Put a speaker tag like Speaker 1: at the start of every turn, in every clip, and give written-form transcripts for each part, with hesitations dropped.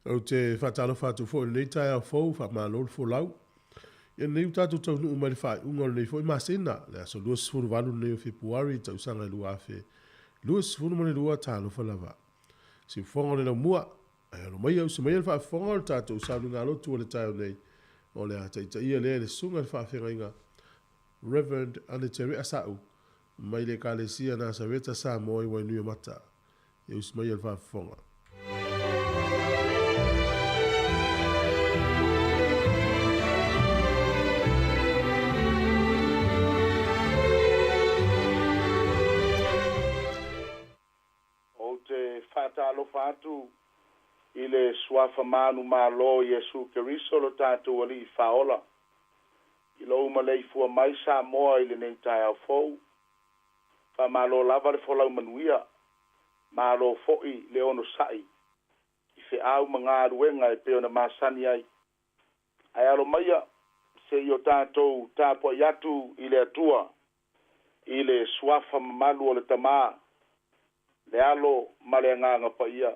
Speaker 1: Ou te faatalofa atu foi i lenei taeao fou, faamalo le folau. Ia lenei ua tatou taunuu mai le faaiuga o lenei foi masina, le aso 28 lenei o Fepuari, tausaga 2022, talofa lava. Siufofoga o le laumua, ae alo maia usi maia le faafofoga o le tatou sauniga lotu o le taeao nei, o le a taitaia lea e le Susuga i le Faafeagaiga Rev. Anitere Asau mai le Ekalesia Nasareta Samoa i Wainuiomata. Ia usi maia le faafofoga.
Speaker 2: Ou te faatalofa atu i le Suafa manumalo o Iesu Keriso lo tatou Alii Faaola, i lou maleifua mai Samoa i lenei taeao fou. Faamalo lava le folau manuia, malo foi le onosai i feau ma galuega e pei ona masani ai. Ae alo maia se i o tatou tapuai atu i le Atua i le Suafa mamalu o le Tama, le Alo ma le Agaga Paia.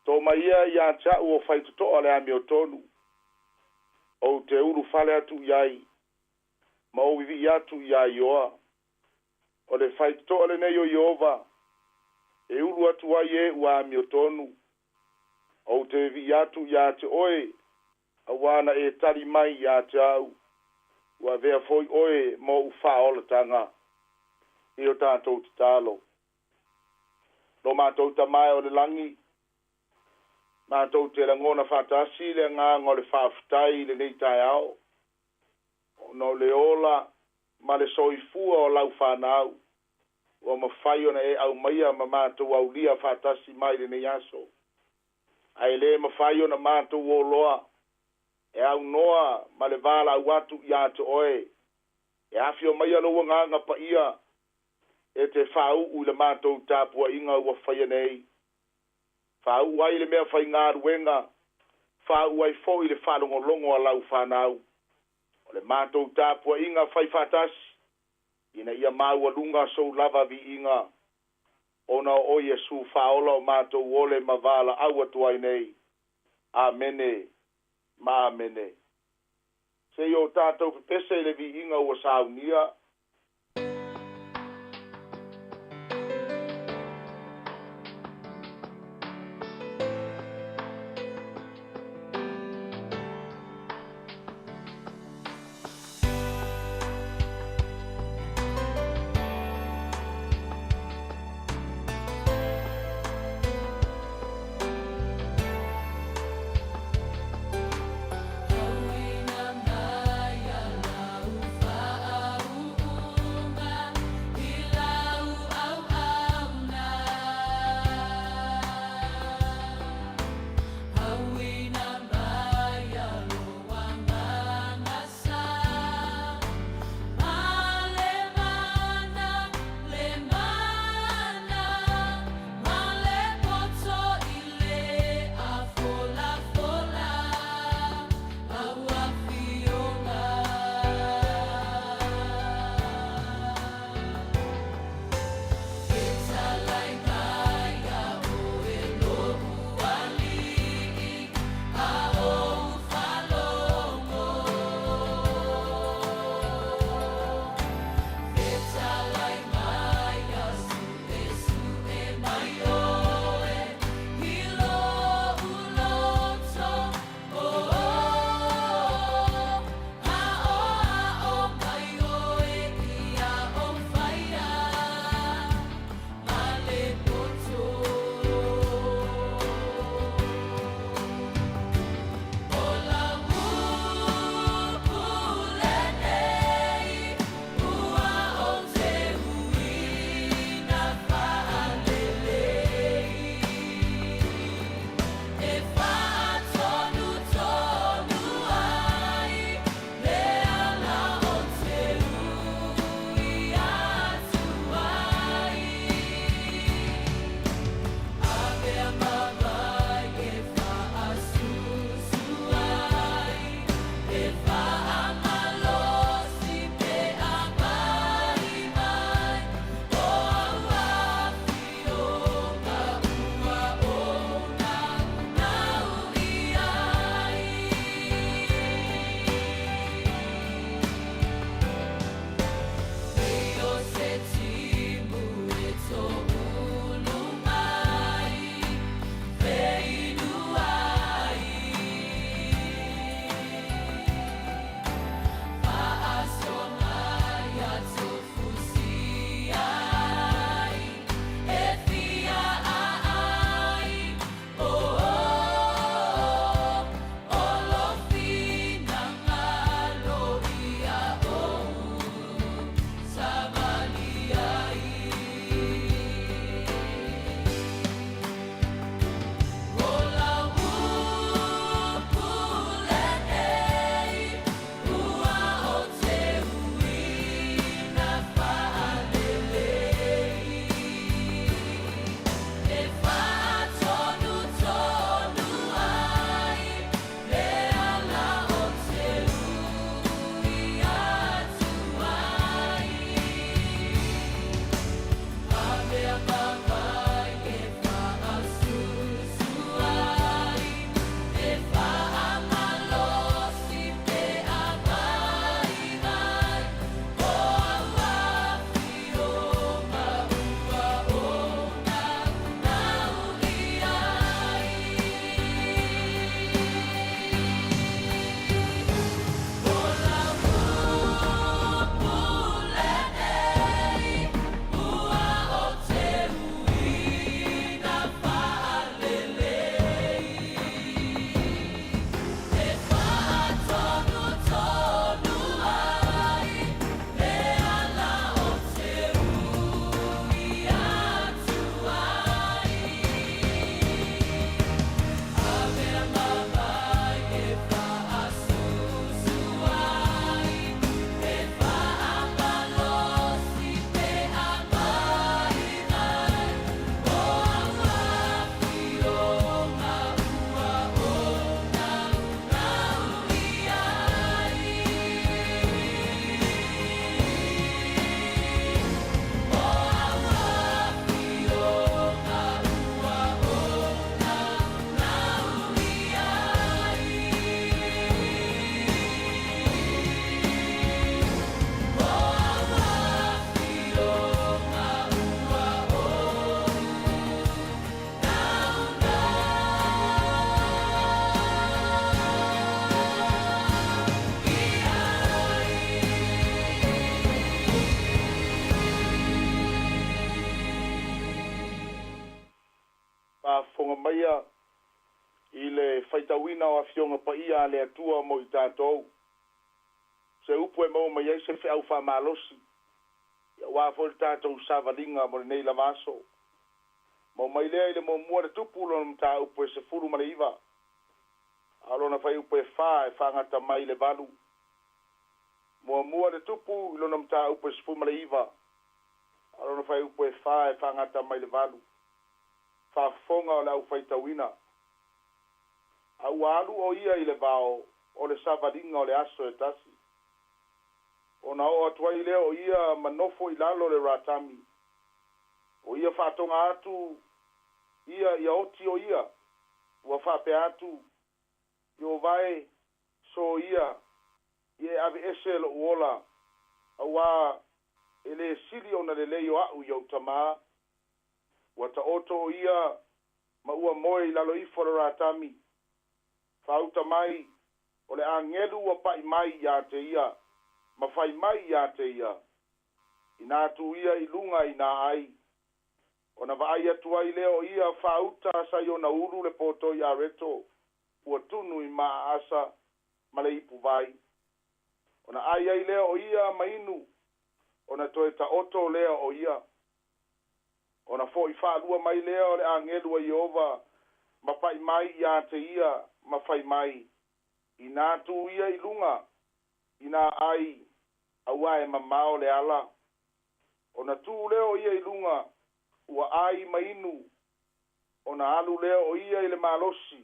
Speaker 2: To mai ia ia te au o faitotoa le amiotonu, ou te ulufale atu i ai, ma ou vivii atu iā Ioa. O le faitotoa lenei o Ieova, e ulu atu ai e ua amiotonu. Ou te vivii atu iā te oe, auā na e tali mai iā te au, ua avea foi oe ma ou faaolataga. I o tatou tatalo. Lo matou Tama e o le lagi, matou te lagona faatasi le agaga o le faafetai i lenei taeao, ona o le ola ma le soifua o lau fanau, ua mafai ona e aumaia ma matou aulia faatasi mai lenei aso. Ae le mafai ona matou oloa e aunoa ma le valaau atu ia te oe, e afio maia lou Agaga Paia e te faauu i le matou tapuaiga ua faia nei. Faauu ai le mea faigaluega, faauu ai foi le faalogologo a lau fanau. O le matou tapuaiga fai faatasi, ina ia maualuga sou lava viiga, ona o oe Iesu Faaola o matou ole ma valaau atu ai nei. Amene ma amene. Se i o tatou pepese i le viiga ua saunia. ia i le faitauina o Afioga Paia a le Atua mo i tatou. Se upu e maua mai ai se feau faamalosi, aua foi le tatou savaliga mo lenei lava aso. Maua mai lea i le muamua le tupu lona mataupu e 19, a o lona fuaiupu e 4 e faagata mai i le 8. Muamua le tupu i lona mataupu e 19, a o lona fuaiupu e 4 e faagata mai i le 8. Faafofoga o le aufaitauina. A ua alu o ia i le vao o le savaliga o le aso e tasi. Ona oo atu ai lea o ia ma nofo i lalo le ratami. O ia faatoga atu ia ia oti o ia. Ua faapea atu, Ieova e, so ia, ia e aveese lo'u ola, auā e lē sili ona lelei o a'u i o'u tamā. Ua taoto o ia ma ua moe i lalo ifo o le ratami. Faauta mai, o le agelu ua pa'i mai iā te ia, ma fai mai iā te ia, Inā tu ia i luga inā ai. Ona vaai atu ai lea o ia faauta sa i ona ulu le potoi areto, ua tunu i maaasa ma le ipu vai. Ona ai ai lea o ia ma inu, ona toe taoto lea o ia. Ona fo'i faalua mai lea o le agelu a Ieova ma pa'i mai iā te ia ma fai mai, Inā tu ia i luga, inā ai, auā e mamao le ala. Ona tu lea o ia i luga, ua ai ma inu, ona alu lea o ia i le malosi,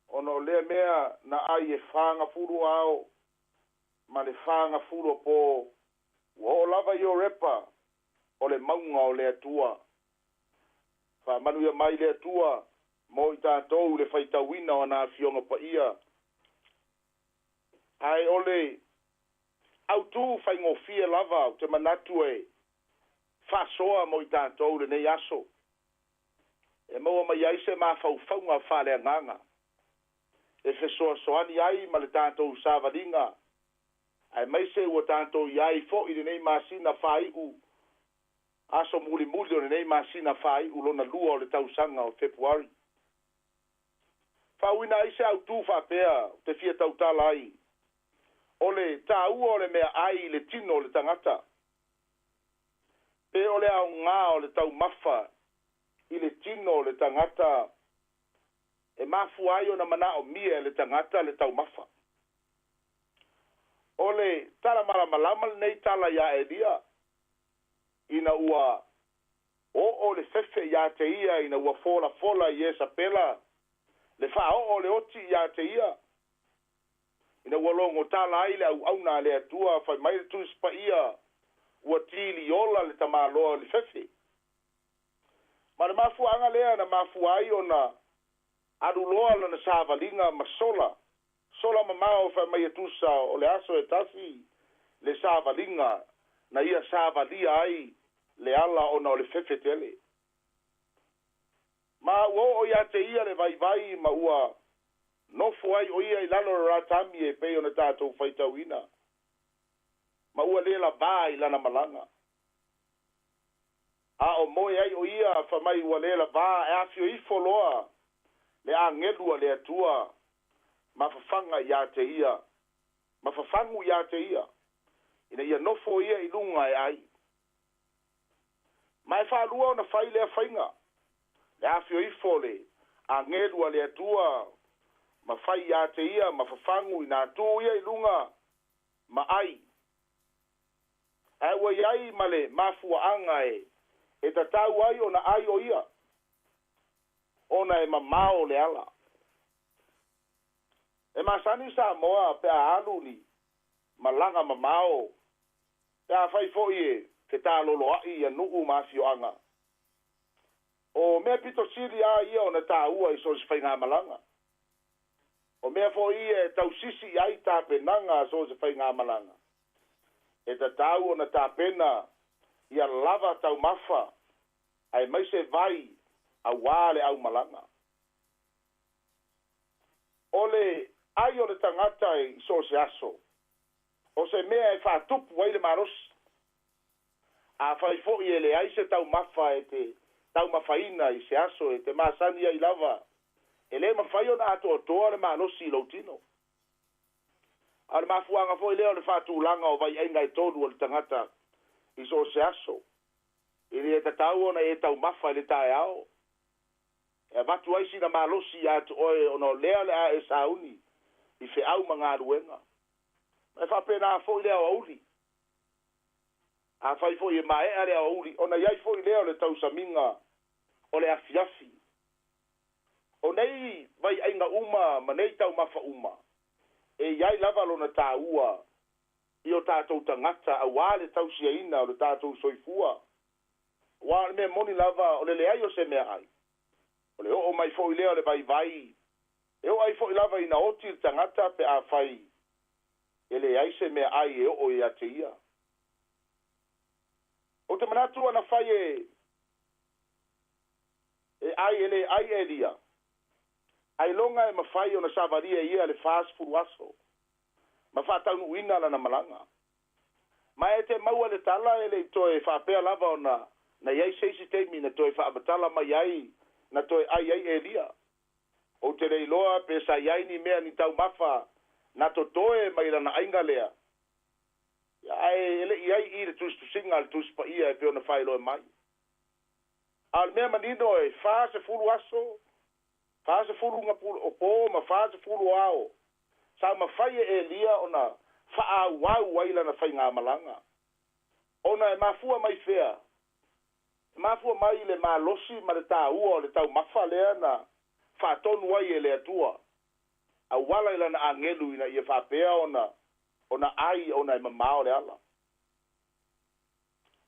Speaker 2: ona o lea mea na ai e fagafulu o ao ma le fagafulu o po, ua oo lava i Orepa, o le mauga o le Atua. Faamanuia mai le Atua mo i tatou le faitauina o ana Afioga Paia. Ae o le autū faigofie lava ou te manatu e faasoa mo i tatou lenei aso, e maua mai ai se mafaufauga faaleagaga e fesoasoani ai ma le tatou savaliga, aemaise ua tatou i ai foi i lenei masina faai'u, aso mulimuli o lenei masina faai'u lona lua o le tausaga o Fepuari. Faauiina ai se autū faapea ou te fia tautala ai, o le tāua o le meaai i le tino o le tagata, pe o le aogā o le taumafa i le tino o le tagata e mafua ai ona manaomia e le tagata le taumafa. O le tala malamalama lenei tala iā Elia, ina ua oo le fefe iā te ia ina ua folafola i Iesapela le faaoo o le oti iā te ia, ina ua logotala ai le auauna a le Atua, fai mai le Tusi Paia, ua tiliola le tamaloa o le fefe. Ma o le mafuaaga lea na mafua ai ona alu loa lana savaliga ma sola, sola mamao fai mai e tusa o le aso e tasi le savaliga na ia savalia ai le ala ona o le fefe tele. Ma ua oo ia te ia le vaivai ma ua nofo ai o ia i lalo o le ratami e pei ona tatou faitauina, ma ua le lavā i lana malaga. A o moe ai o ia fai mai ua le lavā e afio ifo loa le agelu a le Atua ma fafaga ia te ia, ma fafagu ia te ia, ina ia nofo ia i luga e ai. Ma e faalua ona fai lea faiga, le afio ifo o le agelu a le Atua ma fai ia te ia ma fafagu ina tu ia i luga ma ai. Ae ua i ai ma le mafuaaga e tatau ai ona ai o ia, ona e mamao le ala. E masani Samoa pe a alu ni malaga mamao, pe afai foi e fetaloloa'i ia nuu ma afioaga. O mea pito sili lava ia ona taua i so o se faigamalaga. O mea foi ia e tausisi i ai tapenaga a so o se faigamalaga. E tatau ona tapena ia lava taumafa aemaise vai auā le aumalaga. O le ai o le tagata i so o se aso, o se mea e faatupu ai le malosi. Afai foi e leai se taumafa e te taumafaina i se aso e te masani ai lava E lē mafai ona atoatoa le malosi i lou tino. A o le mafuaaga foi lea o le faatulaga o vaiaiga e tolu o le tagata i so o se aso. E lē tatau ona e taumafa i le taeao e avatu ai sina malosi iā te oe ona o lea o le a e sauni i feau ma galuega. Ma e faapenā foi le aoauli. Afai foi e maea le aoauli, ona i ai foi lea o le tausamiga o le afiafi. O nei vaiaiga uma ma nei taumafa uma, e i ai lava lona taua i o tatou tagata auā le tausiaina o le tatou soifua. Aua o le mea moni lava o le leai o se meaai, o le oo mai foi lea o le vaivai, e oo ai foi lava ina oti le tagata pe afai e leai se meaai e oo ia te ia. Ou te manatu ana fai e e ai e le ai Elia, ailoga e mafai ona savalia e ia le 40 aso ma faataunuuina lana malaga. Ma e te maua le tala e le i toe faapea lava ona na i ai se isi taimi na toe faamatala mai ai na toe ai ai Elia. Ou te le iloa pe sa i ai ni mea ni taumafa na totoe mai lana aiga lea, ae e le i ai i le tusitusiga a le Tusi Paia e pei ona faailoa mai. A o le mea manino e 40 aso, 40 o po ma 40 o ao, sa mafai e Elia ona faaauau ai lana faigamalaga. Ona e mafua mai fea? E mafua mai i le malosi ma le taua o le taumafa lea na faatonu ai e le Atua auala i lana agelu ina ia faapea ona ona ai ona e mamao le ala.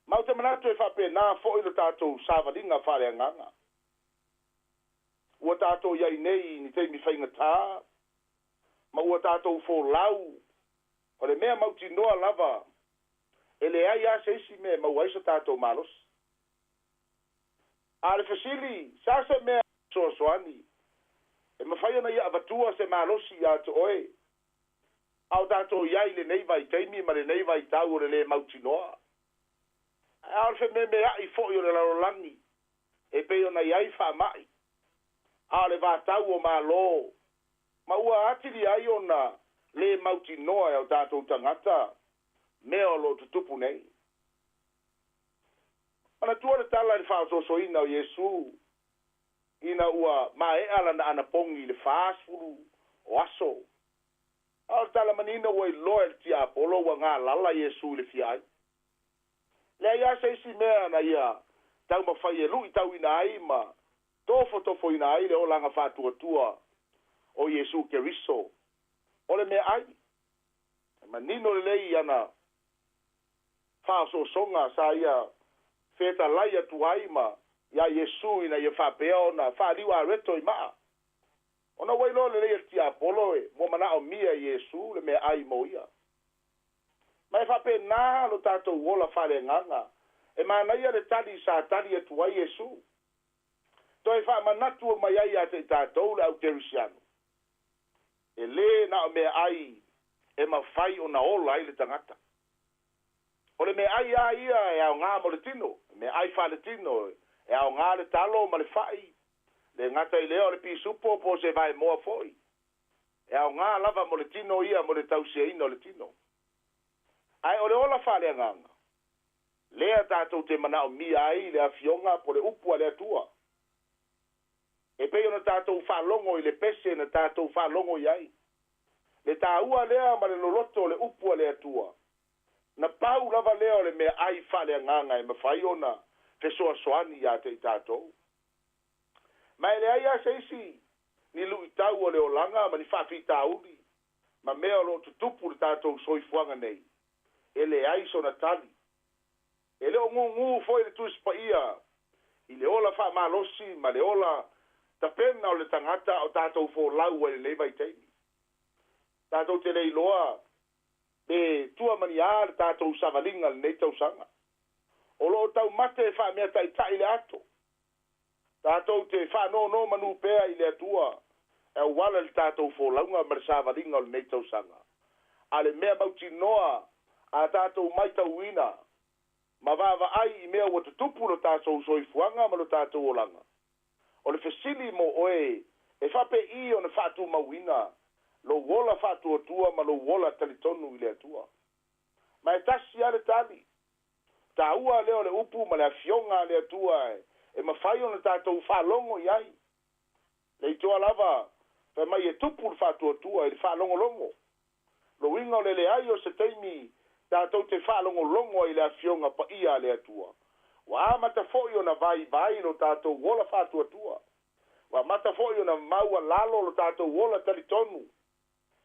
Speaker 2: Ma ou te manatu e faapena foi lo tatou savaliga faaleagaga. Ua tatou i ai nei i ni taimi faigata ma ua tatou folau, o le mea mautinoa lava e leai lava se isi mea e maua ai so tatou malosi. A o le fesili, sa se mea fesoasoani e mafai ona ia avatua se malosi iā te oe a o tatou i ai i lenei vaitaimi ma lenei vaitau o le lē mautinoa? A o le fememea'i foi o le lalolagi e pei ona i ai faama'i, a o le vatau o Malo, ma ua atili ai ona lē mautinoa e o tatou tagata mea o lo o tutupu nei. Manatua le tala i le faaosoosoina o Iesu ina ua maea lana anapogi i le 40 o aso. A o le tala manino ua iloa e le tiapolo ua galala Iesu i le fia ai. Leai lava se isi mea na ia taumafai e luitauina ai ma tofotofoina ai le olaga faatuatua o Iesu Keriso o le meaai. E manino lelei i ana faaosoosoga sa ia fetalai atu ai ma iā Iesu ina ia faapea ona faaliu areto i maa. Ona ua iloa lelei e le tiapolo e ua manaomia e Iesu le meaai mo ia. Ma e faapena lo tatou ola faaleagaga, e manaia le tali sa tali atu ai Iesu. Toe faamanatu mai ai ia te i tatou le au kerisiano, e lē na o meaai e mafai ona ola ai le tagata. O le meaai lava ia e aogā mo le tino, meaai faaletino, e aogā le talo ma le fa'i, le gata i lea o le pisupo po o se vaemoa foi. E aogā lava mo le tino ia mo le tausiaina o le tino. Ae o le ola faaleagaga, lea tatou te manaomia ai le afioga po o le upu a le Atua. E pei ona tatou faalogo i le pese na tatou faalogo i ai, le taua lea ma le loloto o le upu a le Atua, na pau lava lea o le meaai faaleagaga e mafai ona fesoasoani iā te i tatou. Ma e leai lava se isi ni luitau o le olaga ma ni faafitauli ma mea o lo o tutupu i le tatou soifuaga nei, e leai sona tali. E le o gūgū foi le Tusi Paia i le ola faamalosi ma le ola tapena o le tagata a o tatou folau ai i lenei vaitaimi. Tatou te le iloa pe tua ma ni a le tatou savaliga i lenei tausaga. O lo o taumate e faameataita'i le ato. Tatou te faanonomanu pea i le Atua e auala i le tatou folauga ma le savaliga o lenei tausaga. A le mea mautinoa a tatou maitauina ma vaavaai i mea ua tutupu lo tatou soifuaga ma lo tatou olaga, o le fesili mo oe E faape'i ona faatumauina lou ola faatuatua ma lou ola talitonu i le Atua? Ma e tasi a le tali taua lea o le upu ma le afioga a le Atua e mafai ona tatou faalogo i ai. Le itoa lava fai mai e tupu le faatuatua i le faalogologo. Lo uiga o le leai o se taimi tatou te faalogologo ai i le afioga paia a le Atua. Ua amata foi ona vaivai lo tatou ola faatuatua. Ua amata foi ona maualalo lo tatou ola talitonu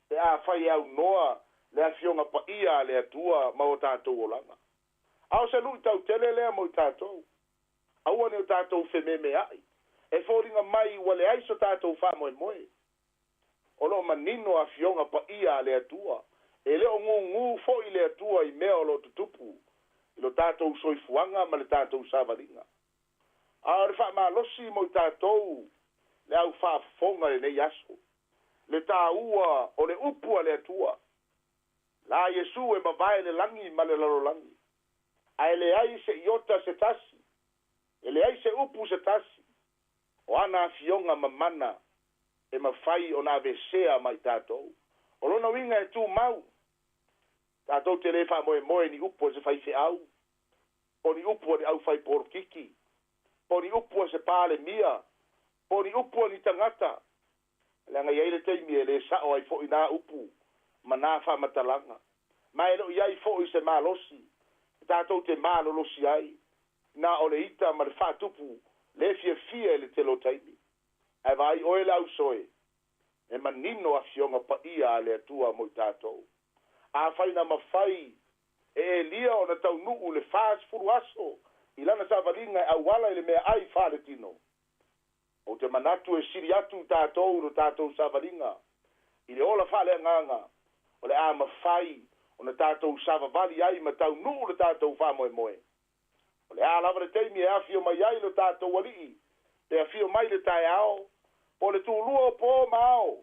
Speaker 2: pe afai e aunoa le afioga paia a le Atua ma o tatou olaga. A o se luʻitau tele lea mo i tatou. Aua ne o tatou fememeaʻi. E foliga mai ua leai so tatou faamoemoe. O loo manino afioga paia a le Atua. E le o gugū foʻi le Atua i mea o loo tutupu i lo tatou soifuaga ma le tatou savaliga. A o le faamalosi mo i tatou le au faafofoga lenei aso. Le tāua o le upu a le Atua. La Iesu e mavae le lagi ma le lalolagi. Ae leai se iota se tasi. E leai se upu se tasi. O ana afioga mamana e mafai ona avesea mai tatou. O lona uiga e tumau. Tatou te lē faamoemoe ni upu e se faifeau. Po ni upu a le aufai polokiki. Po ni upu a se palemia. Po ni upu a ni tagata. Leaga i ai le taimi e lē sao ai foʻi nā upu ma nā faamatalaga. Ma e loo i ai foʻi se malosi. E tatou te malolosi ai. Na o le ita ma le faatupu le fiafia i le tele o taimi. Ae vaai oe le ausoe. E manino afioga paia a le Atua mo i tatou. Afai na mafai e Elia ona taunuu le 40 aso i lana savaliga e auala i le meaai faaletino. Ou te manatu e sili atu tatou lo tatou savaliga i le ola faaleagaga o le a mafai ona tatou savavali ai ma taunuu le tatou faamoemoe. O le a lava le taimi e afio mai ai lo tatou alii, pe afio mai le taeao, po le tulua o pō ma ao,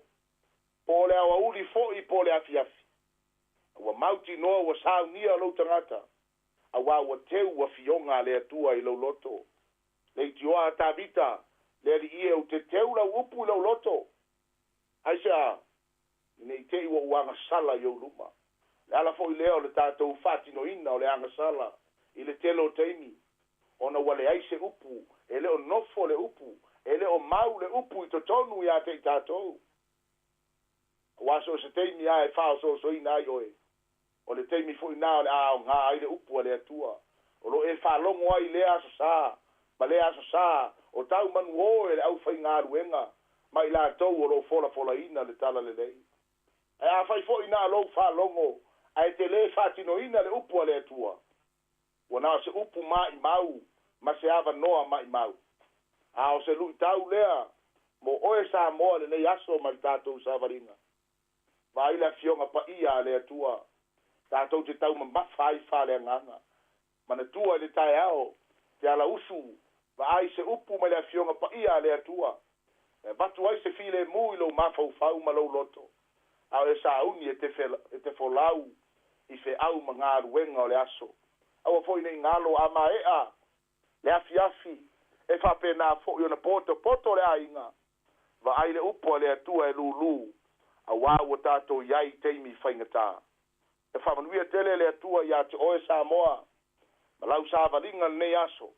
Speaker 2: po o le aoauli foʻi po o le afiafi. Ua mautinoa ua saunia lou tagata, auā ua teu afioga a le Atua i lou loto. Le itioa a Tavita, le alii e ou te teu lau upu i lou loto. Aisea, ina i te i ua ou agasala i ou luma. Le ala foʻi lea o le tatou faatinoina o le agasala i le tele o taimi. Ona ua leai se upu, e le o nofo le upu, e le o mau le upu i totonu iā te i tatou. Auā so o se taimi a e faaosoosoina ai oe. O le taimi foʻi nā o le a aogā ai le upu a le Atua. O lo e faalogo ai lea aso sā, ma lea aso sā, o tau manuō e le aufaigaluega ma i latou o loo folafolaina le tala lelei. Ae afai foʻi na lou faalogo, ae te lē faatinoina le upu a le Atua. Ua na o se upu maʻimau ma se avanoa maʻimau. A o se luʻitau lea mo oe Samoa lenei aso ma le tatou savaliga. Vaai le afioga paia a le Atua. Tatou te taumamafa ai faaleagaga. Manatua i le taeao te alausu vaai se upu mai le afioga paia a le Atua. E avatu ai se filemu i lou mafaufau ma lou loto. A o e sauni e te folau i feau ma galuega o le aso. Aua foʻi nei galo a maeʻa le afiafi e faapenā foʻi ona potopoto le aiga. Vaai le upu a le Atua e lūlū auā ua tatou i ai taimi faigatā. E faamanuia tele le Atua iā te oe Samoa ma lau savaliga lenei aso.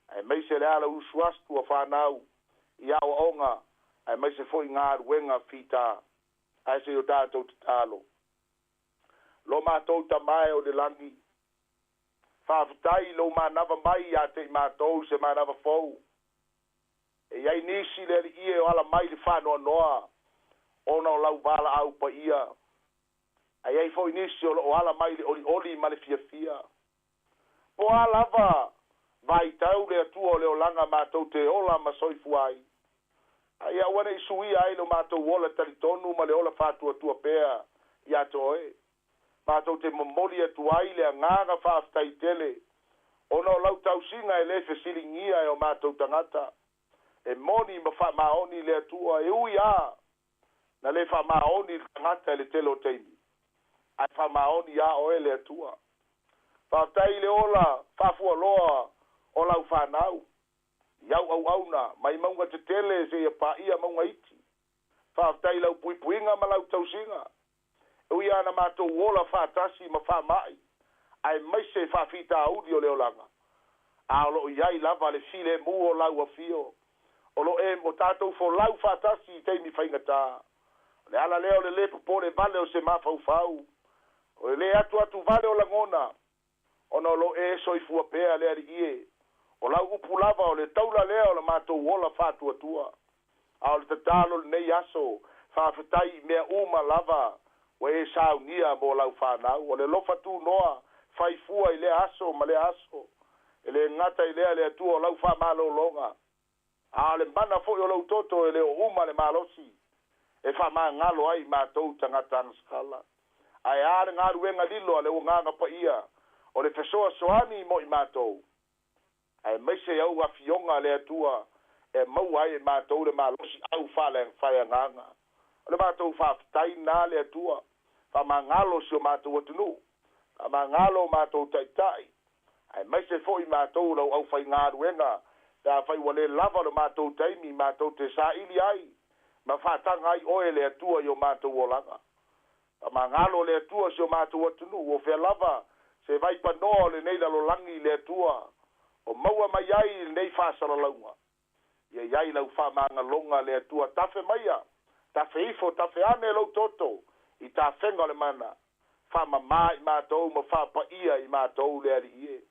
Speaker 2: Aemaise le ala usu astu a whanau i aoaoga aemaise foʻi galuega fitā. Ae se i o tatou tatalo. Lo matou Tamā e o le lagi. Faafetai lou manava mai iā te i matou se manava fou. E iai nisi le alii e o ala mai le faanoanoa ona o lau valaau paia. Ae ai foʻi nisi o loo ala mai le olioli ma le fiafia. Po a lava vaitau le Atua o le olaga matou te ola ma soifua ai. Ae aua nei suia ai lo matou ola talitonu ma le ola faatuatua pea iā te oe. Matou te momoli atu ai le agaga faafetai tele. Ona o lau tausiga e lē fesiligia e o matou tagata. E moni ma faamaoni le Atua e ui a na lē faamaoni le tagata i le tele o taimi. Ae faamaoni iā oe le Atua. Faafetai le ola faafualoa o lau fanau. I au auauna mai mauga tetele seia paia mauga iti. Faafetai i lau puipuiga ma lau tausiga. E ui lava ina matou ola faatasi ma faamai, aemaise faafitauli o le olaga, a o lo o i ai lava le filemu o lau afio. O lo o tatou folau faatasi i taimi faigata. O le ala lea o le lē popole vale o se mafaufau, o le lē atuatu vale o lagona, ona o lo o e soifua pea le Alii e. O lau upu lava o le taula lea o le matou ola faatuatua. A o le tatalo i lenei aso, faafetai i mea uma lava ua e saunia mo lau fanau. O le alofa tunoa fai fua i lea aso ma lea aso. E le gata i lea le Atua o lau faamalologa, a o le mana foi o lou toto e le o uma le malosi e faamagalo ai i matou tagata agasala. Ae a le galuega lilo a le Agaga Paia o le fesoasoani mo i matou, aemaise au afioga a le Atua e maua ai e matou le malosi'au faaleagaga. O le matou faafetai lena le Atua, faamagalo si o matou atunuu, faamagalo o matou taitai, aemaise foi matou o lau aufaigaluega, pe afai ua le lava lo matou taimi matou te saili ai ma faataga ai oe le Atua i o matou olaga. Faamagalo le Atua si o matou atunuu, o fea lava se vaipanoa o lenei lalolagi le Atua o maua mai ai lenei faasalalauga. Ia i ai lau faamagaloga le Atua, tafe maia, tafe ifo, tafe ane lou toto i tafega o le mana, faamamā i matou ma faapaia i matou le Alii e.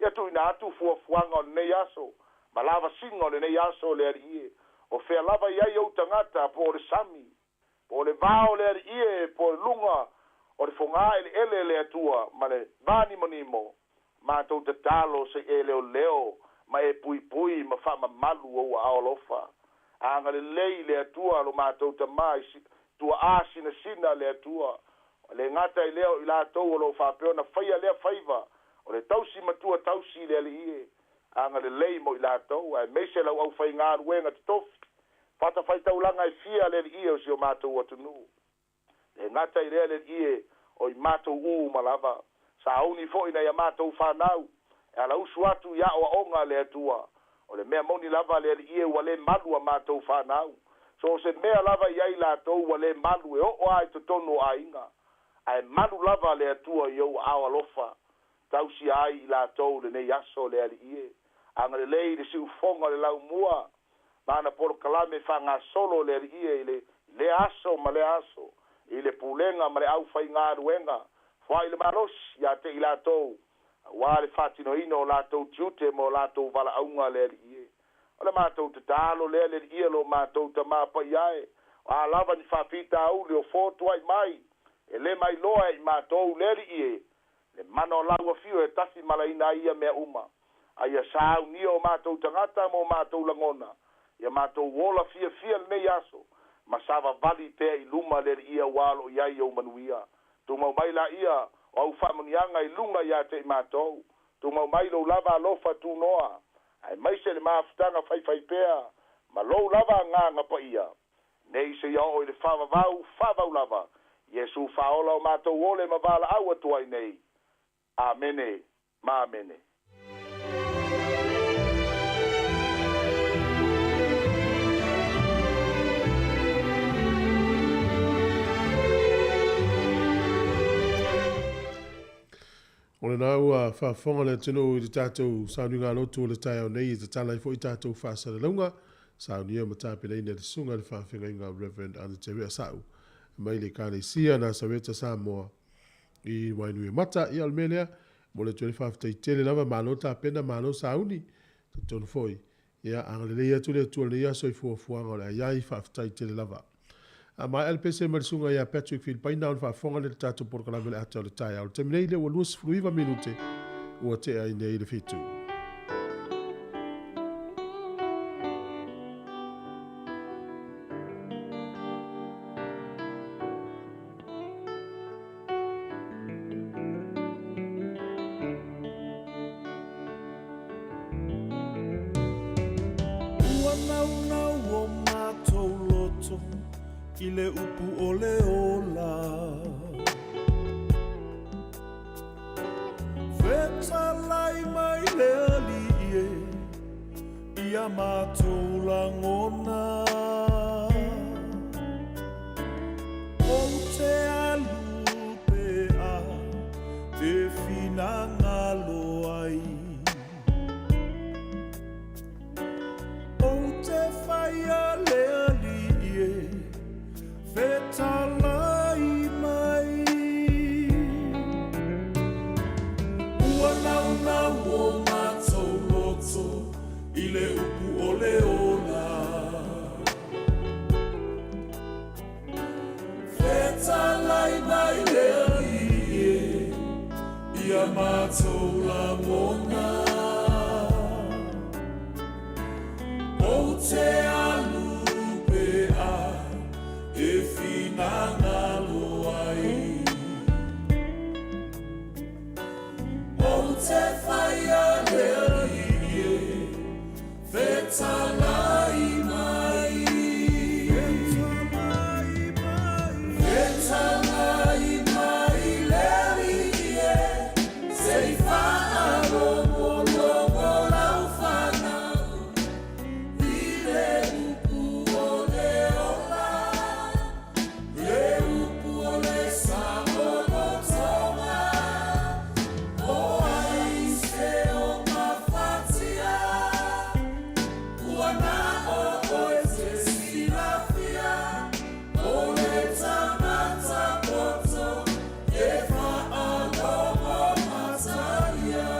Speaker 2: Ia tuuina atu fuafuaga o lenei aso ma lavasiga o lenei aso le Alii e, o fea lava i ai ou tagata, po o le sami, po o le vao le Alii e, po o luga o le fogaeleele le Atua ma le vanimonimo, matou tatalo se i e leoleo ma e puipui ma faamamalu ou aao alofa. Agalelei le Atua lo matou Tamā i tuaa sinasina le Atua. E le gata i lea o i latou o lo o faapea ona faia lea faiva o le tausi matua tausi i le Alii e, agalelei mo i latou, aemaise lau aufaigaluega totofi, fatafaitaulaga e fia le Alii e o si o matou atunuu. E le gata i lea le Alii e, o i matou uma lava. Sauni foi nai a matou fanau e alausu atu i aoaoga a le Atua. O le mea moni lava le Alii e, ua le malu a matou fanau. So o se mea lava i ai latou ua le malu e oo lava i totonu o aiga. Ae malu lava le Atua i ou aao alofa. Tausia ai i latou lenei aso le Alii e. Agalelei i le siufoga o le laumua ma ana polokalame faagasolo le Alii e i le lea aso ma lea aso, i le pulega ma le aufaigaluega, foai le malosi ia te i latou, aua le faatinoina o latou tiute ma o latou valaauga le Alii e. O le matou tatalo lea le Alii e lo matou Tamā Paia e, o a lava ni faafitauli o fotuai mai, e le mailoa e i matou le Alii e, le mana o lau afio e tafimalaina ai ia mea uma. A ia saunia o matou tagata ma o matou lagona, ia matou ola fiafia lenei aso, ma savavali pea i luma le Alii aua o lo o i ai ou manuia. Tumau mai laia o au faamanuiaga i luga ia te i matou. Tumau mai lou lava alofa tunoa, aemaise le mafutaga faifaipea ma lou lava Agaga Paia, nei seia oo i le faavavau, faavau lava. Iesu Faaola o matou ole ma valaau atu ai nei. Amene ma amene.
Speaker 1: O lena ua faafofoga le atunuu i le tatou sauniga lotu o le taeao nei e tatala ai foi tatou faasalalauga, saunia ma tapenaina e le Susuga i le Faafeagaiga Rev. Anaterea Sa'u mai le Ekalesia Nasareta Samoa i Wainuiomata. Ia o le mea lea, momoli atu ai le faafetai tele lava, malo tapena, malo sauni, talitonu foi, ia agalelei atu le Atua i lenei aso i fuafuaga o le a i ai, faafetai tele lava. A maea le pese mai le susuga ia Patrick Filipaina ona faafofoga lea i le tatou polokalame o le ata o le taeao. O le taimi nei lea ua 29 minute ua tea ai nei le fitu.
Speaker 3: Ua naunau o matou loto i le upu o le ola. Fetalai mai le Alii e ia matou lagona. Fetalai mai le Alii e, ia matou lagona. Ou te alu pea e finagalo ai. Ou te faia le Alii e, fetalai mai. Fetalai mai le Alii e, se i faalogologo lau fanau i le upu o le ola, le upu o le saolotoga. O ai se o mafatia, ua na o oe te silafia, o le tagata poto e faalogo matalia.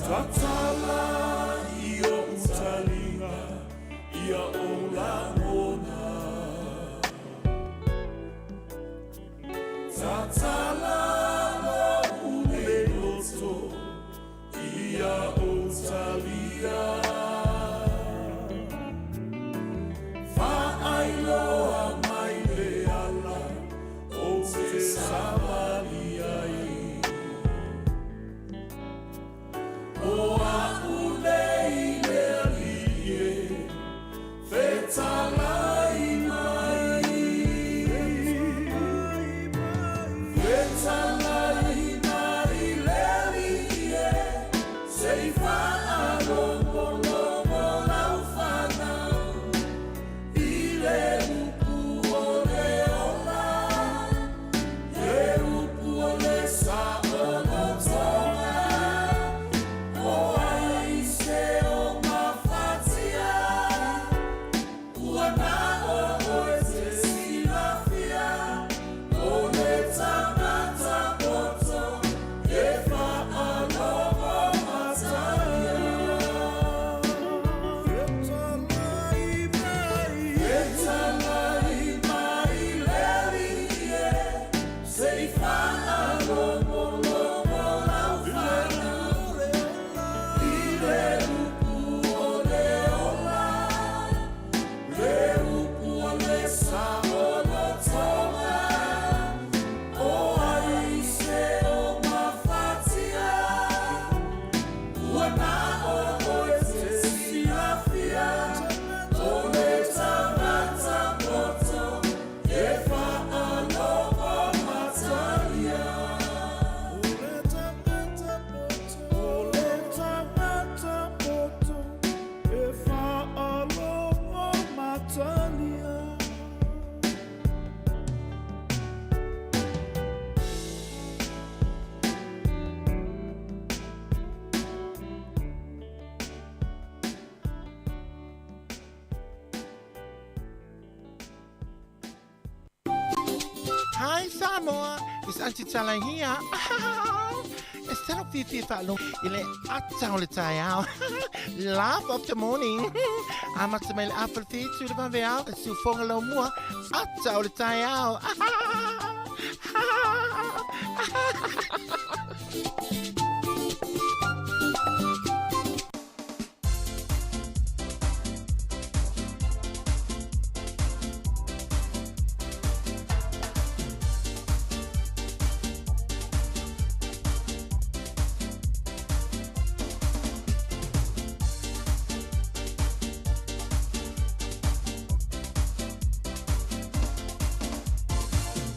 Speaker 3: Tatala i ou taliga ia ou lagona. Tatala lou nei loto ia ou talia. Faailoa mai le ala ou te savali ai. O a'u nei le Alii e, fetalai mai. Fetalai mai le Alii e, se i faalogologo lau fanau i le upu o le ola, le upu o le saolotoga. O ai se o mafatia, ua na o oe te silafia, o le tagata poto e faalogo matalia. Fetalai mai le Alii e, se i faalogologo lau fanau i le upu o le ola, le upu o le saolotoga. O ai se o mafatia, ua na o oe te silafia, o le tagata poto e faalogo matalia.
Speaker 4: O le tagata poto e faalogo matalia.
Speaker 5: Hi Samoa, it's Auntie Tala here. E talo fiafia faalogo i le ata o le taeao. Laugh of the morning. Amata mai le afa le 7 i le vaveao, e siufoga lau mua, ata o le taeao.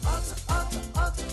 Speaker 3: Ata, ata, ata.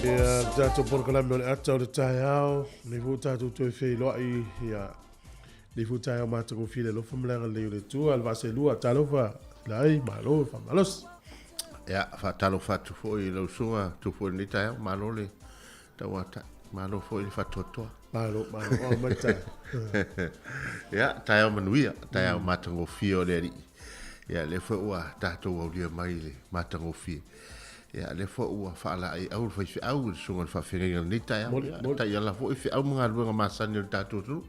Speaker 1: Ia, le tatou polokalame o le ata o le taeao, lenei foi ua tatou toe feiloai, ia, lenei foi taeao matagofie i le alofa ma le agalelei o le Atua, le vaaselua, talofa, Lai, malo, faamalosi.
Speaker 6: Ia, faatalofa atu foi i lau susuga Tupu i lenei taeao, malo le tauatai, malo foi le faatoatoa.
Speaker 1: Malo, malo, o mai taeao.
Speaker 6: Ia, taeao manuia, taeao matagofie o le Alii. Ia, lea foi ua tatou aulia mai i le matagofie. Ia, lea foi ua faalaeiau le faifeau i le susuga i le faafeagaiga i lenei taeao. Ia, taiala foi feau ma galuega masani a le tatou atunuu.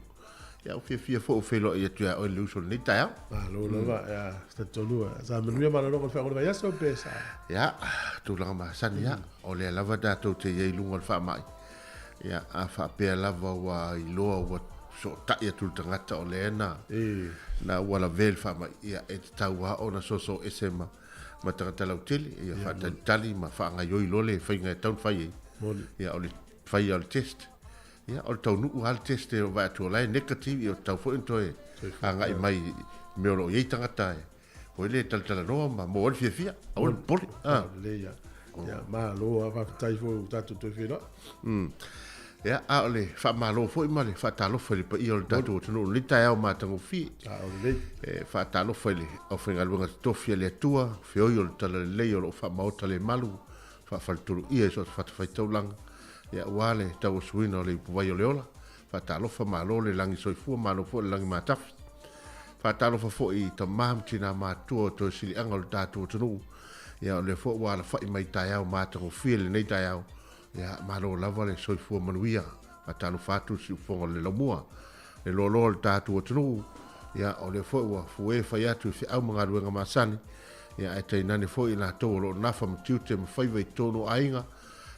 Speaker 6: Ia, ua fiafia foi ua feiloai atu ia oe le uso i lenei taeao.
Speaker 1: Malo lava, ia, talitonu sa manuia malologa o le feaga o le vaiaso pe sa.
Speaker 6: Ia, tulaga masani ia, o lea lava tatou te i ai i luga o le faamai. Ia, a faapea lava ua iloa ua fesootai atu le tagata o lea na, na ua lavea i le faamai, ia, e tatau lava ona soso ese ma, ma tagata lautele, ia, faatalitali ma faagaioi loa le faiga e tatau ona fai ai. Ia, o le faia o le test. Ia, o le taunuu lava le test e vaai atu o la e negative, ia, tatau foi ona toe agai mai i mea o lo o i ai tagata e foi lea e talatalanoa ma maua ai le fiafia. Aua le popole.
Speaker 1: Ah. Lelei lava. Ia, malo lava, faafetai foi ua tatou toe feiloai.
Speaker 6: Ia, a o le faamalo foi ma le faatalofa i le paia o le tatou atunuu i lenei taeao matagofie.
Speaker 1: A o lelei.
Speaker 6: E faatalofa i le aufaigaluega totofi a le Atua, feoi o le Talalelei o lo o faamaota le malu, faafaletuluia i so o se fatafaitaulaga, ia, aua le tauasuina o le ipuvai o le ola. Faatalofa, malo le lagi soifua, malo foi le lagi matafi. Faatalofa foi i tama ma tina matutua o toe siliaga o le tatou atunuu, ia, o lea foi ua alafai mai taeao matagofie lenei taeao, ia, malo lava le soifua manuia. Faatalofa atu le siufofoga o le laumua, le loaloa o le tatou atunuu, ia, o lea foi ua fue fai atu i feau ma galuega masani, ia, ae tainane foi i latou o lo o nafa ma tiute ma faiva i totonu o aiga,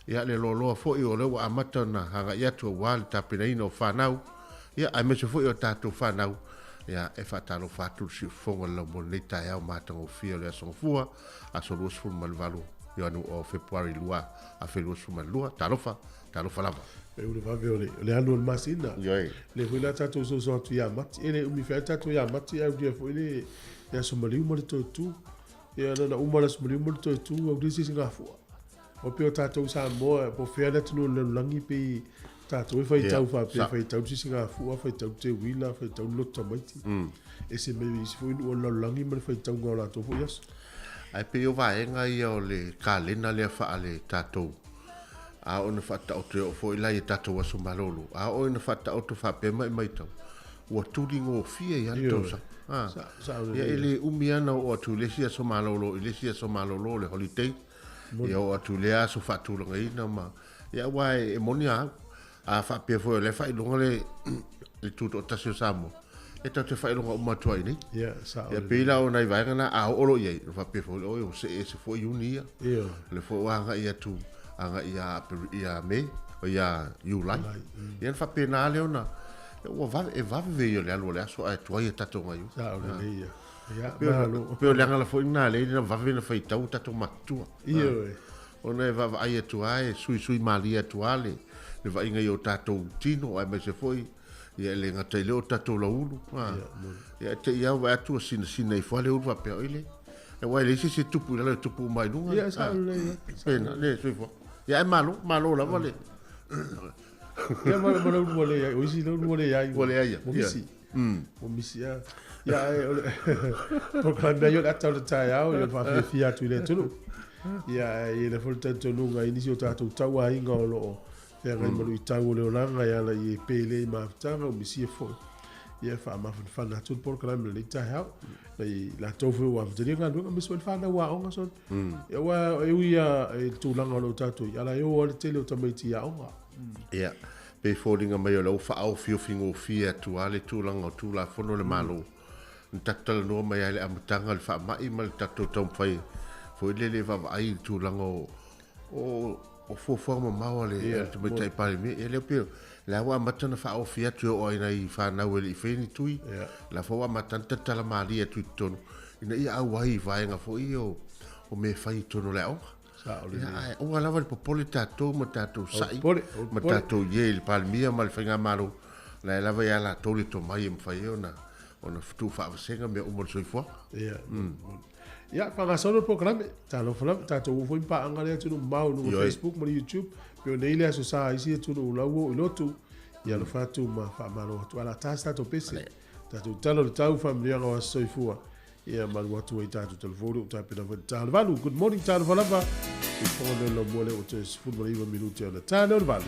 Speaker 6: ia, le loaloa foi o lea ua amata ona agai atu aua le tapenaina o fanau, ia, aemaise foi o tatou fanau, ia, e faatalofa atu le siufofoga o le laumua i lenei taeao matagofie o le Aso Gafua, aso 28 Ioanu o Fepuari 2022. Talofa, talofa lava.
Speaker 1: E ulu vave o le, o le alu o le masina.
Speaker 6: Ioe.
Speaker 1: Le foi la tatou soso atu ia Mati. E le umi fai tatou ia Mati au dia foi le le aso maliu ma le toe tu. Ia na na uma le aso maliu ma le toe tu au dia se ngafua. O pe o tatou Samoa po fea le atunuu o le lalolagi pei tatou e faitau faapea, faitau le sisigafua, faitau le teuila, faitau le loto tamaiti. Ese mai isi foi nuu o le lalolagi ma le faitauga o latou foi aso.
Speaker 6: Ae pei o vaega ia o le kalena lea faale tatou, a oo ina faataoto e oo foi la i a tatou aso malolo, a oo ina faataoto faapea ma e maitau, ua tuligofie ai lava le tausaga. Ia e le umi lava ona oo atu i le isi aso malolo i le isi aso malolo o le holiday. Ia oo atu i lea aso faatulagaina ma, ia aua e moni a au. A faapea foi o lea e faailoga le, le tutoatasi o Samoa, e tatou te faailoga uma atu ai i inei.
Speaker 1: Ia, sao
Speaker 6: Ia, pei la o nai vaega na, a oo loa i ai, ona faapea foi lea, oi, ua see ese foi Iuni ia.
Speaker 1: Ia.
Speaker 6: O lea foi ua agai atu, agai ia Aperi, ia Me, o ia Iulai. Ia ona faapena lea ona, ua vave, e vave vei o le alu o le aso ae tuai a tatou galuega.
Speaker 1: Sao lelei ia. Ia,
Speaker 6: Pei o,
Speaker 1: malo.
Speaker 6: pei o le agaga foi lena lea na vave ona faitau tatou matutua.
Speaker 1: Ioe.
Speaker 6: Ona e vaavaai atu lava, e suisui malie atu lava le, le vaaiga i o tatou tino aemaise foi ia e le gata i lea o tatou lauulu. A, ia e te i lava vaai atu ua sinasina ifo lava le ulu faapea, oi le, aua e leai se isi e tupu i lalo e tupu uma lava i luga.
Speaker 1: Ia, sao lelei lava.
Speaker 6: Pena, le soifua. Ia ae malo, malo lava le.
Speaker 1: Ia ma ma laulu ua leai, o isi laulu ua leai.
Speaker 6: Ua leai ia.
Speaker 1: Ua misi. Ua misi lava. Ia ae o le polokalame ai o le ata o le taeao, ia o le faafiafia atu i le atunuu. Ia ae i ai foi le talitonuga i nisi o tatou tauaiga o lo o feagai ma luitau o le olaga e ala i e pele i mafutaga, ua misia foi. Ia, e faamafanafana atu le polokalame i lenei taeao. Nai latou foi ua amatalia galuega, aemaise foi le fanau aoga sona. Ia, aua e ui lava i le tulaga o lo o tatou i ai, a e o lava le tele o tamaiti i aoga.
Speaker 6: Ia, pei e foliga mai o lea ua faaofiofigofie atu lava le tulaga o Tulafono a le Malo. Na tatou talanoa mai lava i le amataga o le faamai ma le tatou taumafai foi lele e vaavaai i le tulaga o o fuafuaga mamao a le Tamaitai Palemia. Ia lea pei o lea ua amata ona faaofi atu e oo ai nai fanau e le i faia ni tui. O la foi ua amata ona tatala malie atu i totonu ina ia auai i vaega foi ia o mea e fai i totonu o le aoga.
Speaker 1: Sao lelei.
Speaker 6: Ia, ae aua lava le popole tatou ma tatou sai
Speaker 1: popole,
Speaker 6: ma tatou ie i le Palemia ma le Faigamalo, o la e lava ia latou le tomai e mafai ai ona ona tuufaavasega mea uma o le soifuaga.
Speaker 1: Ia, ia faagasolo le polokalame, talofa lava, tatou oo foi ma paaga lea atunuu mamao i luga o Facebook ma le YouTube, pei o nei le Aso Sa a isi atunuu la ua oo i lotu, ia alofa atu ma faamalo atu. Ae o le a ta se tatou pese, tatou tala o le tau, faamanuiaga o aso soifua, ia malu atu ai tatou telefoni ua tapena foi le ta o le valu. Good morning, talofa lava, i fofoga leo laumua lea ua toe 19 minute ona ta lea o le valu.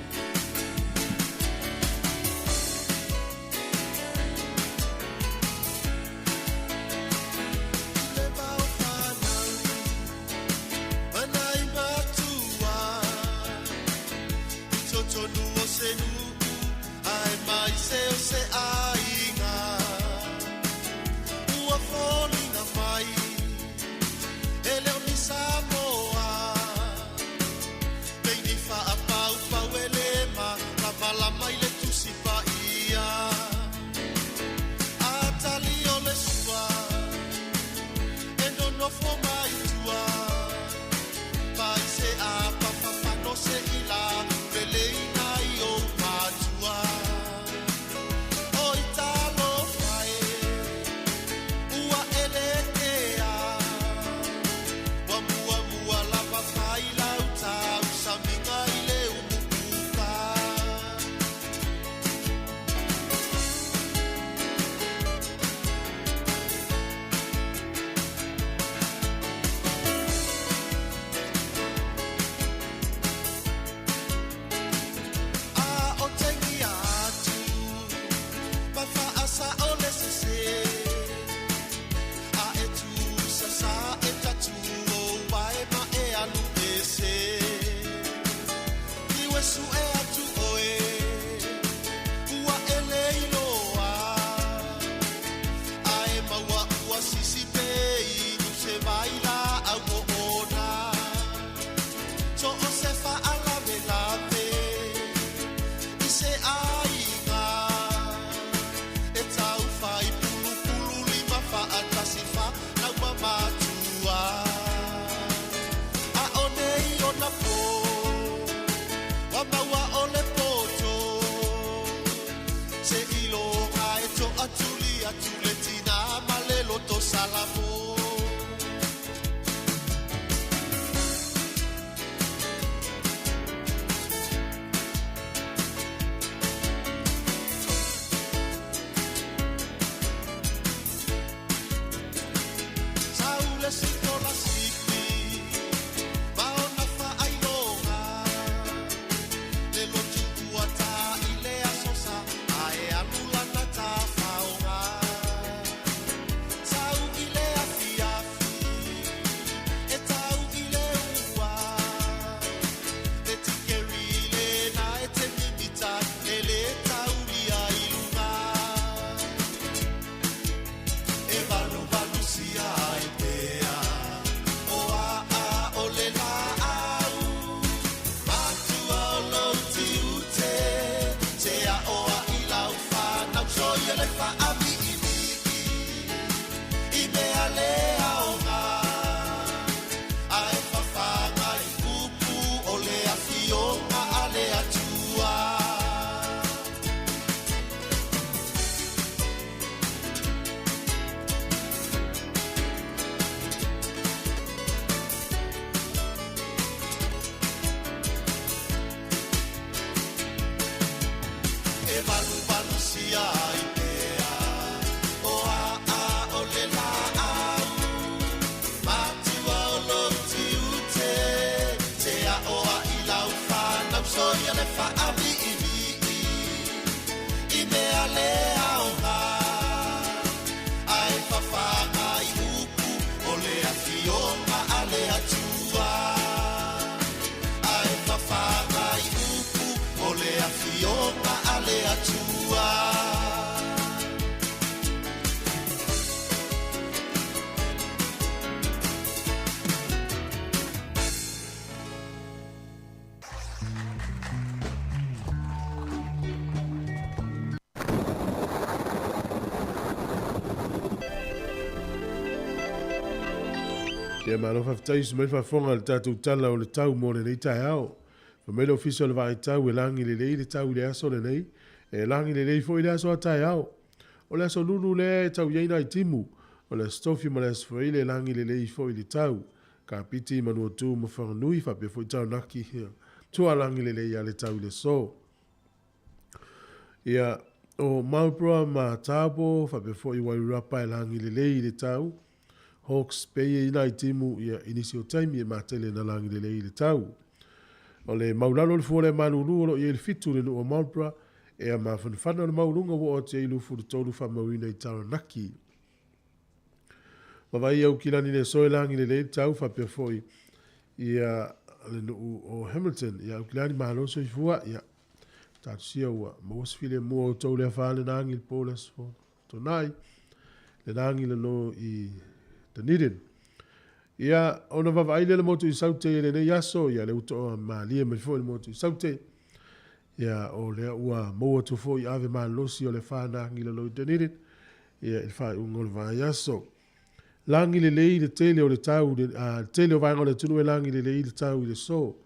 Speaker 1: Ia malo faafetai usu mai le faafofoga i le tatou Tala o le Tau mo lenei taeao. Fai mai le Ofisa o le Vaai Tau e lagi lelei le tau i le aso lenei, e lagi lelei foi le aso a taeao. O le aso Lulu lea e tau i ai nai timu, o le aso Tofi ma le aso Faraile e lagi lelei foi le tau. Kapiti, Manuatu ma Whanganui faapea foi Taranaki, ia, tua lagi lelei a le tau i le aso. Ia, o Marlborough ma Tabo faapea foi Wairarapa e lagi lelei i le tau. Hawke's Bay e i nai timu ia i nisi o taimi e matele na lagi lelei i le tau. O le maulalo o le fua o le malulu o lo o i ai le 7 i le nuu o Marlborough, ea mafanafana o le maualuga ua oo atu i ai 23 faamauina i Taranaki. Vavaai Aukilani le aso e lagi lelei le tau faapea foi ia le nuu o Hamilton. Ia Aukilani malo soifua, ia talosia ua maua se filemu o outou le afa le lagi le po le aso tonai le lagi le lo i Dunedin. Ia ona vavaai lea le motu i Saute i lenei aso, ia le utoa malie mai foi le motu i Saute. Ia o lea ua maua atu foi ave malosi o le whānāngi lalo i Dunedin, ia i le faaiuga o le vaiaso. Lagi lelei le tele o le tau, le tele o vaega o le atunuu e lagi lelei le tau i le aso.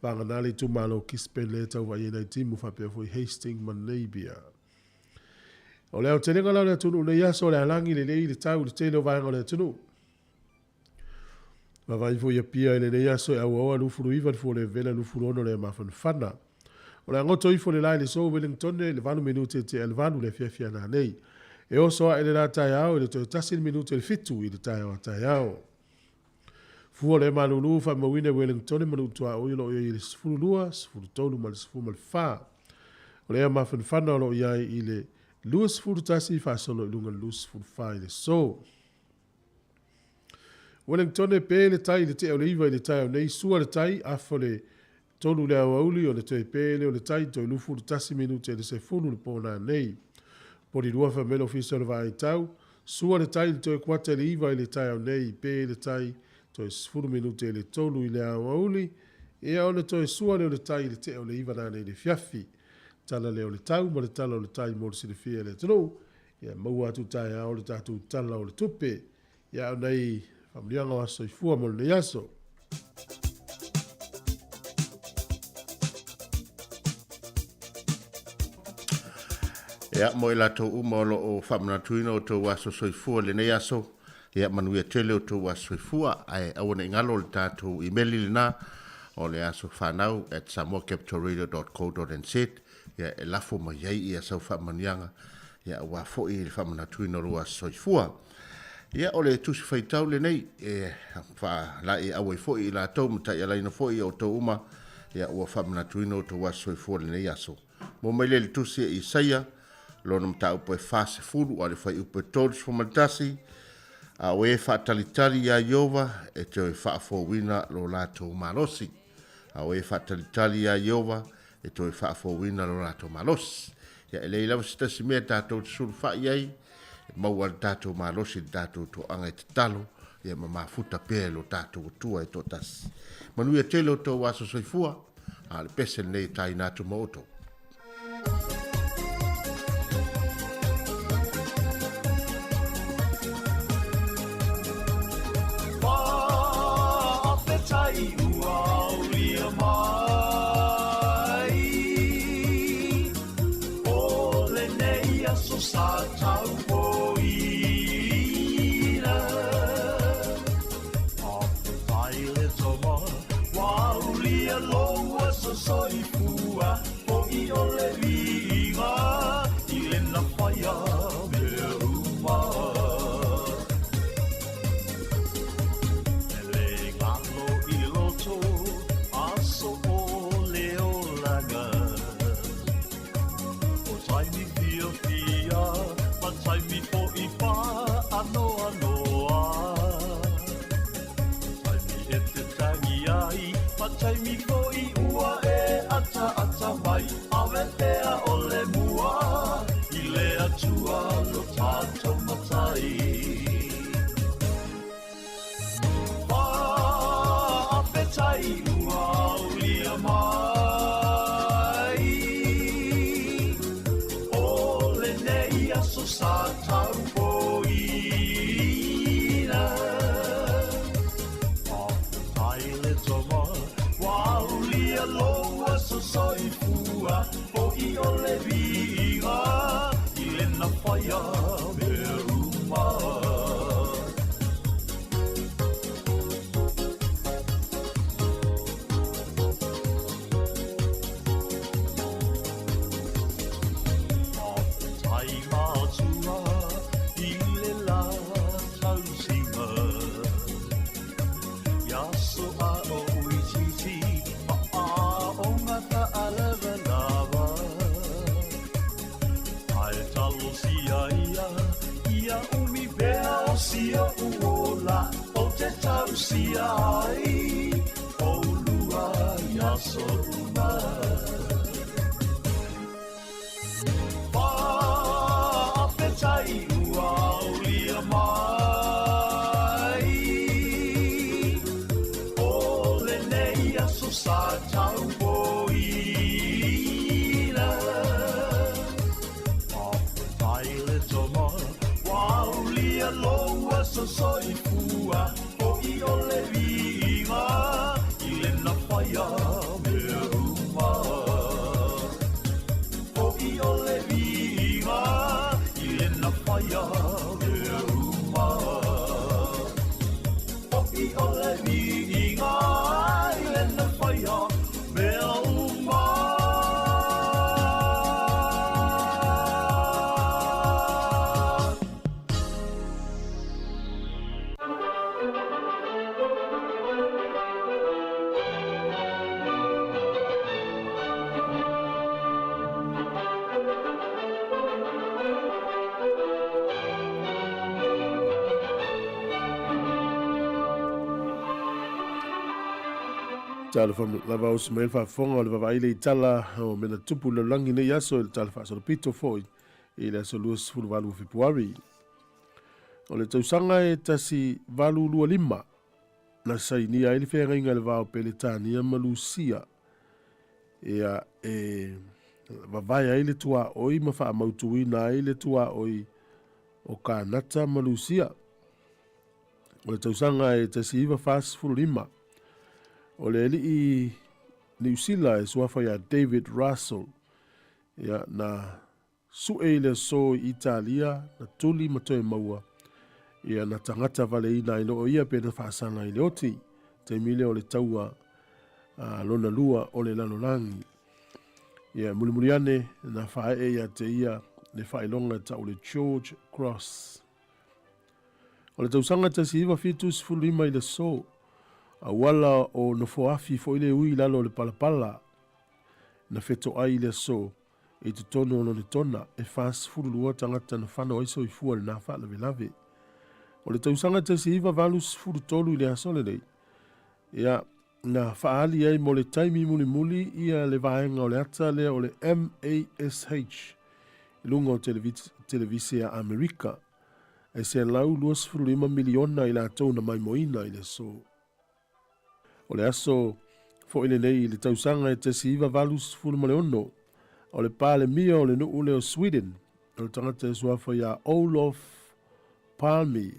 Speaker 1: Vagana le itumalo o Gisborne lea e tau vaai ai nai timu faapea foi Hastings ma Napier. O le aotelega la o le atunuu nei aso o le a lagi lelei le tau i le tele o vaega o le atunuu. Vaavaai foi Apia i lenei aso e auaoa 29 le fua o le vela 26 le mafanafana. O le a goto ifo le la i le aso Wellington i le 8 minute tea le 8 le afiafi a nanei. E oso ae le la taeao i le toe 1 minute le 7 i le taeao a taeao. Fua o le malulu faamauina i Wellington ma Nuu-tuaoi o lo o i ai i le 12, 13 ma le 14. O le ea mafanafana o lo o i ai i le 21 faasolo i luga i le 24 i le aso. Wellington e pe le tai i le tea o le 9 i le taeao nei, sua le tai, afa le 3 i le aoauli, o le toe pe lea o le tai, toe 21 minute i le 10 le po nanei. Poli lua fai mai le Ofisa o le Vaai Tau, sua le tai i le toe kuata i le 9 i le taeao nei, pe le tai, toe 10 minute i le 3 i le aoauli, ia ona toe sua lea o le tai i le tea o le 9 nanei i le afiafi. Tala lea o le tau ma le tala o le tai mo le silafia e le atunuu, Ia maua atu taeao le tatou Tala o le Tupe. Ia au nei faamanuiaga o aso soifua mo lenei aso.
Speaker 6: Ia, mo i latou uma o lo o faamanatuina o outou aso soifua i lenei aso, ia manuia tele o outou aso soifua, ae aua ne i galo le tatou imeli lena, o le aso fanau at samoacapitalradio.co.nz, ia e lafo mai ai ia sau faamanuiaga, ia aua foi le faamanatuina o lou aso soifua. Ia o le tusi faitau lenei e faalaeiau ai foi i latou ma taialaina foi i outou uma, ia ua faamanatuina o outou aso soifua i lenei aso. Mo mai lea i le tusi a Isaia, lona mataupu e 40 a le fuaiupu e 31, a o e faatalitali iā Ieova e toe faafouina lo latou malosi. A o e faatalitali iā Ieova e toe faafouina lo latou malosi. Ia, e leai lava se tasi mea tatou te sulufai ai, e maua le tatou malosi i le tatou toaga e tatalo, ia ma mafuta pea e lo tatou Atua e toatasi. Manuia tele o tou aso soifua, a o le pese lenei e taina atu ma outou.
Speaker 3: o le viiga i lena faia mea uma. Faafetai Matua i le la tausiga, ia so a o uititi ma aoga faalavalava. Ae talosia ia, ia umi pea o si o'u ola ou te tausia ai oulua i aso uma. Faafetai ua aulia mai o lenei aso sa taupoina. Faafetai le Tama ua aulia lou aso soifua, fo'i o le viiga i lena faia mea uma. Fo'i o le viiga i lena faia mea uma. Fo'i o le viiga i lena faia mea uma.
Speaker 1: Talofa lava o se mai le faafofoga o le vaavaai le i tala o mea na tupu i le lalolagi nei aso i le tala faasolopito foi i le aso 28 o Fepuari. O le tausaga e 1825 na sainia ai le feagaiga i le va o Peretania ma Lusia ia e vavae ai le tuaoi ma faamautuina ai le tuaoi o Kanata ma Lusia. O le tausaga e 1945, o le alii Niusila e suafa ia David Russell, ia, na sue i le aso i Italia, na tuli ma toe maua, ia, na tagata valeina ai loo ia pe na faasaga i le oti, taimi lea o le taua a lona lua o le lalolagi. Ia, mulimuli ane, na faaee ia te ia le faailoga tau le George Cross. O le tausaga 1975 i le aso, auala o Nofoafi foi le ui i lalo o le palapala, na fetoai i le aso, i totonu o Lonetona, e 42 tagata na fano ai soifua i lena faalavelave. O le tausaga 1983 i le aso lenei, ia, na faaali ai mo le taimi mulimuli ia le vaega o le ata lea o le MASH i luga o televise a Amerika. E 125 miliona i latou na maimoaina i le aso. O le aso foi lenei i le tausaga e 1986, o le Palemia o le nuu lea o Sweden, o le tagata e suafa ia Olof Palme,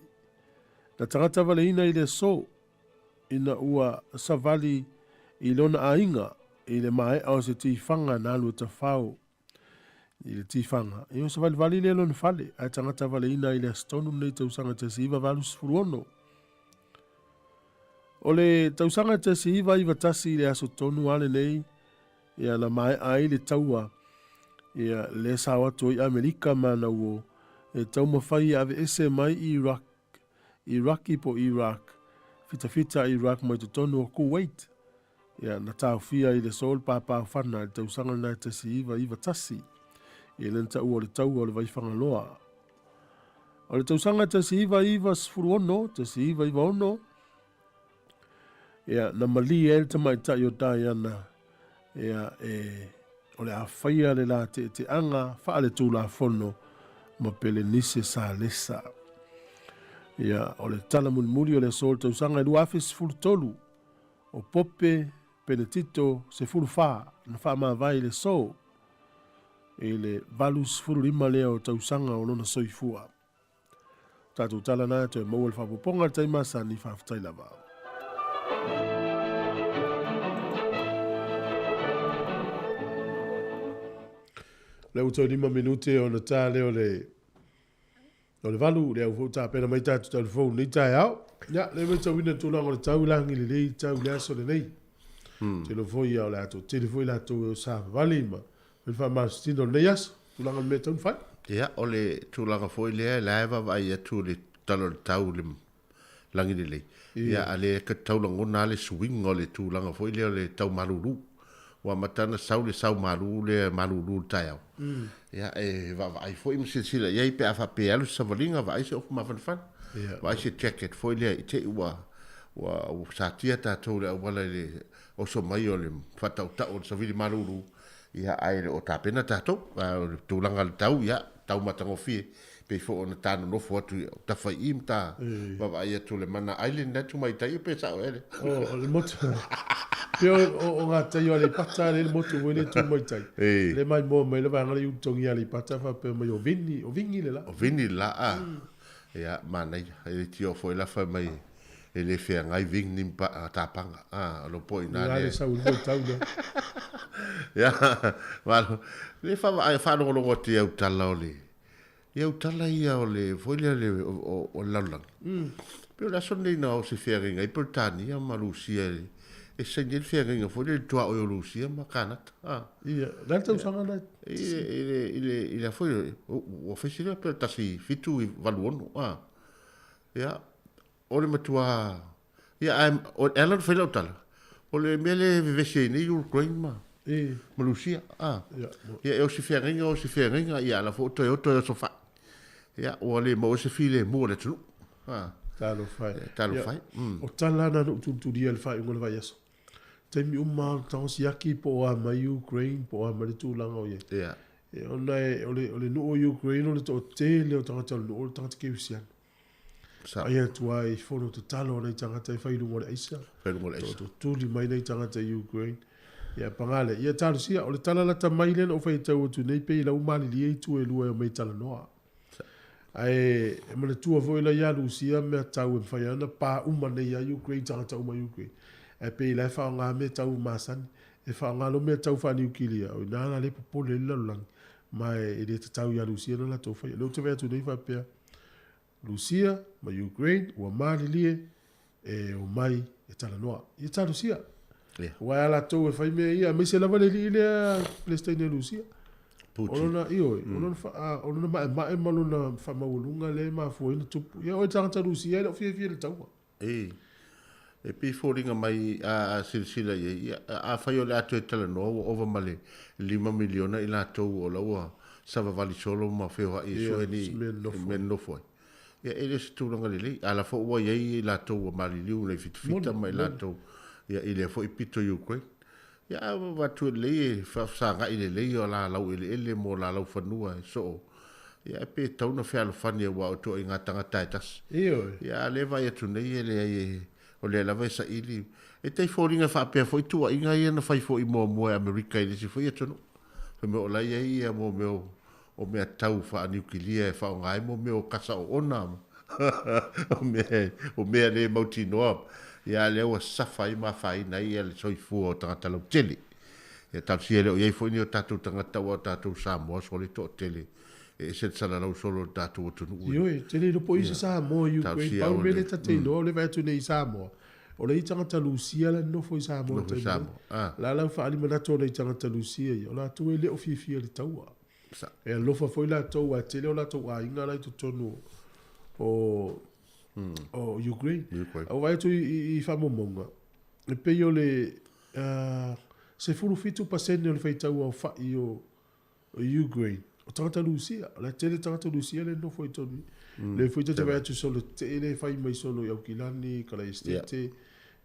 Speaker 1: na tagata valeina i le aso ina ua savali i lona aiga i le maea o se tifaga na alu e tafao i le tifaga. E o savalivali lea lona fale, ae tagata valeina i le aso tonu lenei tausaga 1986. O le tausaga 1991 i le aso tonu lava lenei, ia na maea ai le taua, ia le sao atu ai Amerika ma ana uo e taumafai e aveese mai Iraq, Iraki po Iraq, fitafita Iraq mai totonu o Kuwait. Ia, na taofia i le aso le pāpāofana i le tausaga lena e 1991, ia lea na taua o le taua o le Vaifagaloa. O le tausaga 1996, 1996, ia, na malie ai le tamaitai o Diana, ia, e, o le a faia le la teeteaga faaletulafono ma Pelenise Salesa. Ia, o le tala mulimuli o le aso o le tausaga e 2013, o Pope Penetito 14 na faamavae i le aso i le 85 lea o tausaga o lona soifua. Tatou tala na toe maua le faaopoopoga i le taimi masani, faafetai lava. Lea ua toe 5 minute ona ta lea o le o le 8, lea ua foi tapena mai tatou taulefou i lenei taeao. Ia, lea matauina le tulaga o le tau i lagi lelei tau i le aso lenei. Tele foi ia o le a toatele foi latou e o savavali ma fai le faamalositino o lenei aso. Tulaga o le mea e tatau ona fai.
Speaker 6: Ia, o le tulaga foi lea, la e vaavaai atu i le tala o le tau i le lagi lelei. Ia, a lea e tau lagona lava le suiga o le tulaga foi lea o le tau malulu. Ua amata ona sau le sau malu lea malulu i le taeao. Ia, e vaavaai foi ma silasila i ai pe a faapea e alu se savaliga, vaai se ofu mafanafana, vaai se jacket foi lea i te i ua ua satia tatou i le auala i le oso mai o le faatautau o le savili malulu. Ia, ae le o tapena tatou. A o le tulaga o le tau, ia, tau matagofie, pei foi ona ta nonofo atu i tafa i i ma ta vaavaai atu le Mana Island lea Tumaitai pe sao ea le.
Speaker 1: O le motu. Pe o ngā tai o Aleipata le motu foi le Tumaitai. Le mai moa mai le vaega le i utogi Aleipata faapea mai o Vini, o Vingi le la.
Speaker 6: O Vini le la a. Ia, manaia. E le tio foi la fai mai e le feagai Vini ma Tapaga. A, o lo po i nā
Speaker 1: le. Le sau i tau lea.
Speaker 6: Ia, malo. Le faalogologo atu i au tala o le Ia au tala ia o le foi lea le o le lalolagi. Pei o le aso lenei na o se feagaiga ai Peretania ma Lusia e saini ai le feagaiga foi lea i le tuaoi o Lusia ma Kanata.
Speaker 1: A. Ia, o le a le tausaga lena?
Speaker 6: I le i le foi ua fai se leo pe 1786. A. Ia, o le matua Ia, ae e ala ona fai lau tala, o le mea lea e vevesi ai nei Ukraine ma, ma Lusia. A. Ia, e o se feagaiga, o se feagaiga, ia, ala foi toe o toe oso fai. Ia, ua le maua se filemu o le atunuu.
Speaker 1: A. Talofa
Speaker 6: e. Talofa e.
Speaker 1: O tala na na ou tulitulia i le faaiuga o le vaiaso. Taimi uma lava o tago siaki po o a mai Ukraine po o a mai le tulaga o i ai.
Speaker 6: Ia.
Speaker 1: Ona o le nuu o Ukraine o le toatele o tagata o le nuu o le tagata kerisiano. Ai atu ai fono tatalo a nai tagata e fai i luga o le aisa.
Speaker 6: Fai luga o le aisa.
Speaker 1: Tuli mai nai tagata i Ukraine. Ia paga lea. Ia talosia, o le tala lata mai lea na ou faitau atu nei pei la ua malilie itu e lua e omai e talanoa. Ae e manatua foi la ia Lusia mea tau e mafai ona pa uma nei ia Ukraine, tagata uma i Ukraine. Ae pei la e faaaoga mea tau masani. E faaaoga loa mea tau faaniukilia, o i ina la lea e popole ai le lalolagi. Ma e le tatau ia Lusia ona latou faia. O lea ou te vaai atu nei faapea, Rusia ma Ukraine ua malilie e omai e talanoa. Ia talosia.
Speaker 6: Yeah.
Speaker 1: Aua e a latou e fai mea ia, aemaise lava le alii lea Peresetene o Rusia.
Speaker 6: Putin.
Speaker 1: O lona, ioe, o lona, o lona maemae ma lona faamaualuga lea e mafua ai ona tupu. Ia oe tagata Rusia e le o fiafia i le taua.
Speaker 6: E, e pei e foliga mai a silasila i ai, ia, afai o le a toe talanoa ua ova ma le $5 miliona i latou o la ua savavali solo ma feoai e sue ni mea nonofo ai. Ia, e le o se tulaga lelei. A la foi ua i ai i latou ua maliliu i fitafita ma i latou ia, i lea foi pito i Ukraine. Ia, a avatu lelei e faafesagai lelei o la laueleele mo la laufanua e soo. Ia, e pe tatau ona fealofani aua o ituaiga tagata e tasi.
Speaker 1: Ioe.
Speaker 6: Ia, a lea e vaai atu nei e leai e, o lea lava e saili. E tai foliga faapea foi tuuaiga ia na fai foi muamua e Amerika i le isi foi atunuu. Fai mai o la e i ai ia mo mea o mea tau faaniukilia e faaaoga ai mo mea o kasa oona o mea o mea le mautinoa. Ia a lea ua safa ai ma afaina ai ia le soifua o tagata lautele. Ia talosia e le o i ai foi ni o tatou tagata aua o tatou Samoa sole toatele e ese le salalau solo o le tatou atunuu.
Speaker 1: Ioe, te le iloa po o i se Samoa i Ukraine, pau le mea lea ta te iloa o lea e vaai atu nei i Samoa, o le i tagata Lusia la e nonofo i Samoa i le taimi nei. La la ua faaali manatu o nai tagata Lusia ia, o latou e le o fiafia i le taua. E alofa foi latou aua e tele o latou aiga la i totonu o o Ukraine. A ua vaai atu i faamaumauga, e pei o le 17% o le faitau aofai o Ukraine, o tagata Lusia. O la e tele tagata Lusia lea e nonofo i totonu i i. Lea foi ta te vaai atu solo tetee lea e fai mai solo i Aukilani, Kalaesetete,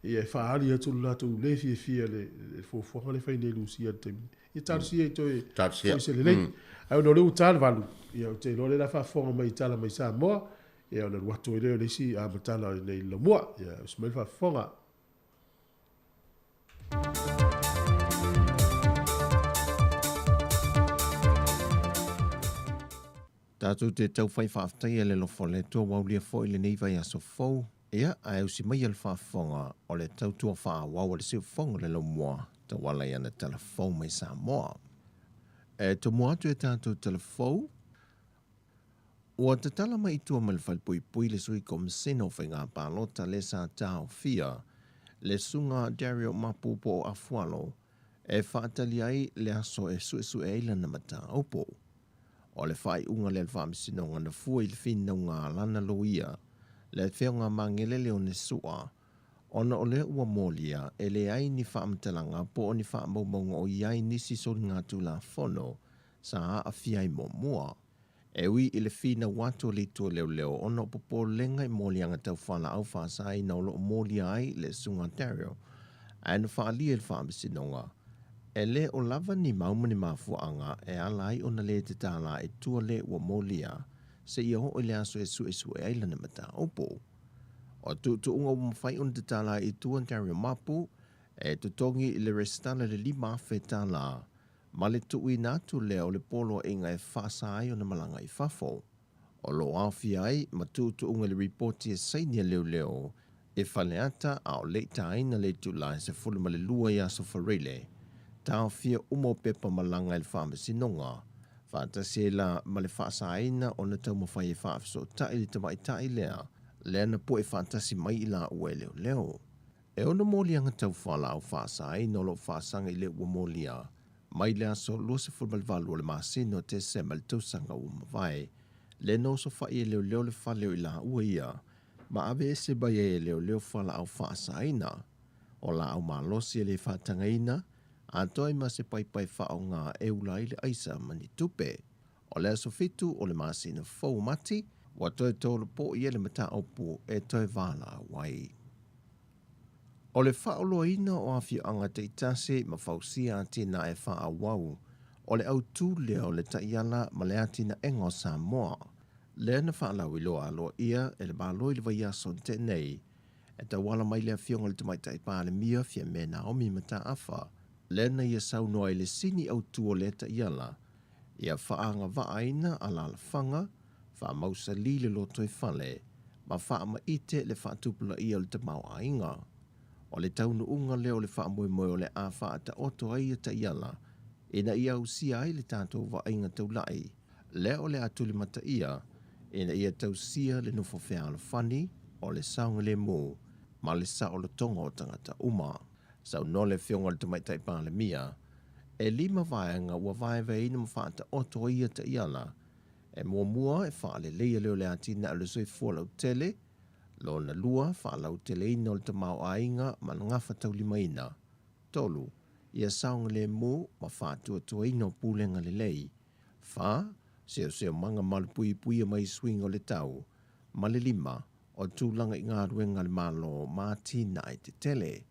Speaker 1: ia e faaali atu lo latou le fiafia i le fuafuaga lea e fai nei e Lusia i le taimi nei. Ia talosia i toe foi se lelei. Ae ona o lea ua ta le 8, ia ou te iloa o lea o le a faafofoga mai i tala mai Samoa, ia ona alu atu ai lea o le isi matala i inei i Lamua. Ia usi mai le faafofoga.
Speaker 7: Tatou te taufai faafetaia le alofa o le Atua ua aulia foi lenei vaiaso fou, ia, ae usi maia le faafofoga o le tautua faaauau a le Siufofoga o le Laumua tauala i ana tala fou mai Samoa. E tomua atu e tatou talafou, ua tatala mai i tua ma le falepuipui le Sui Komisena o Faiga Palota le sa taofia le Susuga Dario Mapu po o Afualo e faatali ai le aso e suesue ai lana mataupu. O le faaiuga lea a le Faamasinoga na fua i le finauga a lana loia, le Afioga Magele Leone Sua, ona o lea ua molia e leai ni faamatalaga po o ni faamaumauga o i ai nisi soligatulafono sa aafia ai muamua. E ui i le finau atu o le Itu o Leoleo ona o popolega i moliaga tau fualaau faasaina o lo o molia ai le Susuga Dario, ae na faaalia i le Faamasinoga, e le o lava ni mau ma ni mafuaaga e ala ai ona lē tatala i tua le ua molia seia oo i le aso e suesue ai lana mataupu. O tuutuuga ua mafai ona tatala ai i tua Dario Mapu e totogi i le resitala i le $5,000 ma le tuuina atu lea o le poloaiga e faasa ai ona malaga i fafo. O lo o aofia ai ma tuutuuga i le ripoti e saini a leoleo i Faleata a o le i taina le itula e 12 i Aso Faraile, taofia uma o pepa malaga i le Faamasinoga, faatasi ai la ma le faasaina ona taumafai e faafesootai le tamaitai lea, lea na pue faatasi mai i laua e leoleo. E ono moliaga tau fualaau faasaina o lo o faasaga i le ua molia mai le aso 28 o le masina o Tesema i le tausaga ua mavae, le na osofai e leoleo le fale o i laua ia ma aveese mai ai e leoleo fualaau faasaina o laau malosi e le faatagaina, atoa ai ma se paipai faaaoga e ula ai le aisa ma ni tupe. O le aso 7 o le masina fou o Mati, ua toe tolopo i ai le mataupu e toe valaau ai. O le faaoloaina o afioaga taitasi ma fausia atinae faaauau, o le autū lea o le taiala ma le atinaega o Samoa, lea na faalauiloa aloaia e le Malo i le vaiaso na tea nei, e tauala mai le Afioga i le Tamaitai Palemia Fiame Naomi Mataafa, lea na ia saunoa i le sini autū o lea taiala, ia faaagavaaina alaalafaga, faamausali le lotoifale, ma faamaite le faatupulaia o le tamaoaiga. O le taunuuga lea o le faamoemoe o le a faataoto ai ia taiala ina ia ausia ai le tatou vaaiga taulai, lea o le a tulimataia ina ia tausia le nofo fealofani o le saogalemu ma le saolotoga o tagata uma. Saunoa le Afioga i le Tamaitai Palemia, e lima vaega ua vaevaeina ma faataoto ai ia taiala. E muamua, e faaleleia lea o le atinae o le soifua lautele, lona lua, faalauteleina o le tamaoaiga ma le gafataulimaina, tolu, ia saogalemu ma faatuatuaina o pulega lelei, fa, seoseomaga malupuipuia mai suiga o le tau, ma le lima, o tulaga i galuega a le Malo ma atinae tetele.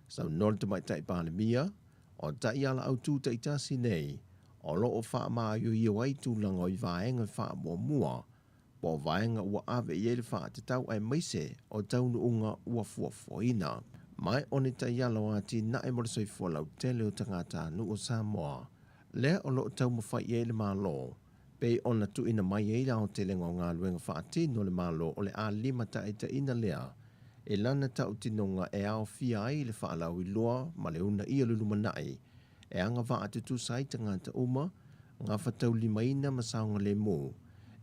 Speaker 7: Saunoa le Tamaitai Palemia, o taiala autū taitasi nei, o lo o faamaioio ai tulaga o i vaega faamuamua, po o vaega ua ave i ai le faatatau aemaise o taunuuga ua fuafuaina. Ma o ni taiala o atinae mo le soifua lautele o tagatanuu o Samoa, lea o lo o taumafai i ai le Malo, pei ona tuuina mai ai le aotelega o galuega faatino a le Malo o le a limataitaiina lea e lana tautinoga e aofia ai le faalauiloa ma le uunaia o le lumanai e agavaa tutusa ai tagata uma, gafataulimaina ma saogalemu,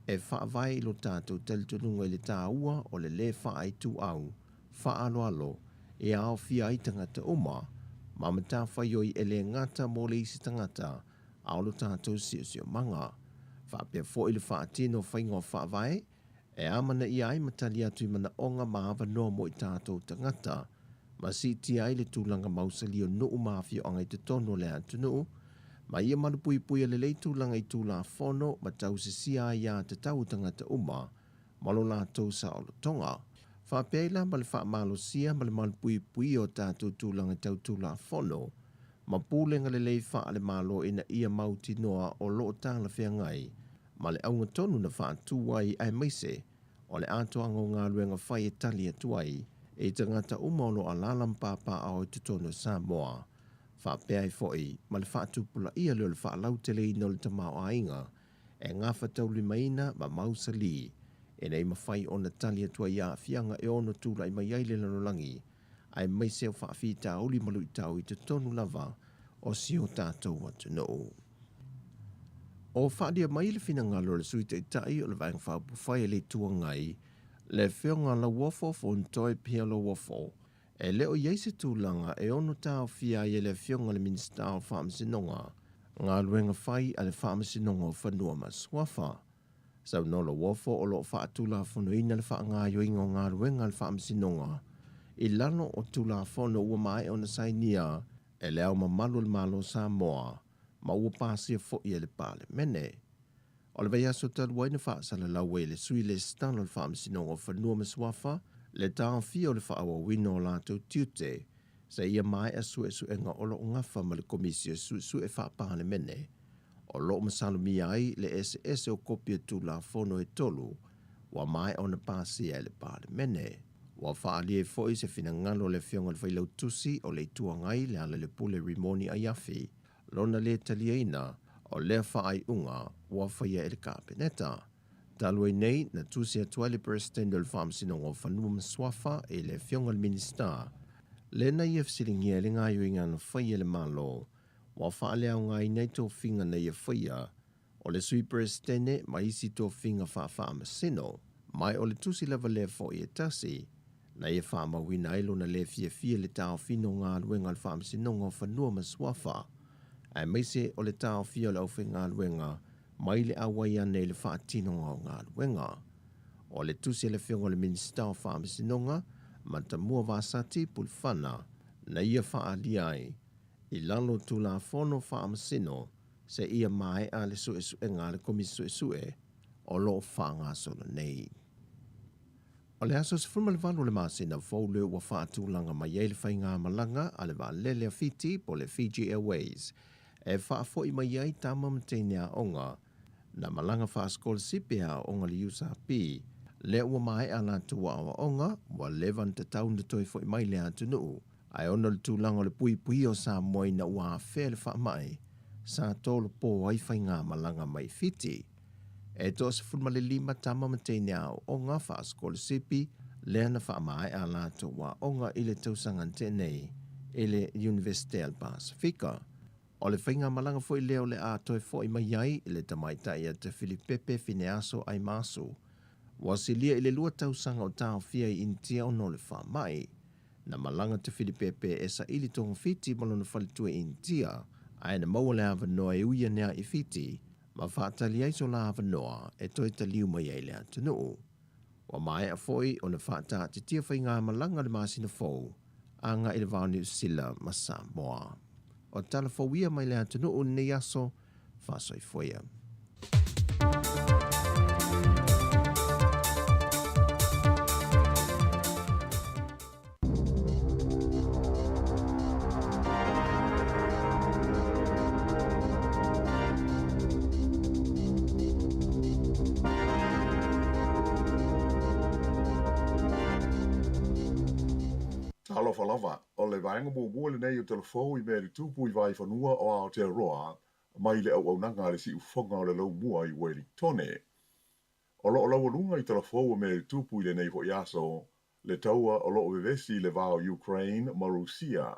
Speaker 7: e faavae i lo tatou talitonuga i le taua o le lē faaituau, faaaloalo, e aofia ai tagata uma, ma matafaioi e le gata mo le isi tagata, a o lo tatou siosiomaga. Faapea foi le faatino o faiga o faavae, e amanaia ai ma tali atu i manaoga ma avanoa mo i tatou tagata, ma siitia ai le tulaga mausali o nuu ma afioaga i totonu o le atunuu, ma ia malupuipuia lelei tulaga i Tulafono ma tausisia aia tatau o tagata uma ma lo latou saolotoga. Faapea ai la ma le faamalosia ma le malupuipuia o tatou tulaga tau Tulafono ma pulega lelei faale-Malo ina ia mautinoa o lo o talafeagai ma le auga tonu na faatu ai aemaise o le atoaga o galuega fai e tali atu ai i tagata uma o lo o alaala ma papaaao i totonu o Samoa, faapea ai foi ma le faatupulaia lea o le faalauteleina o le tamaoaiga e gafataulimaina ma mausali ina ia mafai ona tali atu ai i aafiaga e ono tulai mai ai le lalolagi aemaise o faafitauli ma luitau i totonu lava o si o tatou atunuu. O faaalia mai le finagalo o le Sui Taitai o le Vaega Faaupufai a le Itu Agai, le Afioga Lauofo Fonotoe Pierre Lauofo, e le o i ai se tulaga e ono taofia ai e le Afioga i le Minisita o Faamasinoga galuega fai a le Faamasinoga o Fanua ma Suafa. Saunoa Lauofo o lo o faatulafonoina le faagaoioiga o galuega a le Faamasinoga i lalo o Tulafono ua maea ona sainia e Le Ao Mamalu o le Malo o Samoa ma ua pasia foi e le Palemene. O le vaiaso talu ai na faasalalau ai e le Sui Lesitala o le Faamasinoga o Fanua ma Suafa le taofia o le faaauauina o latou tiute seia maea suesuega o lo o gafa ma le Komisi o Suesue Faa-Palemene o lo o masalomia ai le eseese o kopi o Tulafono e tolu ua maea ona pasia e le Palemene. Ua faaalia ai foi se finagalo o le Afioga i le Failautusi o le Itu Agai Lealailepule Rimoni Aiafi lona lē taliaina o lea faaiuga ua faia e le Kapeneta. Talu ai nei, na tusi atu ai le Peresetene o le Faamasinoga o Fanua ma Suafa i le Afioga i le Minisita lea na ia fesiligia ai le gaoioiga na faia e le Malo ua faaleaogaina ai tofiga na ia faia o le Sui Peresetene ma isi tofiga faafaamasino, mai o le tusi lava lea foi e tasi, na ia faamauina ai lona lē fiafia i le taofiga o galuega a le Faamasinoga o Fanua ma Suafa, aemaise o le taofia o le aufaigaluega mai le auai ane i le faatinoga o galuega. O le tusi a le Afioga i le Minisita o Faamasinoga, Matamua Vasati Pulufana, na ia faaalia ai i lalo o Tulafono Faamasino seia maea le suesuega a le Komisi Suesue o lo o faagasolo nei. O le aso 18 o le masina fou lea ua faatulaga mai ai le faigamalaga a le vaalele a Fiti po o le Fiji Airways e faafoi mai ai tama ma teine aoga na malaga faasikolasipi e aooga i le USP lea ua maea a latou aoaoga ua leva ona tatau ona toe foi mai i le atunuu Ae ona o le tulaga o le puipuia o Samoa ina ua afea le faamai, sa tolopo ai faigamalaga mai Fiti. E toa-15 tama ma teine aooga faasikolasipi lea na faamaea a latou aoga i le tausaga na tea nei i le Iunivesite a le Pasefika. O le faigamalaga foi lea o le a toe foi mai ai le tamaitai a Tafilipepe Fineaso Aimasu, ua silia i le lua tausaga o taofia i Initia ona o le faamai. Na malaga Tafilipepe e saili togafiti ma lona faletua i Initia, ae na maua le avanoa e ui ane ai i Fiti ma faatali ai so la avanoa e toe taliu mai ai i le atunuu. Ua maea foi ona faataatitia faigamalaga le masina fou agai i le va o Niu Sila ma Samoa. O tala fou ia mai le atunuu i lenei aso, faasoifua ia.
Speaker 8: Talofa lava, o le vaega muamua lenei o Talafou i mea i le tupu i Vaifanua o Aotearoa mai le auaunaga a le siufofoga o le Laumua i Uelintone. O lo o laualuga i Talafou o mea i le tupu i lenei foi aso, le taua o lo o vevesi i le va o Ukraine ma Rusia.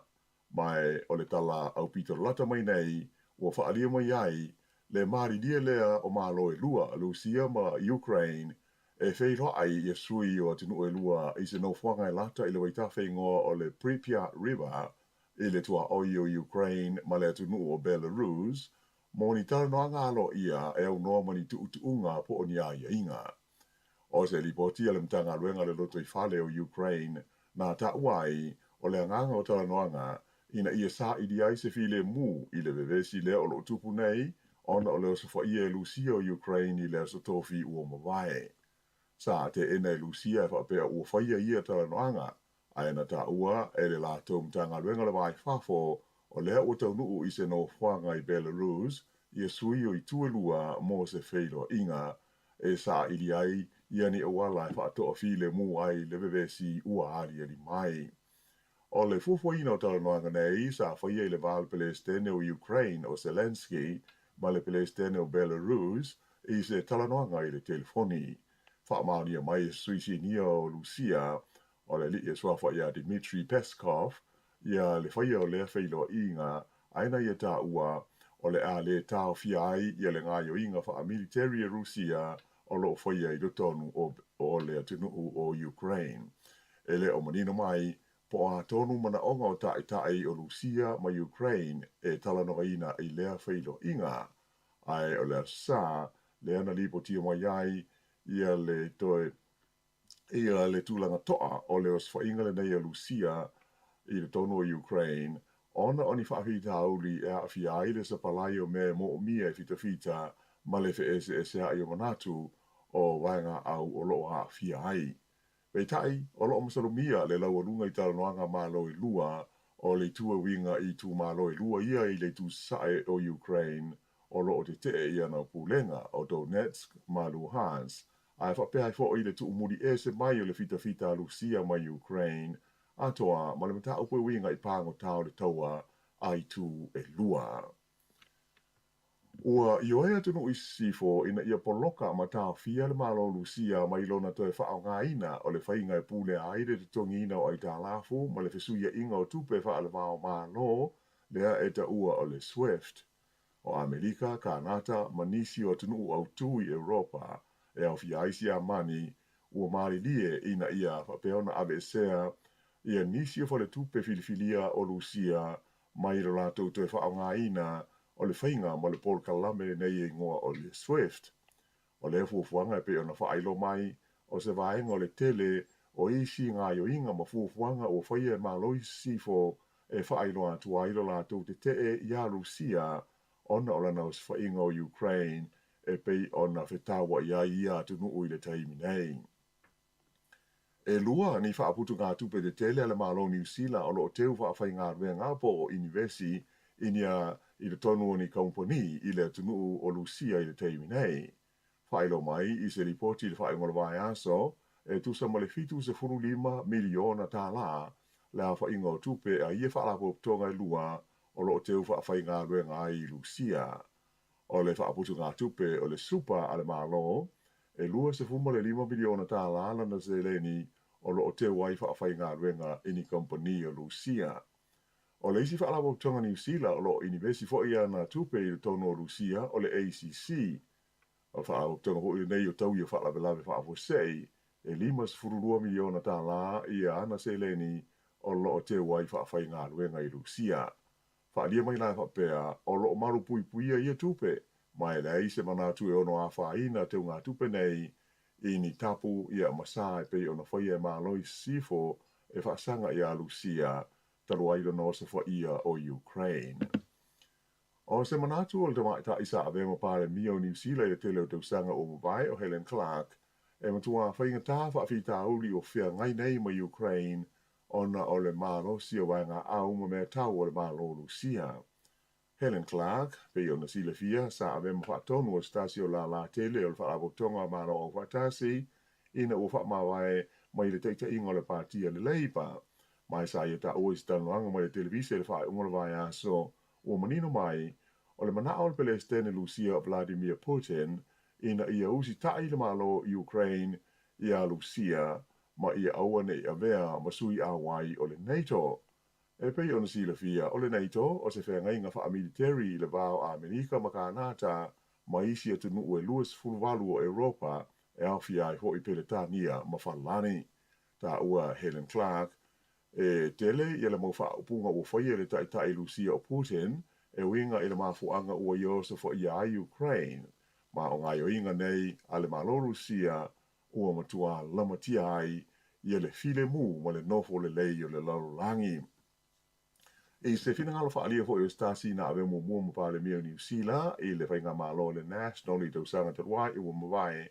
Speaker 8: Ma o le tala aupito lata mai nei ua faaalia mai ai le malilie lea o Malo e lua, Rusia ma Ukraine, e feiloai ia sui o atunuu e lua i se nofoaga e lata i le vaitafe igoa o le Pripyat River i le tuaoi o Ukraine ma le atunuu o Belarus mo ni talanoaga aloaia e aunoa ma ni tuutuuga po o ni aiaiga. O se lipoti a le Matagaluega o le Lotoifale o Ukraine na taua ai o le agaga o talanoaga ina ia saili ai se filemu i le vevesi lea o lo o tupu nei ona o le osofaia e Lusia o Ukraine i le Aso Tofi ua mavae. Sa teena e Lusia e faapea ua faia ia talanoaga, ae na taua e le latou Matagaluega o le Va i Fafo o lea ua taunuu i se nofoaga i Belarus ia sui o itu e lua mo se feiloaiga e saili ai ia ni auala e faatoafilemu ai le vevesi ua aliali mai. O le fuafuaina o talanoaga nei sa faia i le va o le Pelesitene o Ukraine o Zelenskyy ma le Pelesitene o Belarus i se talanoaga i le telefoni. Faamaonia mai e se sui sinia o Lusia, o le alii e suafa ia Dmitry Peskov, ia le faia o lea feiloaiga, ae na ia taua, o le a lē taofia ai ia le gaoioiga faamiliteri a Rusia o lo o faia i totonu o le atunuu o Ukraine. E le o manino mai po o a tonu manaoga o taitai o Rusia ma Ukraine e talanoaina i lea feiloaiga, ae o le Aso Sa lea na lipotia mai ai ia le toe ia le tulaga toa o le osofaiga lenei a Rusia i totonu o Ukraine ona o ni faafitauli e aafia ai le sapalai o mea e moomia e fitafita ma le feeseeseai o manatu o vaegaau o lo o aafia ai. Peitai, o lo o masalomia le laualuga i talanoaga a Malo e lua o le itu e uiga i itumalo e lua ia i le itu sasae o Ukraine o lo o tetee i ana pulega o Donetsk ma Luhansk, ae faapea ai foi le tuumuli ese mai o le fitafita a Rusia mai Ukraine atoa ma le mataupu e uiga i pagota o le taua a itu e lua. Ua ioe atunuu i sisifo ina ia poloka ma taofia le Malo o Rusia mai lona toe faaaogaina o le faiga e pulea ai le totogiina o aitalafu ma le fesuiaiga o tupe faale-va-o-Malo lea e taua o le SWIFT. O Amerika, Kanata ma nisi o atunuu autū i Europa, e aofia ai Siamani, ua malilie ina ia faapea ona aveesea ia nisi o faletupe filifilia o Rusia mai lo latou toe faaaogaina o le faiga ma le polokalame lenei e igoa o le SWIFT. O lea fuafuaga e pei ona faailoa mai, o se vaega o le tele o isi gaoioiga ma fuafuaga ua faia e Malo i Sisifo e faailoa atu ai lo latou tetee iā Rusia ona o lana osofaiga o Ukraine e pei ona fetauai ai ia atunuu i le taimi nei. E lua ni faaputugatupe tetele a le Malo o Niu Sila o lo o teu faafaigaluega po o inivesi i nia i totonu o ni kamupani i le atunuu o Rusia i le taimi nei. Faailoa mai i se lipoti i le faaiuga o le vaiaso, e tusa ma le $75 miliona tālā le aofaiga o tupe a ia faalapotopotoga e lua o lo o teu faafaigaluega ai i Rusia. O le faaputugatupe o le Supa a le Malo, e $25 miliona tālā lana seleni o lo o teu ai faafaigaluega i ni kamupani o Rusia. O le isi faalapotopotoga Niu Sila o lo o inivesi foi ana tupe i totonu o Rusia o le ACC. O le faalapotopotoga foi lenei o taui o faalavelave faafuasei, e $52 miliona tālā ia ana seleni o lo o teu ai faafaigaluega i Rusia. Faaalia mai la e faapea, o lo o malupuipuia ia tupe, ma e leai se manatu e ono afaina teugatupe nei i ni tapu ia ma sa e pei ona faia e Malo i Sisifo e faasaga iā Rusia talu ai lona osofaia o Ukraine. O se manatu o le tamaitai sa avea ma Palemia o Niu Sila i le tele o tausaga ua mavae o Helen Clark, e matua faigata faafitauli o feagai nei ma Ukraine ona o le malosi o vaegaau ma meatau o le Malo o Rusia. Helen Clark, pei ona silafia, sa avea ma faatonu o se tasi o lālā tele o le Faalapotopotoga o Malo Aufaatasi ina ua faamavae mai le taitaiga o le Pāti a le Labour. Ma e sa ia taua i se talanoaga mai le televise i le faaiuga o le vaiaso, ua manino mai, o le manao o le Pelesitene Rusia Vladimir Putin ina ia usitai le Malo o Ukraine iā Rusia ma ia aua ne i avea ma sui auai o le NATO. E pei ona silafia, o le NATO o se feagaiga faamiliteri i le va o Amerika ma Kanata ma isi atunuu e 28 o Europa e aofia ai foi Peretania ma Falani. Taua Helen Clark, e tele ia le mau faaupuga ua faia e le taitai Rusia o Putin e uiga i le mafuaaga ua ia osofaia ai Ukraine. Ma o gaoioiga nei a le Malo Rusia ua matua lamatia ai ia le filemu ma le nofo lelei o le lalolagi. I se finagalo faaalia foi o se tasi na avea muamua ma Palemia o Niu Sila i le faigamalo a le National i tausaga talu ai ua mavae,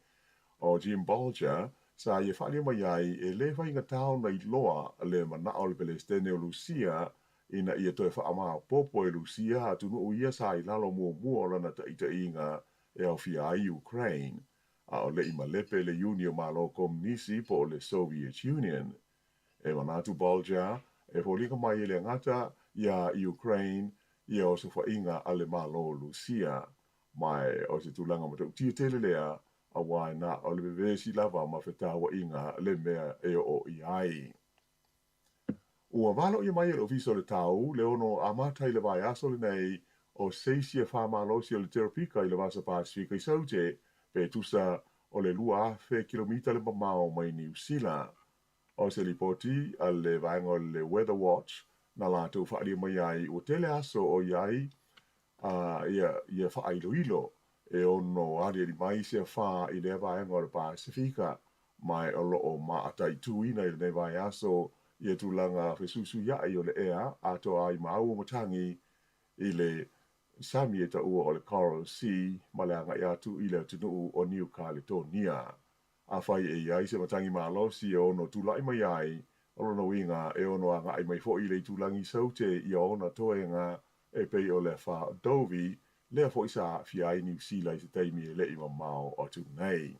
Speaker 8: o Jim Bolger, sa ia faaalia mai ai e lē faigata ona iloa le manao o le Pelesitene o Rusia ina ia toe faamaopoopo e Rusia atunuu ia sa i lalo muamua o lana taitaiga e aofia ai Ukraine, a o le i malepe le Iuni o Malo Komunisi po o le Soviet Union. E manatu Bolger, e foliga mai e le gata iā Ukraine ia osofaiga a le Malo o Rusia. Ma e o se tulaga matautia tele lea, auā e na o le vevesi lava ma fetauaiga le mea e oo i ai. Ua valoia mai e le Ofisa o le Tau le ono amata i le vaiaso lenei O se isi afa malosi o le teropika i le Vasa Pasifika i Saute, pe tusa o le 2,000 kilomita le mamao mai Niu Sila. O se lipoti a le vaega o le Weather Watch na latou faaalia mai ai ua tele aso o i ai a ia ia faailoilo e ono aliali mai se afa i lea vaega o le Pasifika, ma o lo o mataituina i lenei vaiaso ia tulaga fesuisuiai o le ea atoa ai ma au matagi i le sami e taua o le Coral Sea ma le agai atu i le atunuu o Niu Kaletonia. Afai e i ai se matagi malosi e ono tula'i mai ai, o lona uiga e ono aga'i mai fo'i i le itulagi i Saute ia ona toega e pei o le afa o Dovi, lea fo'i sa aafia ai Niu Sila i se taimi e le'i mamao atu nei.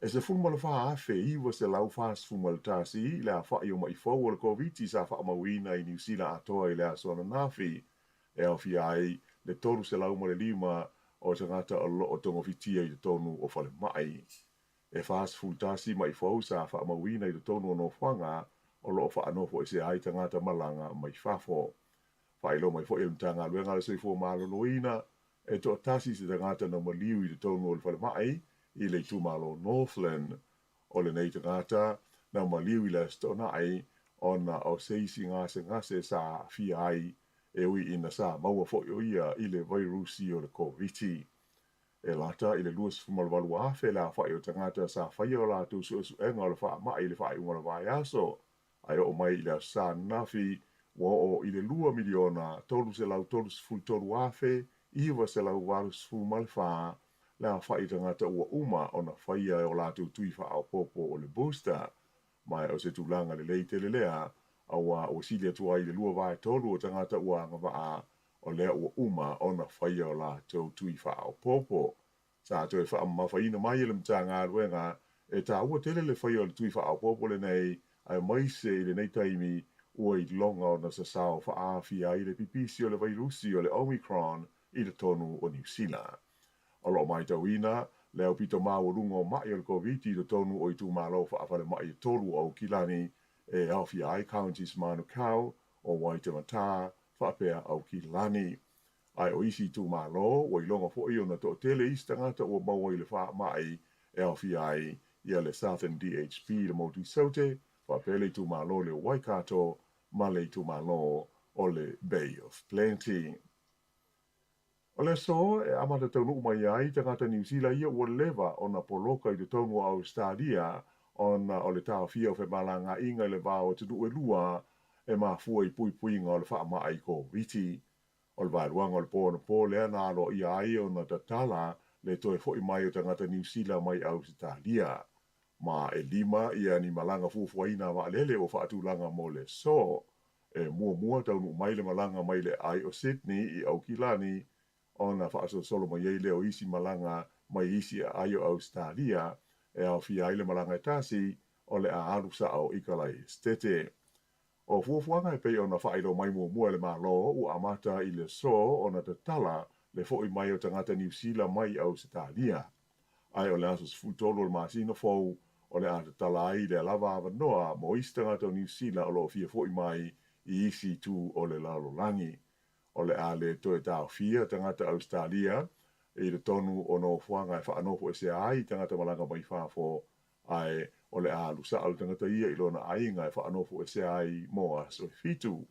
Speaker 8: E 14,941 le afa'i o ma'i fou o le Koviti sa faamauina i Niu Sila atoa i le aso ananafi, e aofia ai le 305 o tagata o lo o togofitia i totonu o falema'i. E 41 ma'i fou sa faamauina i totonu o nofoaga o lo o faanofoesea ai tagata malaga mai fafo. Faailoa mai fo'i e le Matagaluega a le Soifua Maloloina e toatasi se tagata na maliu i totonu o le falema'i i le itumalo Northland. O lenei tagata na maliu i le Aso Toonai ona o se isi gasegase sa aafia ai, e ui ina sa maua fo'i o ia i le vairusi o le Koviti. E lata i le 28,000 le afa'i o tagata sa faia o latou suesuega o le faama'i i le faaiuga o le vaiaso, ae oo mai i le Aso Sa ananafi ua oo i le 2,333,984 le afa'i tagata ua uma ona faia e o latou tui faaopoopo o le booster. Ma o se tulaga lelei tele lea, auā ua sili atu ai i le 2/3 o tagata ua agavaa o lea ua uma ona faia o latou tui faaopoopo. Sa toe faamamafaina mai e le Matagaluega e taua tele le faia o le tui faaopoopo lenei, aemaise i lenei taimi ua iloga ona sasao faaafia ai le pipisi o le vairusi o le Omicron i totonu o Niu Sila. O lo o matauina le aupito maualuga o ma'i o le Koviti i totonu o itumalo faafalemai e tolu o Aukilani e aofia ai Counties Manukau, o Waitematā, faapea Aukilani. Ae o isi itumalo, ua iloga fo'i ona toatele isi tagata ua maua i le faama'i e aofia ai ia le Southern DHB i le motu i Saute, faapea le itumalo lea o Waikato ma le itumalo o le Bay of Plenty. O le aso e amata taunuu mai ai tagata Niu Sila ia ua leva ona poloka i totonu o Ausetalia ona o le taofia o femalagaaiga i le va o atunuu e lua e mafua i puipuiga o le faama'i Koviti. O le vaeluaga o le po anapo lea na aloaia ai ona tatala le toe fo'i mai o tagata Niu Sila mai Ausetalia. Ma e lima ia ni malaga fuafuaina a vaalele ua faatulaga mo le aso. E muamua taunuu mai le malaga mai le aai o Sydney i Aukilani ona faasolosolo mai ai lea o isi malaga mai isi aai o Ausetalia e aofia ai le malaga e tasi o le a alu sa'o i Kalaesetete. O fuafuaga e pei ona faailoa mai muamua e le Malo ua amata i le aso ona tatala le fo'i mai o tagata Niu Sila mai Ausetalia. Ae o le aso 13 o le masina fou o le a tatala ai lea lava avanoa mo isi tagata o Niu Sila o lo o fia fo'i mai i isi itu o le lalolagi. O le a le toe taofia tagata Ausetalia i totonu o nofoaga e faanofoesea ai tagata malaga mai fafo, ae o le a alu sa'o le tagata ia i lona aiga e faanofoesea ai mo aso e fitu.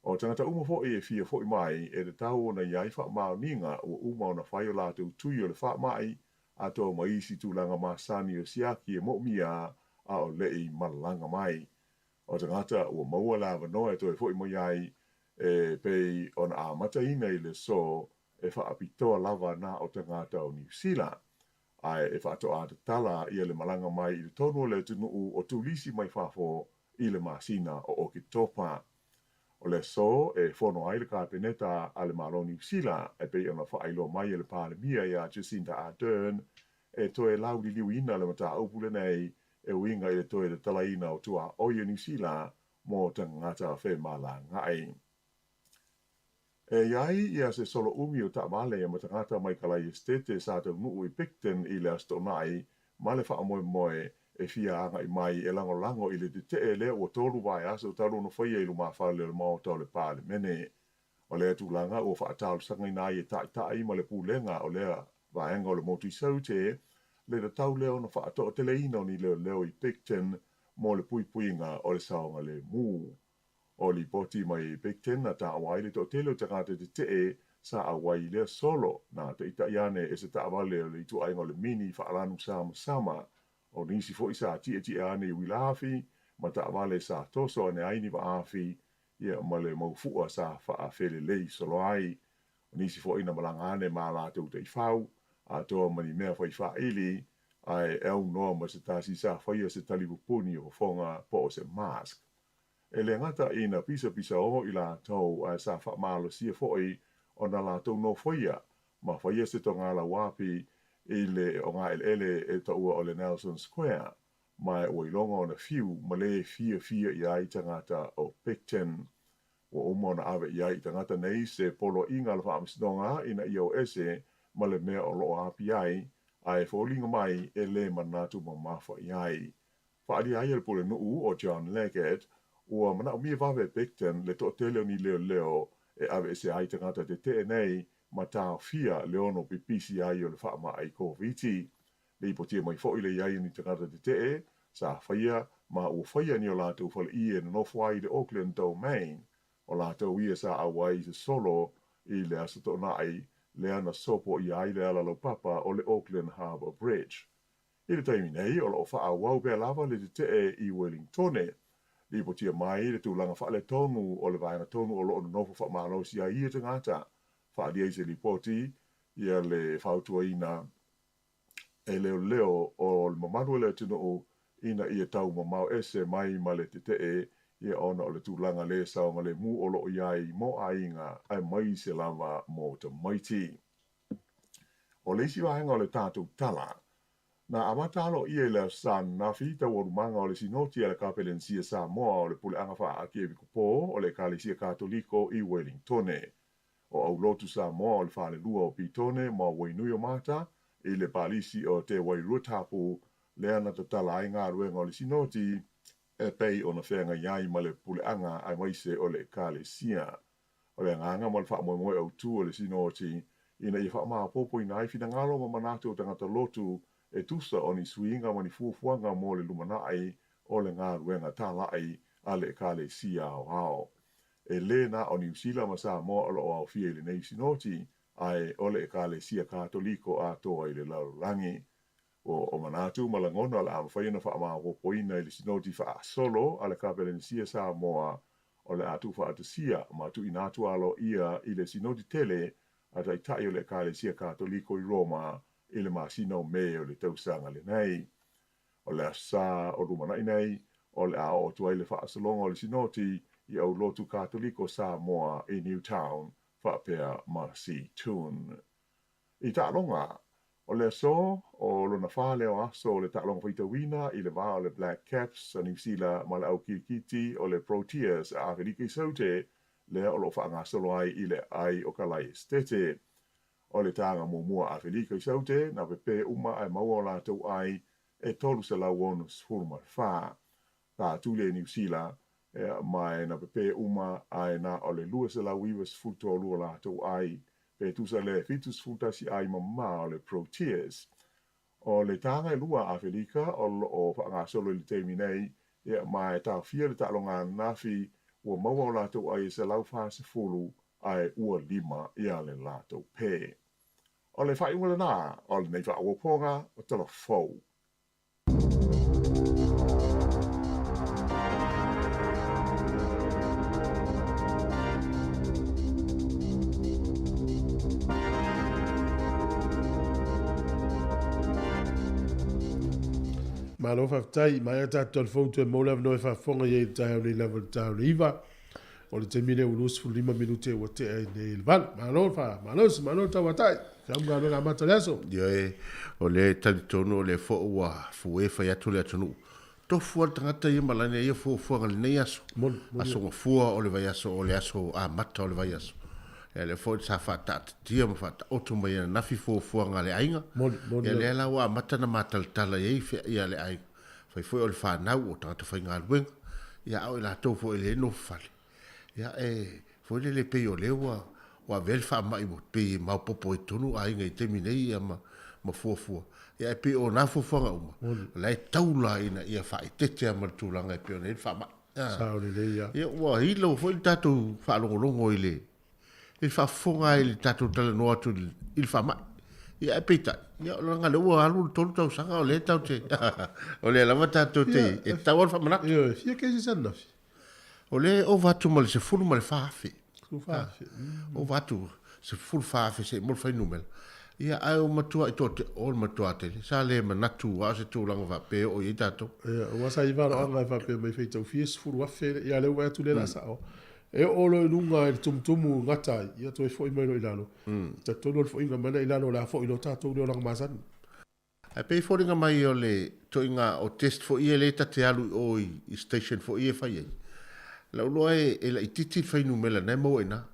Speaker 8: O tagata uma fo'i e fia fo'i mai, e tatau ona i ai faamaoniga ua uma ona fai o latou tui o le faama'i, atoa ma isi tulaga masani o siaki e moomia a o le'i malaga mai. O tagata ua maua le avanoa e toe fo'i mai ai e pei ona amataina i le aso e faapitoa lava na o tagata o Niu Sila. Ae e faatoa tatala ia le malaga mai i totonu o le atunuu o turisi mai fafo i le masina o Oketopa. O le aso e fono ai le Kapeneta a le Malo Niu Sila e pei ona faailoa mai e le Palemia iā Jacinda Ardern e toe lauliliuina le mataupu lenei e uiga i le toe tatalaina o tuaoi o Niu Sila mo tagata femalagaai. E i ai ia se solo umi o taavale ma tagata mai Kalaesetete sa taunuu i Picton i le Aso Toonai ma le faamoemoe e fia aga'i mai e lagolago i le tetee lea ua tolu vaiaso talu ona faia i lumafale o le Maota o le Palemene. O lea tulaga ua faatalosagaina ai e taitai ma le pulega o lea vaega o le motu i Saute le tatau lea ona faatoateleina o ni leoleo i Picton mo le puipuiga o le saogalemu. O lipoti mai Picton na taua ai le toatele o tagata tetee sa auai i lea solo na taitai ane e se taavale o le ituaiga o le mini faalanu samasama. O nisi foi sa tietie ane i uila afi ma taavale sa toso ane ai ni vaafi ia ma le mau fua sa faafelelei solo ai. O nisi foi na malaga ane ma a latou taifau atoa ma ni mea fai faaili ae e aunoa ma se tasi sa faia se talipupuni o fofoga po o se mask. E le gata ina pisapisaō i latou ae sa faamalosia foi ona latou nofoia ma faia se togala uapi i le ogaeleele e taua o le Nelson Square, ma ua iloga ona fiu ma lē fiafia i ai tagata o Picton. Ua uma ona ave i ai i tagata nei se poloaiga a le Faamasinoga ina ia o ese ma le mea o lo o api ai, ae foliga mai e lē manatu mamafa i ai. Faaalia ai e le Pulenuu o John Leggett, ua manaomia vave e Picton le toatele o ni leoleo e aveese ai tagata tetee nei ma taofia le ono pipisi ai o le faamai Koviti. Lipotia mai foi le i ai o ni tagata tetee sa faia ma ua faia ni o latou faleie e nonofo ai i le Auckland Domain. O latou ia sa auai i se solo i le Aso Toonai lea na sopo ʻia ai le ala laupapa o le Auckland Harbour Bridge. I le taimi nei, o lo o faaauau pea lava le tetee i Wellingtone. Lipotia mai le tulaga faaletonu o le vaega tonu o lo o nonofo faamalosi ai ia tagata. Faaalia i se lipoti ia le fautuaina e leoleo o le mamalu o le atunuu ina ia tau mamao ese mai ma le tetee ia ona o le tulaga lē saogalemu o lo o i ai mo aiga aemaise lava mo tamaiti. O le isi vaega o le tatou tala, na amata aloaia i le Aso Sa ananafi taualumaga o le Sinoti a le Kapelensia Samoa o le Puleaga Faa-Akiepikopo o le Ekalesia Katoliko i Welingtone. O Aulotu Samoa o le Falelua o Pitone ma Wainuiomata i le Palisi o Te Wairuatapu lea na tatala ai galuega o le Sinoti e pei ona feagai ai ma le puleaga aemaise o le Ekalesia. O le agaga ma le faamoemoe autu o le Sinoti ina ia faamaopoopoina ai finagalo ma manatu o tagata lotu e tusa o ni suiga ma ni fuafuaga mo le lumanai o le galuega talai a le Ekalesia Aoao. E lē na o Niu Sila ma Samoa o lo o aofia i lenei Sinoti, ae o le Ekalesia Katoliko atoa i le lalolagi. Ua o manatu ma lagona o le a mafai ona faamaopoopoina i le Sinoti faasolo a le Kapelenisia Samoa o le a tuufaatasia ma tuuina atu aloaia i le Sinoti tele a Taitai o le Ekalesia Katoliko i Roma i le masina o Me o le tausaga lenei. O le Aso Sa o lumanai nei, o le a oo atu ai le faasologa o le Sinoti i Aulotu Katoliko Samoa i Newtown faapea ma Seatoun. I taaloga, o le aso o lona fa lea o aso o le taaloga faitauina i le va o le Black Caps a Niu Sila ma le au kirikiti o le Proteas a Afelika i Saute lea o lo o faagasolo ai i le aai o Kalae Esitete. O le taga muamua a Afelika i Saute na pepē uma ae maua o latou ai e 364. Sa atu le Niu Sila ma e na pepē uma ae na o le 293 o latou ai, pe tusa le 71 ai mamā o le Proteas. O le taga e lua a Afelika o lo o faagasolo i le taimi nei, ma e taofia le taaloga ananafi ua maua o latou ai e 140 ae ua lima ia le latou pē. O le faaiuga lenā o lenei faaopoopoga o Tala Fou.
Speaker 1: Malo faafetai, maea tatou tala fou toe maua le avanoa e faafofoga i ai i le taeao nei lava i le taeao le 9. O le taimi lea ua 25 minute ua tea ai nei i le 8. Malo le fa, malosi, malo le tauatai. Feau ma galuega amata o le aso.
Speaker 6: Ioe, o lea e talitonu o lea foi ua fue fai atu le atunuu. Tofu lava le tagata ia ma lana ia fuafuaga i lenei aso.
Speaker 1: Moni, moni.
Speaker 6: Aso Gafua o le vaiaso o le aso amata o le vaiaso. Ia lea foi sa faataatitia ma faataoto mai ananafi fuafuaga a le aiga.
Speaker 1: Moni, moni.
Speaker 6: Ia lea la ua amata ona matalatala i ai ia le aiga. Fai foi o le fanau, o tagata faigaluega, ia a o i latou foi e le nofo fale. Ia e Foi lele pei o lea ua ua avea le faamai ua pei e maopoopo ai totonu aiga i taimi nei ia ma ma fuafua. Ia ae pei o na fuafuaga uma, o la e taula ina ia faaeteete lava ma le tulaga e pei ona i ai le faamai.
Speaker 1: Sao lelei lava.
Speaker 6: Ia ua hilo foi le tatou faalogologo i le i le faafofoga i le tatou talanoa atu i le faamai. Ia ae peitai, ia leaga o lea ua alu le 3 tausaga o lea tatou te o lea lava tatou te e tatau lava ona faamanatu.
Speaker 1: Ioe, fia cases ananafi?
Speaker 6: O lea e ova atu ma le 14,000.
Speaker 1: 14,000.
Speaker 6: Ova atu 14,000 se i maua le fuainumera. Ia ae ua matuai toatele, o le matua tele, sa le manatu lava o se tulaga faapea e oo i ai tatou.
Speaker 1: Ia, aua sa i ai valoaga e faapea mai faitau fia 10,000, ia lea ua vaai atu lea o le a sao. E oo loa i luga i le tumutumu gata ai, ia toe foi mai loa i lalo. E talitonu o le foiga mai lea i lalo o le a foi loa tatou i le olaga masani.
Speaker 6: Ae pei e foliga mai o le toiga o test foi ia lea ta te alu i o i station foi ia e fai ai. Lau iloa e laitiiti le fuainumera na e maua i ina.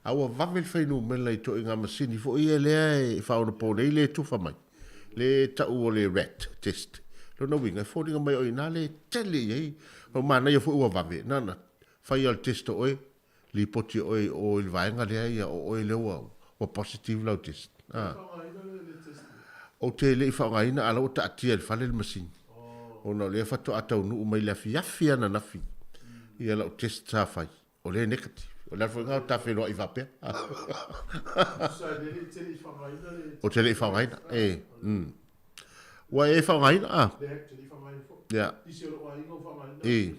Speaker 6: A ua vave le fuainumera i toiga masini foi ia lea e faaonaponei lea e tufa mai, lea e tau o le rat test. Lona uiga e foliga mai o i ina lea e tele i ai. Ua manaia foi ua vave, na ona fai lava o le test o oe, lipoti oe i o i le vaega lea ia o oe lea ua ua positive lau test. A. Ou te le i faaaogaina a la ua taatia i le fale le masini. Ona o lea faatoa taunuu mai le afiafi ananafi ia lau test sa fai, o lea e negative. O le ala foi lena o ta feiloai faapea. Ou te le i faaaogaina, e. Ua e faaaogaina a? Ia. E.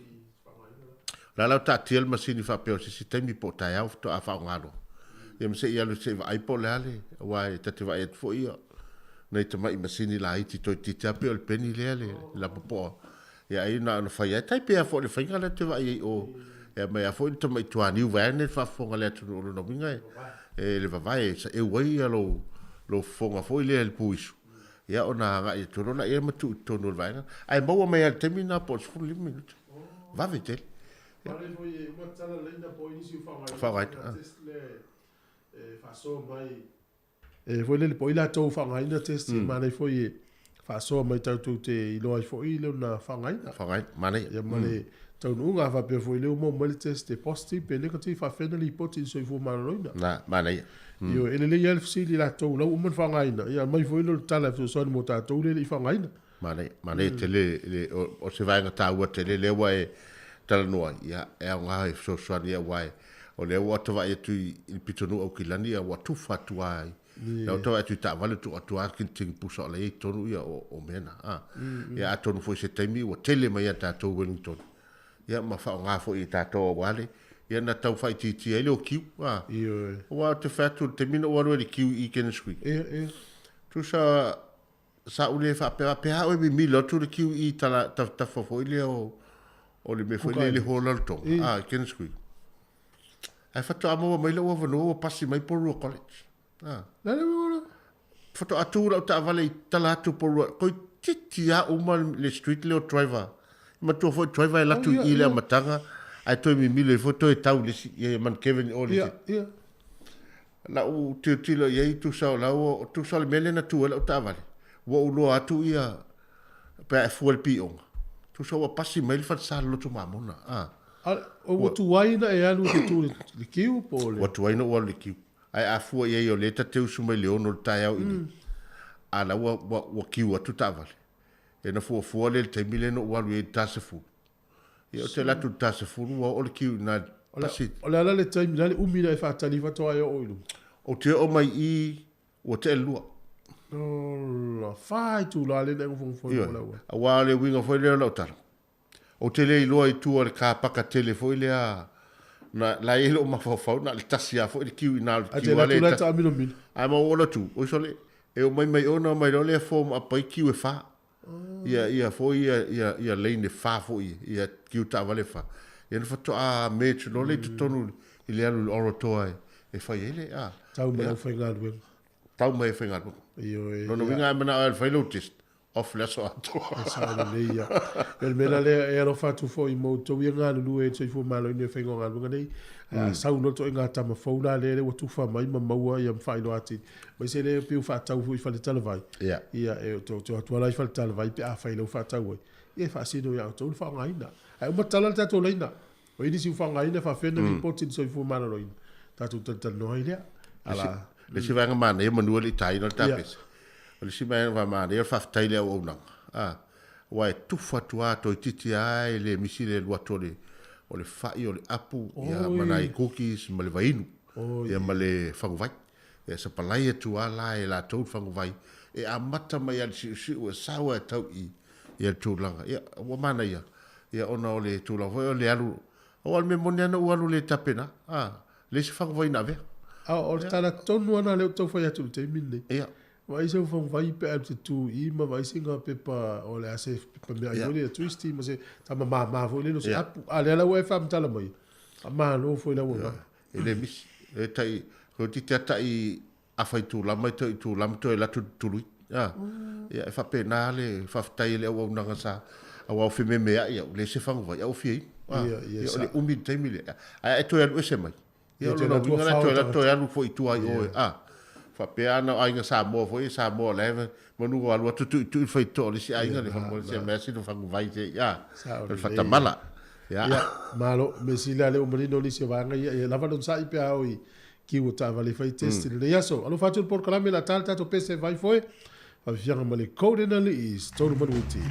Speaker 6: O la la ua taatia le masini faapea o se isi taimi po o taeao faatoa faaaoga loa. Ia ma se i alu se i vaai po o le a le, aua e ta te vaai atu foi ia nai tamai masini laiti toeitiiti lava pei o le peni lea le lapopoa. Ia ai na ona fai lava, e tai pei lava foi o le faiga lea ou te vaai ai i o, e aumai lava foi le tamai tuaniu vaeane le faafofoga a le atunuu o lona uiga e le vavae e saeu ai ia lou lou fofoga foi lea i le puisu. Ia ona agai atu loa lea ma tuu i totonu o le vaega. Ae maua mai lava i le taimi lena po o le 15 minute. Vave tele.
Speaker 1: Manaia foi e uma tala laina po o nisi o faaaogaina
Speaker 6: Faaaogaina,
Speaker 1: test lea e faasoa mai e foi lele po o i latou faaaogaina test e manaia foi e faasoa mai tatou te iloa ai foi lona faaaogaina.
Speaker 6: Faaaogaina, manaia.
Speaker 1: Ia ma le taunuuga a faapea foi lea ua maua mai le test e positive pe negative faapefea ona lipoti i le soifua maloloina.
Speaker 6: Na, manaia.
Speaker 1: Ioe, e lelei lava le fesili i latou la ua uma ona faaaogaina, ia aumai foi lea o le tala e fesoasoani mo tatou lea e le i faaaogaina.
Speaker 6: Manaia, manaia tele le, o se vaega taua tele lea ua e talanoa ai, ia, e aoga e fesoasoani aua e, o lea ua ta vaai atu i le pitonuu Aukilani, ia ua tufa atu lava i, lea ua ta vaai atu i taavale tuu atu lava tinitini pusa o la e i ai i totonu ia o mea na. A, ia atonu foi i se taimi ua tele mai ia tatou i Wellington, ia ma faaaoga foi e tatou aua le, ia na tau faaitiitia ai le o kiu, a.
Speaker 1: Ioe.
Speaker 6: Aua ou te fai atu i le taimi na ou alu ai i le kiu i Kenneth Creek,
Speaker 1: Ia, ia.
Speaker 6: tusa Sa ou le faapea, pe a oe mimilo atu le kiu i tala tafatafa foi lea o o le mea foi lea i le hall Rarotonga, a, i Kenneth Creek. Ae faatoa maua mai lou avanoa ua pasi mai Porirua College. A.
Speaker 1: La le mea
Speaker 6: Faatoa tu lau taavale i tala atu Porirua, toeitiiti lava uma le street lea o driver. Matua foi driver e alu atu i i le amataga ae toe mimilo ifo toe tau i le isi, ia Mount Kevin i o i le isi.
Speaker 1: Ia, ia.
Speaker 6: Lau tilotilo i ai tusa o lau, tusa o le mea lea na tu ai lau taavale, ua ou loa atu ia, pe a e fua i le pioga, tusa ua pasi mai le falesa o le lotu mamona, a.
Speaker 1: A, ua tuai ona e alu i te tu i le kiu po o le.
Speaker 6: Ua tuai ona ou alu i le kiu. Ae a fua i ai o lea ta te usu mai i le 6 o le taeao i le, a la ua, ua, ua kiu atu taavale. E na fuafua lea i le taimi lea na ou alu ai i le ta 10. Ia ou te alu atu i le ta 10 ua oo le kiu i ina i le pasi.
Speaker 1: O le a la le taimi, le a le umi na e faatali faatoa e oo i luma?
Speaker 6: Ou te oo mai i i, ua tea le 2.
Speaker 1: Ola, fa itula lea na e nofonofo ai mo le auala.
Speaker 6: Aua o le uiga foi lea o lau tala, ou te le iloa i tua o le car paka tele foi lea na la e i ai lou mafaufau na o le tasi lava foi le kiu i ina o le
Speaker 1: Ae te
Speaker 6: kiu
Speaker 1: alu
Speaker 6: lava
Speaker 1: atu
Speaker 6: lea e
Speaker 1: la e
Speaker 6: tasi.
Speaker 1: taamilomilo.
Speaker 6: Ae ma ou oo atu, oi sole, e omai mai o ona omai loa lea form up ai kiu e fa. Ia ia foi ia ia ia lane e fa foi ia kiu taavale e fa. Ia na faatoa merge loa lea i totonu i le alu i le Oratoa e e fai ai le a.
Speaker 1: Tau mai au faigaluega.
Speaker 6: Tau mai au faigaluega.
Speaker 1: Ioe.
Speaker 6: Lona uiga a e manao e alu fai lou test, off le aso atoa.
Speaker 1: E sao lelei ia. O le mea la lea e alofa atu foi ma outou ia galulue i le soifua maloloina i le faiga o galuega nei. Ae a sau loa le ituaiga tama fou la lea ua tufa mai ma maua ia ma faailoa atili. Aemaise lea pei ua faatau foi i faletalavai.
Speaker 6: Ia.
Speaker 1: Ia, e te o atu lava la i faletalavai pe a fai lau faatau ai. Ia e faasino ia outou le faaaogaina. Ae uma tala le tatou laina. O i ai nisi ua faaaogaina e faafefea ona lipoti i le soifua maloloina. tatou talatalanoa ai lea. Ala.
Speaker 6: Le isi vaega manaia manu e le i taina le tapesa. O le isi vaega manaia o le faafetai i le auaunaga. A, aua e tufa atu lava toeitiiti lava e le misi le alu atu o le, o le fai, o le apu, ia ma nai cookies ma le vainu, ia ma le faguvai. Ia sapalai atu lava la e latou le faguvai e amata mai lava i le siusiu e sau lava e tau i i le tulaga. Ia, ua manaia, ia ona o le tulaga foi o le alu, aua o le mea moni lava na ou alu le tapena, a, leai se faguvai na avea.
Speaker 1: A o le tala tonu lava lena lea ou te tau fai atu i le taimi lenei.
Speaker 6: Ia.
Speaker 1: Vaai sau faguvai pe a te tu i i ma vaai sina pepa o le a se pepa meaai foi lea twisty ma se tama mama foi lele o se apu. A lea la ua e faamatala mai, faamalo foi lau auauna.
Speaker 6: E le misi. E tai, toeitiiti lava tai afa itula mai toe itula ma toe alu atu i le tului. A, ia e faapena le faafetai i le auaunaga sa, aua o fememeai au, leai se faguvai, a ua fia inu. A, ia o le umi le taimi lea, ae a e toe alu ese mai, ia o lona uiga la e toe alu atu toe alu foi i tua i o, a, faapea ana o aiga Samoa foi, Samoa o la e manu ua alu atu tuitui le faitotoa o le isi aiga le faguvai, se mea sina faguvai se i, a, o le faatamala.
Speaker 1: Ia, malo, mea sili lava lea ua manino nisi o vaega ia, ia lava lona sa'i pe a oo i Kiu o taavale e fai test i lenei aso. Alofa atu i le polokalame la ta le tatou pese vai foe. Faafiafiaga ma le Golden Alii, Tolu Manuiti.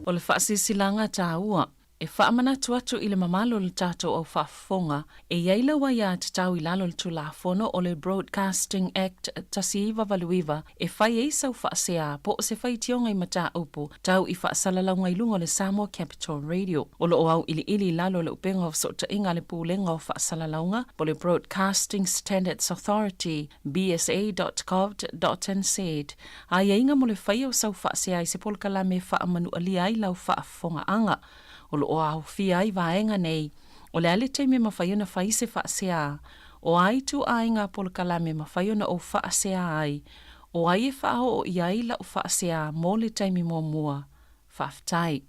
Speaker 9: O le faasilasilaga taua e faamanatu atu i le mamalu o le tatou au faafofoga, e i ai lau aiatatau i lalo o le Tulafono o le Broadcasting Act 1989 e fai ai sau faasea po o se faitioga i mataupu tau i faasalalauga i luga o le Samoa Capital Radio. O lo o auiliili i lalo o le upega o fesootaiga a le Pulega o Faasalalauga po o le Broadcasting Standards Authority, bsa.govt.nz, aiaiga mo le faia o sau faasea i se polokalame e faamanualia ai lau faafofogaaga. O lo o aofia ai vaega nei, o le a le taimi e mafai ona fai se faasea, o a ituaiga polokalame e mafai ona ou faasea ai, o ai e faaoo i ai lau faasea mo le taimi muamua. Faafetai.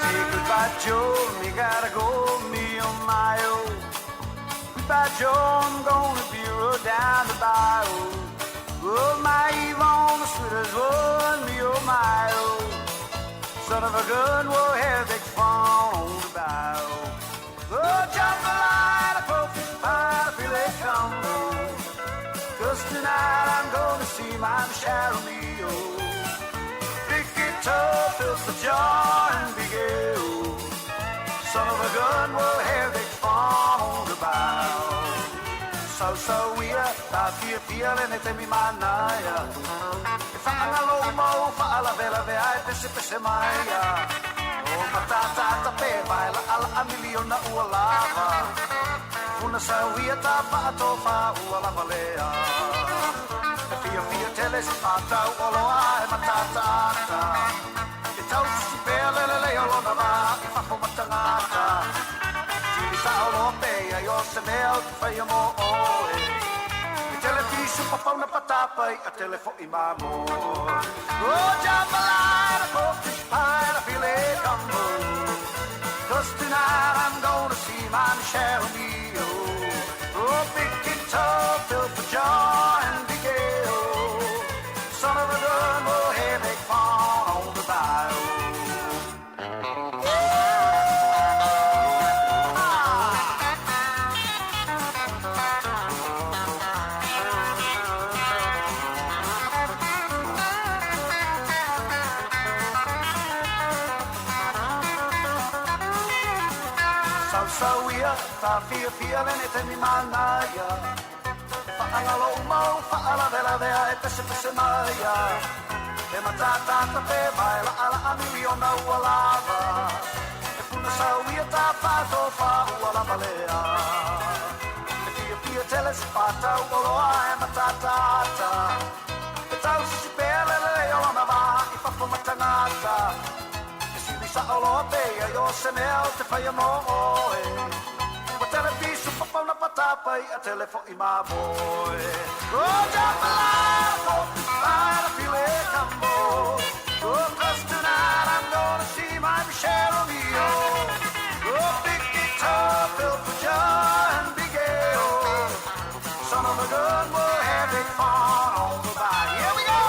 Speaker 3: Say goodbye, Joe, me gotta go, me oh my oh. Goodbye, Joe, I'm gonna be rode down the bayou. Oh, my Yvonne, the sweetest one, me oh my oh. Son of a gun, we'll have big fun on the bayou. Oh, jambalaya, crawfish pie, filet combo. Cause tonight I'm gonna see my Michelle Romeo. Big guitar fills the jar and big ale. Son of a gun, we'll have big fun on the bayou. So so ia, ta fia fia le ne taimi manaia. E whaangalo mau, whaalavelave ai pese pese maia. O matata ta pe vai la ala a miliona ua lava. Funa sauia ta whaatofa ua lava lea. E fia fia tele se whātau o loa e matata ata. E tau susu pea lele le o lona vā i whafo matangata. Tili sa o loa pea i o se mea o te whaia mō oe. E televisu papauna patapai a telefo i mamo. Oh, jambalaya, crawfish pie, and a filet gumbo. Cause tonight I'm gonna see my Michelle Romeo. Oh, big guitar, filled for jar and big ale. Son of a gun, we'll have big fun on the bayou. Sau ia, ta fia fia le ne taimi manaia. E whaangalo mau, whaalavelave e pese pese maia. E matata ta pe vai la ala a miliona ua lava. E puna sau ia ta whaatofa ua lava lea. E fia fia tele se whātau o loa e matata ata. E tau sisi pea lele le o lona vā i whafo matangata. E sili sa o loa pea i o se mea o te whaia mō oe. Ua televisu papauna patapai a telefo i mamoe. Oh, jambalaya, crawfish pie, and a filet gumbo. Oh, 'cause tonight I'm gonna see my Michelle Romeo. Oh, big guitar filled for jar and big ale. Son of a gun, we'll have big fun on the bayou. Here we go!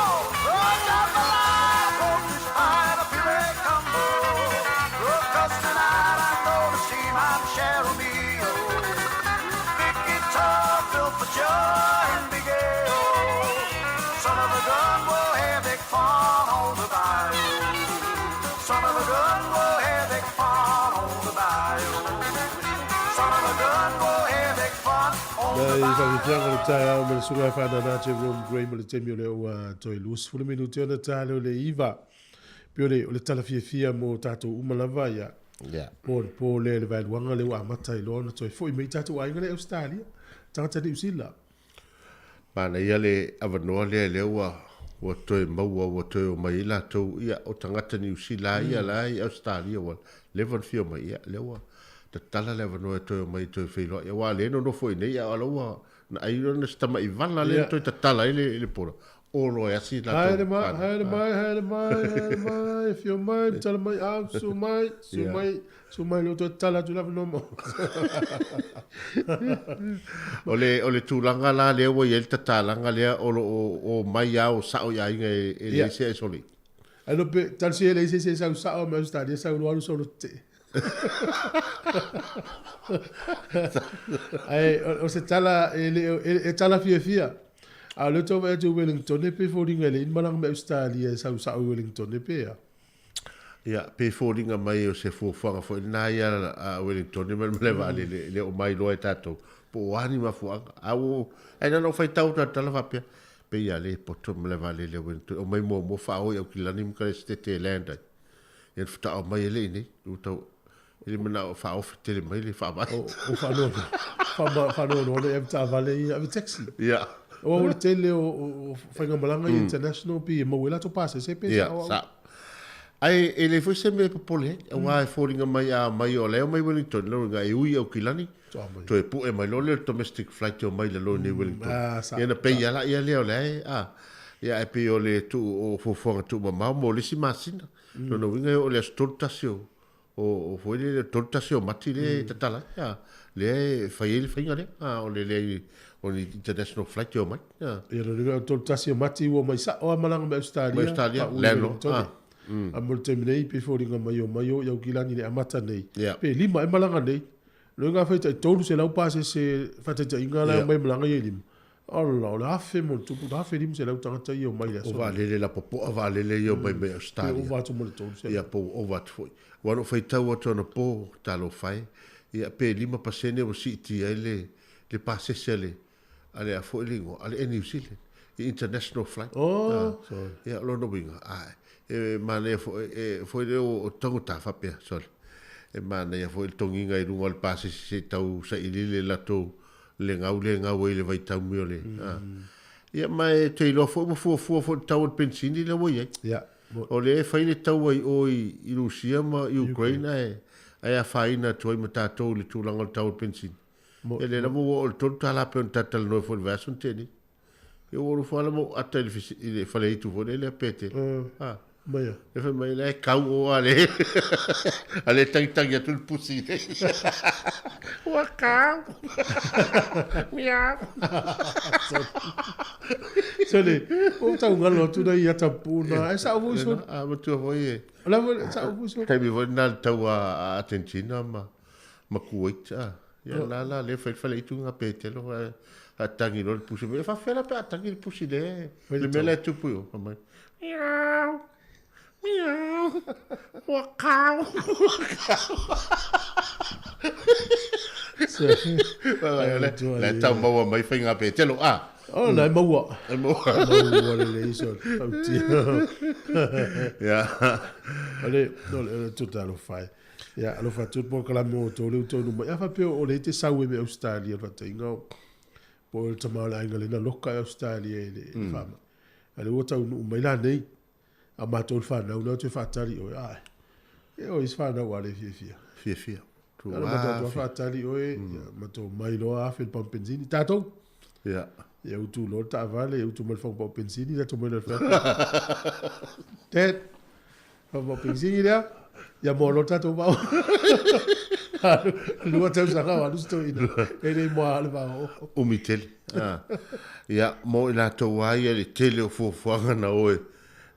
Speaker 3: Oh, jambalaya, crawfish pie, and a filet gumbo. Oh, 'cause tonight I'm gonna see my Michelle Romeo. Big guitar filled for jar and big ale. Son of a gun, we'll have big fun on the bayou. Son of a gun, we'll have big fun on the bayou. Son of a gun, we'll have big fun on the
Speaker 1: Nai
Speaker 3: bayou.
Speaker 1: faafiafiaga o le taeao ma le susuga e faanana Jerome Gray ma le taimi o lea ua toe 20 minute ona ta lea o le 9. Pei o le tala fiafia mo tatou uma lava ia.
Speaker 6: Yeah.
Speaker 1: Po le po lea le vaeluaga lea ua amata ai loa ona toe fo'i mai tatou aiga lea i Australia. Tagata Niu Sila.
Speaker 6: Manaia le avanoa lea lea ua ua toe maua ua toe o mai ai latou ia o tagata Niu Sila ia la i Australia ua leva ona fia omai ia lea ua tatala le avanoa e toe omai toe feiloai aua lea e nonofo i inei a o la ua na ai ona se tama'i vala lea na toe tatala ai le pola o loa e asi latou
Speaker 1: Haere mai, haere mai, haere mai, haere mai, afio mai, tala mai, au, susu mai, susu mai, susu mai lea ua toe tatala atu le avanoa mo.
Speaker 6: O le o le tulaga la lea ua i ai le tatalaga lea o lo o omai lava o sao i aiga e leai se isolate.
Speaker 1: Ai loa pe talosia e leai se isi e sau sao mai Ausetalia sau loa alu solo tetee. Ae o se tala e le e tala fiafia. A o lea ou te vaai atu i Wellington e pei e foliga e leai ni malaga mai Ausetalia e sau sao i Wellington e pe a?
Speaker 6: Ia, pe foliga mai o se fuafuaga foi lena ia a Wellington ma le malae vaalele e le o mailoa e tatou po o a ni mafuaaga. A ua, ae na ona ou faitau atu lava i le tala faapea, pei a le poto le malae vaalele a Wellington, omai muamua faaoo i Aukilani ma Kalesetete e land ai. Ia ona faatoa omai ai lea i inei. Ua tau, e le manao e faaofi tele mai le faavale.
Speaker 1: O faanoanoa le ave taavale ia, ave taxi.
Speaker 6: Ia.
Speaker 1: Aua o le tele o faigamalaga ia international pei e maua ai latou pasese pe sao au.
Speaker 6: Ia, sao. Ae e leai foi se mea e popole ai, aua e foliga mai a omai o la e omai Wellington, lona uiga e ui i Aukilani, toe pue mai loa lea o le domestic flight e omai i lalo i inei Wellington. Ia ona pay lava laia lea o la e, a. Ia ae pei o le tuu o fuafuaga tuumamao mo le isi masina. Lona uiga e oo i le aso 31 o o foi lele 31 o Mati lea e tatala ai, a, lea e fai ai le faiga lea, a, o le leai o ni international flight e omai, a.
Speaker 1: Ia lona uiga o le 31 o Mati ua omai sao lava malaga mai Ausetalia,
Speaker 6: Mai Ausetalia,
Speaker 1: pau i
Speaker 6: land loa,
Speaker 1: Wellington.
Speaker 6: a.
Speaker 1: A mo le taimi nei, pei e foliga mai omai o i Aukilani i le amata nei,
Speaker 6: Ia.
Speaker 1: pe lima ea malaga nei. Lona uiga afai tai 300 pasese faataitaiga la e omai malaga ia e lima, Ala, o le 1000 ma tupu, 1500 tagata ia omai i le
Speaker 6: O
Speaker 1: aso.
Speaker 6: vaalele lapopoa vaalele ia omai mai Australia.
Speaker 1: Pe ova atu ma le 300.
Speaker 6: Ia, po ua ova atu foi. Aua na ou faitau atu anapo, talofa e, ia pe 5% ua siitia ai le, le pasese a le, a le a foi le igoa, a le Air New Zealand, i international flight.
Speaker 1: Oh, sorry.
Speaker 6: Ia, o lona uiga, a, e manaia foi, e, foi lea o taugata faapea, sorry. E manaia foi le togiga i luga o le pasese se i tau saili le latou le gau lea e gau ai i le vaitaumi o le a. Ia ma e te iloa foi ua fuafua foi le tau o le penisini lea ua i ai.
Speaker 1: Ia.
Speaker 6: O lea e fai le taua i o i Rusia ma Ukraine ae ae afaina atu ai ma tatou i le tulaga o le tau o le penisini. Ia lea lava ua oo i le $3 pei ona ta talanoa foi i le vaiaso na tea nei. Ia ua nofo lava ma ou ata i le, i le faleitu foi lea Petele. Ah.
Speaker 1: Mai a.
Speaker 6: E fai mai, la e kau o a le, a le tagitagi atu le pusi. Ua kau. Miau.
Speaker 1: Sole, o tau ngalo atu na i ata puna. Ai sa o foi sole.
Speaker 6: A matua foi e.
Speaker 1: La foi, sa o foi sole.
Speaker 6: Taimi foi na le tau a Argentina ma, ma Kuwait. Ah. Ia la la le fai le faleitu ngā Petele. A tangi loa le pusi. E faafefea la pe a tangi le pusi le, le mea la e tupu i o. Fai mai, miau, miau, ua kau, ua kau. La e tau maua mai faiga Petelo, a.
Speaker 1: Oh, la e maua.
Speaker 6: E maua.
Speaker 1: Maua lelei sole. Tautia.
Speaker 6: Ia.
Speaker 1: O le, o le, tuta alofa e. Ia, alofa atu le polokalame o outou lea ua taunuu mai. A faapea o lea e te sau ai mai Ausetalia, le faataitaiga o po o le tama o le aiga lea na loka i Ausetalia i le faamai. A o lea ua taunuu mai la nei, a matou le fanau lea ou te faatali oe, ae, e oi se fanau a le fiafia.
Speaker 6: Fiafia.
Speaker 1: Ala matou atu faatali oe, ia, matou mai loa afe le pamu penisini. Tatou!
Speaker 6: Ia.
Speaker 1: Ia utu loa le taavale, ia utu mai le fagupau penisini, latou mai loa i le fale. Dad, fagupau penisini lea, ia moa loa le tatou vao. Lua tausaga o alu si toeaina, e le i moa le vao.
Speaker 6: Umi tele. Ah. Ia, mo i latou lava ia le tele o fuafuaga na o e,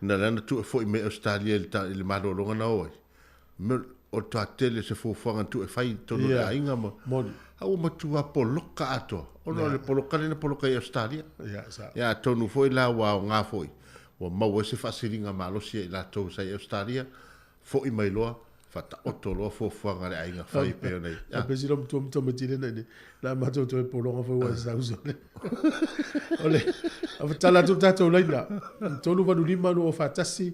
Speaker 6: na lea na tuu e foi mai Ausetalia i le, i le malologa na o ai. Mea, o le toatele o se fuafuaga na tuu e fai i totonu o le aiga ma,
Speaker 1: Moni.
Speaker 6: a ua matua poloka atoa. Ona o le poloka lea na poloka i Ausetalia.
Speaker 1: Ia, sao.
Speaker 6: Ia, atonu foi la ua aoga foi, ua maua ai se faasiliga malosi ia i latou sa i Ausetalia, foi mai loa, faataoto loa fuafuaga a le aiga fai e pei ona i.
Speaker 1: A pesi lo matua tamaiti lena i nei. La matou toe pologa foi ua sau sole. O le, a fatala atu tatou laina. 385 241.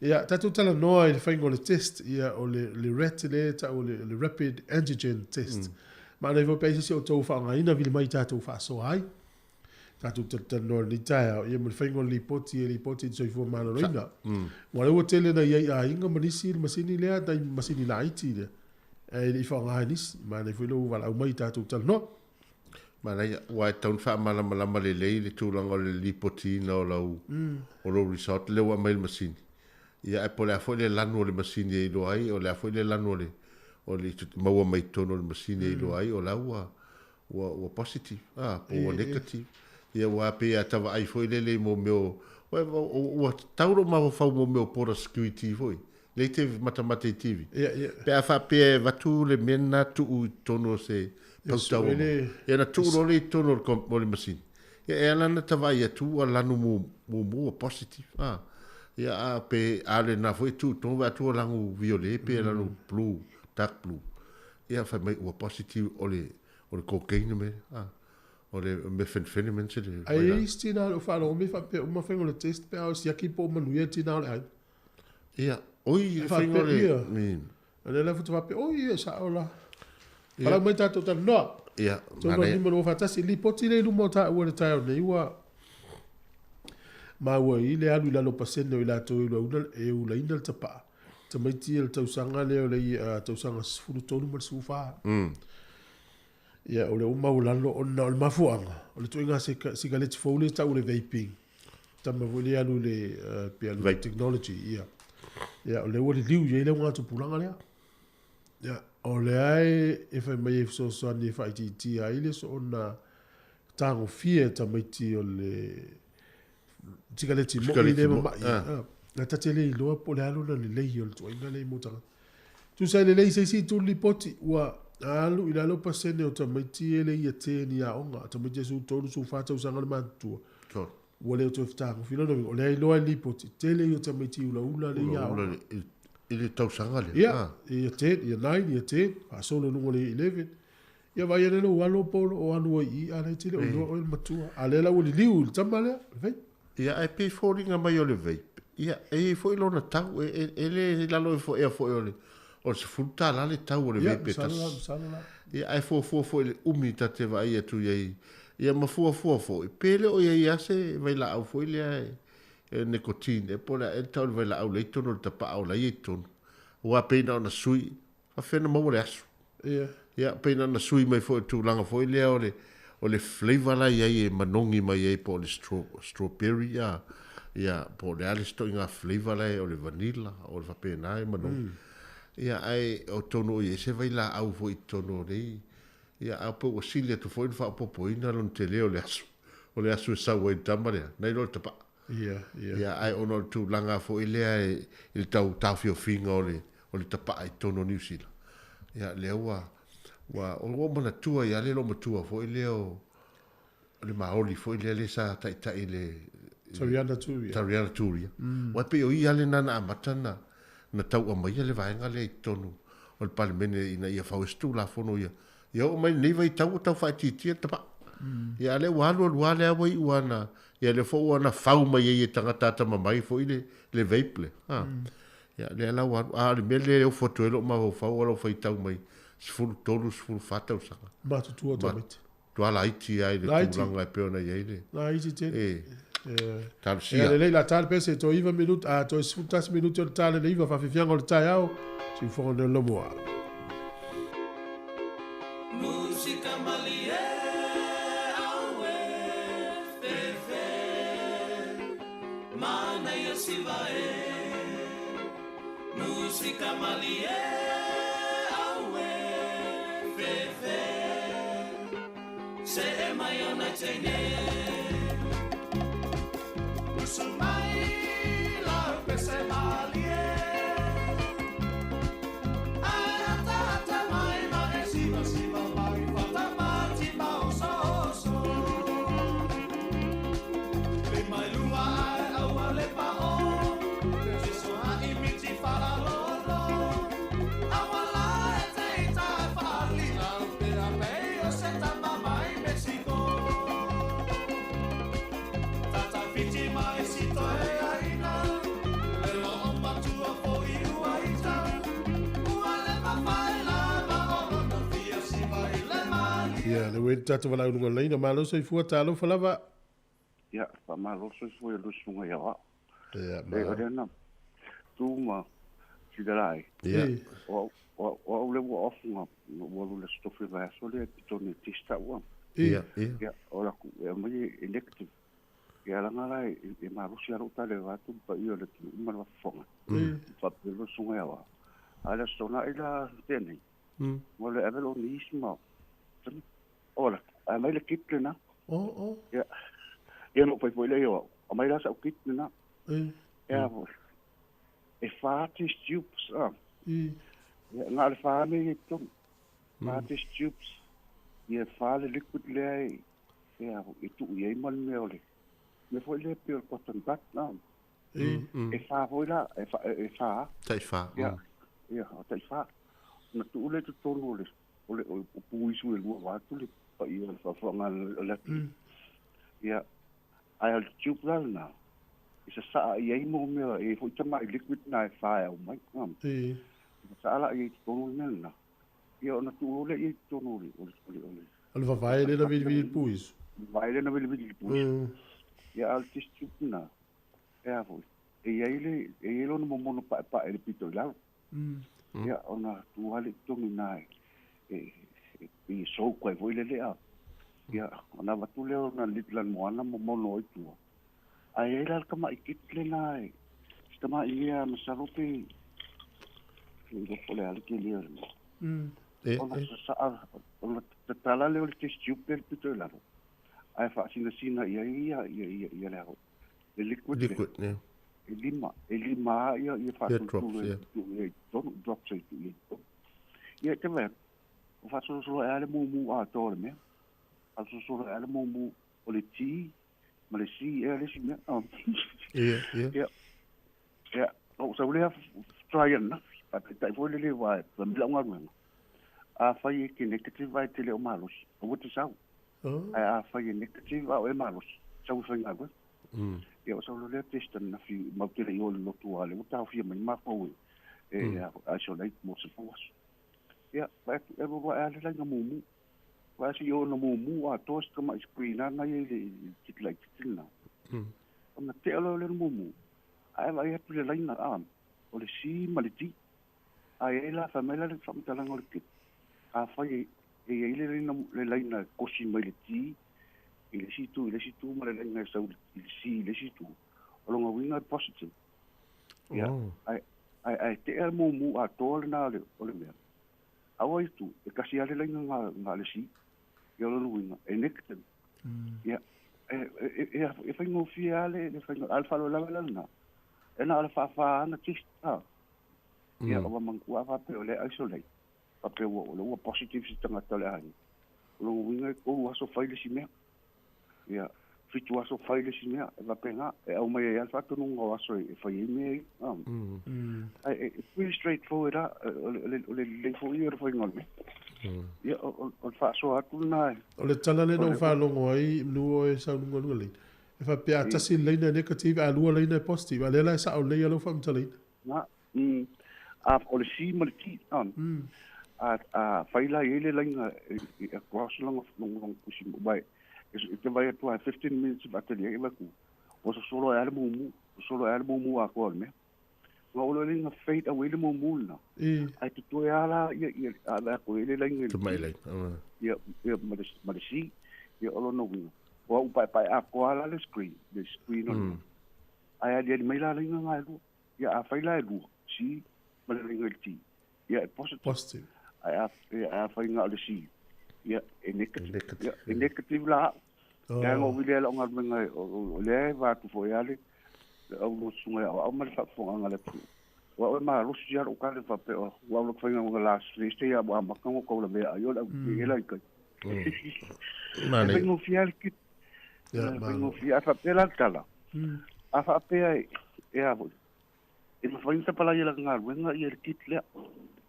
Speaker 1: Ia, tatou talanoa i le faiga o le test, ia, o le, le RAT lea e tau o le, le Rapid Antigen Test. Manaia foi pe ai se isi o outou faaaogaina, vili mai tatou faasoa ai. Tatou talatalanoa i lenei taeao, ia ma le faiga o le lipoti e lipoti i le soifua maloloina. Aua o lea ua tele ina i ai aiga ma nisi le masini lea, nai masini laiti lea, ae le i faaaoga e nisi. Manaia foi lou valaau mai tatou talanoa.
Speaker 6: Manaia, aua e tatau ona faamalamalama lelei le tulaga o le lipotiina o lau, o lou result lea ua aumai e le masini. Ia, ae po o le a foi le lanu o le masini e iloa ai, o le a foi le lanu o le, o le maua mai totonu o le masini e iloa ai, o la ua, ua, ua positive, a, po ua negative. Ia, aua pei a ta vaai foi lele i mea o, ua, ua tau lou mafaufau i mea o border security foi, lea e te matamata i TV.
Speaker 1: Ia, ia.
Speaker 6: Pe a faapea e avatu le mea lena tuu i totonu o se pautau o Ia ona tuu loa lea i totonu o le masini. Ia e ala ona tavaai atu ua lanu mumu ua positive a. Ia a pe a o lena foi e tuu i totonu vaai atu ua lanu violet pe lanu blue, dark blue. Ia fai mai ua positive o le o le cocaine le mea lea a. O le methamphetamine se le
Speaker 1: Ai e isi tina o le faalogo mai faapea uma faiga o le test pe a o siaki po o manuia le tina o le aiga.
Speaker 6: Ia, oi le faiga o le
Speaker 1: Ia. O lea la faatoa faapea, oi e sao la. Palau mai tatou talanoa.
Speaker 6: Ia,
Speaker 1: manaia. 3 5 2 1, lipoti lea i luma o taua i le taeao nei ua maua i le alu i lalo o pasene o i latou e ulaina, e ulaina le tapaa. Tamaiti ia le tausaga lea o le tausaga 13 ma le 14. Ia, o lea ua maualalo ona o le mafuaaga, o le ituaiga sikaleti fou lea e tau o le vaping. Tama foi lea e alu i le, pe alu i le technology, ia. Ia, o lea ua liliu i ai le augatupulaga lea. Ia, o lea e fai mai e fesoasoani e faaitiitia ai le soona tagofia e tamaiti o le sikaleti moi lea e mamai. Na ta te le iloa po o le a lona lelei o le ituaiga lea mo tagata. Tusa e lelei i se isi itu le lipoti, ua alu i lalo pasene o tamaiti e le i ateni aoga, tamaiti e 13, 14 tausaga le matutua, ua le o toe fetagofi. Lona uiga, o lea e iloa e le lipoti, tele ia o tamaiti ulaula le i aoga.
Speaker 6: I le tausaga lea.
Speaker 1: Ia, ia 10, ia 9, ia 10, faasolo i luga o le 11. Ia vaai ane lou alo po o alu ai i i, a o lea e te le o iloa oe le matua. A o lea la ua liliu i le tama lea, le vape.
Speaker 6: Ia, ae pei e foliga mai o le vape, ia, e i ai foi lona tau, e, e, e le i lalo ifo ea foi o le, o le $10 le tau o le vape e tasi.
Speaker 1: Ia, masalo la.
Speaker 6: Ia, ae fuafua foi i le umi ta te vaai atu i ai, ia ma fuafua foi, pe le o i ai lava se vailaau foi lea e, e nicotine ea po o le a ea le tau o le vailaau lea i totonu o le tapaa o la e i ai i totonu. Aua pei na ona sui, faafefea ona maua le asu.
Speaker 1: Ia.
Speaker 6: Ia, pei na ona sui mai foi o le tulaga foi lea o le, o le flavour la e i ai e manogi mai ai po o le strawberry a, ia, po o le a le isi ituaiga flavour la e, o le vanilla, o le faapena e manogi. Ia, ae atonu o i ai se vailaau foi i totonu o nei, ia, ae pei ua sili atu foi ona faaopoopoina lona tele o le asu, o le asu e sau ai i le tama lea, nai lo le tapaa.
Speaker 1: Ia, ia.
Speaker 6: Ia, ae ona o le tulaga foi lea i le tau taofiofiga o le, o le tapaa i totonu o Niu Sila, ia, lea ua, ua, ua ou manatua ai lava le loomatua foi lea o, o le Maoli foi lea lea sa taitai i le,
Speaker 1: Tariana Turia.
Speaker 6: Tariana Turia. Aua e pei o ia lena na amata na, na tau aumaia le vaega lea i totonu o le Palemene ina ia fau ai se Tulafono ia, ia oo mai lenei vaitau ua tau faaitiitia le tapaa. Ia a o lea ua alu alu lava lea ua iu lava na, ia lea foi ua na fau mai ai e tagata atamamai foi le, le vape lea. Ha. Ia lea la ua alu, a o le mea lea e ofo atu ai lou mafaufau o lau faitau mai 13, 14 tausaga.
Speaker 1: Matutua tamaiti.
Speaker 6: Matua laiti lava i le tulaga e pei ona i ai le.
Speaker 1: Laiti tele.
Speaker 6: E. Talosia.
Speaker 1: Ia lelei la ta le pese toe 9 minute, a toe 11 minute o le ta le 9 faafiafiaga o le taeao, siufofoga nei o le Laumua.
Speaker 4: Musika malie aue fefe manaia siva e Musika malie aue fefe se e mai ona teine Usu mai lau pese malie Ai ata ata mai ma e siva siva mai fata mati ma oso oso Li mai lua ai aua le pa o Te so ha i miti fala lolo Aua la e te ita e fali lau pe a pe o se tama mai Mexico Tata fiti mai si toe aina Le lo o matua fo i ua ita Ua le mawhai la ma o lona fia si mai le mali
Speaker 1: Ia, le ua i le tatou valaau i luga o le laina. Malo soifua, talofa lava.
Speaker 10: Ia, faamalo soifua i lou susuga ia Aoao.
Speaker 1: Ia,
Speaker 10: Le o lea na tu ma sila lai.
Speaker 6: Ia.
Speaker 10: O o o au le ua off nga ua alu i le Aso Tofi o le vaiaso lea i totonu e test au a.
Speaker 6: Ia, ia.
Speaker 10: Ia, o la ku e aumai e negative. Ia alaga la e malosi lava lou tale vaeatu le paia o le atunuu ma le vafofoga. Faapea lou susuga ia Aoao. A o le Aso Toonai la tea nei, ua le ave lou niece ma Ola, aumai le kit lena.
Speaker 1: Oh, oh.
Speaker 10: Ia, ia na ou fai foi lea i o au, aumai la sau kit lena. Ia, e fa test tubes, ah. Ia, na o le fa mea ia i totonu. Fa test tubes, ia fa le liquid lea e, E a e tuu i ai ma le mea o le mea foi lea pei o le cotton bud a. E fa foi la, e fa, e fa.
Speaker 6: Taifa.
Speaker 10: Ia, ia, o taifa. Ona tuu lea i totonu o le o le o puisu e lua vaeatu le paia o le faafofoga a le atunuu. Ia, ae o le tube la lena, e sasaa i ai mo mea, e i ai foi tamai liquid na e fa e aumai. E sasaa la i ai i totonu le mea lena. Ia ona tuu loa lea i ai i totonu o le o le o le o le
Speaker 1: O le vavae lea na vilivili i le puisu.
Speaker 10: Vavae lea na vilivili i le puisu. Ia a o le test tube lena, e a foi, e i ai le e i ai lona momono paepae i le pito i lalo. Ia ona tuu lava lea i totonu i ina e e e pei e soak ai foi lele a. Ia ona avatu lea o lona lanumoana momono ai tua. Ae i ai la le tamai kit lena e, si tamai mea masalo pe le iloa po o le a le tele o le mea. Ona sasaa, ona tatala lea o le test tube lea i le pito i lalo, ae faasinasina i ai ia, ia, ia, ia le, le liquid lea.
Speaker 6: Liquid, yeah.
Speaker 10: E lima, e lima lava ia, ia
Speaker 6: drops,
Speaker 10: faasolosolo e
Speaker 6: yeah.
Speaker 10: tuu i ai i totonu, drops e tuu i ai i totonu. Ia e te vaai atu, ua faasolosolo ae lava le mumu atoa o le mea. Faasolosolo ae lava le mumu o le T ma le C ea le isi mea.
Speaker 6: Ia, ia.
Speaker 10: Ia, ia, ou sau lea try ananafi, faataitai foi lele aua e fai mai lau galuega. Afai e te negative ae te le o malosi, aua te sau. Ae afai e negative a o e malosi, sau e faigaluega. Ia, o sau loa lea test ananafi matou te le i o i le lotu aua o lea ua taofia mai matou e isolate mo se 10 aso. Ia, vaai atu, e alu alu ae lava le laina mumu. Aua se i oo ina mumu atoa si tamai screen lava na i ai i le kit laitiiti lena. Ona tea loa lea o le mumu, ae vaai atu i le laina, a, o le C ma le D. A i ai la, fai mai la le faamatalaga o le kit, afai e i ai le laina, le laina e kosi mai le D i le isi itu i le isi itu ma le laina e sau i le C i le isi itu, o lona uiga e positive. Ia, ae, ae, ae tea le mumu atoa lena o le, o le mea. Aua i tu, e kasi lava le laina nga, nga le C. Ia o lona uiga, e negative. Ia, e, e, e, e faigofie lava le, le faiga, a o le faalavelave la lena, e na o le faafa lava na test, a. Ia, ua manatua a faapea o lea e isolate, faapea ua, o lea ua positive se tagata o le aiga. O lona uiga e 3 aso fai le isi mea. Ia, 7 aso fai le isi mea, e faapena, e aumai ai lava le faatonuga o aso e fai ai mea ia. Ae e pretty straight forward lava, o le o le lelei foi ia o le faiga o le mea. Ia, o le faasoa atu lena e.
Speaker 1: O le tala lea na ou faalogo ai manu o e saunoa lena, e faapea a tasi le laina e negative, a lua laina e positive, a o lea la e sao lelei lava lau faamatalaina.
Speaker 10: Na, a, o le C ma le T, a, a, a fai la i ai le laina e across lona, lona tusi, aua e, e te vaai atu lava e 15 minutes faatali ai e vaai atu, ua sosolo ai lava le mumu, sosolo ai lava le mumu atoa o le mea. Na oo loa lea ina fade away le mumu lena, ae totoe lava la ia, ia, a vaai atu i ai le laina i le
Speaker 6: Tamai
Speaker 10: T,
Speaker 6: laina.
Speaker 10: ia, ia, ma le, ma le C, ia o lona uiga, ua uupaepae atoa lava la le screen, le screen o le mea. Ae aliali mai la laina na e lua. Ia afai la e lua, C ma le laina i le T, ia e positive.
Speaker 1: Positive.
Speaker 10: Ae a, ia afai na o le C, ia e negative.
Speaker 6: Negative.
Speaker 10: Ia e negative la au.
Speaker 1: Oh.
Speaker 10: Leaga o vili ai lau galuega e, o, o lea e va atu foi lava le, le au lotu susuga ia au ma le faafofogaaga a le atunuu. O au e malosi lava lou tala faapea, o au lau faiga last Thursday a ua amata ona tau lavea ai o le au e la i tai. E
Speaker 6: Manaia.
Speaker 10: faigofie lava le kit.
Speaker 1: Ia,
Speaker 10: E
Speaker 1: malo.
Speaker 10: faigofie. A faapea la le tala, a faapea e, e a foi, e mafai ona tapalai e lana galuega ia le kit lea.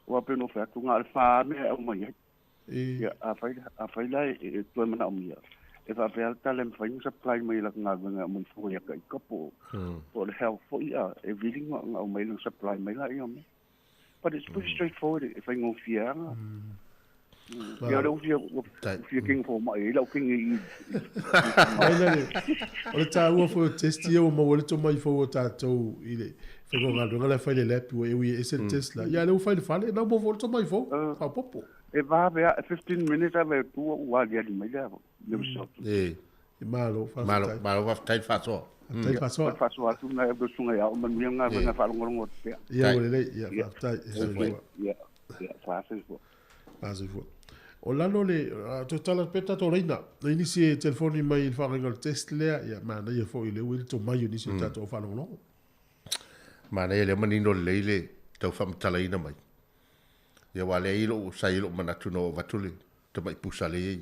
Speaker 10: Aua pei ona ou fai atu, na o le fa mea e aumai ai. Ia, afai, afai la e, e toe manaomia, e faapea le tala e mafai ona supply mai e lana galuega e aumai fua ia ka ika po, po o le health foi, a, e vili na, na aumai lana supply mai la ia mea. But it's pretty straightforward, e faigofie lava. Ia o lea ua fia, ua fia kingi fomai ai lau kingi i,
Speaker 1: Mai la le, o le taua foi o test ia ua maua ai le tomai fou o tatou i le faiga o galuega la e fai i le lab ua e ui e ese le test la. Ia lea ua fai i le fale, na ua maua foi le tomai fou, faaopoopo.
Speaker 10: E vave lava, 15 minutes ave atu ua aliali mai le, le result.
Speaker 6: E.
Speaker 1: Malo, faafetai.
Speaker 6: Malo, malo, faafetai le faasoa.
Speaker 1: Faafetai le faasoa.
Speaker 10: O le faasoa atu lena e le susuga ia au, manuia le galuega faalogologo atu pea.
Speaker 1: Ia ua lelei, ia faafetai. Soifua.
Speaker 10: Ia, ia, faasoifua.
Speaker 1: Faasoifua. O lalo le, toe tala pea tatou laina, i nisi e telefoni mai i le faagaiga o le test lea, ia manaia foi lea ua i ai le tomai o nisi o tatou au faalogologo.
Speaker 6: Manaia lea manino lelei le tau faamatalaina mai. Ia aua lea i lou, sa i ai lou manatu na ou avatu le tamai pusa lea i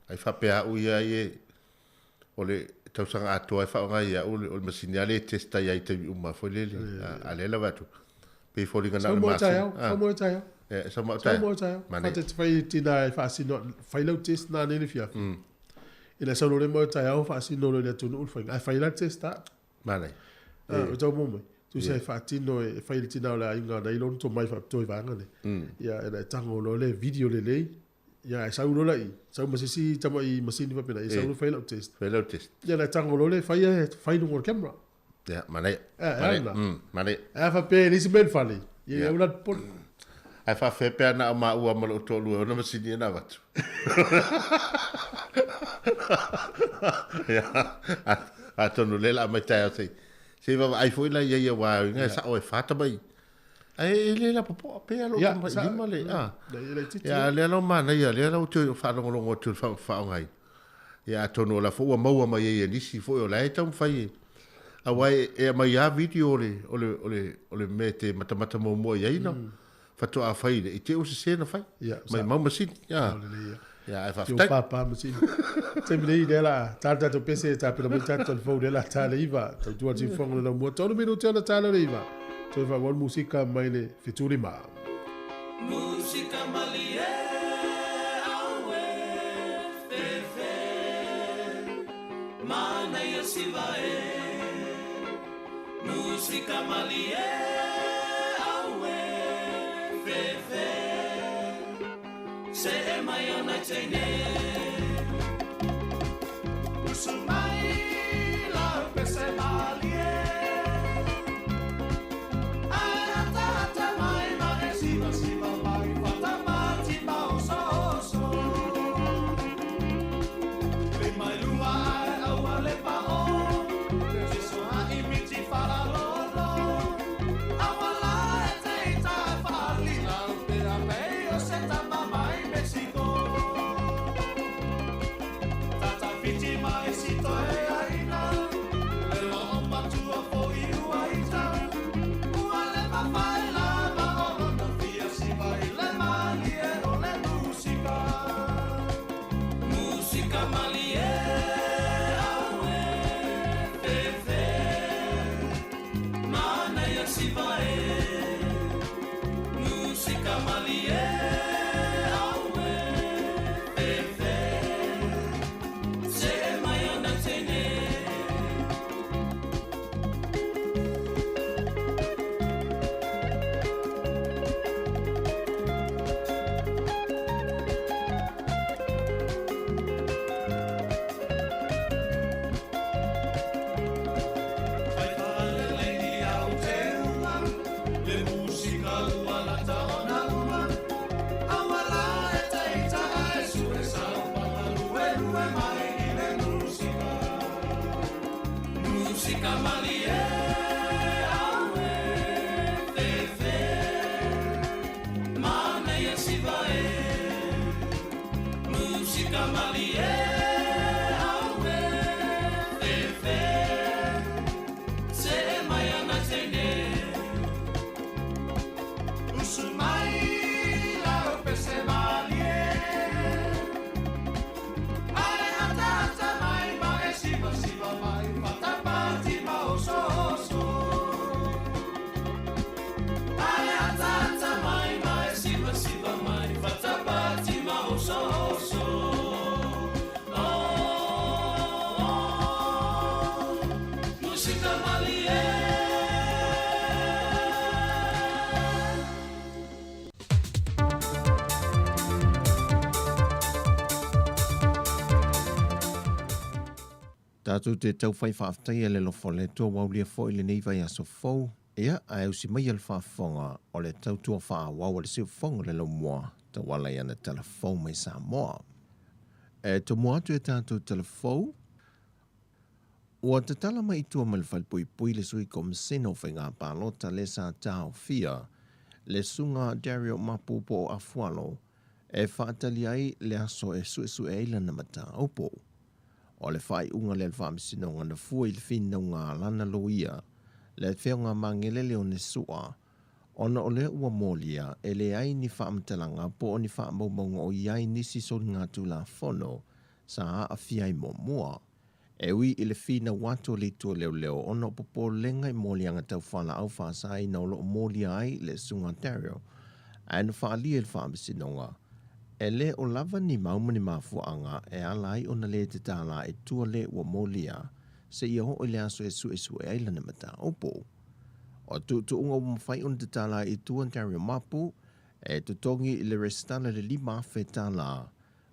Speaker 6: ai. Ai faapea a'u ia ai e o le tausaga atoa e faaaoga ia a'u o le masini lava lea e test ai i taimi uma foi lele. A lea lava atu pei e foliga na o le masina.
Speaker 1: Sau mo taeao.
Speaker 6: E sau ma o taeao.
Speaker 1: Sau mo taeao. Fata te fai tina e faasino fai lau test na nei le fiafi. Ina sau loa le mo taeao faasino loa i le atunuu le faiga. Ae fai la le test a.
Speaker 6: Manaia.
Speaker 1: O tau mo mai. Tusa e faatino e fai le tina o le aiga na i lona tomai faapitoa i vaega nei. Ia ina e tago loa le video lelei. Ia ae sau loa la i, sau ma se isi tamai masini faapena, ia sau loa fai lau test.
Speaker 6: Fai lau test.
Speaker 1: Ia na e tago loa le fai e fai luga o le camera.
Speaker 6: Ia, manaia.
Speaker 1: E, e ana.
Speaker 6: Manaia.
Speaker 1: Ae a faapea e leai se mea i le fale, ia ia aua la le popole.
Speaker 6: Ae faafefea pe ana o maua ma lou toalua e ona masini e na avatu. Ia, atonu o lea o le a aumai taeao se i, se i vaavaai foi la i ai aua e uiga e sao e fa tamai. Ae e le lapopoa pea lou tamai lima le, a. Ia, a lea la ua manaia, lea la ua toe faalogologo atu i le faaaogaina. Ia atonu o la foi ua maua mai ai e nisi foi o la e taumafai e, aua e aumai lava video o le, o le, o le, o le mea e te matamata muamua i ai na faatoa fai i te i ua sese na fai. Maimau masini. Ia, ia ae faafetai.
Speaker 1: Tio papa masini. Taimi nei lea la ta le tatou pese e tapena mai tatou telefoni lea la ta le 9. Tautua le siufofoga le laumua. 3 minute ona ta lea o le 9. Toe faaauau le musika mai le 75.
Speaker 4: Musika malie aue fefe manaia siva e Musika malie aue fefe se e mai ona teine Usu mai lau pese malie Ae ata ata mai ma e siva siva mai fata mati ma oso oso Le mai lua ae aua le pa o Le tiso ha i miti fala lolo Aua la e te ita e fali lau te a pei o se tama mai Mexico Tata fiti mai si toe aina Le o o matua fo i ua ita Ua le mawhai la ma o lona fia siva i le malie o le musika Musika malie aue fefe Manaia siva e Musika malie aue fefe Se e mai ona teine Fai faalelei ni au te uma, le musika ua lata ona uma. Aua la e te ita ae sue sau panga lue lue mai i le musika. Musika malie aue fefe, manaia siva e. Musika malie aue fefe, se e mai ana teine. Usu mai lau pese malie, ae ata ata mai ma e siva siva mai fata pati ma oso oso. Ae ata ata mai ma e siva siva mai fata pati ma oso oso. Oh, oh, musika malie.
Speaker 7: Tatou te taufai faafetaia le alofa o le Atua ua aulia foi lenei vaiaso fou, ia, ae usi maia le faafofoga o le tautua faaauau a le Siufofoga o le Laumua tauala i ana tala fou mai Samoa. E tomua atu e tatou tala fou, ua tatala mai i tua mai le falepuipui le sui Komisena o Faiga Palota le sa taofia le Susuga Dario Mapu po o Afualo e faatali ai le aso e suesue ai lana mataupu. O le faaiuga lea a le Faamasinoga na fua i le finauga a lana loia, le Afioga Magele Leone Sua, ona o lea ua molia e leai ni faamatalaga po o ni faamaumauga o i ai nisi soligatulafono sa aafia ai muamua. E ui i le finau atu a le Itu o Leoleo ona o popolega i moliaga tau fualaau faasaina o lo o molia ai le Susuga Dario, ae na faaalia i le Faamasinoga, e le o lava ni mau ma ni mafuaaga e ala ai ona le tatala i tua le ua molia seia oo i le aso e suesue ai lana mataupu. O tuutuuga ua mafai ona tatala ai i tua Dario Mapu e totogi i le resitala i le $5,000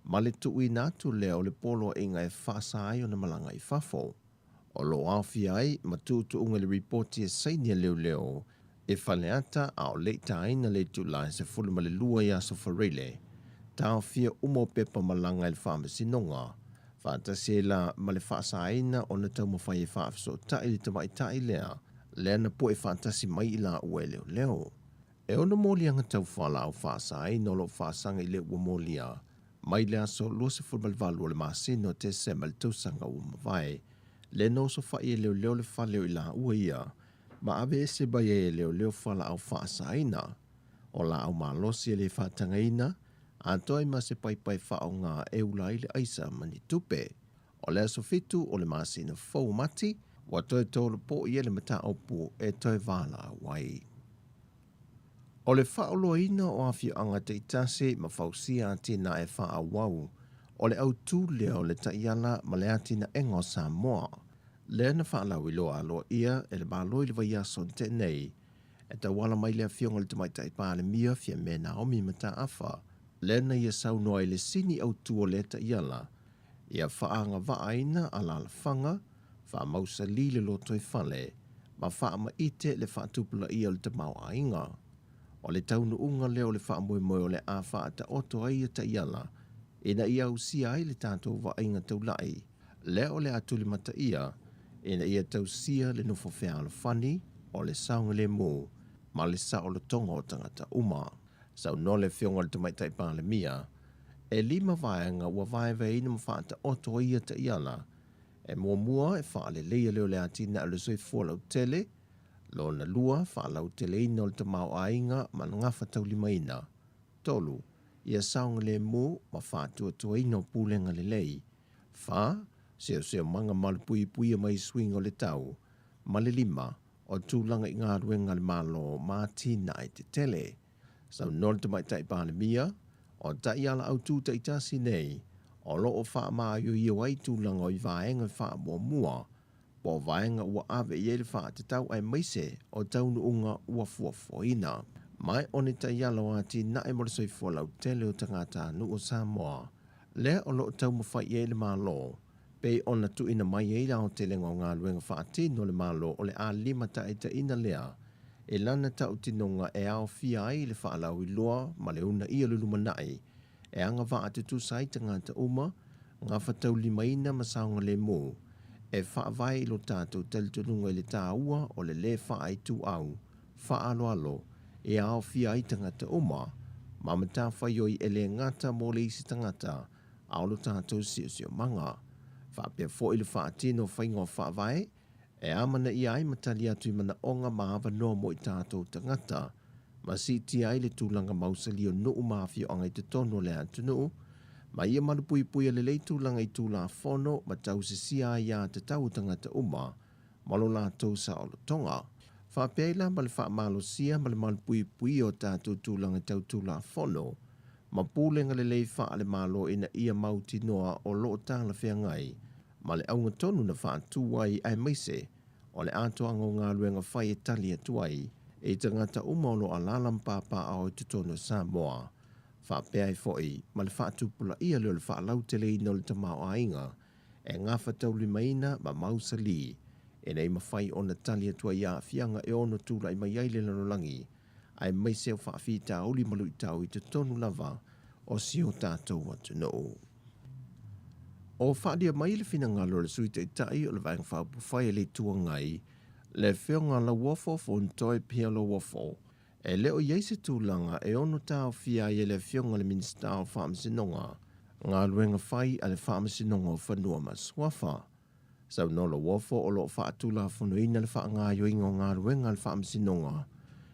Speaker 7: ma le tuuina atu lea o le poloaiga e faasa ai ona malaga i fafo. O lo o aofia ai ma tuutuuga i le ripoti e saini a leoleo i Faleata a o le i taina le itula e 12 i Aso Faraile, taofia uma o pepa malaga i le Faamasinoga, faatasi ai la ma le faasaina ona taumafai e faafesootai le tamaitai lea, lea na poe faatasi mai i laua e leoleo. E ono moliaga tau fualaau faasaina o lo o faasaga i le ua molia mai le aso 28 o le masina o Tesema i le tausaga ua mavae, lea na osofai e leoleo le fale o i laua ia ma aveese mai ai e leoleo fualaau faasaina o laau malosi e le faatagaina, atoa ai ma se paipai faaaoga e ula ai le aisa ma ni tupe. O le aso 7 o le masina fou o Mati, ua toe tolopo i ai le mataupu e toe valaau ai. O le faaoloaina o afioaga taitasi ma fausia atinae faaauau, o le autū lea o le taiala ma le atinaega o Samoa, lea na faalauiloa aloaia e le Malo i le vaiaso na tea nei, e tauala mai le Afioga i le Tamaitai Palemia Fiame Naomi Mataafa, lea na ia saunoa i le sini autū o lea taiala, ia faaagavaaina alaalafaga, faamausali le lotoifale, ma faamaite le faatupulaia o le tamaoaiga. O le taunuuga lea o le faamoemoe o le a faataoto ai ia taiala, ina ia ausia ai le tatou vaaiga taulai, lea o le a tulimataia, ina ia tausia le nofo fealofani o le saogalemu ma le saolotoga o tagata uma. Saunoa le Afioga i le Tamaitai Palemia, e lima vaega ua vaevaeina ma faataoto ai ia taiala. E muamua, e faaleleia lea o le atinae o le soifua lautele, lona lua, faalauteleina o le tamaoaiga ma le gafataulimaina, tolu, ia saogalemu ma faatuatuaina o pulega lelei, fa, seoseomaga malupuipuia mai suiga o le tau, ma le lima, o tulaga i galuega a le Malo ma atinae tetele. Saunoa le Tamaitai Palemia, o taiala autū taitasi nei, o lo o faamaioio ai tulaga o i vaega faamuamua, po o vaega ua ave i ai le faatatau aemaise o taunuuga ua fuafuaina. Ma o ni taiala o atinae mo le soifua lautele o tagatanuu o Samoa, lea o lo o taumafai i ai le Malo, pei ona tuuina mai ai le aotelega o galuega faatino a le Malo o le a limataitaiina lea e lana tautinoga e aofia ai le faalauiloa ma le uunaia o le lumanai e agavaa tutusa ai tagata uma, gafataulimaina ma saogalemu, e faavae i lo tatou talitonuga i le taua o le lē faaituau, faaaloalo, e aofia ai tagata uma, ma matafaioi e le gata mo le isi tagata, a o lo tatou siosiomaga. Faapea foi le faatino o faiga o faavae, e amanaia ai ma tali atu i manaoga ma avanoa mo i tatou tagata, ma siitia ai le tulaga mausali o nuu ma afioaga i totonu o le atunuu, ma ia malupuipuia lelei tulaga i Tulafono ma tausisia aiatatau o tagata uma ma lo latou saolotoga. Faapea ai la ma le faamalosia ma le malupuipuia o tatou tulaga tau Tulafono ma pulega lelei faale-Malo ina ia mautinoa o lo o talafeagai ma le auga tonu na faatu ai aemaise o le atoaga o galuega fai e tali atu ai i tagata uma o lo o alaala ma papaaao i totonu o Samoa, faapea ai foi ma le faatupulaia lea o le faalauteleina o le tamaoaiga e gafataulimaina ma mausali ina ia mafai ona tali atu ai i aafiaga e ono tulai mai ai le lalolagi aemaise o faafitauli ma luitau i totonu lava o si o tatou atunuu. O faaalia mai le finagalo o le Sui Taitai o le Vaega Faaupufai a le Itu Agai, le Afioga Lauofo Fonotoe Pierre Lauofo, e le o i ai se tulaga e ono taofia ai e le Afioga i le Minisita o Faamasinoga galuega fai a le Faamasinoga o Fanua ma Suafa. Saunoa Lauofo o lo o faatulafonoina le faagaoioiga o galuega a le Faamasinoga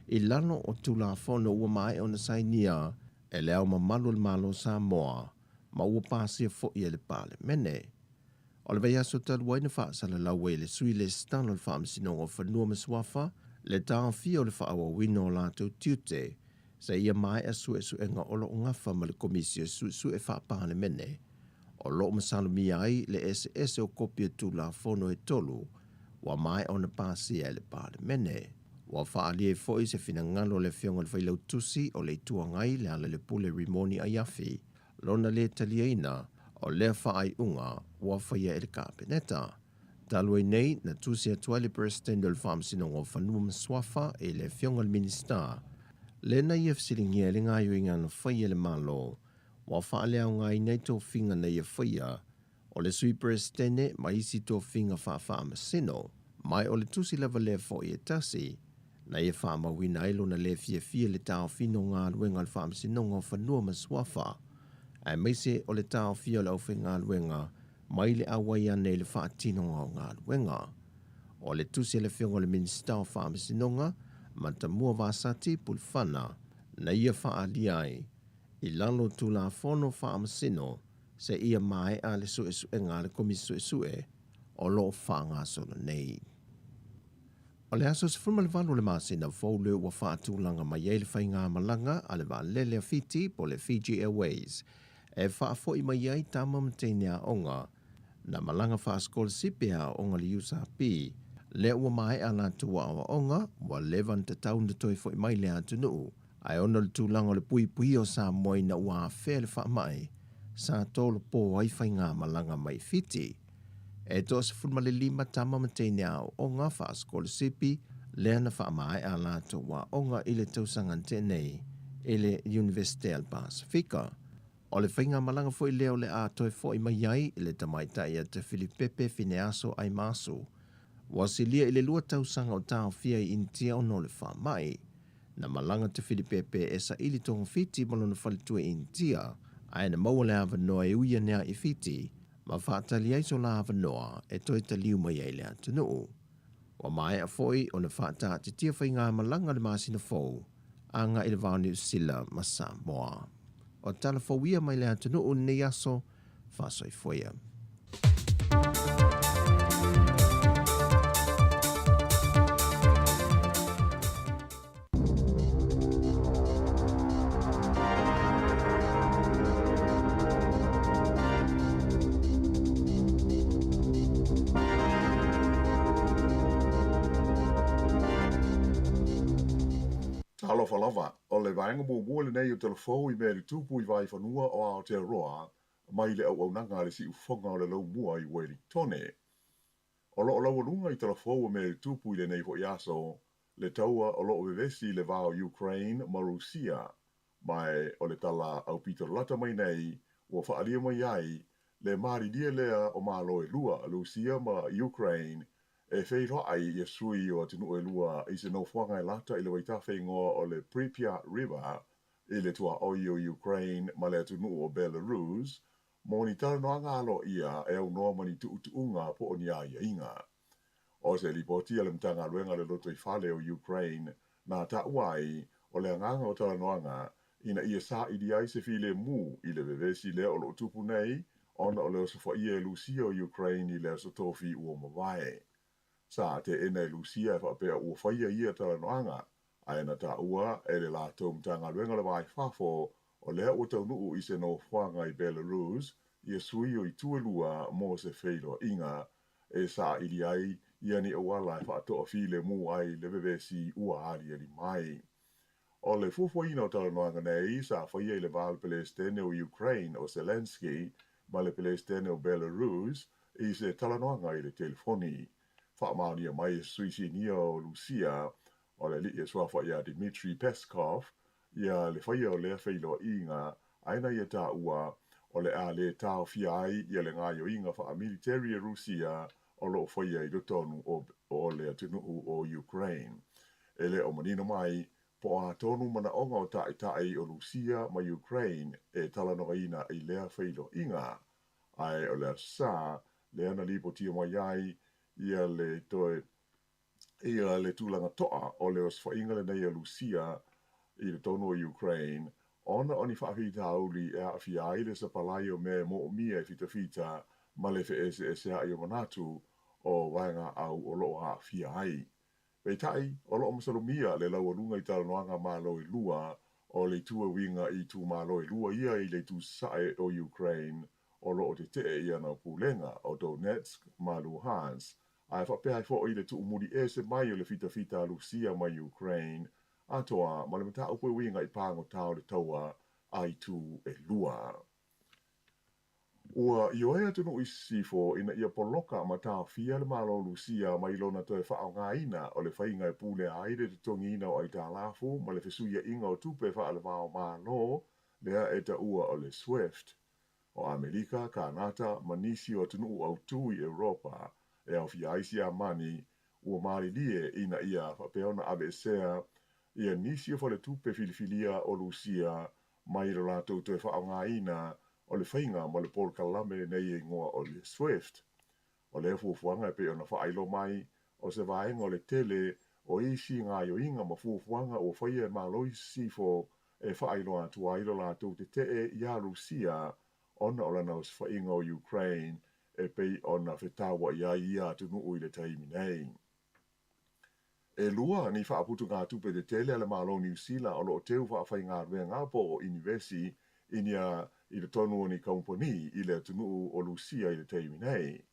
Speaker 7: i lalo o Tulafono ua maea ona sainia e Le Ao Mamalu o le Malo o Samoa. ma ua pasia fo'i e le Palemene. O le vaiaso talu ai na faasalalau ai e le Sui Lesitala o le Faamasinoga o Fanua ma Suafa le taofia o le faaauauina o latou tiute seia maea suesuega o lo o gafa ma le Komisi o Suesue Faa-Palemene o lo o masalomia ai le eseese o kopi o Tulafono e tolu ua maea ona pasia e le Palemene. Ua faaalia ai foi se finagalo o le Afioga i le Failautusi o le Itu Agai Lealailepule Rimoni Aiafi lona lē taliaina o lea faaiuga ua faia e le Kapeneta. Talu ai nei, na tusi atu ai le Peresetene o le Faamasinoga o Fanua ma Suafa i le Afioga i le Minisita, lea na ia fesiligia ai le gaoioiga na faia e le Malo ua faaleaogaina ai tofiga na ia faia o le Sui Peresetene ma isi tofiga faafaamasino, ma o le tusi lava lea fo'i e tasi na ia faamauina ai lona lē fiafia i le taofiga o galuega a le Faamasinoga o Fanua ma Suafa, aemaise o le taofia o le aufaigaluega mai le auai ane i le faatinoga o galuega. O le tusi a le Afioga i le Minisita o Faamasinoga, Matamua Vasati Pulufana, na ia faaalia ai i lalo o Tulafono Faamasino seia maea le suesuega a le Komisi Suesue o lo o faagasolo nei. O le aso 18 o le masina fou lea ua faatulaga mai ai le faigamalaga a le vaalele a Fiti po o le Fiji Airways e faafo'i mai ai tama ma teine aoga na malaga faasikolasipi e aooga i le USP lea ua maea latou aoaoga ua leva ona tatau ona toe fo'i mai le atunuu ae ona o le tulaga o le puipuia o Samoa ina ua afea le faamai sa tolopo ai faigamalaga mai Fiti. E 15 tama ma teine aooga faasikolasipi lea na faamaea latou aoga i le tausaga na tea nei i le Iunivesite a le Pasefika. O le faigamalaga foi lea o le a toe fo'i mai ai le tamaitai ia Tefilipepe Fineaso Aimasu, ua silia i le 2 tausaga o taofia i Initia ona o le faamai. Na malaga Tefilipepe e saili togafiti ma lona faletua i Initia, ae na maua le avanoa e ui ane ai i Fiti ma faatali ai so la avanoa e toe taliu mai ai i le atunuu. Ua maea foi ona faataatitia faigamalaga le masina fou agai i le va o Niu Sila ma Samoa. O tala fou ia mai le atunuu i lenei aso, faasoifua ia.
Speaker 8: Talofa lava, o le vaega muamua lenei o Tala Fou i mea tutupu i Vaifanua o Aotearoa mai le auaunaga a le Siufofoga o le Laumua i Uelintone. O lo o laualuga i Tala Fou o mea tutupu i lenei foi aso, le taua o lo o vevesi i le va o Ukraine ma Rusia, ma o le tala aupito lata mai nei ua faaalia mai ai le malilie lea o Malo e lua, Rusia ma Ukraine, e feiloai ia sui o atunuu e lua i se nofoaga e lata i le vaitafe igoa o le Pripyat River i le tuaoi o Ukraine ma le atunuu o Belarus, mo ni talanoaga aloaia e aunoa ma ni tuutuuga po o ni aiaiga. O se lipoti a le Matagaluega o le Lotoifale o Ukraine na taua ai o le agaga o talanoaga ina ia saili ai se filemu i le vevesi lea o lo o tupu nei ona o le osofaia e Lusia o Ukraine i le aso Tofi ua mavae. Sa teena e Lusia e faapea ua faia ia talanoaga, ae na taua e le latou Matagaluega o le Va i Fafo o lea ua taunuu i se nofoaga i Belarus ia sui o itu e lua mo se feiloaiga e saili ai ia ni auala e faatoafilemu ai le vevesi ua aliali mai. O le fuafuaina o talanoaga nei sa faia i le va o le Pelesitene o Ukraine o Zelensky ma le Pelesitene o Belarus i se talanoaga i le telefoni. Faamaonia mai e se sui sinia o Lusia o le alii e suafa ia Dmitry Peskov ia le faia o lea feiloaiga ae na ia taua o le a lē taofia ai ia le gaoioiga faamiliteri e Rusia o lo o faia i totonu o le atunuu o Ukraine. E le o manino mai po o a tonu manaoga o taitai o Lusia ma Ukraine e talanoaina i lea feiloaiga, ae o le aso Sa lea na lipotia mai ai ia le toe ia le tulaga toa o le osofaiga lenei a Lusia i totonu o Ukraine. ona o ni faafitauli e aafia ai le sapalai o mea e moomia e fitafita ma le feeseesea'i o manatu o vaegaau o loo aafia ai. Peitai, o loo masalomia le laualuga i talanoaga a Malo e lua o le itu e uiga i itumalo e lua ia i le itu sasae o Ukraine o loo tetee i ana pulega o Donetsk ma Luhansk, ae faapea ai foi le tuumuli ese mai o le fitafita a Lusia mai Ukraine atoa ma le mataupu e uiga i pagota o le taua a itu e lua. Ua ioe atunuu i sisifo ina ia poloka ma taofia le Malo o Lusia mai lona toe faaaogaina o le faiga e pulea ai le totogiina o aitalafu ma le fesuiaiga o tupe faale-va-o-Malo lea e taua o le SWIFT. O Amerika, Kanata ma nisi o atunuu autū i Europa e aofia ai Siamani ua malilie ina ia faapea ona aveesea ia nisi o faletupe filifilia o Lusia mai lo latou toe faaaogaina o le faiga ma le polokalame lenei e igoa o le SWIFT. O lea fuafuaga e pei ona faailoa mai, o se vaega o le tele o isi gaoioiga ma fuafuaga ua faia e Malo i Sisifo e faailoa atu ai lo latou tetee iā Lusia ona o lana osofaiga o Ukraine e pei ona fetaua'i ai ia atunuu i le taimi nei. E lua ni faaputugatupe tetele a le Malo o Niu Sila o loo teu faafaigaluega po o inivesi i nia i totonu o ni kamupani i le atunuu o Lusia i le taimi nei.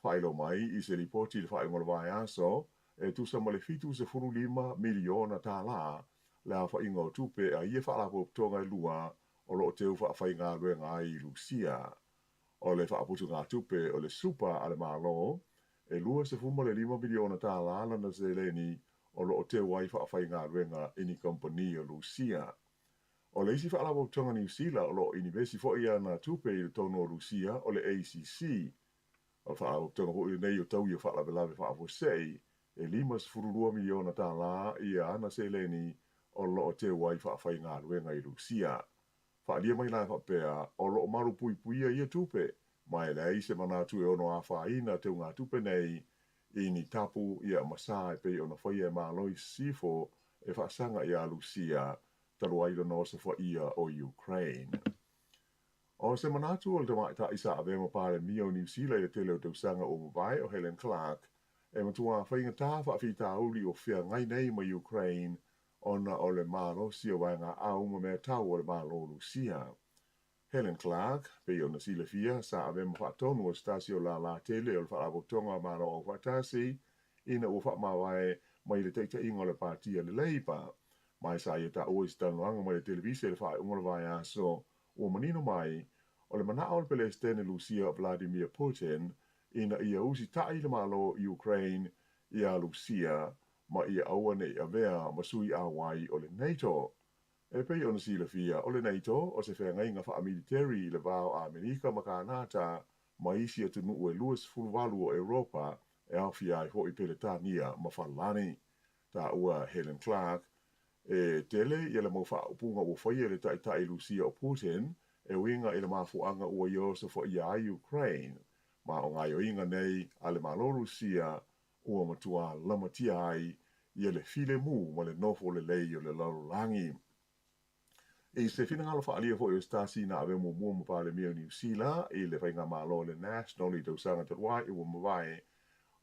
Speaker 8: Faailoa mai i se lipoti i le faaiuga o le vaiaso, e tusa ma le $75 miliona tālā le aofaiga o tupe a ia faalapotopotoga e lua o loo teu faafaigaluega ai i Lusia. O le faaputugatupe o le Super a le Malo, e $25 miliona tālā lana seleni o loo teu ai faafaigaluega i ni kamupani o Lusia. O le isi faalapotopotoga Niu Sila o loo inivesi foi ana tupe i totonu o Lusia o le ACC. O le faalapotopotoga foi lenei o taui o faalavelave faafuasei, e $52 miliona tālā ia ana seleni o loo teu ai faafaigaluega i Lusia. Faaalia mai la e faapea, o loo malupuipuia ia tupe, ma e leai se manatu e ono afaina teugatupe nei i ni tapu ia ma sa e pei ona faia e Malo i Sisifo e faasaga iā Lusia talu ai lona osofaia o Ukraine. O se manatu o le tamaitai sa avea ma Palemia o Niu Sila i le tele o tausaga ua mavae o Helen Clark, e matuā faigata faafitauli o feagai nei ma Ukraine ona o le malosi o vaegaau ma meatau a le Malo o Lusia. Helen Clark, pei ona silafia, sa avea ma faatonu o se tasi o lālā tele o le Faalapotopotoga a Malo Aufaatasi ina ua faamavae mai le taitaiga o le Pāti a le Leipa. Ma e sa ia taua i se talanoaga mai le televise i le faaiuga o le vaiaso, ua manino mai, o le manao o le Pelesitene Lusia Vladimir Putin ina ia usita'i le Malo o Ukraine iā Lusia ma ia aua ne'i avea ma sui auai o le NATO. E pei ona silafia, o le NATO o se feagaiga faamiliteri i le va o Amerika ma Kanata ma isi atunuu e 28 o Europa e aofia ai foi Peretania ma Falani. Taua Helen Clark, e tele ia le mau faaupuga ua faia e le taitai Lusia o Putin e uiga i le mafuaaga ua ia osofaia ai Ukraine. Ma o gaoioiga nei a le Malo Lusia ua matuā lamatia ai ia le filemu ma le nofo lelei o le lalolagi. I se finagalo faaalia foi o se tasi na avea muamua ma Palemia o Niu Sila i le faigamalo a le National i tausaga talu ai ua mavae,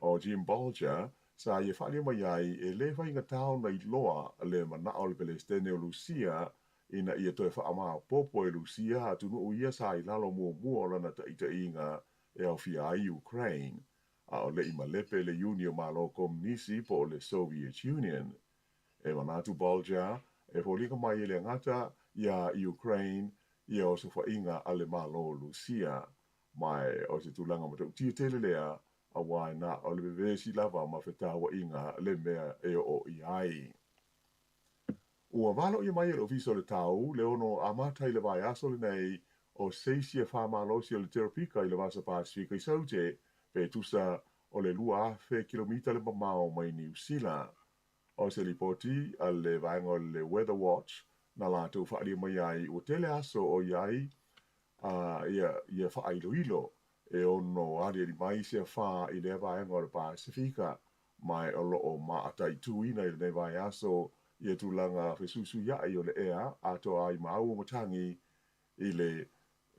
Speaker 8: o Jim Bolger, sa ia faaalia mai ai e lē faigatā ona iloa le manao o le Pelesitene o Lusia ina ia toe faamaopoopo e Lusia atunuu ia sa i lalo muamua o lana taitaiga e aofia ai Ukraine, a o le'i malepe le Iuni o Malo Komunisi po o le Soviet Union. E manatu Bolger, e foliga mai e le gata iā Ukraine ia osofaiga a le Malo o Lusia. Ma e o se tulaga matautia tele lea, auā e na o le vevesi lava ma fetauaiga le mea e oo i ai. Ua valoia mai e le Ofisa o le Tau le ono amata i le vaiaso lenei o se isi afa malosi o le teropika i le Vasa Pasifika i Saute, pe tusa o le 2,000 kilomita le mamao mai Niu Sila. O se lipoti a le vaega o le Weather Watch na latou faaalia mai ai ua tele aso o i ai a ia faailoilo e ono aliali mai se afa i lea vaega o le Pasifika, ma e o loo maataituina i lenei vaiaso ia tulaga fesuisuiaʻi o le ea atoa ai ma aua matagi i le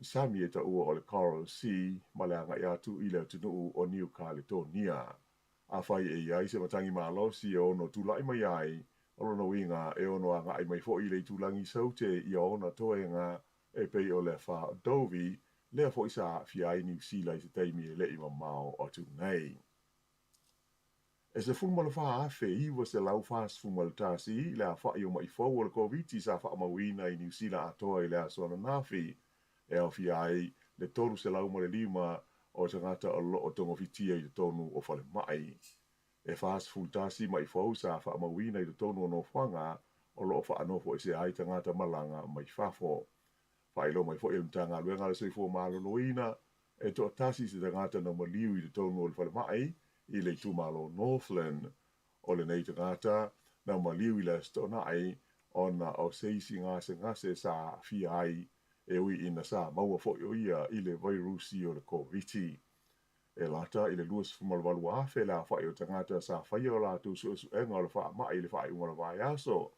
Speaker 8: sami e taua o le Coral Sea ma le agai atu i le atunuu o Niu Kaletonia. Afai e i ai se matagi malosi e ono tulai mai ai, o lona uiga e ono agai mai foi i le itulagi i Saute ia ona toega e pei o le afa o Dovi, lea foi sa aafia ai Niu Sila i se taimi e le i mamao atu nei. E 14,941 le afaʻi o maʻi fou o le Koviti sa faamauina i Niu Sila atoa i le aso ananafi, e aofia ai le 305 o tagata o lo o togofitia i totonu o falemai. E 41 maʻi fou sa faamauina i totonu o nofoaga o lo o faanofoesea ai tagata malaga mai fafo. Faailoa mai foi e le Matagaluega a le Soifua Maloloina, e toatasi se tagata na maliu i totonu o le falemai i le itumalo Northland. O lenei tagata na maliu i le Aso Toonai ona o se isi gasegase sa aafia ai, e ui ina sa maua foi o ia i le vairusi o le Koviti. E lata i le 28,000 le aofai o tagata sa faia o latou suesuega o le faamai i le faaiuga o le vaiaso,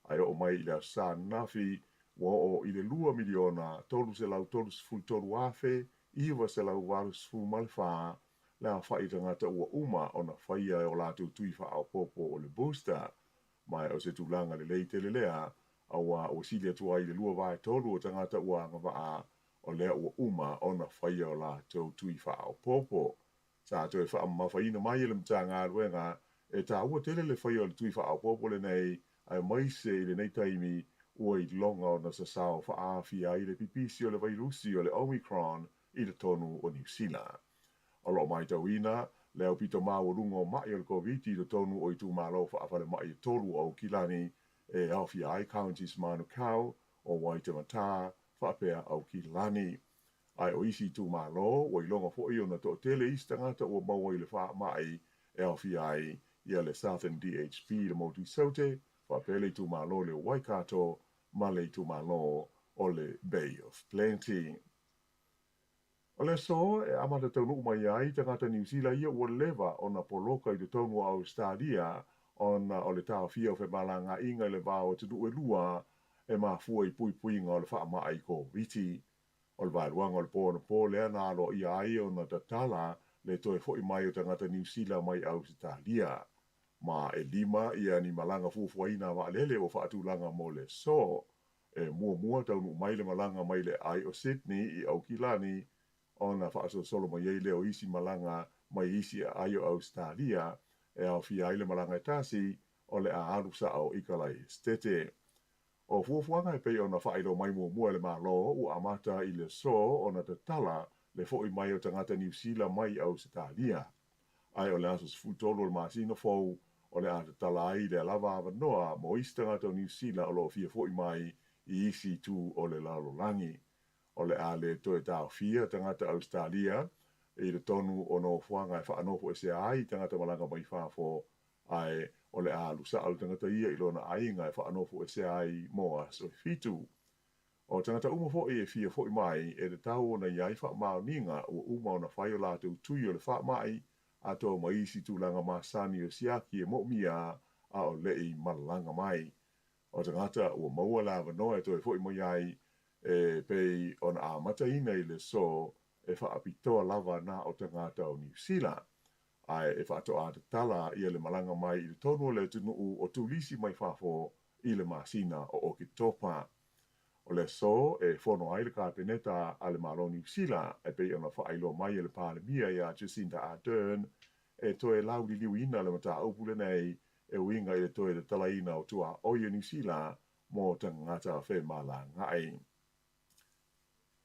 Speaker 8: ae oo mai i le Aso Sa ananafi ua oo i le 2,333,984 le aofai o tagata ua uma ona faia e o latou tui faaopoopo o le booster. Ma o se tulaga lelei tele lea, auā ua sili atu ai i le 2/3 o tagata ua agavaa o lea ua uma ona faia o latou tui faaopoopo. Sa toe faamamafaina mai e le Matagaluega e taua tele le faia o le tui faaopoopo lenei, aemaise i lenei taimi ua iloga ona sasao faaafia ai le pipisi o le vairusi o le Omicron i totonu o Niu Sila. O lo o matauina le aupito maualuga o maʻi o le Koviti i totonu o itumalo faafalemai e tolu o Aukilani e aofia ai Counties Manukau, o Waitematā faapea Aukilani. Ae o isi itumalo, ua iloga foi ona toatele isi tagata ua maua i le faamai e aofia ai ia le Southern DHB i le motu i Saute, faapea le itumalo le Waikato ma le itumalo o le Bay of Plenty. O le aso e amata taunuu mai ai tagata Niu Sila ia ua leva ona poloka i totonu o Ausetalia ona o le taofia o femalagaaiga i le va o atunuu e lua e mafua i puipuiga o le faamai Koviti. O le vaeluaga o le po anapo lea na aloaia ai ona tatala le toe foi mai o tagata Niu Sila mai Ausetalia. Ma e lima ia ni malaga fuafuaina a vaalele ua faatulaga mo le aso. E muamua taunuu mai le malaga mai le aai o Sydney i Aukilani ona faasolosolo mai ai lea o isi malaga mai isi aai o Ausetalia e aofia ai le malaga e tasi o le a alu sao i Kalaesetete. O fuafuaga e pei ona faailoa mai muamua e le Malo ua amata i le aso ona tatala le foi mai o tagata Niu Sila mai Ausetalia. Ae o le aso 13 o le masina fou o le a tatala ai lea lava avanoa mo isi tagata o Niu Sila o lo o fia foi mai i isi itu o le lalolagi. O le a le toe taofia tagata Ausetalia i totonu o nofoaga e faanofoesea ai tagata malaga mai fafo ae o le a alu sao le tagata ia i lona aiga e faanofoesea ai mo aso e fitu. O tagata uma foi e fia foi mai, e tatau ona i ai faamaoniga ua uma ona fai o latou tui o le faamai, atoa ma isi tulaga masani o siaki e moomia a o le i malaga mai. O tagata ua maua le avanoa e toe foi mai ai, e pei ona amataina i le aso e faapitoa lava na o tagata o Niu Sila. Ae e faatoa tatala ia le malaga mai i totonu o le atunuu o turisi mai fafo i le masina o Oketopa. O le aso e fono ai le Kapeneta a le Malo Niu Sila e pei ona faailoa mai e le Palemia ia Jacinda Ardern e toe lauliliuina le mataupu lenei e uiga i le toe tatalaina o tuaoi o Niu Sila mo tagata femalagaai.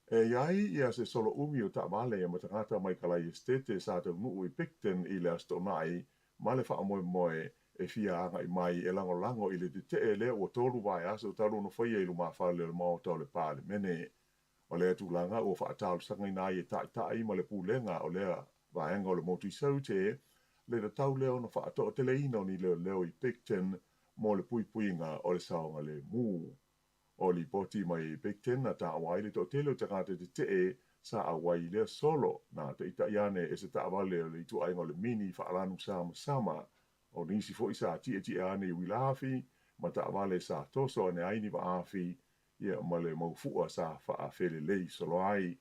Speaker 8: E i ai ia se solo umi o taavale ma tagata mai Kalaesetete sa taunuu i Picton i le Aso Toonai ma le faamoemoe e fia agai mai e lagolago i le tetee lea ua tolu vaiaso talu ona faia i lumafale o le Maota o le Palemene. O lea tulaga ua faatalosagaina ai e taitai ma le pulega o lea vaega o le motu i Saute le tatau lea ona faatoateleina o ni leoleo i Picton mo le puipuiga o le saogalemu. O lipoti mai Picton na taua ai le toatele o tagata tetee sa auai i lea solo na taitai ane e se taavale o le ituaiga o le mini faalanu samasama. O nisi foi sa tietie ane i uila afi ma taavale sa toso ane ai ni vaafi ia ma le mau fu'a sa fa'afelelei solo ai.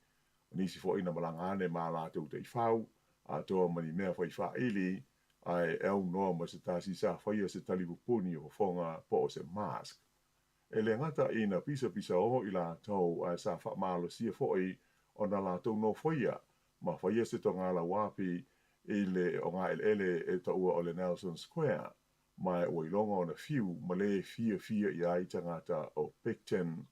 Speaker 8: O nisi fo'i na malaga ane ma a latou taifau atoa ma ni mea fai fa'aili ae e aunoa ma se tasi sa faia se talipupuni o fofoga po o se mask. E le gata ina pisapisaō i latou ae sa fa'amalosia fo'i ona latou nofoia ma faia se togalauapi i le ogaeleele e ta'ua o le Nelson Square, ma ua iloga ona fiu ma lē fiafia i ai tagata o Picton.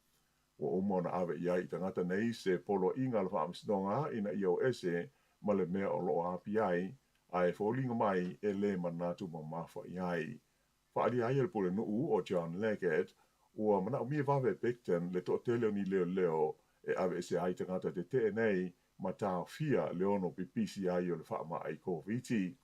Speaker 8: Ua uma ona ave i ai i tagata nei se poloaiga a le Faamasinoga ina ia o ese ma le mea o loo api ai, ae foliga mai e lē manatu mamafa i ai. Faaalia ai e le Pulenuu o John Leggett, ua manaomia vave e Picton le toatele o ni leoleo e aveese ai tagata tetee nei ma taofia le ono pipisi ai o le faamai Koviti.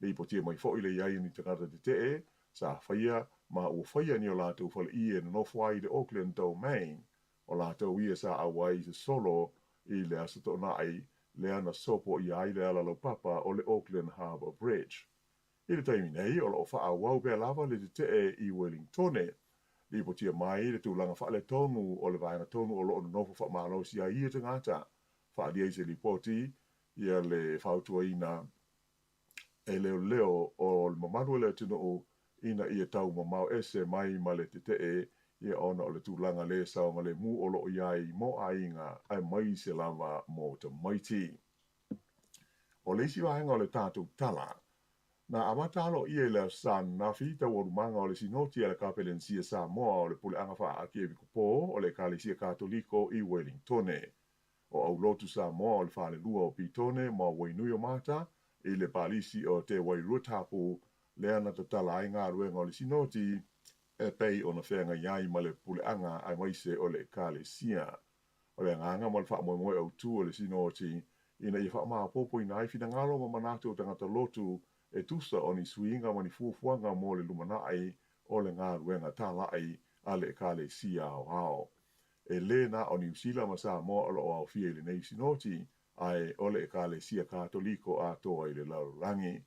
Speaker 8: Lipotia mai foi le i ai o ni tagata tetee sa faia ma ua faia ni o latou faleie e nonofo ai i le Auckland Domain. O latou ia sa auai i se solo i le Aso Toonai lea na sopo ia ai le ala laupapa o le Auckland Harbour Bridge. I le taimi nei, o lo o faaauau pea lava le tetee i Wellingtone. Lipotia mai le tulaga faaletonu o le vaega tonu o lo o nonofo faamalosi ai ia tagata. Faaalia i se lipoti ia le fautuaina e leoleo o le mamalu o le atunuu ina ia tau mamao ese mai ma le tetee ia ona o le tulaga lē saogalemu o lo o i ai mo aiga aemaise lava mo tamaiti. O le isi vaega o le tatou tala, na amata aloaia i le Aso Sa ananafi taualumaga o le Sinoti a le Kapelensia Samoa o le Puleaga Faa-Akiepikopo o le Ekalesia Katoliko i Welingtone. O Aulotu Samoa o le Falelua o Pitone ma Wainuiomata i le Palisi o Te Wairuatapu lea na tatala ai galuega o le Sinoti e pei ona feagai ai ma le puleaga aemaise o le Ekalesia. O le agaga ma le faamoemoe autū o le Sinoti ina ia faamaopoopoina ai finagalo ma manatu o tagata lotu e tusa o ni suiga ma ni fuafuaga mo le lumanai o le galuega tala'i a le Ekalesia Aoao. E lē na o Niu Sila ma Samoa o lo o aofia i lenei Sinoti, ae o le Ekalesia Katoliko atoa i le lalolagi.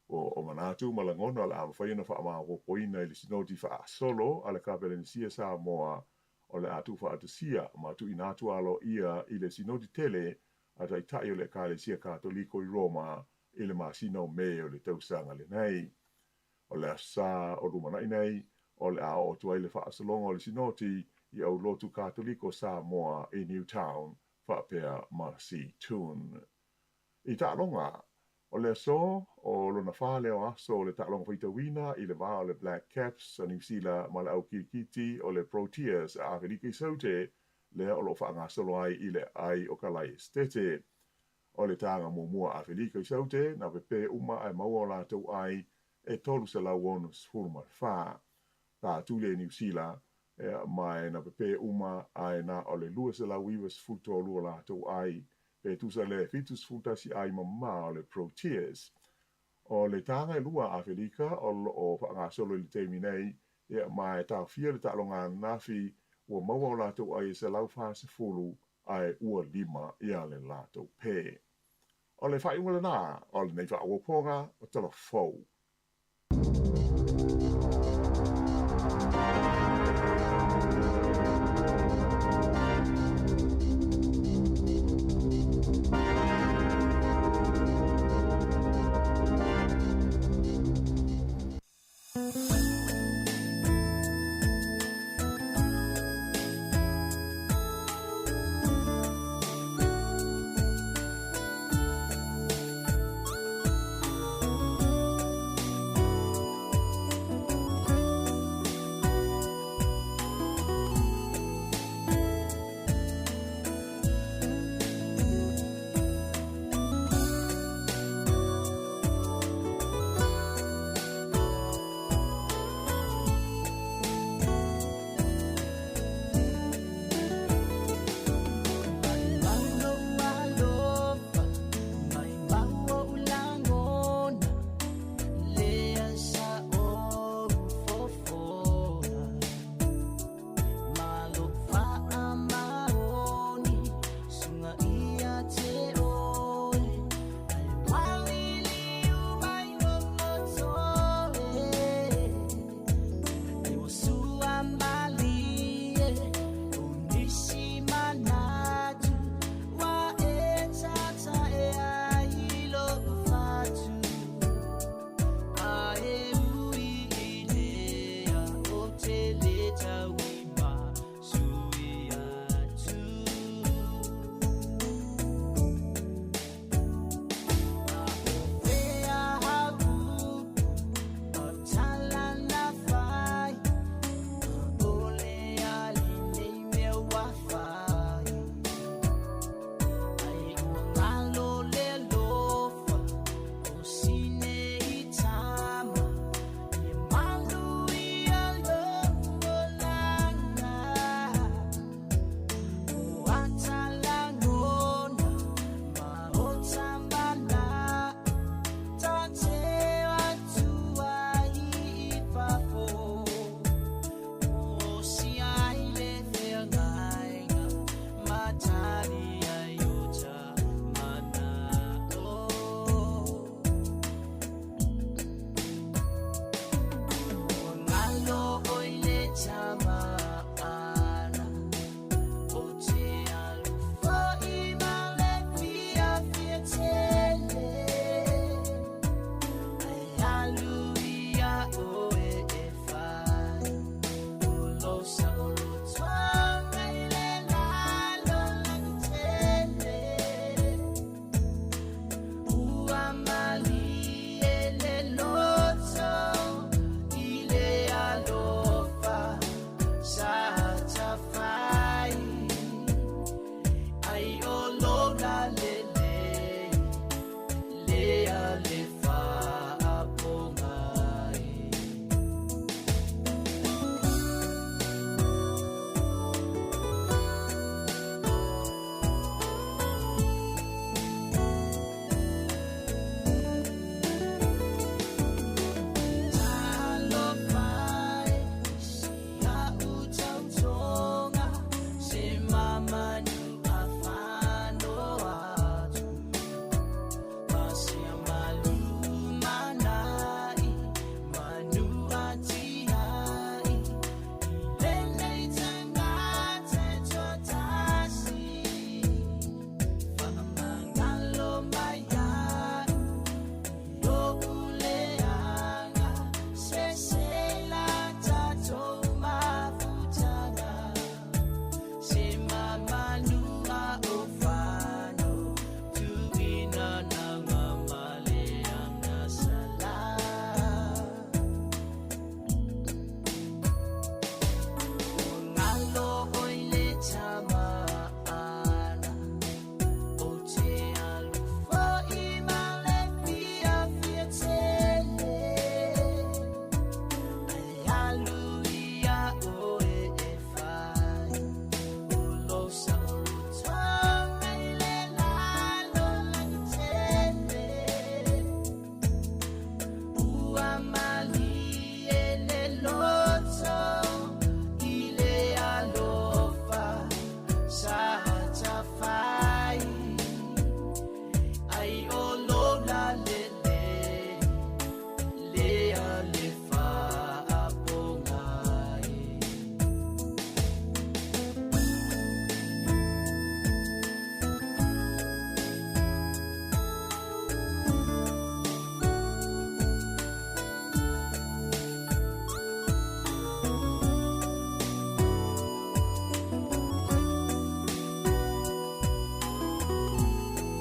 Speaker 8: Ua o manatu ma lagona o le a mafai ona faamaopoopoina i le Sinoti faasolo a le Kapelenisia Samoa o le a tuufaatasia ma tuuina atu aloaia i le Sinoti tele a Taitai o le Ekalesia Katoliko i Roma i le masina o Me o le tausaga lenei. O le Aso Sa o lumanai nei, o le a oo atu ai le faasologa o le Sinoti i Aulotu Katoliko Samoa i Newtown faapea ma Seatoun. I taaloga, o le aso o lona fa lea o aso o le taaloga faitauina i le va o le Black Caps a Niu Sila ma le au kilikiti o le Proteas a Afelika i Saute, lea o lo o faagasolo ai i le aai o Kalae Esitete. O le taga muamua a Afelika i Saute na pepē uma ae maua o latou ai e 364. Sa atu le Niu Sila ma e na pepē uma ae na o le 293 o latou ai, pe tusa le 71 ai mamā o le Proteas. O le taga e lua a Afelika o lo o faagasolo i le taimi nei, ma e taofia le taaloga ananafi ua maua o latou ai e 140 ae ua lima ia le latou pē. O le faaiuga lenā o lenei faaopoopoga o Tala Fou.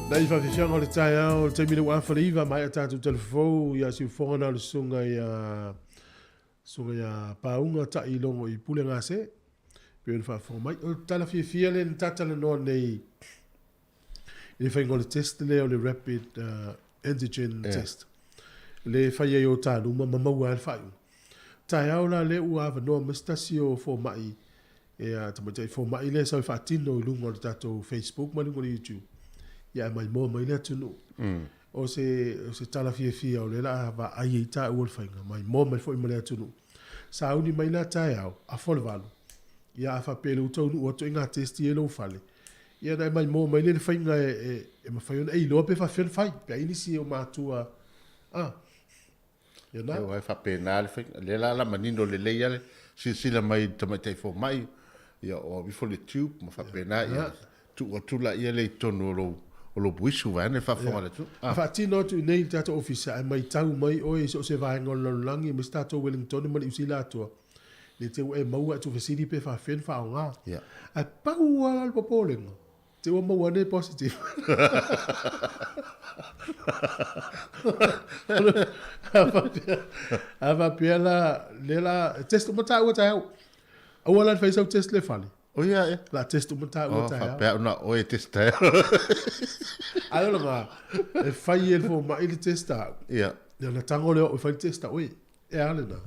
Speaker 1: Nai faafiafiaga o le taeao, o le taimi lea ua afa le iva, maea tatou talafou ia Siufoga na o le susuga ia susuga ia Pauga Ta'ilogo i Pulegase, pei ona faafofoga mai. O le tala fiafia lea na tatalanoa nei i le faiga o le test lea o le rapid antigen test. Le e fai ai o taluma ma maua ai le faaiuga. Taeao la lea ua avanoa mai se tasi o fomai Ia tamaitai fomai lea sau e faatino i luga o le tatou Facebook ma luga o le YouTube. Ia ae maimoa mai le atunuu. O se, o se tala fiafia o lea la a vaai ai taua le faiga, maimoa mai foi ma le atunuu. Sauni mai la taeao, afa o le valu. Ia a faapea lea ua taunuu atu ai ngā test ia i lou fale, ia ona e maimoa mai lea i le faiga e, e, e mafai ona e iloa pe faafefea ona fai, pe a i ai nisi o matua, a.
Speaker 6: Ia na. Aua e faapena le faiga. Lea la la manino lelei lava le silasila mai i le tamaitai fomai, ia o aveifo le tube ma faapena, ia tuu atu laia lea i totonu o lou o lou buisu vaeane le faafofoga a le atunuu.
Speaker 1: A faatino atu i inei i le tatou ofisa ae maitau mai oe i so o se vaega o le lalolagi aemaise tatou Wellingtone ma Niu Sila atoa, ne te ua e maua ae tuufesili pe faafefea ona faaaoga. Ae pau lava la le popolega, Te ua maua nei positive. A faapea la, lea la, test uma tāua taeao. Aua la le fai sau test le fale.
Speaker 6: O ia e.
Speaker 1: La test uma tāua
Speaker 6: oh, taeao. Faapea ona oe test taeao.
Speaker 1: Ai o langa, e fai e le fomai le test au.
Speaker 6: Ia.
Speaker 1: Ia na tango lea o e fai le test au e. E a lena.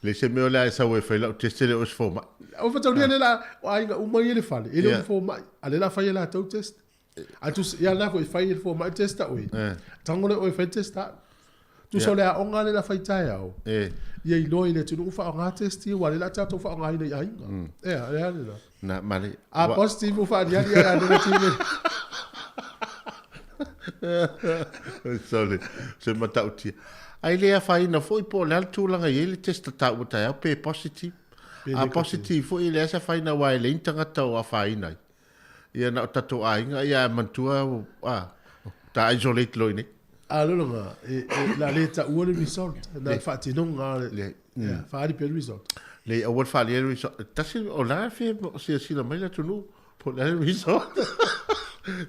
Speaker 6: Le se mea o le a e sau e fai lau test e le o se fomai.
Speaker 1: O whakatauria le la, o aiga uma ia le fale, e le o fomai. A le la fai e latou test. A tu, ia la foi fai e le fomai test a oe. Tango le oe fai test a. Tu so le aoga le la fai taeao. Ia iloa i le atunuu faaaoga test ia, ua le la tatou faaaogaina i aiga. Ea, le a le la.
Speaker 6: Na, male.
Speaker 1: A positive ua faaliali ai a negative.
Speaker 6: Sorry, se matautia. Ai le afaina foi po o le a le tulaga e i ai le test taua taeao pe positive. Pe A positive foi e leai se afaina aua e leai ni tagata o afaina ai. Ia na o tatou aiga ia ae manatua a ta isolate loa i inei.
Speaker 1: A lologa, e, e, la le taua le result, na le faatinoga o le, ia, faaali pea le result.
Speaker 6: Le aua le faalia le result. Tasi, o la fia silasila mai le atunuu, po o le a le result.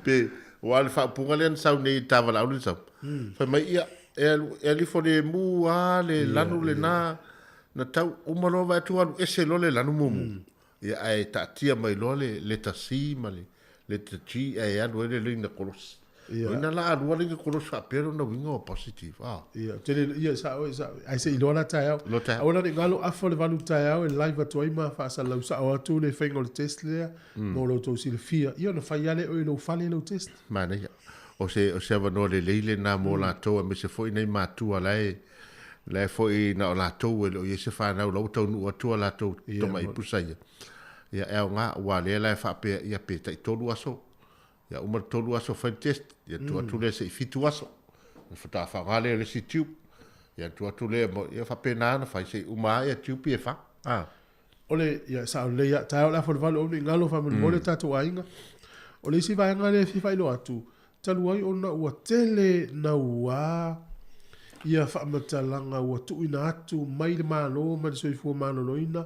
Speaker 6: Pe, aua o le faaupuga lea na sau nei i le tavalaau lea na sau. Fai mai, ia, e alu, e alu ifo lemu lava le lanu lena, na tau uma loa vaai atu alu ese loa le lanu mumu. Ia, ae taatia mai loa le leta C ma le leta G ae alu ai le laina kolosi.
Speaker 1: Ia.
Speaker 6: O ina la alua laina kolosi faapea lona uiga ua positive. Ah.
Speaker 1: Ia, tele, ia, sao, sao. Ai se iloa la taeao.
Speaker 6: Iloa taeao.
Speaker 1: Aua la ne i galo afa o le 8 taeao e live atu ai ma faasalalau sao atu le faiga o le test lea mo lo outou silafia. Ia ona fai lava lea oe i lou fale lau test.
Speaker 6: Manaia. O se, o se avanoa lelei lena mo latou aemaise foi nai matua la e, la e foi na o latou e le o i ai se fanau la ua taunuu atu a latou tama'i pusa ia. Ia e aoga, aua lea la e faapea ia pe tai 3 aso, ia uma le 3 aso fai le test, ia tuu atu lea se i 7 aso, ona faatoa faaaoga lea o le isi tube, ia tuu atu lea mo, ia faapena ona fai se i uma lava ia tube ia e 4. Ah.
Speaker 1: O le, ia, sao lelei lava, taeao o le afa o le 8 aua ne i galo faamolemole tatou aiga. O le isi vaega lea e fia faailoa atu, talu ai ona ua tele naua ia faamatalaga ua tuuina atu mai le Malo ma le Soifua Maloloina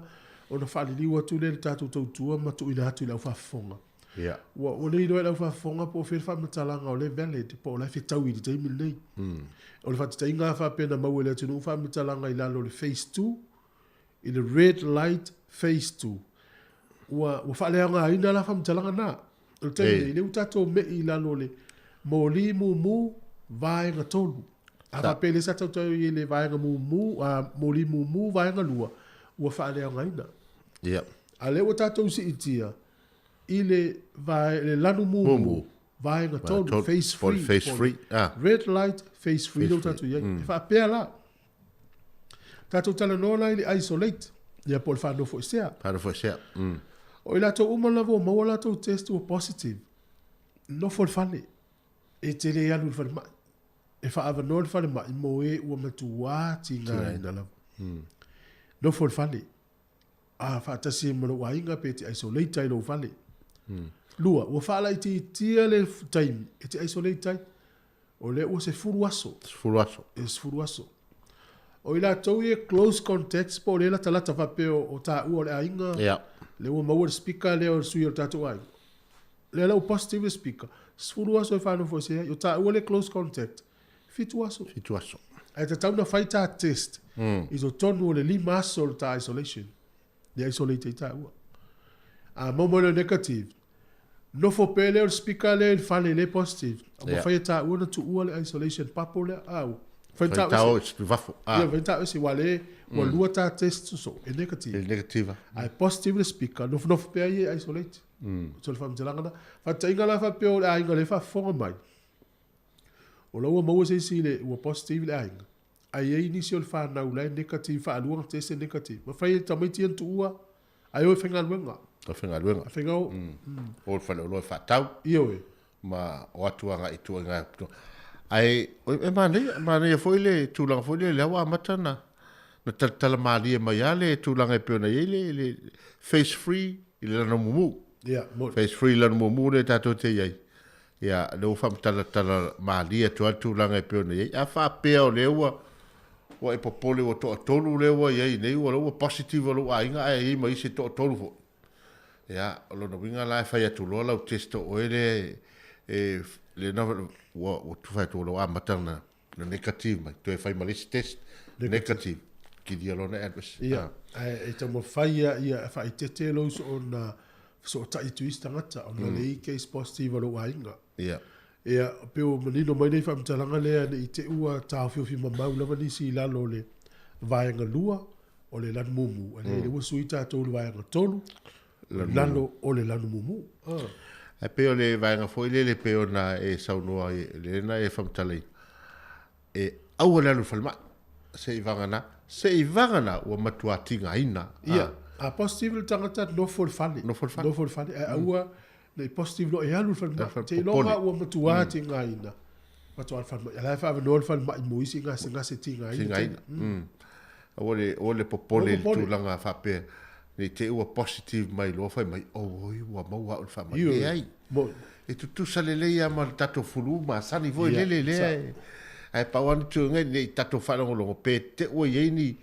Speaker 1: ona faaliliu atu lea i le tatou tautua ma tuuina atu i le aufaafofoga. Ua, ua le iloa e le aufaafofoga po o fea le faamatalaga o lea e valid po o la e fetaui i le taimi lenei. O le faataitaiga lava faapea na maua e le atunuu faamatalaga i lalo o le Phase 2, i le Red Light Phase 2, ua, ua faaleaogaina la faamatalaga na. O le taimi nei, lea ua tatou me'i i lalo o le moli mumu vaega 3. A faapea lea sa tautau i le vaega mumu, a, moli mumu vaega 2, ua faaleaogaina. A lea ua tatou siitia i le, vae, le lanu mumu,
Speaker 6: Mumu.
Speaker 1: vaega 3,
Speaker 6: 3,
Speaker 1: phase
Speaker 6: po o le
Speaker 1: 3,
Speaker 6: phase 3, ah.
Speaker 1: Red Light Phase 3 lea ua tatou i ai. E faapea la, Tatou talanoa la i le isolate, ia po o le faanofoesea.
Speaker 6: Faanofoesea, mm.
Speaker 1: O i latou uma lava ua maua latou test ua positive, nofo i le fale, e te le alu i le falemai. E faaavanoa le falemai mo e ua matuā tigaina lava. Nofo i le fale, a faatasi ai ma lou aiga pe te isolate ai i lou fale. Lua, ua faalaitiitia le taimi e te isolate ai. O lea ua 10 aso.
Speaker 6: 10 aso.
Speaker 1: E 10 aso. O i latou ia close contacts po o lea latalata faapea o taua o le aiga. Lea ua maua le speaker lea o le sui o le tatou aiga. Lea la ua positive le speaker. 10 aso e faanofoesea ai. O taua lea close contact. 7 aso.
Speaker 6: 7 aso.
Speaker 1: Ae tatau na fai ta test i totonu o le 5 aso o le ta isolation. Le isolate ai taua. A maua mai loa negative, nofo pea lea o le speaker lea i le fale le positive. Ua
Speaker 6: Yeah.
Speaker 1: fai e taua na tuua le isolation bubble lea. A ua fai
Speaker 6: Fai
Speaker 1: taua
Speaker 6: tao
Speaker 1: ese.
Speaker 6: i fafo. Ah.
Speaker 1: Ia, fai taua ese, ua le, ua lua ta test soso, e negative.
Speaker 6: E negative.
Speaker 1: Ae positive le speaker, nofonofo pea ia e isolate. So le faamatalaga na. Faataitaiga la faapea o le aiga lea e faafofoga mai. O la ua maua se isi le, ua positive le aiga. Ae i ai nisi o le fanau la e negative, faalua ona test e negative. Ma fai e tamaiti ia na tuua, ae o e faigaluega.
Speaker 6: O faigaluega.
Speaker 1: A faiga o.
Speaker 6: O le faleoloa e faatau.
Speaker 1: Ioe.
Speaker 6: Ma o atu agai i tua i ngā. Ae, e manaia, manaia foi le tulaga foi lea, lea ua amata na, na talatala malie mai lava le tulaga e pei ona i ai le, le phase 3 i le lana mumu.
Speaker 1: Ia, mo.
Speaker 6: Phase 3 i le lana mumu lea tatou te i ai. Ia, lea ua faamatalatala malie atu lava le tulaga e pei ona i ai. A faapea o lea ua, ua e popole ua toatolu lea ua i ai nei, ua lea ua positive lou aiga ae i ai ma isi toatolu foi. Ia, o lona uiga la e fai atu loa lau test o oe lea e, lea na, ua, ua fai atu ua amata na, na negative mai, toe fai ma le isi test, negative, kilia loa na address.
Speaker 1: Ia, ae e taumafai ia, ia e faaeteete lou soona fesootai atu i isi tagata ona le i case positive a lou aiga.
Speaker 6: Ia.
Speaker 1: Ia, pe ua manino mai nei faamatalaga lea ne i te i ua taofiofi mamau lava nisi i lalo o le vaega 2 o le lanu mumu. A lea ua sui tatou i le vaega 3 lalo o le lanu mumu. Ah.
Speaker 6: Ae pei o le vaega foi lele pei ona e saunoa ai, lea na e faamatalaina, e aua le alu i le falemai, se i vagana, se i vagana ua matua tigaina.
Speaker 1: Ia, a positive le tagata, nofo i le fale.
Speaker 6: Nofo i le fale.
Speaker 1: Nofo i le fale, ae aua ne i positive loa e alu i le falemai.
Speaker 6: Alu i le
Speaker 1: Te iloga
Speaker 6: popole.
Speaker 1: ua matua tigaina, matua le falemai. A la e faaavanoa le falemai mo isi gasegase tigaina.
Speaker 6: Tigaina. Aua le, aua le popole i le
Speaker 1: Popole.
Speaker 6: tulaga faapea, ne i te i ua positive mai loa fai mai, oh, oi, ua maua au i le faamai.
Speaker 1: Ioe.
Speaker 6: Leai.
Speaker 1: Mo.
Speaker 6: E tutusa lelei lava ma le tatou fulu masani foi
Speaker 1: Ia,
Speaker 6: lele lea
Speaker 1: sa.
Speaker 6: e, Ae pau lava ni tulaga nei i tatou faalogologo pe te ua i ai ni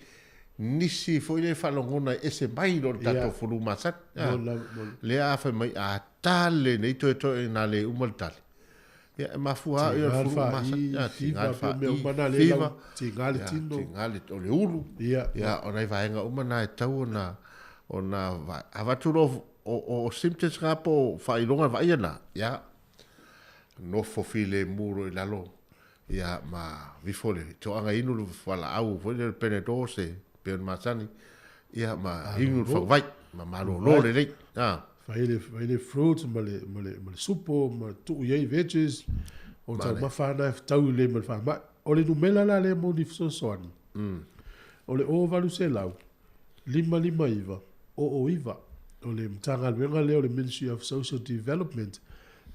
Speaker 6: nisi foi lea faalogona e ese mai i lo le tatou fulu masani. Lea a fai mai a tale nei toe toe na le uma le tale. Ia e mafua au ia le fulu masani. Ia tiga le fa'i, fiva,
Speaker 1: tiga le tino,
Speaker 6: tiga le o le ulu. Ia o nai vaega uma na e tau ona ona avatu lo o symptoms nga po o faailoga vaaia na. Ia nofo filemu loa i lalo ia ma vifo le toaga inu le fualaau foi lea le Panadol se pei ona masani ia ma inu le faguvai ma malolo lelei a.
Speaker 1: Fai le fai le fruits ma le ma le ma le supo ma tuu i ai veggies o taumafa lava na e fetaui lelei ma le faamai. O le numera la lea mo ni fesoasoani o le 0800 559 009. O le Matagaluega lea o le Ministry of Social Development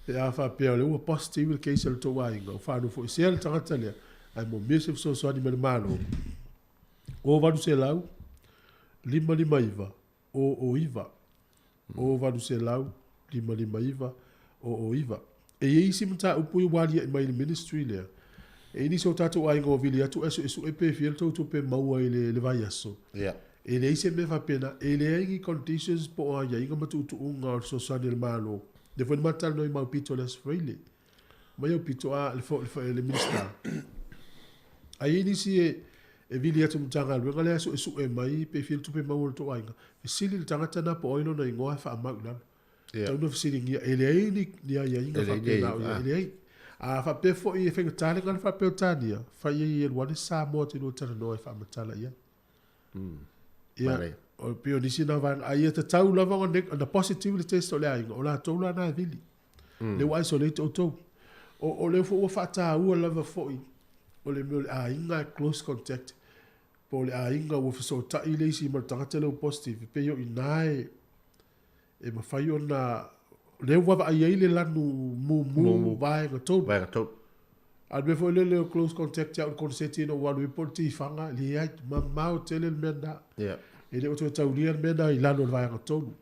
Speaker 1: pe a faapea o lea ua positive le case a le tou aiga, ua faanofoesea le tagata lea, ae moomia se fesoasoani mai le Malo, 0800 559 009, 0800 559 009. E i ai isi mataupu ia ua aliae mai i le Ministry lea, e i ai nisi o tatou aiga ua vili atu ae suesue pe fia le tou tupe maua i le vaiaso. E leai se mea faapena, e leai ni conditions po o aiaiga ma tuutuuga o le fesoasoani a le Malo. Lea foi na matou talanoa i Maupito i le Aso Faraile, mai Aupito a le Minisita. Ae i ai nisi e vili atu i le Matagaluega lea e suesue mai pe fia le tupe maua a le tou aiga. Fesili le tagata lena po o ai lona igoa e faamau i lalo. Tatau ona fesiligia, e leai ni, ni aiaiga faapena o i ai, e leai. A faapea foi e faigata le gagana faa-Peretania, fai ai e alu ane Samoa te lua talanoa e faamatala i ai. Ia, o pei o nisi na vaega, a ia tatau lava ona, ona positive le test o le aiga, o latou la na e vili. Lea ua isolate outou. O, o lea foi ua faataua lava foi o le mea o le aiga e close contact, po o le aiga ua fesootai le isi ma le tagata lea ua positive, e pei o i ina e, e mafai ona lea ua vaavaai ai le lanu mumu vaega tolu.
Speaker 6: Vaega tolu.
Speaker 1: A o le mea foi lele o close contact ia au i le koneseti ina ua alu ai po o le tifaga, leai, mamao tele le mea lena.
Speaker 6: Yeah.
Speaker 1: E le o toe taulia le mea lena i lalo o le vaega tolu.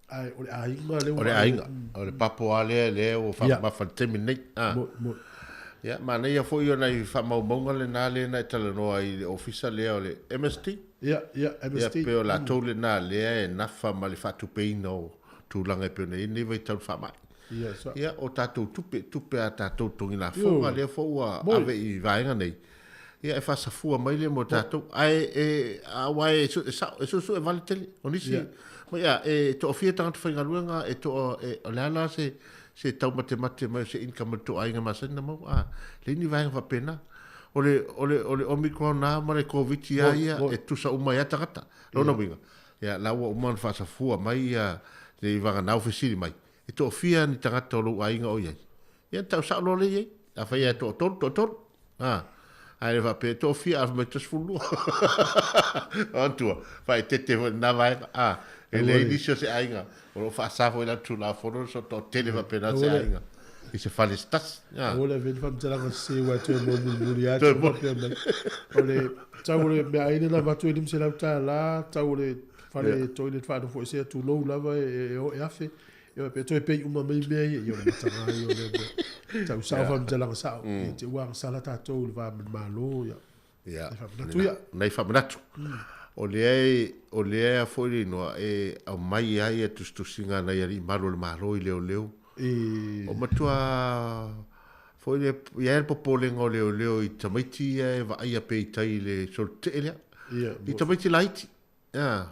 Speaker 1: Ae o le aiga lea ua
Speaker 6: O le aiga, o le papo lava lea lea ua faamamafa i le taimi lenei. Ah.
Speaker 1: Mo, mo.
Speaker 6: Ia, manaia foi o nai faamaumauga lena lea na e talanoa ai i le ofisa lea o le MST.
Speaker 1: Ia, ia, MST.
Speaker 6: Ia, pei o latou lena lea e nafa ma le faatupeina o tulaga e pei ona i ai lenei vaitau i le faamai.
Speaker 1: Ia, sa.
Speaker 6: Ia, o tatou tupe, tupe a tatou totogi lafoga lea foi ua ave i vaega nei, ia e faasafua mai lea mo tatou. Ae, e, aua e, e sao, e suesue vale tele. O nisi, ma ia, e toafia tagata faigaluega, e toa, e, o le a la se, se taumatemate mai o se income a le tou aiga masani na maua, a, leai ni vaega faapena. O le, o le, o le Omicron lava ma le Koviti lava ia, e tusa uma ai lava tagata. Lona uiga, ia, la ua uma ona faasafua mai ia, le vaganau fesili mai, e toafia ni tagata o lou aiga o i ai? Ia, tau sao loa lea i ai. Afai lava e toatolu, toatolu. A, ae le faapea e toafia, a fai mai 12. Manatua, faaeteete foi i lena vaega. A, e leai nisi o se aiga o lo o faasa foi i lalo Tulafono le toatele faapena se aiga i se fale se tasi.
Speaker 1: Aua le avea ni faamatalaga sese aua e toe molimoli atu faapea mai. O le tau o le meaai lea na avatu e $500, tau o le fale toilet faanofoesea tulou lava e $1,000. Ia faapea toe pei uma mai mea ia, ia o le mataga ia o lea mea. Tau sao faamatalaga sao, ia te ua agasala tatou i le va ma le Malo, ia.
Speaker 6: Ia,
Speaker 1: Nai faamanatu ia.
Speaker 6: Nai faamanatu. O lea, o lea foi le igoa e aumai ai ia tusitusiga a nai alii malu o le Malo i leoleo.
Speaker 1: E.
Speaker 6: O matua foi lea, i ai le popolega o leoleo i tamaiti ia e vaaia pea i tai i le solotetee lea.
Speaker 1: Ia.
Speaker 6: I tamaiti laiti. Ia,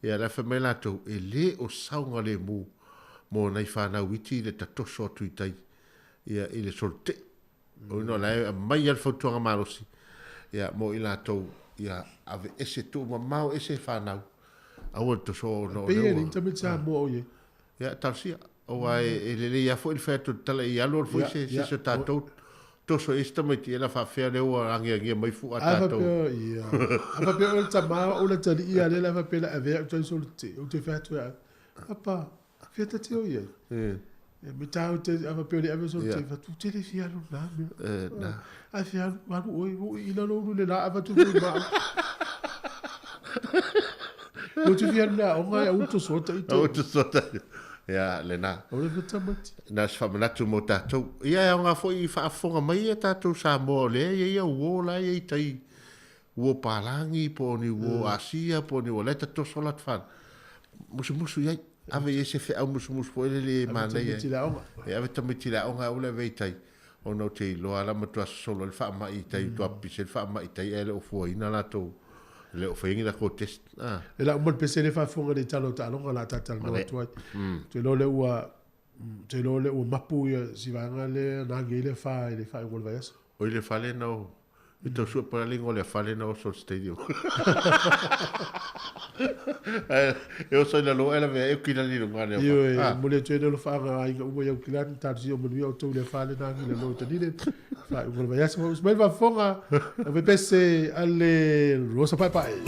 Speaker 6: ia la fai mai latou, e le o saogalemu mo nai fanau iti le tatoso atu i tai ia i le solotetee. O ina la e aumai lava le fautuaga malosi ia mo i latou ia aveese tuumamao ese fanau aua le toso ona o
Speaker 1: Pei
Speaker 6: lea
Speaker 1: e
Speaker 6: ua
Speaker 1: leai ni tamaiti Samoa o i ai.
Speaker 6: Ia talosia aua e lelei lava foi le fai atu o le tala i alu alu foi se se o tatou toso i isi tamaiti ia na faafefea lea ua agiagia mai fua a tatou.
Speaker 1: A faapea ia a faapea o le tama o le atalii ia lea la faapea la avea au tai solo te ou te fai atu ia papa fia ta te o i ai. E me tāu te a faapea o le ave solo te fatu te le fia alu nā mea.
Speaker 6: Na.
Speaker 1: A fia alu alu oi o i lalo ulu le la avatu fui ma. Lo te fia alu la onga e auto sota i te.
Speaker 6: Auto sota. Ia, lena.
Speaker 1: O le fatamati.
Speaker 6: Na se faamanatu mo tatou. Ia, e aoga foi i faafofoga mai ia tatou Samoa o lea e i ai au uo la e i ai tai uo palagi po o ni uo Asia po o ni uo la e tatoso latou fanau. Musumusu i ai. Ave i ai se feau musumusu foi lele e manaia.
Speaker 1: Tamaiti i le aoga.
Speaker 6: E ave tamaiti i le aoga aua le ave i tai. Ona ou te iloa la matua sosolo ai le faamai i tai, matua pipisi ai le faamai i tai ae le o fuaina latou, le o faia ni latou test. Ah.
Speaker 1: E lau ma le pese le faafofoga i le tala o taaloga la talanoa atu ai. Ou te iloa lea ua, ou te iloa lea ua mapu ia si vaega lea na agi ai le afa i le faaiuga o le vaiaso.
Speaker 6: Oi le fale na o I tau sue po le ingoa o le fale na oso le stadium. Ae e oso i lalo ae lavea ai Aukilani i luga ane o
Speaker 1: Ioe, e momoli atu ai le alofaaga a aiga uma i Aukilani, talosia o manuia outou i le afa lena agi i lalo o Tanile, faaiuga o le vaiaso. Usu mai le faafofoga, ave pese a le Rosa Paepae.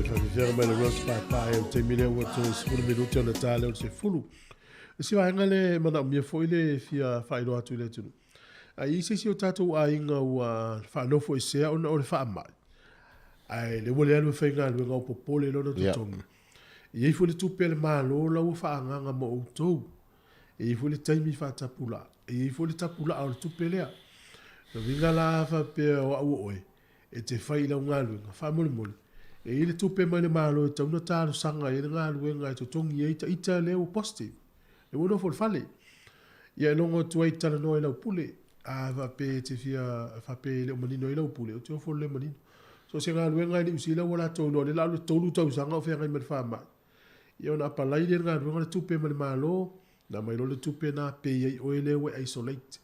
Speaker 1: Faafiafiaga mai le Rose Paepae o le taimi lea ua toe 10 minute ona ta lea o le 10. O se vaega lea e manaomia foi le fia faailoa atu i le atunuu. A i ai se isi o tatou aiga ua faanofoesea ona o le faamai, ae le ua le alu e faigaluega o popole lona totogi, e i ai foi le tupe a le Malo la ua faaagaaga mo outou. E i ai foi le taimi faatapulaa, e i ai foi le tapulaa o le tupe lea. O le uiga la a faapea o au o oe, e te fai i lau galuega, faamolemole, e i ai le tupe mai le Malo e tatau ona talosaga ai le galuega e totogi ai ita lea ua positive, lea ua nofo i le fale. Ia e logo atu ai talanoa i lau pule, a faapea e te fia, faapea e le o manino ai lau pule, ou te ofo i le le manino. So o se galuega i Niu Sila ua latou iloa, lea o le a alu le 3 tausaga o feagai ma le faamai, ia ona apalai lea i le galuega le tupe mai le Malo, ona aumai loa le tupe lena pay ai oe lea ua e isolate.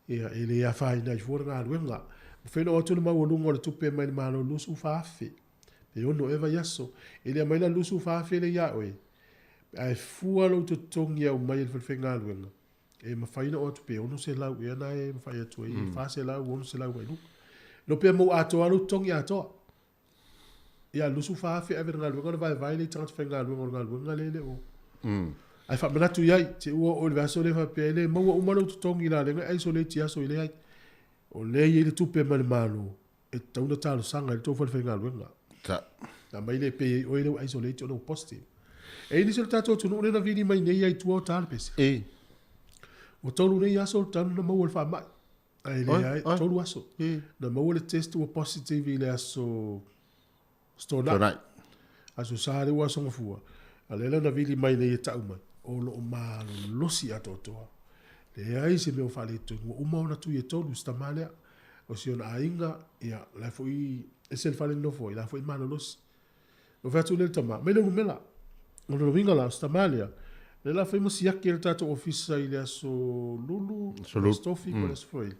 Speaker 1: Ia, e le afaina ai fua le galuega. Mafai ona oo atu le maualuga o le tupe mai le Malo $24,000, pe 6 ea vaiaso. E le aumai la le $24,000 lea ia oe, ae fua lou totogi e aumai e le falefaigaluega, e mafai ona oo atu pe $600 ea na e mafai atu ai, $400, $600 ai luga. Iloa pe maua atoa lou totogi atoa. Ia, $24,000 ave i le galuega ona vaevae lea i tagata faigaluega o le galuega lea e le o... Ae faamanatu i ai, te i ua oo i le vaiaso lea faapea e le maua uma lou totogi i la lenga e isolate i aso i leai. O lea e i ai le tupe mai le Malo e tatau ona talosaga ai le tou falefaigaluega.
Speaker 6: Ta.
Speaker 1: Na aumai lea e pay ai oe lea ua isolate ona ua positive. E i ai nisi o le tatou atunuu lea na vili mai nei lava i tua o ta le pese.
Speaker 6: E.
Speaker 1: Ua 3 nei aso talu ona maua le faamai. Ae leai, 3 aso. Na maua le test ua positive i le aso Tonai. Aso Sa lea ua aso Gafua. A o lea la na vili mai nei e tau mai, o lo o malolosi atoatoa. Leai se mea o faaletonu, ua uma ona tui e 3 si tama lea. O si ona aiga, ia, la e foi ese le fale na nofo ai, la foi e malolosi. Na fai atu lea i le tama, aumai lau numera. O lona uiga la, o si tama lea, lea la fai ma siaki e le tatou ofisa i le aso Lulu, aso Tofi po o le aso Faraili.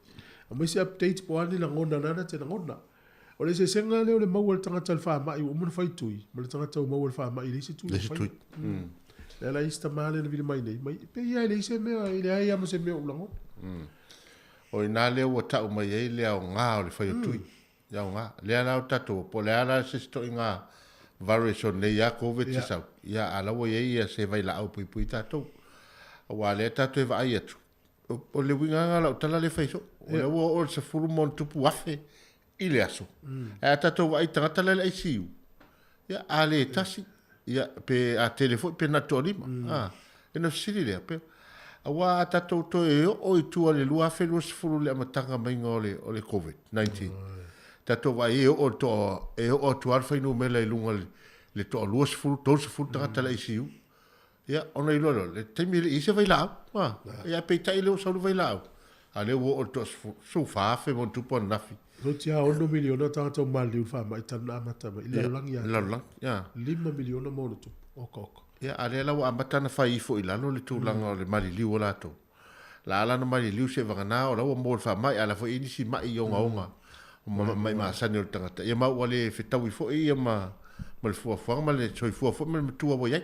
Speaker 1: Aumai se update po o a ni lagona nana te lagona. O le eseesega lea o le maua e le tagata i le faamai ua uma ona fai tui, ma le tagata ua maua i le faamai e leai se tui o faia. Lea la i si tama lea na vili mai nei, mai, pei lava e leai se mea, e leai lava ma se mea o ou lagona.
Speaker 6: O i ina lea ua tau mai ai le aoga o le fai o tui. Le aoga. Lea la o tatou, po o le a la se isi toaiga virus o nei lava Covid se sau, ia a la ua i ai ia se vailaau puipui tatou. Aua lea tatou e vaai atu, o le uiga lava o lau tala lea e fai soo, o lea ua oo i le 10 ma ona tupu afe i le aso. Ae a tatou vaai i tagata la i le ICU, ia a le tasi, ia pe a tele foi pe na o le toalima. E na fesili lea, pe aua a tatou toe oo i tua i le 2020 i le amataga maiga o le, o le Covid-19, tatou vaai e oo i le toa, e oo atu lava le fuainumera i luga i le toa 20, 30 tagata i le ICU. Ia, ona iloa lea, le taimi e le i i ai se vailaau. Ia, peitai lea ua sau le vailaau, a lea ua oo i le toa 14,000 ma ona tupu ananafi.
Speaker 1: Toeitiiti lava 6 miliona tagata ua maliliu i le faamai talu ona amata mai i le lalolagi atoa.
Speaker 6: Lalolagi, ia.
Speaker 1: 5 miliona ma ona tupu. Oka oka.
Speaker 6: Ia, a lea la ua amata ona fai ifo i lalo le tulaga o le maliliu o latou. La ala ona maliliu seivagana o la ua maua i le faamai, a o la foi e i ai nisi mai ogaoga, mai masani o le tagata. Ia ma ua le fetaui foi ia ma le fuafuaga ma le soifua foi ma le matua ua i ai.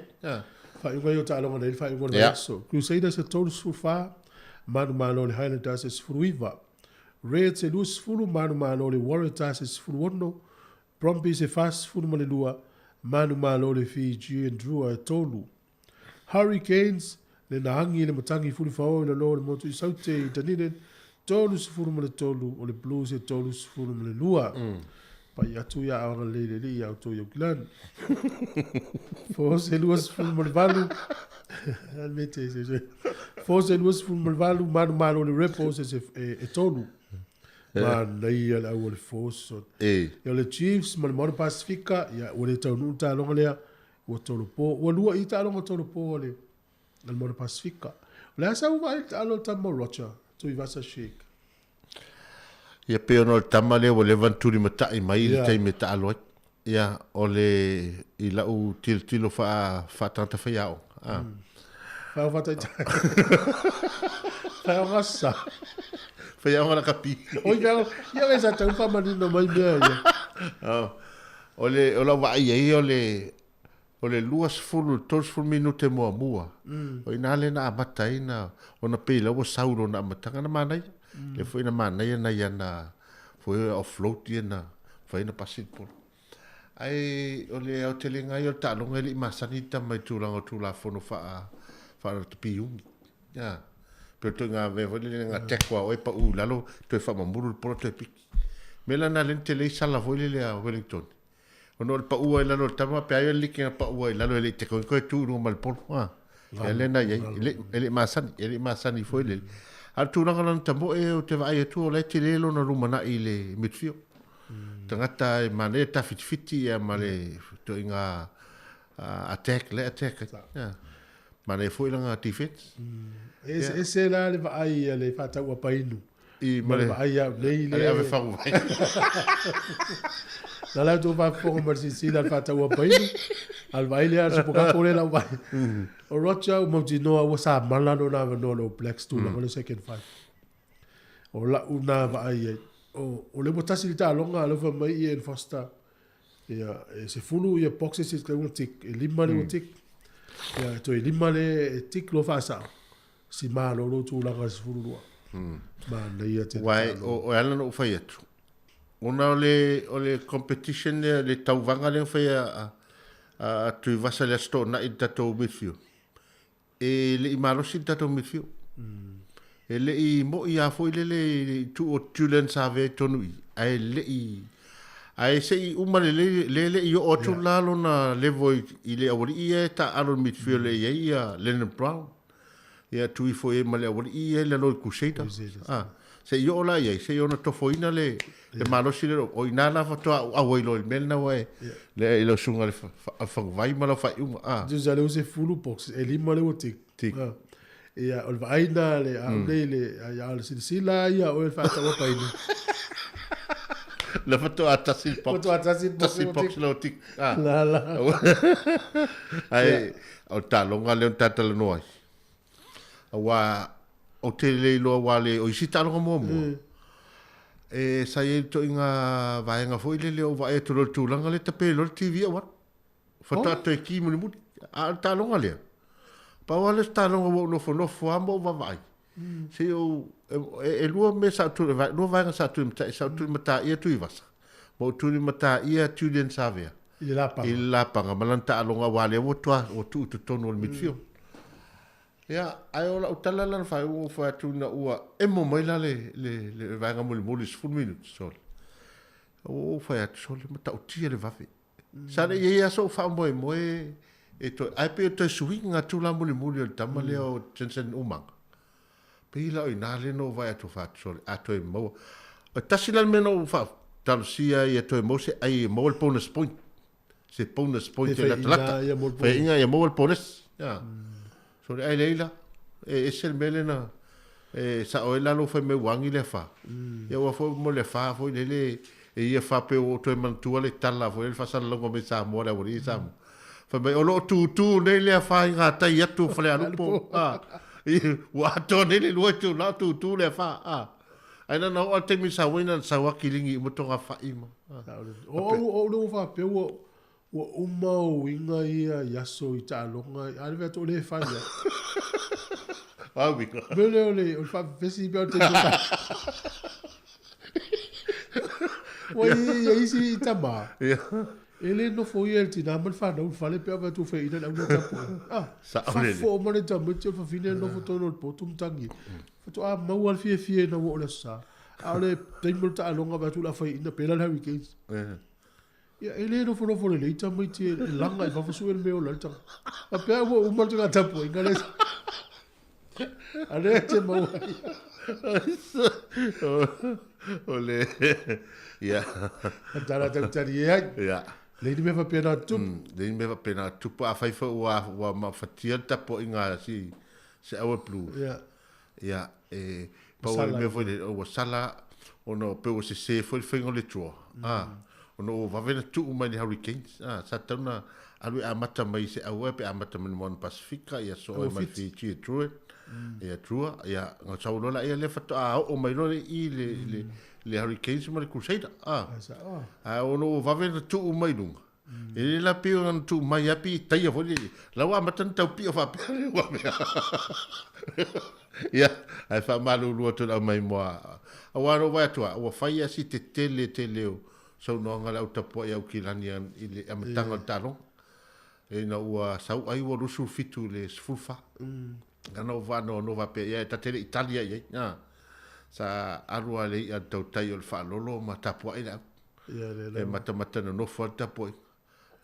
Speaker 1: Faaiuga ia o taaloga nei, le faaiuga o le vaiaso. Crusaders e 34, manumalo o le Highlanders e 19. Reds e 20, manumalo o le Waratahs e 16. Brumbies e 42, manumalo o le Fijian Drua e 3. Hurricanes, le na agi i le matagi fulifao i lalo o le motu i Saute i Dunedin, 33, o le Blues e 32. Pai atu ia aoga lelei le alii ia outou i Aukilani. Force e 28, Force e 28, manumalo o le Rebels e 3. Manaia le au o le Force. Ia o le Chiefs ma le Moana Pasifika, ia ua le taunuu le taaloga lea, ua tolopo, ua lua i taaloga tolopo a le Moana Pasifika. O le a sau vaai le taalo a le tama o Roger, Tuivasa Sheik.
Speaker 6: Ia pei ona o le tama lea ua leva ona tulimatai mai i le taimi e taalo ai. Ia, o le, i lau tilotilo faa, faatagata faiaoga, a.
Speaker 1: Whai whataitai. Whai o sa.
Speaker 6: Faiaoga lakapi.
Speaker 1: Oi whai ia le sa tau whamanino mai mea ia.
Speaker 6: O le, o lau vaai ai o le, o le 20, 30 minute muamua. O ina le na amata ai na, ona pei la ua sau lona amataga na manaia. Le foi na manaia nai ana, foi offload ia na, fai na pasi le polo. Ae o le aotelega ia o le taaloga e le i masani le tama i tulaga o Tulafono faa faa-rakapi umi. Ia. Pe o le ituaiga mea foi lele na tackle lava oe pau i lalo toe faamamulu le pola toe piki. O le mea la lena lea na tele ai sala foi lele a Wellington. Ona o le pau ai i lalo o le tama pe a ia le liki na pau ai i lalo e le i tackle ina toe tu i luga ma le polo. A. Ia lea na i ai. E le, e le i masani, e le i masani foi lele. A o le tulaga lona tamoe ou te vaai atu o la e tele lona lumanai i le midfield. Tagata e manaia le tafitifiti ia ma le ituaiga attack le attack ai. Ia. Manaia foi lana defense.
Speaker 1: E eseese la le vaai a le faatauapainu
Speaker 6: I
Speaker 1: ma le vaai au nei
Speaker 6: le ave faguvai.
Speaker 1: Na la outou faafofoga ma le silasila le faatauapainu a le vaai lea a le Supokapo lea lau vaai. O Roger ua mautinoa ua samala lona avanoa i le All Blacks tulaga o le second five. O lau na vaai ai. O, o le ua tasi le taaloga lea ua fai mai Ian Foster, ia, e 10 ia boxes e tatau ona tick, e 5 lea ua tick. Ia, e toe 5 lea e tick loa faasao, si malolo tulaga i le 12. Manaia tele
Speaker 6: Uae, o, o e ala ona ou fai atu, ona o le, o le competition lea, le tauvaga lea na fai a, a, a Tuivasa i le Aso Toonai i le tatou midfield, E le i malosi le tatou midfield. E le i moi lava foi lele i le itu o Julian Savea i totonu i i, ae le i ae se i uma lelei le le i oo atu la lona level i le aualii ia e taaalo i le midfield e i ai ia Lennon Brown. Ia tu ifo i ai ma le aualii ia i lalo i Crusaders. Ah, se i oo la i ai, se i ono tofoina le le malosi lea, o i ina la faatoa auau ai loa i le mea lena ua e le i lau susuga i le faguvai ma lau faaiuga. Ah.
Speaker 1: Tusa lea ua sefulu boxes, e lima lea ua tick.
Speaker 6: Tick.
Speaker 1: Ah. Ia, o le vaai lena a le au nei le, ia o le silasila ia oe le faatauapaina.
Speaker 6: La faatoa tasi le box.
Speaker 1: Faatoa tasi le box
Speaker 6: Tasi le box lea ua tick. Ah.
Speaker 1: La la.
Speaker 6: Ae, o le taaloga lea na ta talanoa ai. Aua ou te le iloa aua le o isi taaloga muamua. E sa i ai le toiga vaega foi lele o vaai atu loa i le tulaga lea tape loa le TV au alu. Faatoa toe ki mulimuli. A o le taaloga lea, pau lava lea o se taaloga ua ou nofonofo lava ma ou vaavaai. Se i ou, e lua mea sa ou lua vaega sa ou tulimataia, sa ou tulimataia Tuivasa, ma ou tulimataia Julian Savea.
Speaker 1: I le lapaga.
Speaker 6: I le lapaga ma lana taaloga aua lea ua toa, ua tuu i totonu o le midfield. Ia, ae o lau tala la na fai, ua ou fai atu ina ua emo mai la le, le, le vaega mulimuli 10 minutes, sole. Ua ou fai atu, sole, matautia le vave. Sa le i ai lava sou faamoemoe e toe, ae pei o toe suiga atu la mulimuli o le tama lea o Jensen Umaga. Pei la o i ina lea na ou vaai atu fai atu, sole, a toe maua. E tasi la le mea na ou faatalosia ia toe maua se ai e maua le bonus point. Se bonus point e latalata. Faiaina ia maua le bonus. Ia. Sole, ae leai la. E ese le mea lea na e sao ai la lou fai mai ua agi le afa. Ia ua foi mo le afa foi lele e ia fa pe ua ou toe manatua le tala foi le faasalalauga mai Samoa le aualii i Samoa. Fai mai o lo o tutū nei le afa i gatai atu o Falealupo. A, ua atoa nei le lua itula o tutū le afa. A, ae na ona oo lava le taimi sa uaina na sau lava kiligi uma togafai ma.
Speaker 1: O ou lea ua faapea ua Ua uma ou uiga ia i aso i taaloga, a le mea atu o lea e fai ai.
Speaker 6: A uiga.
Speaker 1: Mea lea o le, o le faapepesi pea o le taimi o Ua i ai isi tama, e le nofo ia i le tina ma le fanau i le fale pe a fai atu ua faiaina le au lea tapuai. Ah, fafo uma le tamaiti o le fafine e nofo tonu o le potu ma tagi. Faatoa maua le fiafia ina ua oo i le aso Sa. A o le taimi o le taaloga vaai atu o le a faiaina pela le Hurricanes. Ia, e le nofonofo lelei tamaiti e laga i fafo sue le mea e ola ai le tagata. Faapea ua uma le tagata tapuaiga lea. A lea e te maua ai.
Speaker 6: O le, ia.
Speaker 1: Tala tautali e ai.
Speaker 6: Ia.
Speaker 1: Leai ni mea faapena tupu.
Speaker 6: Leai ni mea faapena tupu. Afai foi ua mafatia le tapuaiga a si se aua blue.
Speaker 1: Ia.
Speaker 6: Ia, e pau le mea foi lele, ua sala ona pei ua sese foi le faiga o le draw. Ah, ona ua vave ona tuu mai le Hurricanes. Ah, sa tatau ona alu e amata mai i se aua pe amata mai le Moana Pasifika, ia soo ai ma le Fiji e Druid, ia Drua, ia na sau loa laia lea faatoa oo mai loa i le, le, le Hurricanes ma le Crusader. Ah, ae ona ua vave ona tuu mai i luga. E le la pei ona tuu mai lava pei e taia foi le, la ua amata ona tau pio faapea le ua mea. Ia, ae faamalulu atu i le aumaimoa. Aua na ou vaai atu lava, ua fai lava si tetele tele o saunoaga a le au tapuai Aukilani i le amataga o le taaloga. Ina ua sau ai ua 27 i le 14. Ana ou faanoanoa faapea, ia e ta te le i tali lava i ai. A, sa alu lava le i'a i le tautai o le faalolo ma tapuai le au. E matamata nonofo lava le tapuaiga.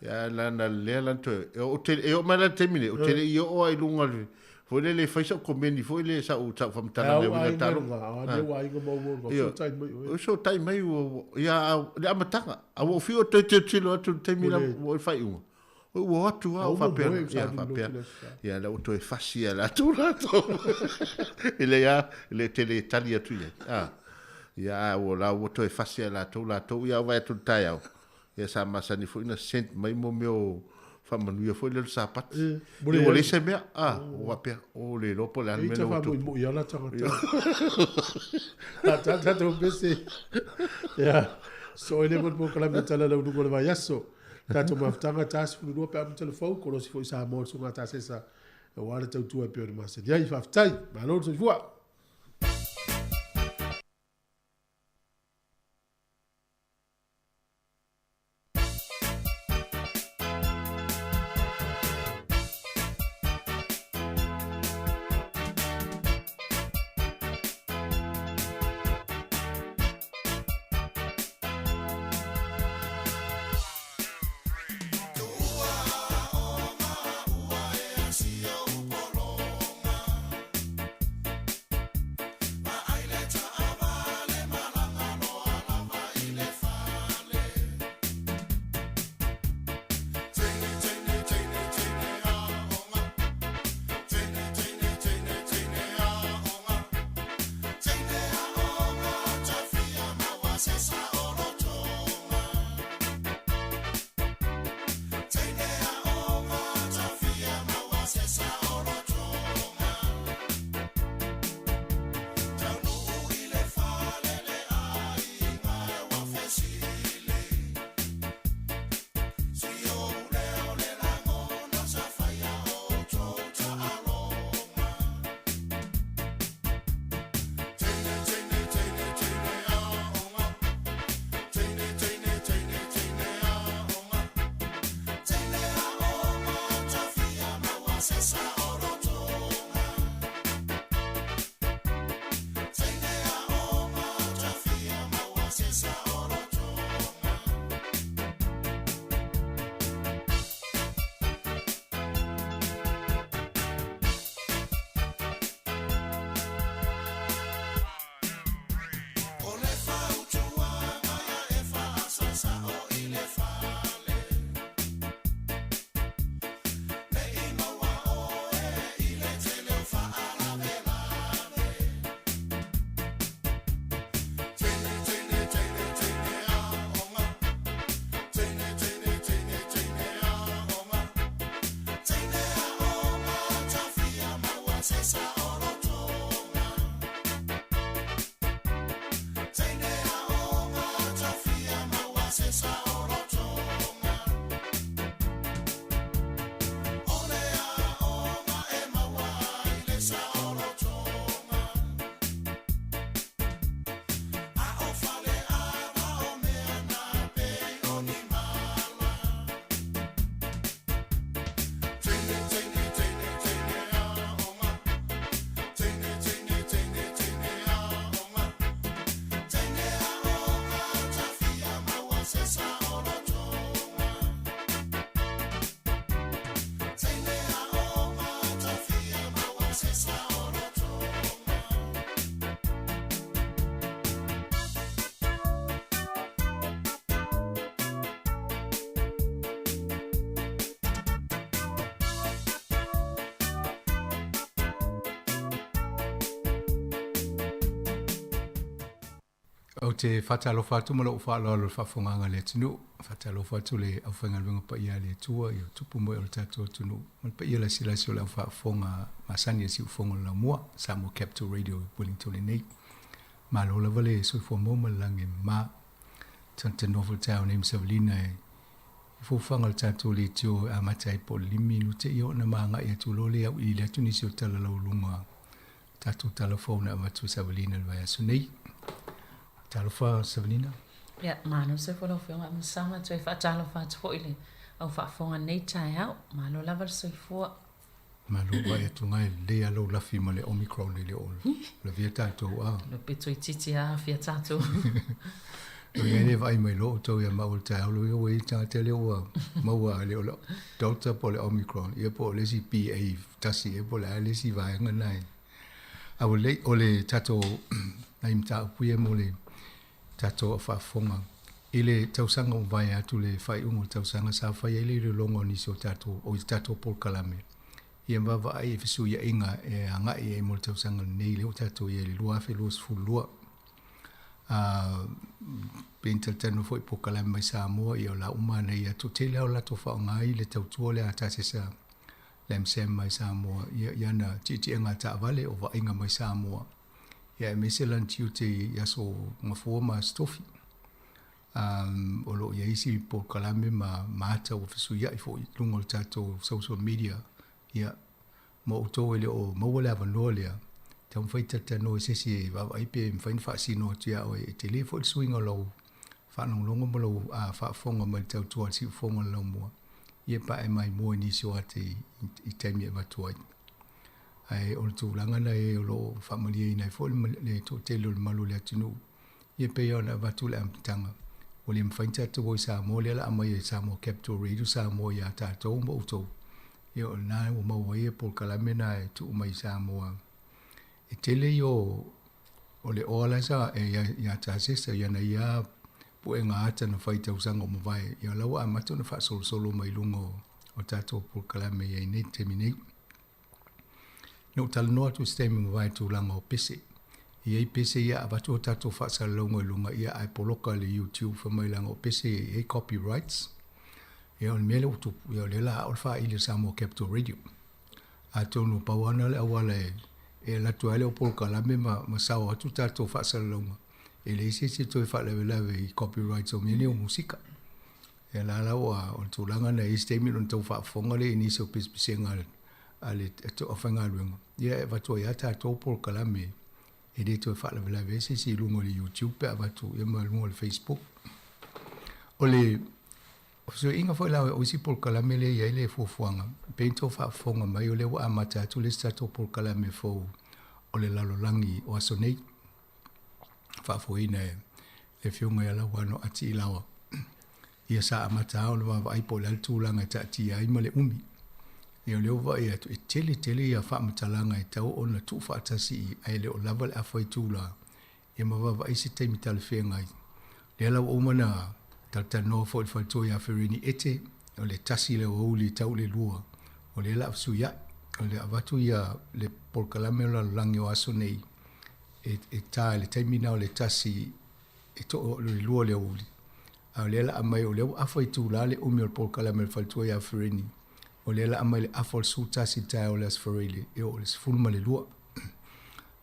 Speaker 6: Ia lana lea la na toe, e ou te, e oo mai la i le taimi nei, ou te le i oo lava i luga o le, foi lele e fai sau komeni foi lele, sau, sau faamatalaga e uiga i le taaloga. Ioe, ua fesootai mai ua, ia a o le amataga, a ua ou fiu e toe tilotilo atu i le taimi la ua oo i le faaiuga, oi ua o atu lava faapea, ia faapea, ia la ua toe fasi lava e latou latou. E leai lava, e te le tali atu i ai, a, ia a ua la ua toe fasi lava e latou latou, ia a ou vaai atu i le taeao, Ia sa masani foi ona send mai mo mea o faamanuia foi lea o le Sapati. Ia ua leai se mea, a, ua faapea, o le iloa po o le a le mea lea ua tupu.
Speaker 1: Faamuimui lava la tagata. A tatou pese. Ia, so ele mo le polokalame o Tala Launuku o le vaiaso. Tatou mafutaga ta 12 pe a amata le fou, kolosi foi Samoa le susuga Tasesa aua le tautua e pei ona masani ai. Faafetai, malo le soifua.
Speaker 11: Ou te faatalofa atu ma lou faaaloalo i le faafofogaaga a le atunuu. Faatalofa atu le aufaigaluega paia a le Atua i o tupu moe o le tatou atunuu ma le paia lasilasi o le au faafofoga masani a Siufofoga o le Laumua, Samoa Capital Radio i Wellington nei. Malo lava le soifua maua ma le lagi e mama. Talanoa foi le taeao nei ma Savalina i fofoga o le tatou leitio e amata ai po o le lima minute ia ona ma agai atu loa lea auiliili atu nisi o tala laualuga tatou tala fou na avatu e Savalina i le vaiaso nei. Talofa Savalina.
Speaker 9: Ia, malo le soifua lau Afioga Afamasaga, toe faatalofa atu foi i le au faafofoga i lenei taeao. Malo lava le soifua.
Speaker 11: Malo vaai atu na e lelei lava lou lafi ma le Omicron e le o lavea tatou a.
Speaker 9: Lo pe toeitiiti lava aafia tatou.
Speaker 11: Lo ia le vaai mai loa outou ia maua i le taeao lo ia ua i ai le tagata lea ua maua le o le Delta po o le Omicron ia po o le isi BA tasi ea po o le a le isi vaega lena e. A ua lelei o le tatou nai mataupu ia mo le tatou au faafofoga i le tausaga ua mavae atu le faaiuga o le tausaga sa fai ai le iloiloga o nisi o tatou o i tatou polokalame ia vaavaai i fesuiaiga e agai ai mo le tausaga lenei lea ua tatou i ai i le 2022. A pe na talatalanoa foi i polokalame mai Samoa ia o la uma na ia toatele lava o latou faaaoga i le tautua lea a Tasesa Lamsam mai Samoa ia i ana tietiega a taavale o vaaiga mai Samoa. Ia aemaise lana tiute i aso Gafua ma Aso Tofi. Um, o lo o i ai isi polokalame ma, ma ata ua fesuiai foi i luga o le tatou social media. Ia, mo outou e le o maua le avanoa lea, taumafai talatalanoa i se isi e vaavaai pe mafai ona faasino atu ia oe. E tele foi le suiga o lau faalogologo ma lou uh, faafofoga mai le tautua a le siufofoga o le laumua, ia pa e maimoa i nisi o ata i, i, i taimi e avatu ai. Ae o le tulaga na e o lo o faamalieina ai foi le toatele o le malu o le atunuu, ia pei ona avatu le amataga, ua le mafai ona tatou o i Samoa, lea o le a aumai e Samoa Capital Radio Samoa ia tatou ma outou, ia o lena ua maua ai polokalame na e tuu mai i Samoa. E tele ia o le oa la sa e ia Tasesa ia na ia puega ata na fai i tausaga ua mavae, ia o la ua amata ona faasolosolo mai i luga o tatou polokalame i ai nei i le taimi nei. Na ou talanoa atu i se taimi ua mavae i le tulaga o pese. E i ai pese ia a avatu a tatou faasalalauga i luga ia ae poloka e le YouTube fai mai leaga o pese ia e i ai copyrights. Ia o le mea lea ua tupu, ia o lea la a o le faaili a le Samoa Capital Radio. Atonu pau lava lena o le auala e e alu atu ai le polokalame ma, ma sao atu tatou faasalalauga. E leai se isi e toe faalavelave i copyrights o mea nei o musika. Ia la la ua o le tulaga lena i isi taimi ona tau faafofoga lea i nisi o pisipisiga a le aufaigaluega, ia e avatu ai lava tatou polokalame e le toe faalavelave ai se isi i luga o le YouTube pe a avatu ia ma luga o le Facebook. O le fesuiaiga foi la o isi polokalame lea e i ai le fuafuaga, pei ona outou faafofoga mai o lea ua amata atu le isi tatou polokalame fou o le lalolagi o aso nei. Faafoeina e le Afioga ia Lauano Atiilawa. Ia sa amata lava ona vaavaai po o le a le tulaga e taatia ai ma le umi. Ia o lea ua vaai atu, e tele tele ia faamatalaga e tatau ona tuufaatasi i ae le o lava le afa itula ia ma vaavaai se taimi talafeagai. Lea la ua uma ona talatalanoa foi le faletua ia Fereni Ete, o le tasi lea o aoauli e tau i le lua, o lea o le a fesuiai, o le a avatu ia le polokalame o le lalolagi o aso nei e, e ta i le taimi na o le tasi e to o le lua o le aoauli. A o lea la aumai o lea ua afa itula le umi o le polokalame a le faletua ia Fereni, o lea la aumai le afa o le 11 i le taeao o le Aso Faraile e oo i le 12.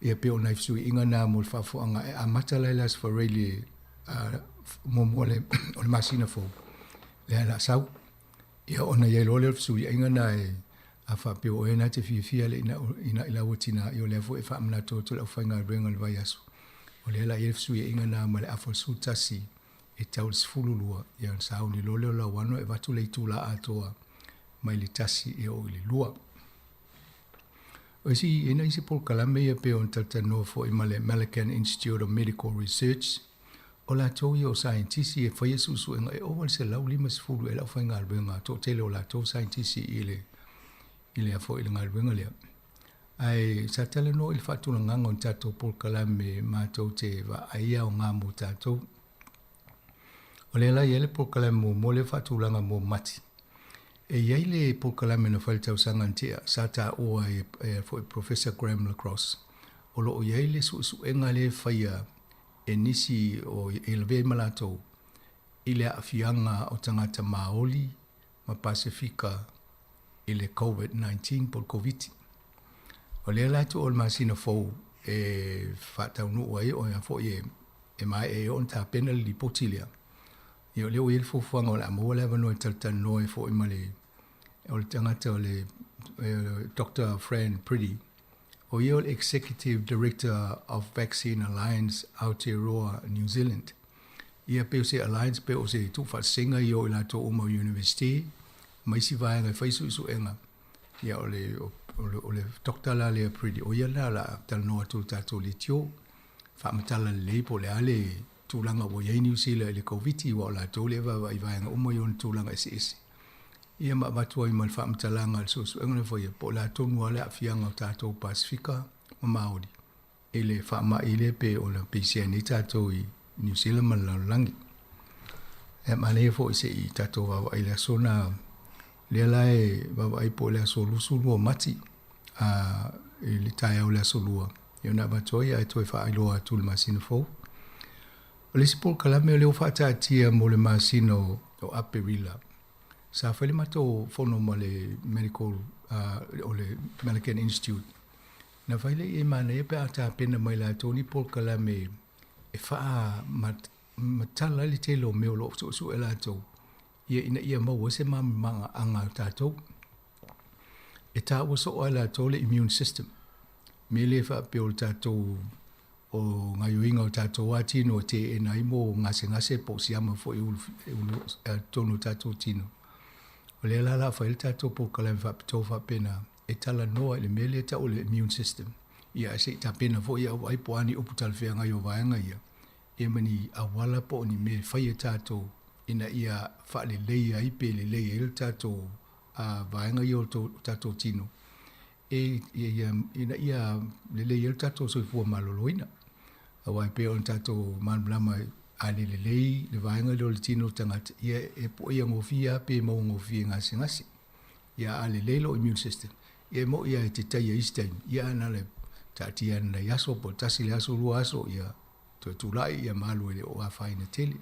Speaker 11: Ia pei o nai fesuiaiga na mo le faafofoga e amata la i le Aso Faraile muamua le, o le masina fou, lea la sau. Ia ona i ai loa lea o le fesuiaiga na e a faapea o oe na te fiafia le ina, ina i lau tina, ia o lea foi e faamanatu atu le aufaigaluega i le vaiaso. O lea la i ai le fesuiaiga na ma le afa o le 11 e tau i le 12, ia ona sauni loa lea o Lauano e avatu le itula atoa mai le tasi e oo i le lua. O isi, e na isi polokalame ia pei ona talatalanoa foi ma le Malacan Institute of Medical Research, o latou ia o saienitisi e faia suesuega e ova i le 150 e le aufaigaluega toatele o latou saienitisi i le i le foi i le galuega lea. Ae sa talanoa i le faatulagaga o ni tatou polokalame matou te vaai aoga mo tatou. O lea la e i ai le polokalame muamua lea faatulaga mo mati. E i ai le polokalame na fai i le tausaga na tea, sa taua e, e foi Professor Graham Lacrosse, o lo o i ai le suesuega lea e faia e nisi o e lavea ai ma latou i le aafiaga o tagata Māori ma Pasefika i le Covid-19 po o le Koviti. O lea la e tuu o le masina fou e faataunuu ai o ia foi e, e maea ai ona tapena le lipoti lea. Ia o lea ua i ai le fuafuaga o le a maua le avanoa e talatalanoa ai foi ma le o le tagata o le Dr. Fran Priddy, o ia o le Executive Director of Vaccine Alliance Aotearoa New Zealand. Ia pei o se alliance pei o se tuufaatasiga ia o i latou uma o University ma isi vaega e fai suesuega. Ia o le, o le, o le doctor la lea Pretty, o ia lena o le a talanoa atu i le tatou leitio, faamatala lelei po o le a le tulaga ua i ai Niu Sila i le Koviti aua o latou lea e vaavaai i vaega uma i ona tulaga eseese. Ia ma avatu ai ma le faamatalaga a le suesuega na faia po o le a tonu lava le aafiaga o tatou Pasefika ma Maori i le faamai lea pei ona pisia ai nei tatou i Niu Sila ma le lalolagi. Ia manaia foi se i tatou vaavaai i le aso na lea la e vaavaai po o le aso 22 o Mati a i le taeao o le aso Lua ia ona avatu ai ae toe faailoa atu i le masina fou. O le isi polokalame o lea ua faataatia mo le masina o Aperila, sa fai le matou fono ma le Medical o le Millikan Institute. Na fai lea e manaia pe a tapena mai latou ni polokalame e faamatala ai le tele o mea o lo o suesue latou ia ina ia maua ai se malamalamaaga o tatou. E taua soo lava e latou le immune system. Mea lea faapea o le tatou o gaoioiga o tatou lava tino e teena ai mo gasegase po o siama foi e ulu totonu o tatou tino. O lea la o le a fai ai le tatou polokalame faapitoa faapena e talanoa i le mea lea e tau o le immune system. Ia ae se i tapena foi au vaai po o a ni upu talafeagai o vaega ia, ia ma ni auala po o ni mea e fai e tatou ina ia faaleleia ai pe lelei ai le tatou vaega ia o le tatou tino e ina ia lelei ai le tatou soifua maloloina. Aua e pei ona tatou malamalama a le lelei le vaega lea o le tino o le tagata, ia e poia gofie lava pe maua gofie i gasegase. Ia a lelei lou immune system, ia e moni lava e te taia i isi taimi, ia ae na o le taatia lava i nai aso po o le tasi le aso, lua aso, ia toe tulai ia ma alu e le o afaina tele.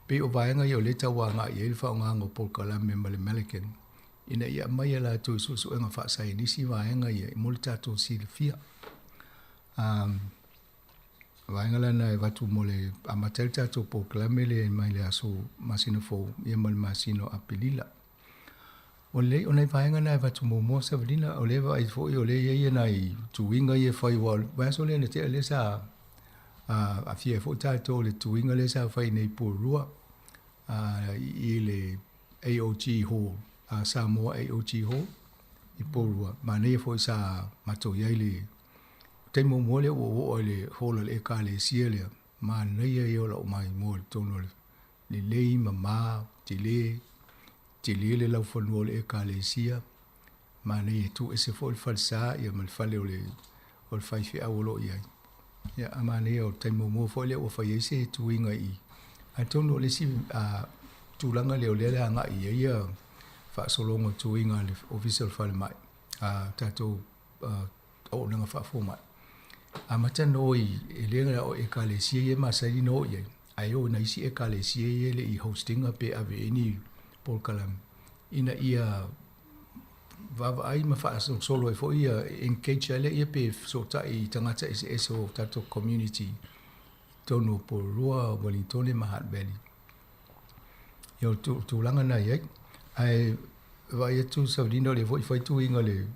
Speaker 11: Pei o vaega ia o lea e tau agai i ai le faaaogaina o polokalame ma le Milliken ina ia aumai e latou i suesuega faasaienisi vaega ia mo le tatou silafia. Um, vaega la na e avatu mo le amata ai le tatou polokalame lea mai le aso masina fou ia ma le masina o Apelila. O le, o nai vaega na e avatu muamua Savalina, o lea e vaai foi o lea e i ai nai tuiga ia e fai aua o le vaiaso lea na tea lea sa aafia ai foi tatou i le tuiga lea sa fai nei i Porirua i le AOG Hall, Samoa AOG Hall i Porirua. Manaia foi sa matou i ai i le taimi muamua lea ua ou oo ai i le hall a le Ekalesia lea, manaia ia o lau maimoa i totonu o le lelei, mama, tele, tele le laufanua o le Ekalesia, manaia e tu ese foi le falesa ia ma le fale o le o le faifeau o lo o i ai. Ia, a manaia o le taimi muamua foi lea ua fai ai se tuiga i i. Atonu o le isi tulaga lea o lea e agai i ai ia faasologa o tuiga a le Ofisa o le Falemai, a tatou auaunaga faafomai. Amata ona o i, e le na o Ekalesia ia e masani ona o i ai, ae o i nai isi Ekalesia ia e le i host ina pe ave i ai ni polokalame, ina ia vaavaai ma faasolosolo ai foi ia, engage ai lea pe fesootai i tagata eseese o tatou community i totonu o Porirua, Ueligitone ma Hutt Valley. Ia o le tulaga lena e i ai. Ae vaai atu Saulina o lea foi e fai tuiga i le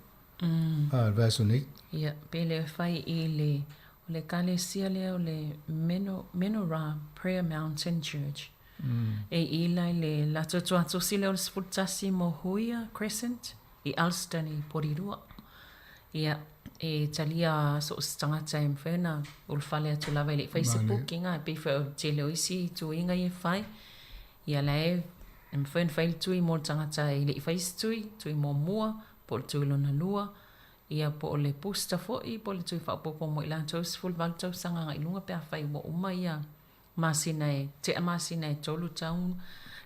Speaker 11: le vaiaso nei.
Speaker 9: Ia, pe le fai i le, o le ekalesia lea o le Meno, Menorah Prayer Mountain Church. E i la i le latou tuatosi lea o le 11 mo Huia Crescent i Alston i Porirua. Ia, e talia so o se tagata e mafai ona ulufale atu lava e le i fai se booking a, e pei foi o le tele o isi tuiga ia e fai. Ia la e mafai ona fai le tui mo le tagata e le i fai se tui, tui muamua, po o le tui lona lua, ia po o le booster foi, po o le tui faaopoopo mo i latou 18 tausaga agai i luga pe afai ua uma ia masina e tea masina e tolu tau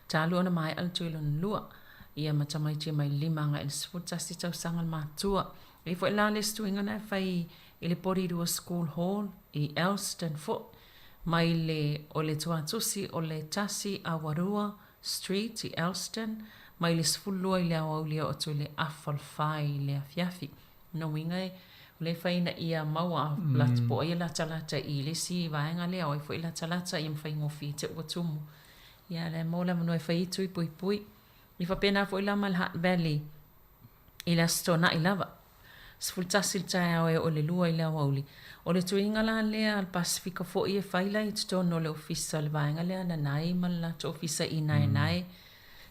Speaker 9: talu ona maea le tui lona lua, ia ma tamaiti mai le 5 agai i le 11 tausaga le matua. E i ai foi la le isi tuiga na e fai i le Porirua School Hall i Elsdon foi, mai le o le tuatusi o le 1 Awarua Street i Elsdon, mai le 12 i le aoauli e oo atu i le afa o le fa i le afiafi. Lona uiga e, o lea e fai ina ia maua a po o ai e latalata i le isi vaega lea, o ai foi e latalata ia ma faigofie te ua tumu. Ia, o la e maua le avanoa e fai ai tui puipui. E faapena foi la ma le Hutt Valley i le Aso Toonai lava. 11 i le taeao e oo i le 2 i le aoauli. O le tuiga la lea a le Pasefika foi e fai la i totonu o le Ofisa o le vaega lea a Nanai ma le latou Ofisa i Naenae.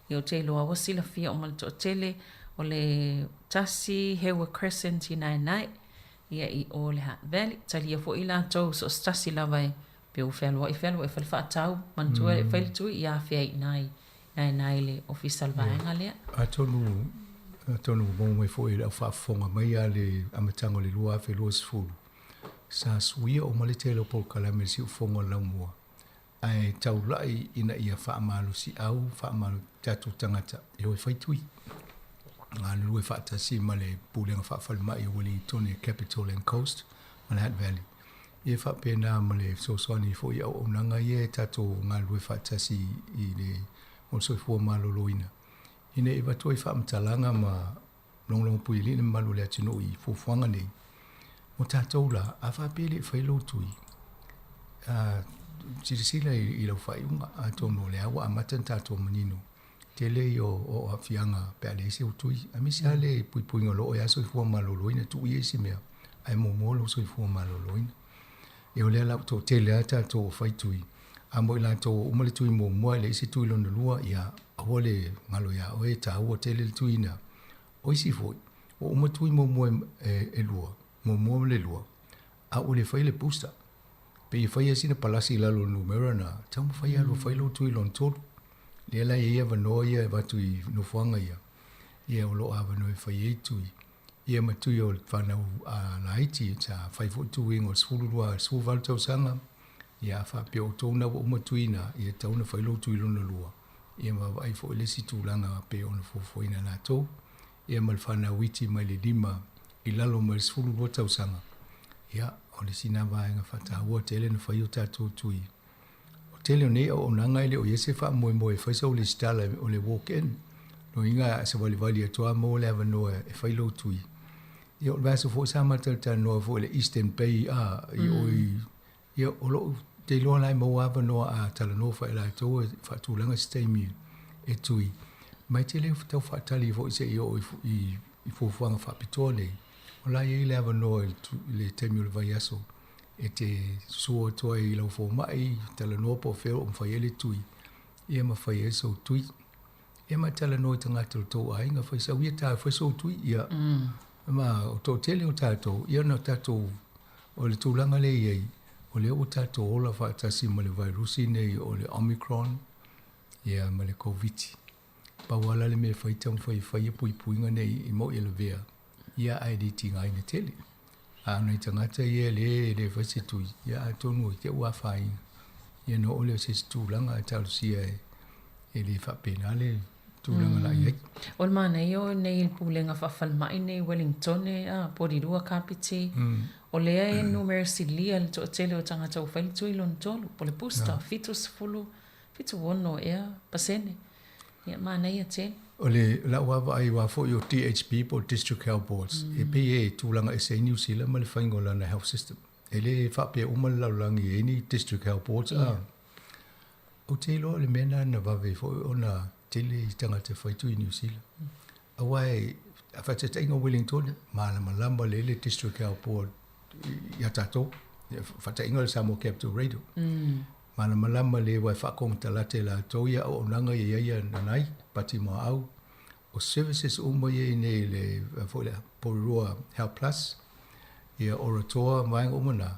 Speaker 9: Ia ou te iloa ua silafia uma e le toatele, o le 1 Hewa Crescent i Naenae, ia i o le Hutt Valley. Talia foi i latou so o se tasi lava e pei ua fealuai fealuai i fale faatau, manatua e fai le tui ia afea i ina i Naenae i le Ofisa o le vaega lea.
Speaker 11: Atonu, atonu ua maua mai foi e le au faafofoga mai lava le amataga o le 2020, sa suia uma le tele o polokalame i le siufofoga o le laumua, ae taulai ina ia faamalosiau, faamalo, tatou tagata e o e fai tui. Galulue faatasi ma le Pulega Faafalemai o Uelintone Capital and Coast ma le Hutt Valley. Ia faapena ma le fesoasoani foi i auaunaga ia e tatou galulue faatasi i le mo le soifua maloloina, ina ia avatu ai faamatalaga ma logologopuialii le mamalu o le atunuu i fuafuaga nei. Mo tatou la, a faapea e le i fai lou tui, a, silasila i, i lau faaiuga, atonu o lea ua amata ona tatou manino, tele ia o, o aafiaga pe a leai se tui, aemaise lava le puipuiga o lo o oe lava soifua maloloina, tuu ia isi mea, ae muamua lou soifua maloloina. Ia o lea la ua toatele lava tatou o fai tui, a mo i latou ua uma le tui muamua e leai se tui lona lua, ia aua le galo ia oe, e taua tele le tui na. O isi foi, ua uma tui muamua e, e lua, muamua ma le lua, a ua le faia le booster. Pei e fai lava sina palasi i lalo o le numera na, taumafai lava e fai lou tui lona tolu. Lea la e i ai avanoa ia e avatu i nofoaga ia, ia o lo o avanoa e fai ai tui. Ia ma tui o le fanau a laiti, sa fai foi tuiga o le 12, 18 tausaga, ia a faapea o outou na ua uma tui na, ia tatau ona fai lou tui lona lua, ia ma vaavaai foi le isi tulaga pei ona fuafuaina e latou. Ia ma le fanau iti mai le 5 i lalo mai le 12 tausaga, ia o le isi na vaega faataua tele na fai o tatou tui. O tele o nei auaunaga e le o i ai se faamoemoe e fai sau lesitala o le walk in. Lona uiga a savalivali atu lava maua le avanoa e fai lou tui. Ia o le vaiaso foi sa matalatalanoa foi i le Eastern Bay a i o i ia o lo o te iloa la e maua avanoa a talanoa foi e latou e faatulaga se taimi e tui. Ma e te le tau faatali foi se i oo i i fuafuaga faapitoa nei. O la e i ai le avanoa i le taimi o le vaiaso e te susu atu ai i lau fomai, talanoa po o fea o lo o mafai ai le tui, ia ma fai ai sou tui. Ia ma talanoa i tagata o le tou aiga, fai sau ia ta fai sou tui, ia. Ma o toatele o tatou, ia na tatou, o le tulaga lea e i ai, o lea ua tatou ola faatasi ma le vairusi nei o le Omicron, ia ma le Koviti. Pau lava la le mea e fai, taumafai e fai ia puipuiga nei i moi e lavea, ia ae le tigaina tele. A o nai tagata ia lea e le fai se tui, ia atonu i te i ua afaina, ia ona oo lea o se isi tulaga ae talosia e, e le faapena le tulaga la i ai.
Speaker 9: O le manaia o nei Pulega Faafalemai nei i Wellingtone a Porirua Kapiti, o lea e numera silia le toatele o tagata ua fai le tui lona tolu, po o le booster, 70, 76 ea pasene. Ia, manaia tele.
Speaker 11: O le lau vaavaai aua foi o DHB po o District Health Boards, e pei e tulaga ese ai Niu Sila ma le faiga o lana health system. E le faapea uma le lalolagi e i ai ni District Health Boards, a. Ou te iloa o le mea lena na vave ai foi ona tele i tagata e fai tui i Niu Sila. Aua e, a faataitaiga o Wellington, malamalama lelei le District Health Board ia tatou. Faataitaiga o le Samoa Capital Radio. Malamalama lelei aua e faakonekarate e latou ia auaunaga ia i ai Nanai, Pati Muaau, o services uma ia i inei i le foi lea Porirua Health Plus, ia Oratoa ma vaega uma na,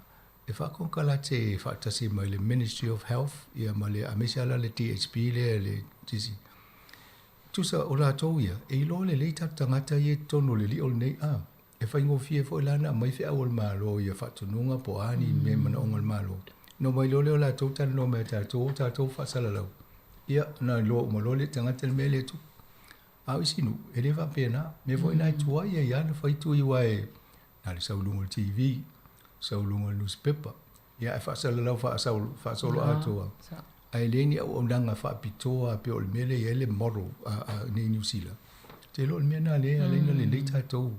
Speaker 11: e faakonekarate faatasi mai le Ministry of Health ia ma le aemaise lava la le DHB lea le DC. Tusa o latou ia, e iloa lelei tatou tagata ia i totonu o le lio lenei a. E faigofie foi la ona aumai feau a le Malo ia faatonuga po o a ni mea manaoga o le Malo. Ona omai loa lea o latou talanoa mai ia tatou o tatou faasalalau, ia ona iloa uma loa lea e le tagata le mea lea e tupu. A o isi nuu, e le faapena. O mea foi na e tuai ai lava ona fai tui aua e na o le sau i luga o le TV, sau i luga o le nusipepa, ia ae faasalalau faasoloatoa. Ae leai ni auaunaga faapitoa pei o le mea lea e i ai le model a nei Niu Sila. Ou te iloa o le mea lena lea e ala ai ona lelei tatou.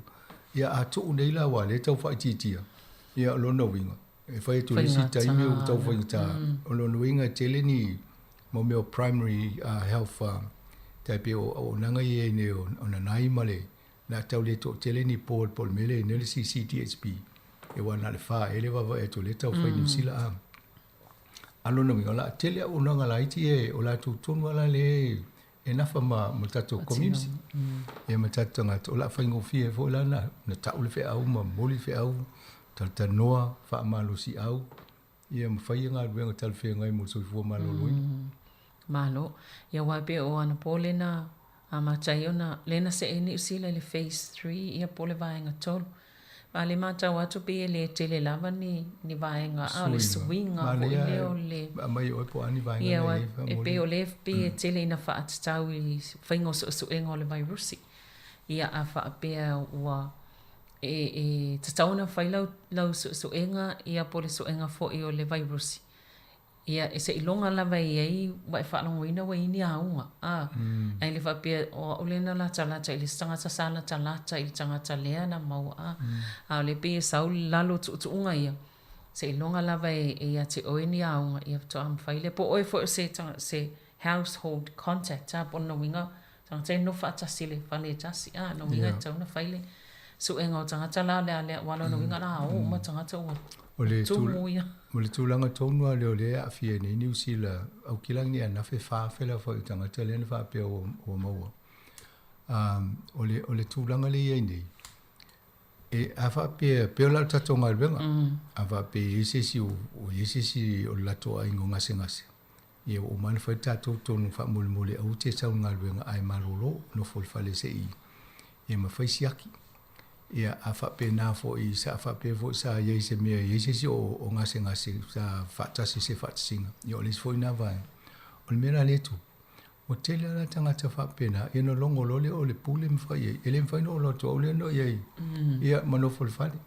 Speaker 11: Ia a tuu nei la aua o lea e tau faaitiitia, ia o lona uiga, e fai atu i le isi taimi ua tau faigata. O lona uiga e tele ni mo mea o primary health tai pei o auaunaga ia i ai nei o Nanai ma le Le a tau le toatele ni board po o le mea lea e i ai nei le CCDHB, ia aua na o le fa ea le vaavaai atu o lea e tau fai i Niu Sila a. A o lona uiga, o le a tele auaunaga laiti ia o latou tonu lava la lea e nafa ma le tatou community ia ma tatou tagata, o le a faigofie ai foi la ona tau le feau ma momoli le feau, talatalanoa, faamalosiau, ia ma fai galuega talafeagai mo le soifua maloloina.
Speaker 9: Malo. Ia aua e pei o anapo lena amata ai ona, lea na see ai Niu Sila i le Phase 3 ia po o le vaega 3. A le matau atu pei e le tele lava ni ni vaega a o le suiga foi lea o le
Speaker 11: Aumai e oe po o a ni vaega
Speaker 9: na i ai faamolemole. E pei o lea pei e tele ina faatatau i faiga o suesuega o le vairusi. Ia a faapea ua e e tatau ona fai lau lau suesuega ia po o le suega foi o le vairusi Ia, e seiloga lava e i ai, ua e faalogoina ua i ai ni auga, a? Ae le faapea, o au lea na latalata i le isi tagata sa latalata i le tagata lea na maua, a? A o lea pei e sau i lalo o tuutuuga ia, seiloga lava e ia te oe ni auga, ia faatoa mafai lea. Po o oe foi o se se household contact, a? Po o lona uiga, tagata ia e nofo faatasi i le fale e tasi, a? Lona uiga e tatau ona fai le suega o tagata la o le a lea, aua o lona uiga o le a o uma tagata ua tumu ia.
Speaker 11: O le tulaga tonu lava lea o lea e aafia ai nei Niu Sila, Aukilagi nei ananafi e 4,000 le aofai o tagata lea na faapea ua maua. O le, o le tulaga lea e i ai nei, e, a faapea, pei o la le tatou galuega, a faapea e i ai se isi o, i ai se isi o le latou aiga o gasegase, ia ua uma lava ona fai le tatou tonu faamolemole aua te sau i le galuega ae malolo, nofo i le fale se i, ia ma fai siaki. Ia, a faapena foi, sa faapea foi sa i ai se mea, i ai se isi o, o gasegase sa faatasi i se faatasiga, ia o le isi foi lena vaega. O le mea la lea e tupu, ua tele lava la tagata faapena, ia ona logo loa lea o le pule ma fai ai, e le mafai ona ou alu atu au lea na i ai, ia ma nofo i le fale.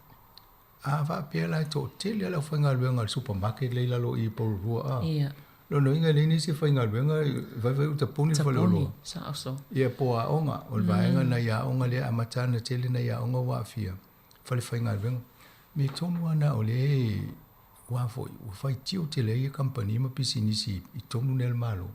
Speaker 11: A faapea la e toatele lava le aufaigaluega a le supermarket lea i lalo i i Porirua a.
Speaker 9: Ia.
Speaker 11: Lona uiga e leai nisi e faigaluega e vaivai uta puni le faleoloa.
Speaker 9: Tapuni,
Speaker 11: Ia po o aoga, o le vaega nai aoga lea e amata ana tele nai aoga ua aafia fale faigaluega. Mea tonu lava na o lea ua foi ua faitio tele ai kamupani ma pisinisi i totonu nei o le Malo.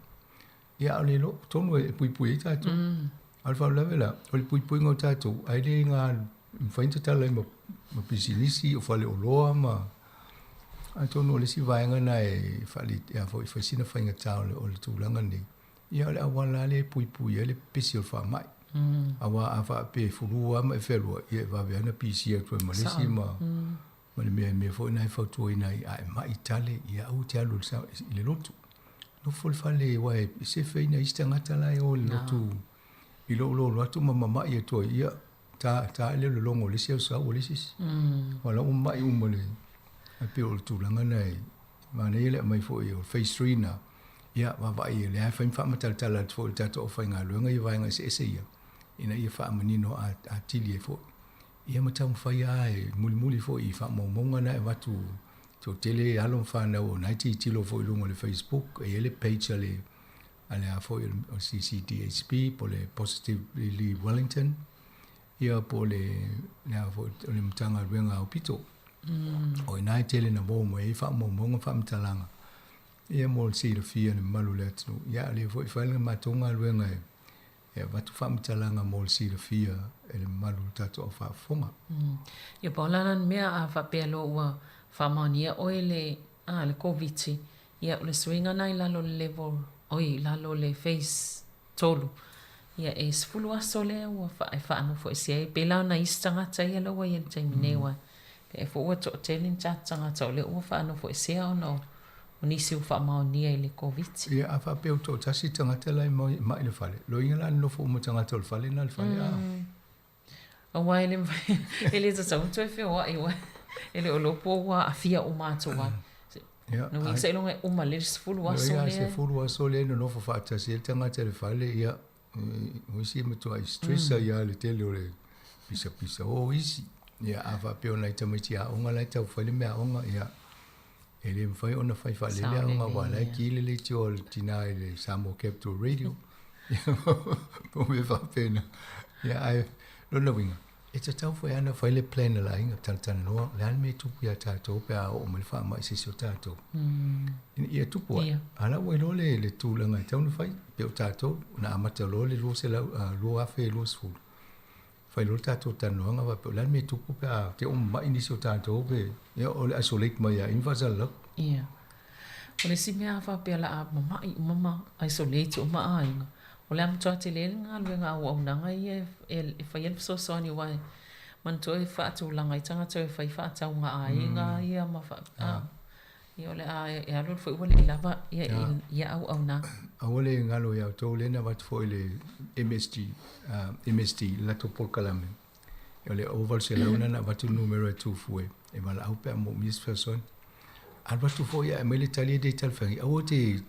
Speaker 11: Ia a o le iloa tonu e puipui ai tatou. A o le faalavelave la, o le puipuiga o tatou, ai le ga mafai ona tatala ai ma, ma pisinisi, o faleoloa ma atonu o le isi vaega lena e faale, a foi, fai sina faigata o le, o le tulaga lenei. Ia o le auala lava lea e puipui ai le pepesi o le faamai. Aua a faapea e fulu lava ma e fealuai, ia e vave lava ona pisia atu ai ma le isi ma, ma le mea, mea foi lena e fautuaina ai, a e mai tale, ia aua e te alu i le lotu. Nofo i le fale, aua e sefe ai nai isi tagata la e o i le lotu i lou lolo atu ma mamai atu ai, ia, ta, ta ae lea o le logo o le isi au sau o le isi isi. Aua o la ua mamai uma le, ae pei o le tulaga lena e manaia le aumai foi o le phase 3 lena, ia, vaavaai o lea e fai ma faamatalatala atu foi i le tatou aufaigaluega ia vaega eseese ia, ina ia faamanino atili ai foi. Ia ma taumafai lava e mulimuli foi i faamaumauga na e avatu toatele alo ma fanau o na e tilotilo foi i luga o le Facebook, e i ai le page a le a le a foi o le CCDHB po o le Positively Wellington, ia po o le le a foi o le Matagaluega a Aupito. O i ina e tele na maua mai ai faamaumauga ma faamatalaga ia mo le silafia e le mamalu o le atunuu. Ia a o lea foi e fai le matou galuega e E avatu faamatalaga mo le silafia e le mamalu o le tatou au faafofoga.
Speaker 9: Ia pau la lana mea a faapea loa ua faamaonia oe le a le Koviti, ia o le suiga na i lalo o le level, oi i lalo o le phase 3, ia e 10 aso lea ua e faanofoesea ai. Pei la o nai isi tagata ia la ua i ai i le taimi nei aua pei foi ua toatele ni tatou tagata o lea ua faanofoesea ona o O nisi ua faamaonia i le Koviti.
Speaker 11: Ia, a faapea ua toatasi le tagata la e mai i le fale, loiga la nofo uma tagata o le fale na i le fale, a.
Speaker 9: Aua e le mafai, e le tatau ona toe feoai aua e le o iloa po ua aafia uma atu ai.
Speaker 11: Ia,
Speaker 9: Lona uiga seiloga e uma lea le 10 aso
Speaker 11: lea.
Speaker 9: Loiga
Speaker 11: 10 aso lea e nonofo faatasi ai le tagata i le fale, ia, o isi e matuai stress ai lava i le tele o le pisapisa o isi. Ia, a faapea o nai tamaiti aoga la e tau fai le meaaoga, ia, E le mafai ona fai faalele aoga aua o la e ki le leitioa a le tina i le Samoa Capital Radio. Po o mea faapena. Ia ae lona uiga, e tatau foi lava ona fai le plan a le aiga, talatalanoa, o le a le mea e tupu ia tatou pe a oo mai le faamai i se isi o tatou. Ina ia tupu ai, a o la ua iloa le tulaga e tatau ona fai. Pei o tatou, na amata loa le 2020. Fai loa le tatou talanoaga faapea o le a le mea e tupu pe a te i ua mamai nisi o tatou pe, ia o le isolate mai lava i i ma faasalalau.
Speaker 9: Ia. O le isi mea a faapea o le a mamai uma ma isolate uma aiga, o le a matua tele le galuega a auaunaga ia e faia le fesoasoani aua e manatua e faatulaga ai tagata e fai faatauga a aiga ia ma faa, a. Ia o le a e alu alu foi ua le i lava ia ia auaunaga.
Speaker 11: Aua le galo ia outou lea na avatu foi le MSG, MSD, le latou polokalame. O le 800 lena na avatu le numera e Tufue e valaau pe a moomia se fesoasoani. Alu atu foi ae aumai le tali e le talafeagai, aua te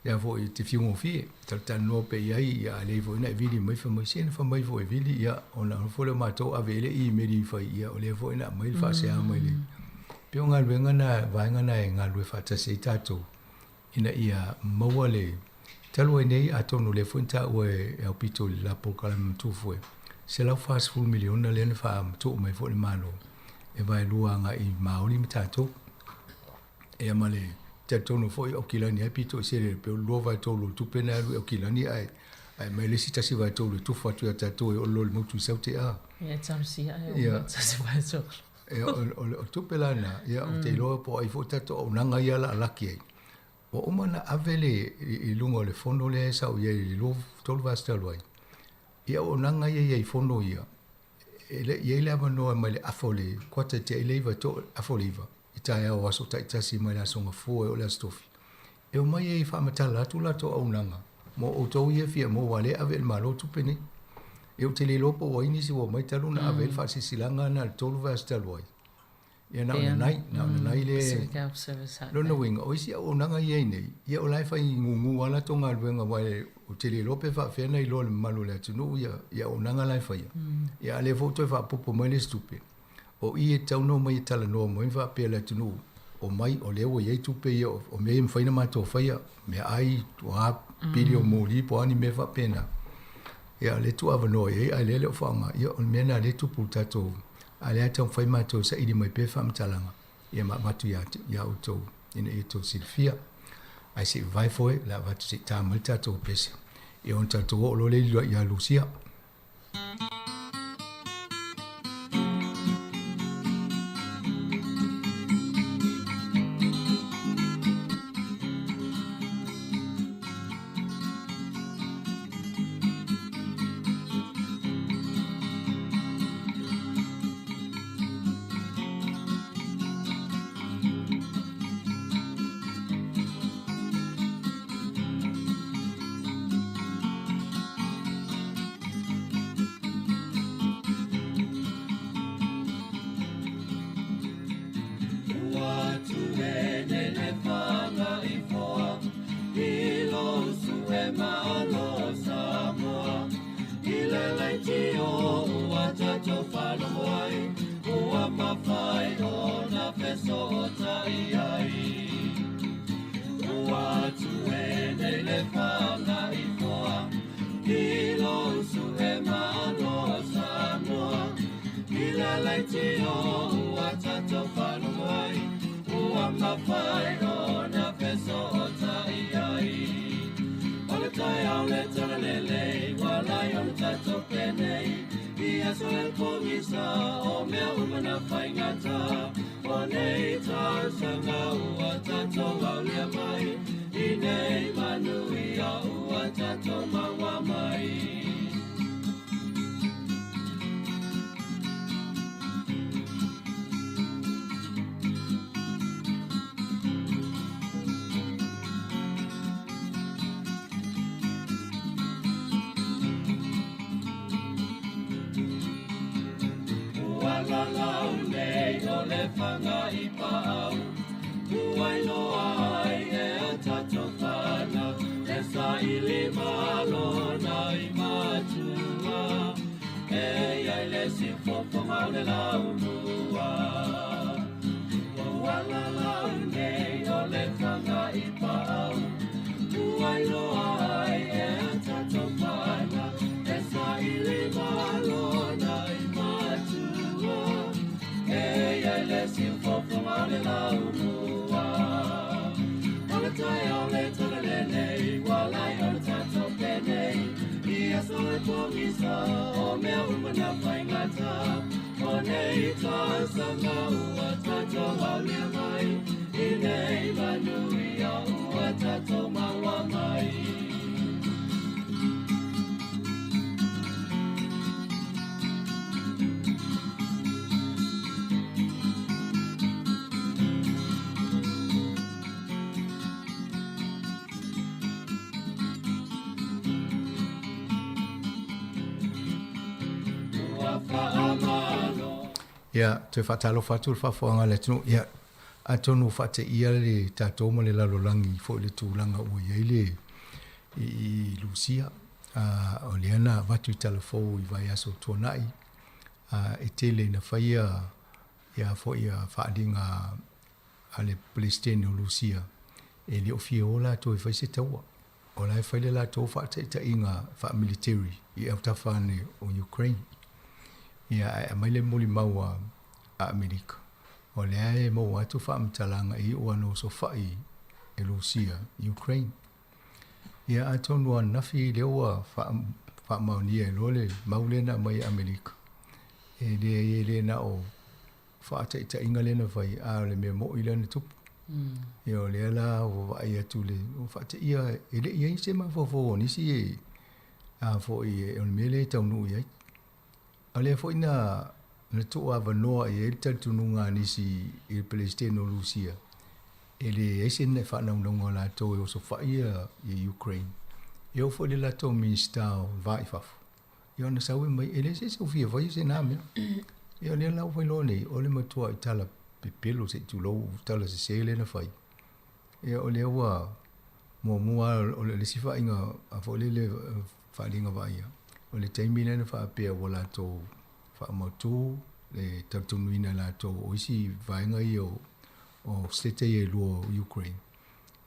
Speaker 11: ia foi te fiu gofie, talatalanoa pea i ai, ia a leai foi na e vili mai fai mai, se na fai mai foi e vili, ia ona foi lea o matou ave i ai le imeli i fai, ia o lea foi na aumai le faasea mai le. Pei o galuega na, vaega na e galulue faatasi ai tatou ina ia maua le talu ai nei, atonu o lea foi na taua e Aupito i le la polokalame ma Tufue, $140 miliona lea na faamatuu mai foi e le Malo e vaelua agai i Maoli ma tatou. Ia ma le talitonu foi o Aukilani lava e pito i sele pei o le 2/3 o le tupe na e alu i Aukilani ae ae aumai le isi 1/3 e tufa atu ia tatou e oo loa i le motu i Saute a.
Speaker 9: Ia e talosia ae oo mai le 1/3.
Speaker 11: Ia o tupe la na, ia ou te iloa po o ai foi tatou auaunaga ia o le a laki ai. Ua uma ona ave le i luga o le fono lea sa ou i ai i le 2 3 vaiaso talu ai, i auaunaga ia e i ai i fono ia, e le i i ai le avanoa mai le afa o le kuata i te i le 9 to afa o le 9 i taeao o aso taitasi mai le Aso Gafua e oo i le Aso Tofi, e omai ai e faamatala atu latou auaunaga mo outou ia e fia maua aua o lea e ave e le Malo tupe nei. Ia ou te le iloa po o ai nisi ua omai talu ona ave ai le faasilasilaga na i le 3 vaiaso talu ai. Ia na o nanai, na o nanai le lona uiga, o isi auaunaga ia i nei, ia o la e fai gugu lava latou galuega aua ou te le iloa pe faapefea ona iloa e le mamalu o le atunuu ia auaunaga la e faia. Ia a o lea foi ua toe faaopoopo mai le isi tupe. O i e tatau ona omai e talanoa mai ma faapea i le atunuu, omai o lea ua i ai tupe ia, o mea ia e mafai ona matou faia, meaai, o a pili o moli po o a ni mea faapena. Ia o lea e tuuavanoa i ai ae o lea e le o faaaoga. Ia o le mea lena o lea e tupu i le tatou, a o lea e taumafai matou e saili mai pea faamatalaga ia ma avatu ia ia outou ina ia outou silafia. Ae se i vavae foe, o le a avatu se i ta mai le tatou pese, ia ona tatou oo loa lea ia Lusia.
Speaker 4: aso e pogisa, o mea uma na faigata. O nei tausaga ua tatou aulia mai, i nei manuia ua tatou maua mai.
Speaker 11: Ia, toe faatalofa atu le faafofoga a le atunuu. Ia, atonu ua faateia le tatou ma le lalolagi foi i le tulaga ua i ai le i, i Lusia. O lea na avatu i talafou i vaiaso tuanai, e tele ina faia ia foi faaaliga a le Peresetene o Lusia, e le o fia o latou e fai se taua. O la e fai le latou faataitaiga faamiliteri i autafa ane o Ukraine. Ia, ae aumai le molimau a Amerika, o lea e maua atu faamatalaga e iu ana osofai e Lusia i Ukraine. Ia, atonu ananafi lea ua faamaonia e loa le mau lea na aumai e Amerika, e leai e le na o faataitaiga lea na fai, a o le mea moni lea na tupu. Ia o lea la ua vaai atu le ua faateia e le i ai se mafaufau o nisi e a foi o le mea lea e taunuu i ai. A o lea foi na na tuuavanoa i ai le talitonuga a nisi i le Peresetene o Lusia, e leai se faanaunauga o latou e osofai ia Ukraine. E oo foi i le latou Minisita o le Va i Fafo, ia ona sau e mai, e leai se isi o fia faia se na mea. Ia o lea la ua fai loa nei, o le matuai tala pepelo se i tulou, tala sese lea na fai. Ia o lea ua muamua lava o le isi faaiga foi lele faaaliga vaaia, o le taimi lea na faapea ua latou faamautu le talitonuina e latou o isi vaega ia o state ia e lua o Ukraine.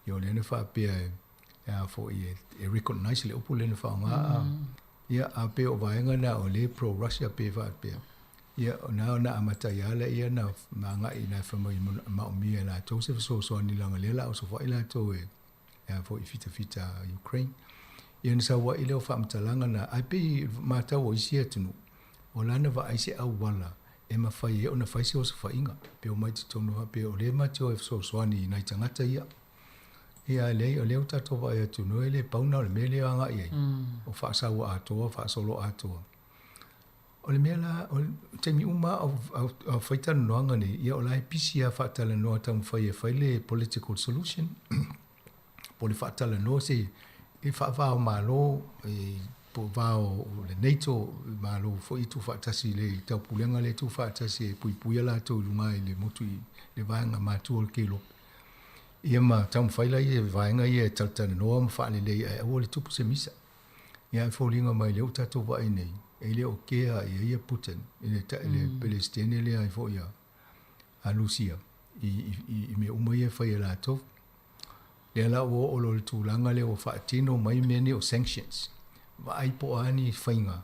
Speaker 11: Ia o lea na faapea e a foi e recognize le upu lea na faaaoga. Ia a pei o vaega na o lea pro Russia pe faapea. Ia na ona amata ai lava laia na agai ina fai mai maomia e latou se fesoasoani leaga lea o le a osofai latou e a foi fitafita Ukraine. Ia ona sau ai lea o faamatalaga na, ae pei matau o isi atunuu, o la na vaai se auala e mafai ai ona fai se osofaiga. Pe omai i totonu faapea o lea matou te o e fesoasoani i nai tagata ia. Ia leai, o lea ua tatou vaai atu e le pau na o le mea lea e agai ai, o faasaua atoa, faasolo atoa. O le mea la, o le taimi uma lava o fai talanoaga nei, ia o la e pisi lava faatalanoa taumafai e fai le political solution, po o le faatalanoa se i faava o Malo, po o va o le NATO, Malo foi ia tuufaatasi i le taupulega lea e tuufaatasi e puipuia latou i luga i le motu i le vaega matua o le Kelope. Ia ma taumafai la ia vaega ia e talatalanoa ma faalelei ae aua le tupu se misa. Ia ae foliga mai lea ua tatou vaai nei, e le o kea i ai ia Putin i le, mm. le Peresetene lea ai foi a, a Lusia i, i, i mea uma ia e fai e latou. Lea la ua oo loa i le tulaga lea ua faatino mai mea nei o sanctions. Vaai po o a ni faiga,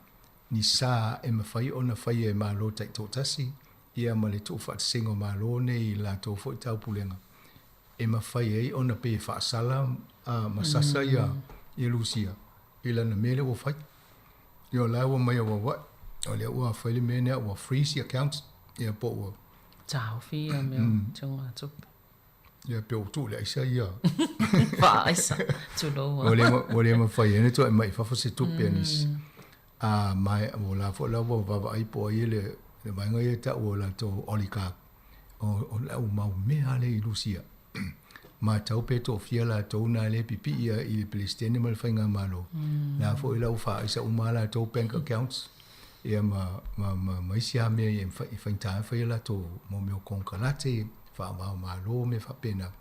Speaker 11: ni sa e mafai ona faia e Malo taitoatasi ia ma le tuufaatasiga o Malo nei i le latou foi taupulega e mafai ai ona pei e faasala ma sasa ia ia Lusia i lana mea lea ua fai. Ia o la ua mai auauai, o lea ua fai le mea lea ua freeze accounts ia po ua
Speaker 9: taofi ia mea togatupe.
Speaker 11: Ia pe ua tuu le aisa ia.
Speaker 9: Faaaisa, tulou.
Speaker 11: Ua le mafai ai ona toe aumai i fafo se tupe a nisi. A ma o la foi la ua vaavaai po o ai le vaega ia e tau o latou oligarch o le au mau mea lea i Lusia. Matau pe toafia latou na lea e pipii i le Peresetene ma le Faigamalo. La foi la ua faaisa uma lava latou bank accounts ia ma, ma, ma, ma isi lava mea e faigata ai fai a latou mo mea o konekarate, faava o Malo, mea faapena.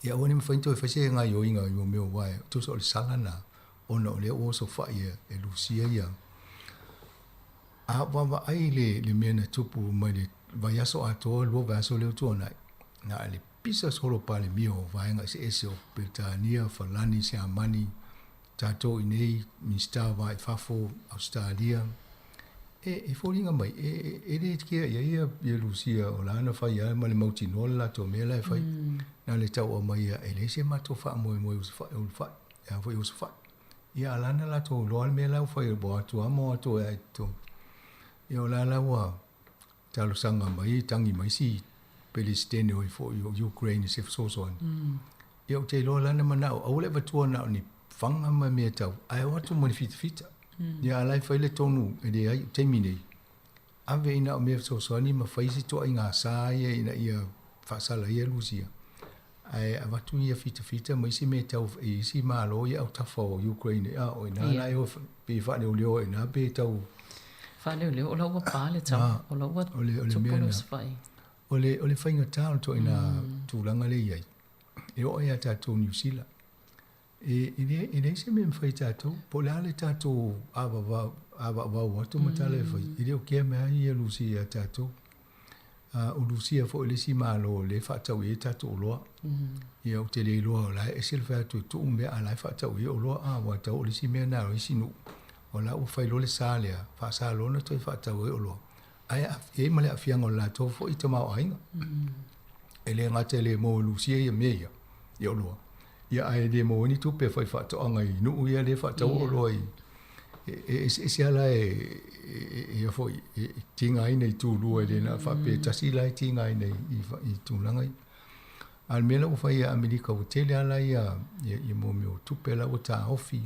Speaker 11: Ia aua ne i mafai ona toe fai se gaoioiga i mea aua e tusa o le sala lena ona o lea ua osofai e Lusia ia. A vaavaai le, le mea na tupu mai le vaiaso atoa, lua vaiaso lea ua tuanai, na o le pisa solo Palemia o vaega eseese o Peretania, Falani, Siamani, tatou i inei, Minisita o Va i Fafo, Ausetalia, e, e foliga mai, e, e le kea i ai ia, ia Lusia o la na fai lava ma le mautinoa le latou mea la e fai. Na le tau aumaia e leai se matou faamoemoe o se fai, o le fai, e a foi o se fai. Ia, a o la na latou iloa le mea la ua fai ua o atu lava ma o atu ai i totonu. Ia o la la ua talosaga mai, tagi mai si Peresetene o ai foi o Ukraine i se fesoasoani. Ia ou te iloa la na manao aua le avatua na o ni faga ma mea tau, ae o atu ma ni fitafita. Ia a o la e fai le tonu e leai o le taimi nei, ave i na o mea fesoasoani ma fai isi ituaiga sa ia ina ia faasala ai Rusia, ae avatu ia fitafita ma isi mea tau i isi Malo i autafa o Ukraine, a o ina la e o pe faaleoleo ai ina pe tau
Speaker 9: Faaleoleo, o la ua pa le tau, o la ua tupu le osofai.
Speaker 11: O le faigata o le ituaiga tulaga lea e i ai, e oo ia tatou Niu Sila. E leai se mea e mafai e tatou, po o le a le tatou avaavau atu ma tala e fai, e le o kea mai lava ia Rusia ia tatou. O Rusia foi le isi Malo o lea e faatau i ai tatou oloa. Ia ou te le iloa o la e ese le fai atu e tuu mea a o la e faatau i ai oloa, a ua tau o le isi mea lena o isi nuu, o la ua fai loa le sa lea, faasa loa ona toe faatau ai oloa. Ae i ai ma le aafiaga o le latou foi tamaoaiga. E le gata e le maua e Rusia ia mea ia, ia oloa, ia ae le maua ai ni tupe e fai faatoaga i nuu ia lea e faatau oloa i e eseese lava la e ia foi e tigaina i tulua e le na faapea e tasi la e tigaina i tulaga ia. A o le mea la ua fai e Amerika ua tele lava la ia ia mo mea o tupe la ua taofi.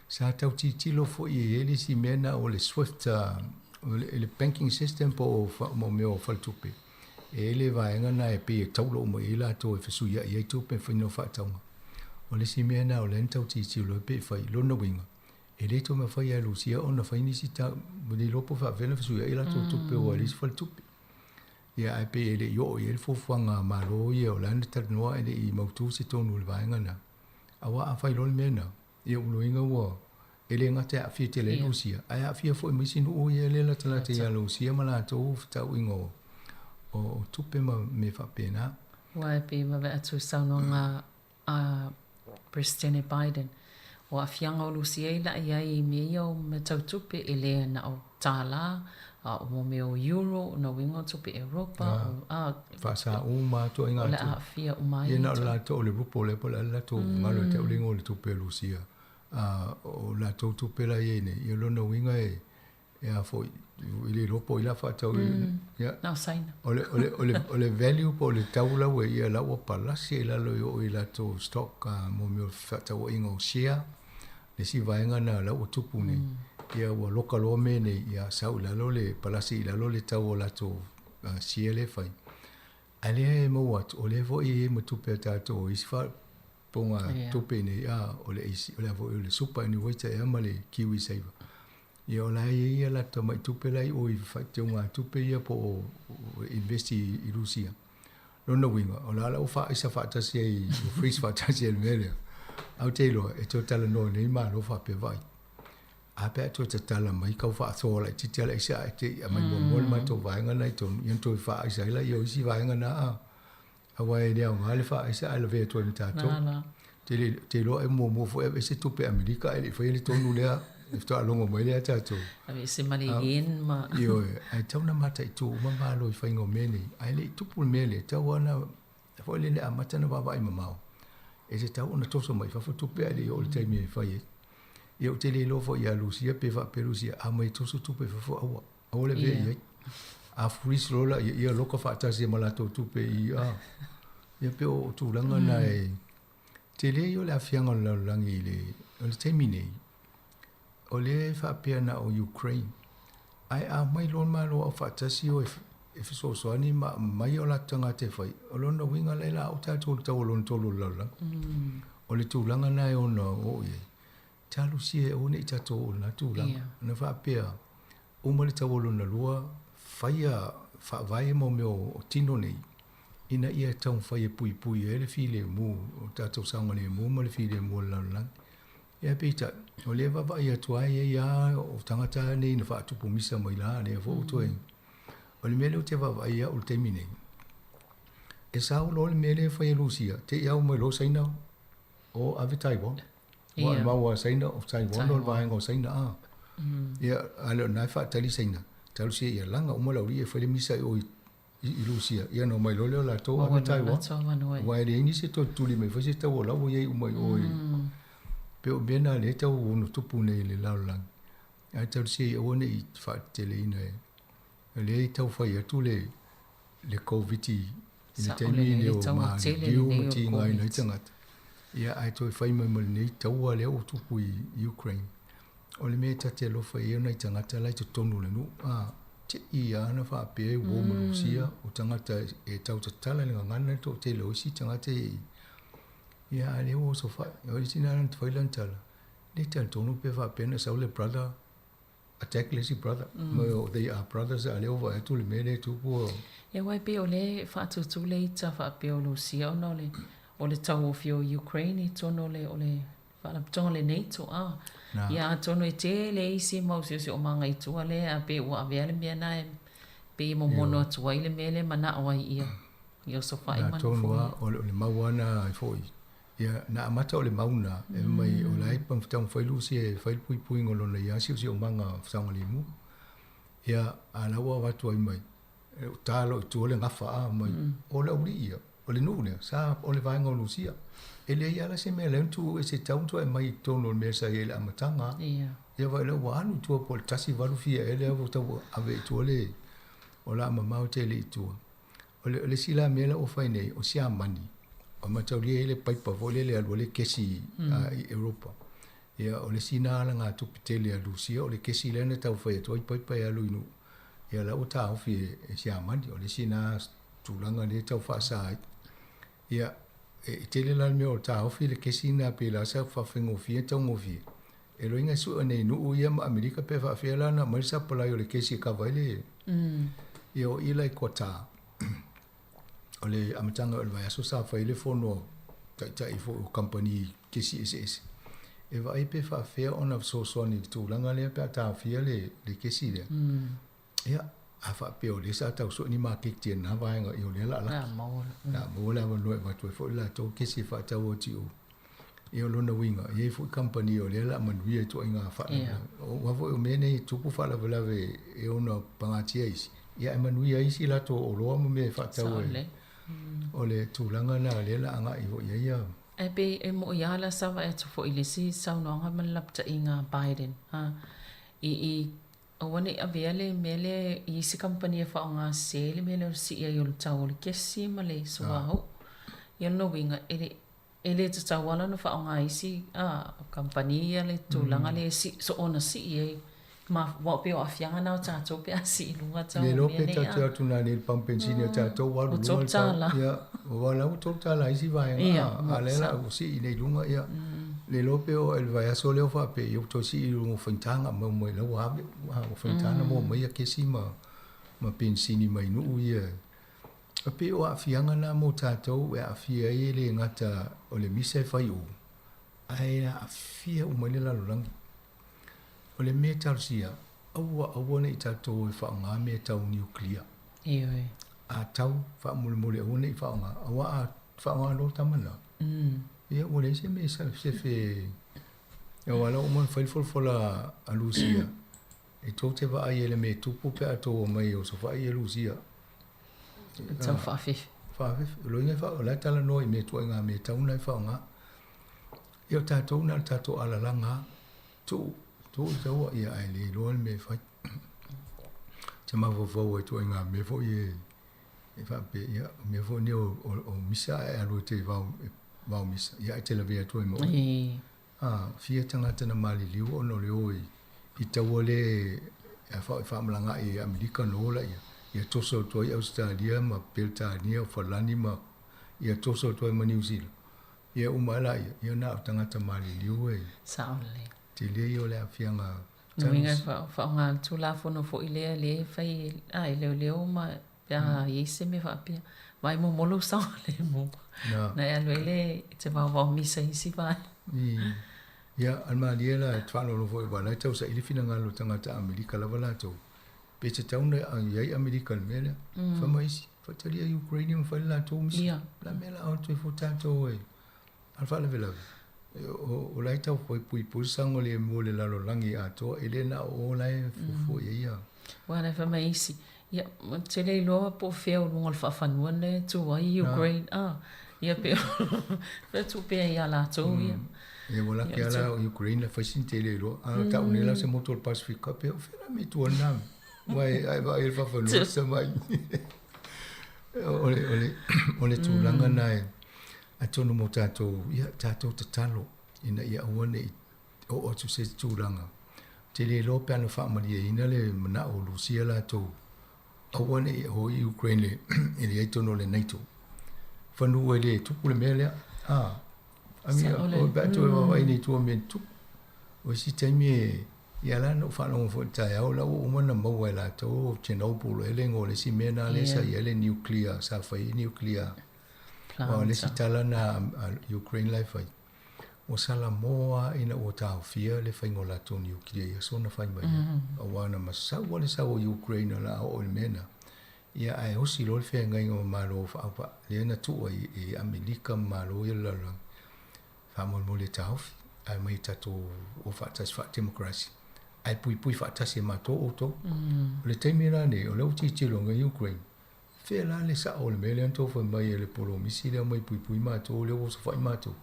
Speaker 11: Sa tau tilotilo foi e i ai le isi mea lena o le SWIFT, o le banking system po o mo mea o faletupe. E i ai le vaega lena e pei e taula uma i ai latou e fesuiai ai tupe e fai faatauga. O le isi mea lena o lea na tau tilotilo ai pe fai. Lona uiga, e le toe mafai e Rusia ona fai nisi ta, le iloa po o faapefea ona fesuiai a latou tupe aua e leai se faletupe. Ia ae pei e le i oo i ai le fuafuaga a Malo ia o la na talanoa ae le i mautu se tonu o le vaega lena. Aua a fai loa le mea lena, Ia o lona uiga ua e le gata e aafia tele ai Rusia, ae aafia foi ma isi nuu ia lea e latalata ia Rusia ma latou fetauaiga o tupe ma mea
Speaker 9: faapena. Aua e pei e vaavaai atu i saunoaga a Peresetene Biden, o aafiaga o Rusia i laʻi ai i mea ia o mea tau tupe, e le na o tālā, a o mea o euro, o nā uiga o tupe Europa, o,
Speaker 11: a. Faasa uma atu ai
Speaker 9: ngā. O le aafia uma ai.
Speaker 11: Ia na o latou o le rupo lea po o le a le latou galo e tau le igoa o le tupe a Rusia. A o latou tupe la e i ai nei, ia lona uiga e e a foi i le iloa po o ai la faatau i
Speaker 9: ia. Na o Saina.
Speaker 11: O le o le o le o le value po o le tau la ua i ai la ua palasi i lalo i o i latou stock mo mea o fefaatauaiga o share. Le isi vaega lena la ua tupu nei, ia ua loka loa mea nei, ia sau i lalo le palasi i lalo le tau o latou share lea e fai. A lea e maua atu, o lea foi e i ai ma tupe a tatou o isi faapoga tupe i inei, a o le o le a foi o le superannuator ea ma le kiwisaver. Ia o la e i ai ia latou tamai tupe la i o i teuga-tupe ia po o invest i Rusia. Lona uiga, o la la ua faaisa faatasi ai, ua freeze faatasi ai le mea lea. Ae ou te iloa, e toe talanoa nei Malo faapea, vaai, a pe a toe tatala mai kau faasoa laitiiti a le aisa ae te i aumai muamua le matou vaega lena i totonu, ia ona toe faaisa ai laia o isi vaega na, a. Aua e le aoga le faaisa ae lavea atu ai ma tatou. Te le, te iloa e muamua foi aveese tupe Amerika ae le i faia le tonu lea, e faatoa logo mai lea tatou.
Speaker 9: Aveese ma le yen ma.
Speaker 11: Ioe, ae tatau ona mataitu uma Malo i faiga o mea nei. Ae le i tupu le mea lea, e tatau lava ona, foi lele amata ona vaavaai mamao, e tatau ona toso mai fafo tupe ae le i oo i le taimi e fai ai. Ia ou te le iloa foi ia Rusia pe faapea Rusia, a omai e toso tupe i fafo, aua. Aua le avea i ai. A freeze loa la, ia, ia loka faatasi ma latou tupe i, a. Ia pei o tulaga na e tele ia o le aafiaga o le lalolagi i le, o le taimi nei, o lea e faapea na o Ukraine, ae a omai loa le Malo Aufaatasi o e, e fesoasoani ma aumai o latou tagata e fai, o lona uiga la e la o tatou i le taua lona tolu o le lalolagi. O le tulaga lena e ono oo i ai. Talosia e aua ne i tatou oo i lena tulaga. Ona faapea, uma le taua lona lua, faia faavae mo mea o tino nei, ina ia taumafai e puipui ai le filemu, o tatou saogalemu ma le filemu o le lalolagi. Ia peitai, o lea e vaavaai atu lava e i ai lava o tagata nei na faatupu misa mai la, lea foi ua toe... O le mea lea ou te vaavaai ai au i le taimi nei, e sao loa le mea lea e fai e Rusia, te i au mai loa Saina o ave Taiwan. Ua yeah. maua Saina o Taiwan o le vaega o Saina a. Ia a le o na e faatali Saina. Talosia ia laga uma le aualii e fai le misa i o i i Rusia. Ia ona omai loa lea o latou ave Taiwan. Aua e leai nisi e toe tuli mai foi se taua o la ua i ai uma i o i. Pei o mea na lea e tau ono tupu nei i le lalolagi, ae talosia ia aua ne i faateteleina e o lea e tau fai atu le le Koviti i le taimi lenei o maliliu ma tigaina ai tagata. Ia ae toe fai mai ma lenei taua lea ua tupu i Ukraine. O le mea e ta te alofa i ai o nai tagata la i totonu o le nuu, a, te i lava na faapea e uo ma Rusia, o tagata e tau tatala i le gagana le toatele o isi tagata e Ia, a lea ua osofai. O le isi lena na fai lana tala, le talitonu pe faapea na sau le brother attack le isi brother. Mm. Mo they are brothers a lea ua vaai atu le mea lea e tupu o...
Speaker 9: Ia aua e pei o lea e faatūtū le ita faapea o Lusia ona o le o le tauofi o Ukraine i totonu o le o le Faalapotopotoga o le NATO a.
Speaker 11: Na.
Speaker 9: Ia atonu e tele isi mau siosiomaga i tua lea a pei ua avea le mea na e pei e momono atu ai le mea lea e manao ai ia ia osofai
Speaker 11: Na
Speaker 9: ma
Speaker 11: tonu
Speaker 9: nofo
Speaker 11: a
Speaker 9: ia.
Speaker 11: o le, o le mau lava na e foi. Ia na amata o le mau na e mai o la e taumafai Lusia e fai le puipuiga o lona ia siosiomaga saogalemu. Ia a la ua avatu ai mai e o ta loa i tua le gafa a mai o le aualii ia o le nuu lea sa o le vaega o Lusia. E leai lava la se mea lea ona tuu ese tau ona toe aumai i totonu o le mea sa i ai i le amataga. Ia vaai la ua alu i tua po o le tasi valu fia ea lea ua tau ave i tua le o le a mamao tele i tua. O le, o le isi la mea la ua fai nei, o Siamani, o mataulia e i ai le paipa foi lele e alu ai le kesi i Europa. Ia, o le isi na alagatupe tele a Lusia, o le kesi lea na tau fai atu ai paipa e alu i nuu. Ia, la ua taofi e, e Siamani. O le isi na tulaga lea e tau faasa ai. Ia, e, e tele la le mea o taofi le kesi na pe la sa faafaigofie taugofie. E loiga e sue nei nuu ia ma Amerika pe faafefea la ona aumai le sapalai o le kesi e kava ai le ia o i la i Qatar. O le amataga o le vaiaso sa fai ai le fono a taitai foi o kamupani kesi eseese e vaai pe faafefea ona fesoasoani i le tulaga lea pe a taofia le, le kesi lea. Ia, a faapea o lea sa tau sue ni maketi a lena vaega, ia o lea o le a laki. O le a maua le avanoa e avatu ai foi le latou kesi e faatau atu i o. Ia o lona uiga, e i ai foi kamupani o lea o le a manuia i ituaiga faalavelave. Aua foi o mea nei e tupu faalavelave e ono pagatia isi, ia ae manuia ai isi latou oloa ma mea e faatau ai. O le tulaga lena o lea o le a agai foi i ai ia.
Speaker 9: Ae pei e moʻi lava la sa vaai atu foi i le isi saunoaga ma le lapataiga a Biden, a i i aua ne i avea le mea lea i isi kamupani e faaaoga sese le mea lea o le sii ai o le tau o le kesi ma le suauu. Ia o lona uiga, e le E le tatau ala ona faaaoga isi kamupani ia le tulaga lea e sii, soona sii ai ma aua pei o aafiaga na o tatou pe a sii i luga tau
Speaker 11: Le
Speaker 9: o
Speaker 11: iloa
Speaker 9: mea
Speaker 11: pe
Speaker 9: nei
Speaker 11: tatou te
Speaker 9: a.
Speaker 11: o atu nanei i le pamu penisini a tatou ua alu
Speaker 9: Ua
Speaker 11: i luga le tau.
Speaker 9: $3.
Speaker 11: Ia, aua o la ua $3 i isi vaega
Speaker 9: Ia,
Speaker 11: a, a o lea la ua sii nei i luga, ia. Le iloa pe oo i le vaiaso lea o faapea, ia ua toe sii i luga ua faigata ona aumai mai la ua ave, ua faigata ona maua mai ia kesi ma, ma penisini mai nuu ia. E pei o aafiaga na mo tatou e aafia ai e le gata o le misa e fai o, ae aafia uma ai le lalolagi. O le mea e talosia, aua aua ne i tatou o e faaaoga mea tau nuclear.
Speaker 9: Ioe.
Speaker 11: A tau, faamolemole aua ne i faaaoga, aua a faaaoga loa tama na, ia ua leai se mea e sefe, aua o la ua uma ona fai le folafola a Lusia, e tou te vaai ai i le mea e tupu pe a tou omai e osofai ia Lusia.
Speaker 9: Tau faafefe.
Speaker 11: Faafefe. O loiga e faa, o la e talanoa i mea ituaiga mea tau na e faaaoga. Ia o tatou na o le tatou alalaga lava. Tuu, tuu le taua, ia ae le iloa le mea e fai. Te mafaufau ai i ituaiga mea foi e, e faapea, ia, o mea foi nei o, o, o misa ae alu e te vao, vao misa, ia ae te lavea atu ai ma oe. A, fia tagata na maliliu ona o le o i, i taua le e faamalagaai e Amerika na o laia, ia toso atu ai Ausetalia ma Peretania o Falani ma ia toso atu ai ma Niu Sila. Ia uma ai laia, ia na o tagata maliliu e
Speaker 9: Sao lelei.
Speaker 11: tele ia o le aafiaga
Speaker 9: Lona uiga e faaaoga le Tulafono foi lea lea e fai a e leoleo ma pe a i ai se mea faapea. Vaai momolo saogalemu. Na e alu ai le te vaovao misa i isi vaega.
Speaker 11: Ia, a le malie la, e te faalogologo foi aua o la e tausaili finagalo o tagata Amerika lava latou, pe tatau ona i ai Amerika i le mea lea. Fai mai isi, faatalia Ukraine ma fai le latou misa. O le a mea la o atu ai fua tatou e, a le faalavelave, o la e tau puipui le saogalemu o le lalolagi atoa, e le na o o la e fuafua i ai ia.
Speaker 9: Aua la e fai mai isi, ia, ou te le iloa po o fea o luga o le faafanua lea e tu ai Ukraine, a, ia pe, pe tuu pea ia latou ia.
Speaker 11: Ia ua laki lava la o Ukraine la fai sina tele loa. A o tau nei la o se motu o le Pacific faapea, o fea la mea i tua o lena mea? Aua a e vaai i le faafanua sa mai. O le, o le, o le tulaga lena e, atonu mo tatou, ia, tatou tatalo ina ia aua ne i oo atu i se isi tulaga. Ou te le iloa pe ana faamalieina le manao o Lusia latou, aua ne i o i Ukraine i le i ai totonu o le NATO. Fanua e le tupu le mea lea. A, I mean, o pe a toe vaavaai nei i tua mea e tupu. O isi taimi e, ia la na ou faalogo foi i le taeao la ua uma ona maua e latou o Chernobyl ea le igoa o le isi mea na lea sa i ai le nuclear, sa fai ai nuclear. Aua o le isi tala na a Ukraine la e fai, Ua salamo lava ina ua taofia le faiga o latou niukilia i aso na fai mai ai. Aua na masau lava le sau o Ukraine o le a oo i le mea lena, ia ae osi loa le feagaiga ma Malo faaupaa lea na tuu ai e Amerika ma Malo ia o le lalolagi, faamolemole e taofi, ae omai e tatou o faatasi faa-democracy, ae puipui faatasi e matou outou. O le taimi la lenei, o lea ua tilotilo nei Ukraine, Fea la le sao o le mea lea na tou fai mai e le polomisi lea omai puipui matou lea ua osofai matou.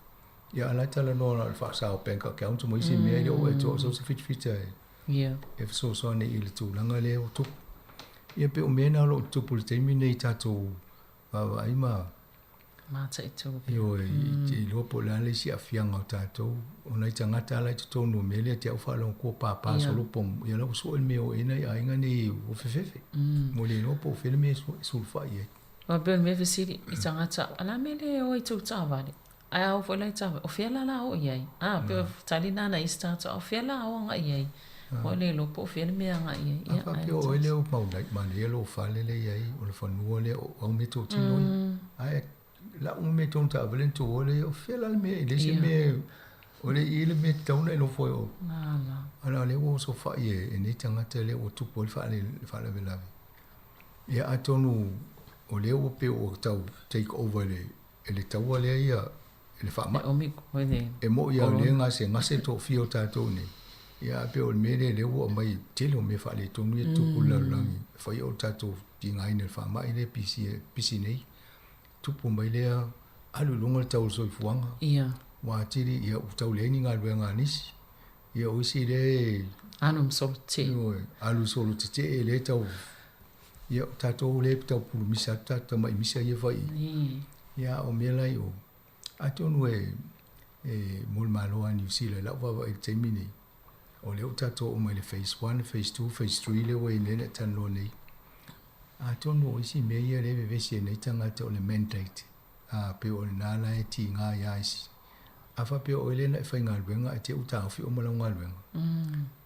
Speaker 11: Ia a la e talanoa na o le faasao bank account ma isi mea e le o e toa sau se fitafita e e fesoasoani i le tulaga lea ua tupu. Ia pei o mea na o lo o tutupu i le taimi nei i tatou vaavaai ma
Speaker 9: Mataitu pea.
Speaker 11: Ioe, i te iloa po o le a le isi aafiaga o tatou, o nai tagata la i totonu o mea lea te au faalogo atu ua pāpā solo pomu, ia la ua sue le mea o i ai nai aiga nei ua fefefe. Ua le iloa po o fea le mea e sulufai i ai.
Speaker 9: Aua pei o le mea fesili i tagata, a le a mea le o ai tou taavale? Ae a o foi la i taavale, o fea la la o i ai? A, pei o tali na a nai isi tagata, o fea la o agai i ai? Ua le iloa po o fea le mea e agai i ai.
Speaker 11: A faapea o oe lea ua manaia lou fale lea e i ai, o le fanua lea o au meatotino ia. Ae lau ma meatonu taavale na tuu ai lea, o fea la le mea, e leai se mea, o le i le mea e tatau ona e nofo ai o. A o lea ua osofai e nei tagata lea ua tupu ai le faalavelave. Ia atonu o lea ua pei ua tau take over e le taua lea ia i le faamai. E mo'i lava o lea e gasegase le toafia o tatou nei, ia ae pei o le mea lea lea ua aumai, tele o mea faaletonu ia e tupu i le lalolagi, e fai o le tatou tigaina i le faamai lea e pisi nei, tupu mai lea, alu i luga le tau o le soifuaga, ua atili ia ua tau leai ni galuega a nisi, ia o isi lea e
Speaker 9: Alu ma solo tetee.
Speaker 11: Ioe, alu solo tetee lea e tau, ia o tatou lea e tau pulumisa atu tatou tamai misa ia e fai i i. Ia a o mea la i o, atonu e e mo le Malo a Niu Sila i lau vaavaai i le taimi nei, o lea ua tatou oo mai i le phase one, phase two, phase three lea ua i ai nei na e talanoa nei. Atonu o isi mea ia lea e vevesi ai nei tagata o le mandate, a pei o lena la e tiga ai a isi. A faapea o oe lea na e faigaluega ae te i ua taofi uma lau galuega,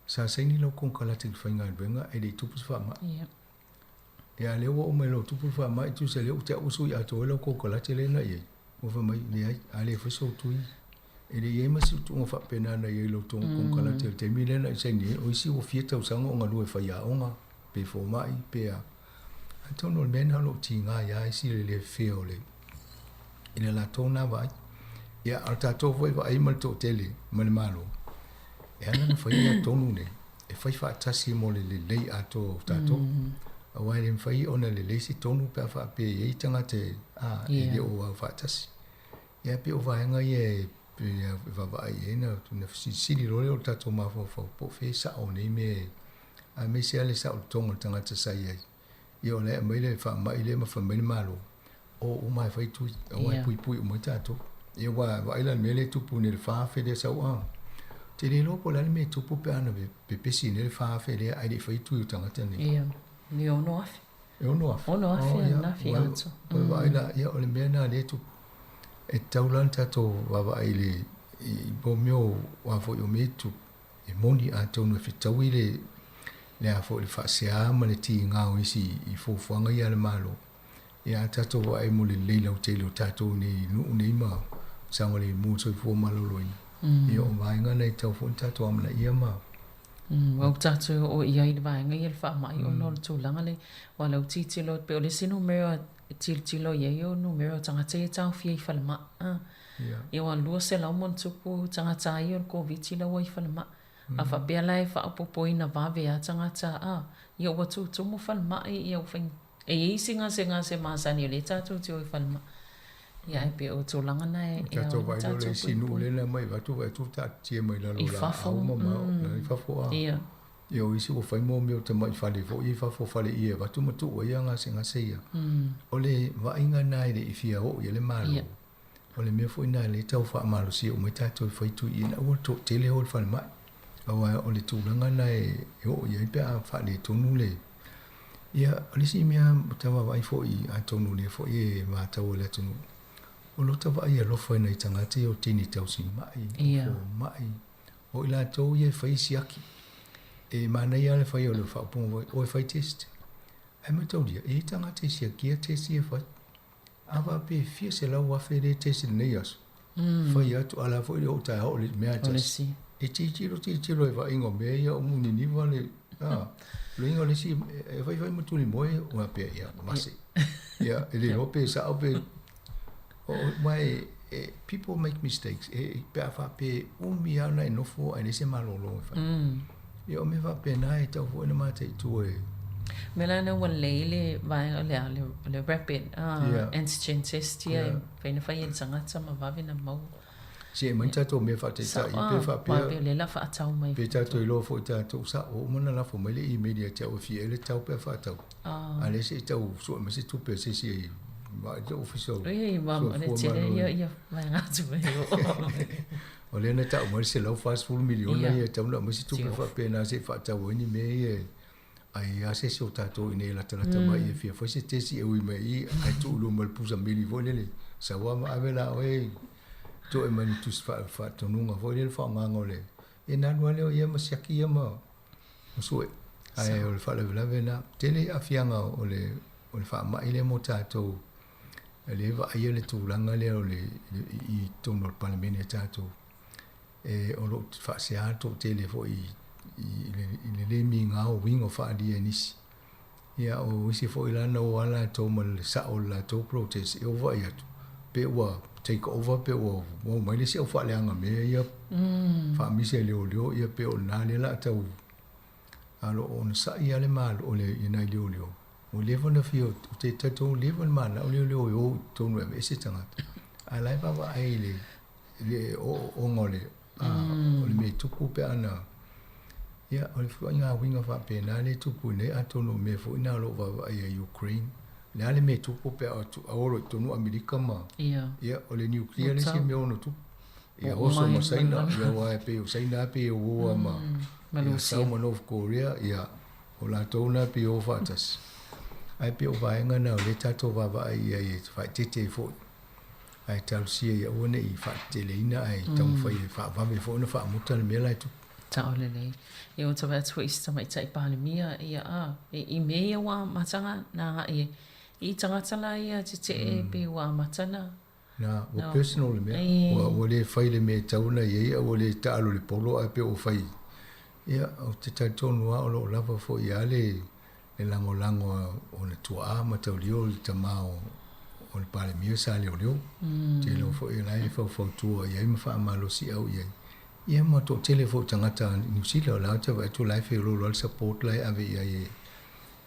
Speaker 11: sa saini lau konekarate i le faigaluega ae le i tupu se faamai. Ia a lea ua oo mai loa ua tupu le faamai, tusa lea ua te au ua sui atoa ai lau konekarate lea na i ai, ua fai mai, leai, a le fai sou tui, e le i ai ma se tuutuuga faapena na i ai i lau konekarate i le taimi lea na e saini ai. O isi ua fia tausaga o galue faiaoga, pe fomai, pe a. Atonu o le mea lena o lo o tiga ai lava isi le le fea o le i le latou na vaai. Ia, a o tatou foi vaai ma le toatele ma le Malo, e ala ona fai mea tonu nei, e fai faatasi mo le lelei atoa o tatou. Aua e le mafai ona lelei se tonu pe a faapea e i ai tagata e, a, e le o au faatasi. Ia, pei o vaega ia e vaavaai i ai na, na fesilisili loa lea o le tatou mafaufau po o fea e sao nei mea aemaise lava le saolotoga o le tagata sa i ai. Ia o la e aumai le faamai lea ma fai mai le Malo, o uma e fai tui, aua e puipui uma ai tatou. Ia aua vaai la i le mea lea e tupu nei i le 4,000 lea e sau a. Ou te le iloa po o le a le mea e tupu pe a na pepesi nei le 4,000 lea ae le i faia tui o tagata nei.
Speaker 9: Ia, e 6,000.
Speaker 11: E 6,000?
Speaker 9: 6,000 ananafi atoa.
Speaker 11: Ua vaai la, ia o le mea lena lea e tupu. E tatau la ona tatou vaavaai i le, i mea o a foi o mea e tupu. E moni atonu e fetaui le le a foi le faasea ma le tiga o isi i fuafuaga ia a le Malo, ia a tatou vaai mo le lelei lautele o tatou nei i nuu nei ma saogalemu le soifua maloloina, ia o vaega na e tatau foi ona tatou amanaia ma.
Speaker 9: Ua tatou oo i ai i le vaega ia i le faamai ona o le tulaga lea, aua o lea ua tilotilo atu pei o le isi numera e tilotilo i ai o numera o tagata ia e taofia i falemai. Ia ua 200 ma ona tupu tagata ia o le Koviti la ua i falemai. A faapea la e faaopoopoina vave a tagata a, ia ua tutumu falemai, ia ua fai, e i ai isi gasegase masani o lea tatou te o i falemai. Ia ae pei o tulaga na e
Speaker 11: e ao ai ona tatou isi nuu lea na aumai avatu vaai atu taatitia mai lalo o laau ma ma i fafo a.
Speaker 9: Ia.
Speaker 11: Ia o isi ua fai mo mea o tamai fale foi i fafo fale ie avatu ma tuu ai ia gasegase ia. O le vaaiga na e le i fia oo i ai le Malo. O le mea foi na lea e tau faamalosia uma ai tatou e fai tui ina ua toatele o le falemai. Aua o le tulaga na e oo i ai pe a faaletonu le Ia, o le isi mea ua ta vaavaai foi atonu o lea foi e matau e le atunuu, o lota vaai alofa i nai tagata ia o teine tausimai, o fomai, o i latou ia e fai siaki. E manaia lava le fai o le faaupuga foi, o e fai test. Ae mataulia, e i ai tagata e siakia test ia e fai. A faapea e fia 100,000 lea e test i lenei aso, fai atu, a o la foi e oo taeao o le mea e tasi. E tilotilo tilotilo e vaaiga o mea ia o muniniva le, a, le uiga o le isi, e fai fai ma tulimoe, ua faapea, ia, mase. Ia, e le iloa pe sao pe, aua e, people make mistakes, e, pe a faapea e umi lava ona e nofo ae leai se malolo e fai. Ia o mea faapena e tatau foi ona mataitu e.
Speaker 9: Mea la na ua lelei le vaega o le a le rapid antigen test ia e mafai ona fai e le tagata ma vave ona maua.
Speaker 11: Se e aumai ni tatou mea faataitai pe faapea.
Speaker 9: Aua pei o lea la faatau mai.
Speaker 11: Pe tatou iloa foi tatou sao ua uma ona lafo mai le email ia te au e fia ai le tau pe a faatau. A lea se i tau sue mai se tupe a se isi e vaai le ofisa o
Speaker 9: Soifua Maloloina.
Speaker 11: O lea na tau mai le 140 miliona ia e tatau ona aumai se tupe faapena se i faatau ai ni mea ia ai lava se isi o tatou i inei e latalata mai e fia fai se tesi e ui mai i i ae tuu i luma o le pusa mili foi lele sau lava ma ave la oe toe mai ni tusi faatonuga foi lele faaaogaga o le ia ona alu lava lea o ia ma siaki ia ma sue. Ae o le faalavelave lena, tele aafiaga o le o le faamai lea mo tatou e le vaaia le tulaga lea o le i totonu o le Palemene a tatou e o lo o faasea le toatele foi i le le miga o uiga o faaalia e nisi. Ia o isi foi la na o lava latou ma le sao o le latou protest e ova i atu pe ua take over pe ua omai le isi au faaleaga mea ia faamisi e leoleo ia pe o lena lea o le a tau a o lo o onosai lava le Malo o le i nai leoleo ua leva ona fia ou te talitonu ua leva ona mananao leoleo e o i totonu e aveese tagata a o la e vaavaai i le le ooooga o le o le mea e tupu pe ana ia o le ituaiga uiga faapena lea e tupu i nei atonu o mea foi na o lo o vaavaai ia Ukraine le a le mea e tupu pe a olo i totonu o Amerika ma ia o le nuclear le isi mea ono tupu ia oso ma Saina ia aua e pei o Saina lava pei e war ma ia South ma North Korea ia o latou na pei e o faatasi ae pei o vaega na o lea tatou vaavaai i ai e faaeteete ai foi ae talosia ia aua ne i faateteleina ae taumafai e faavave foi ona faamuta le mea la e tupu.
Speaker 9: Sao lelei. Ia ua tau atu foi i se tamaitai Palemia, ia a, i mea ia ua amata na agai ai. I tagata la ia tetee pe ua amata na.
Speaker 11: Na, ua personal le mea. Ua le fai le mea e tatau ona i ai a ua le taalo i le polo ae pei ua fai. Ia, ou te talitonu lava o lo o lava foi lava le le lagolago a ona tuaa ma taulia o le tama o o le Palemia sa leoleo. Te iloa foi o la e faufautua i ai ma faamalosiau i ai. Ia ma toatele foi o tagata Niu Sila o la ou te vaai atu o la e feoloolo lava le support la e ave i ai e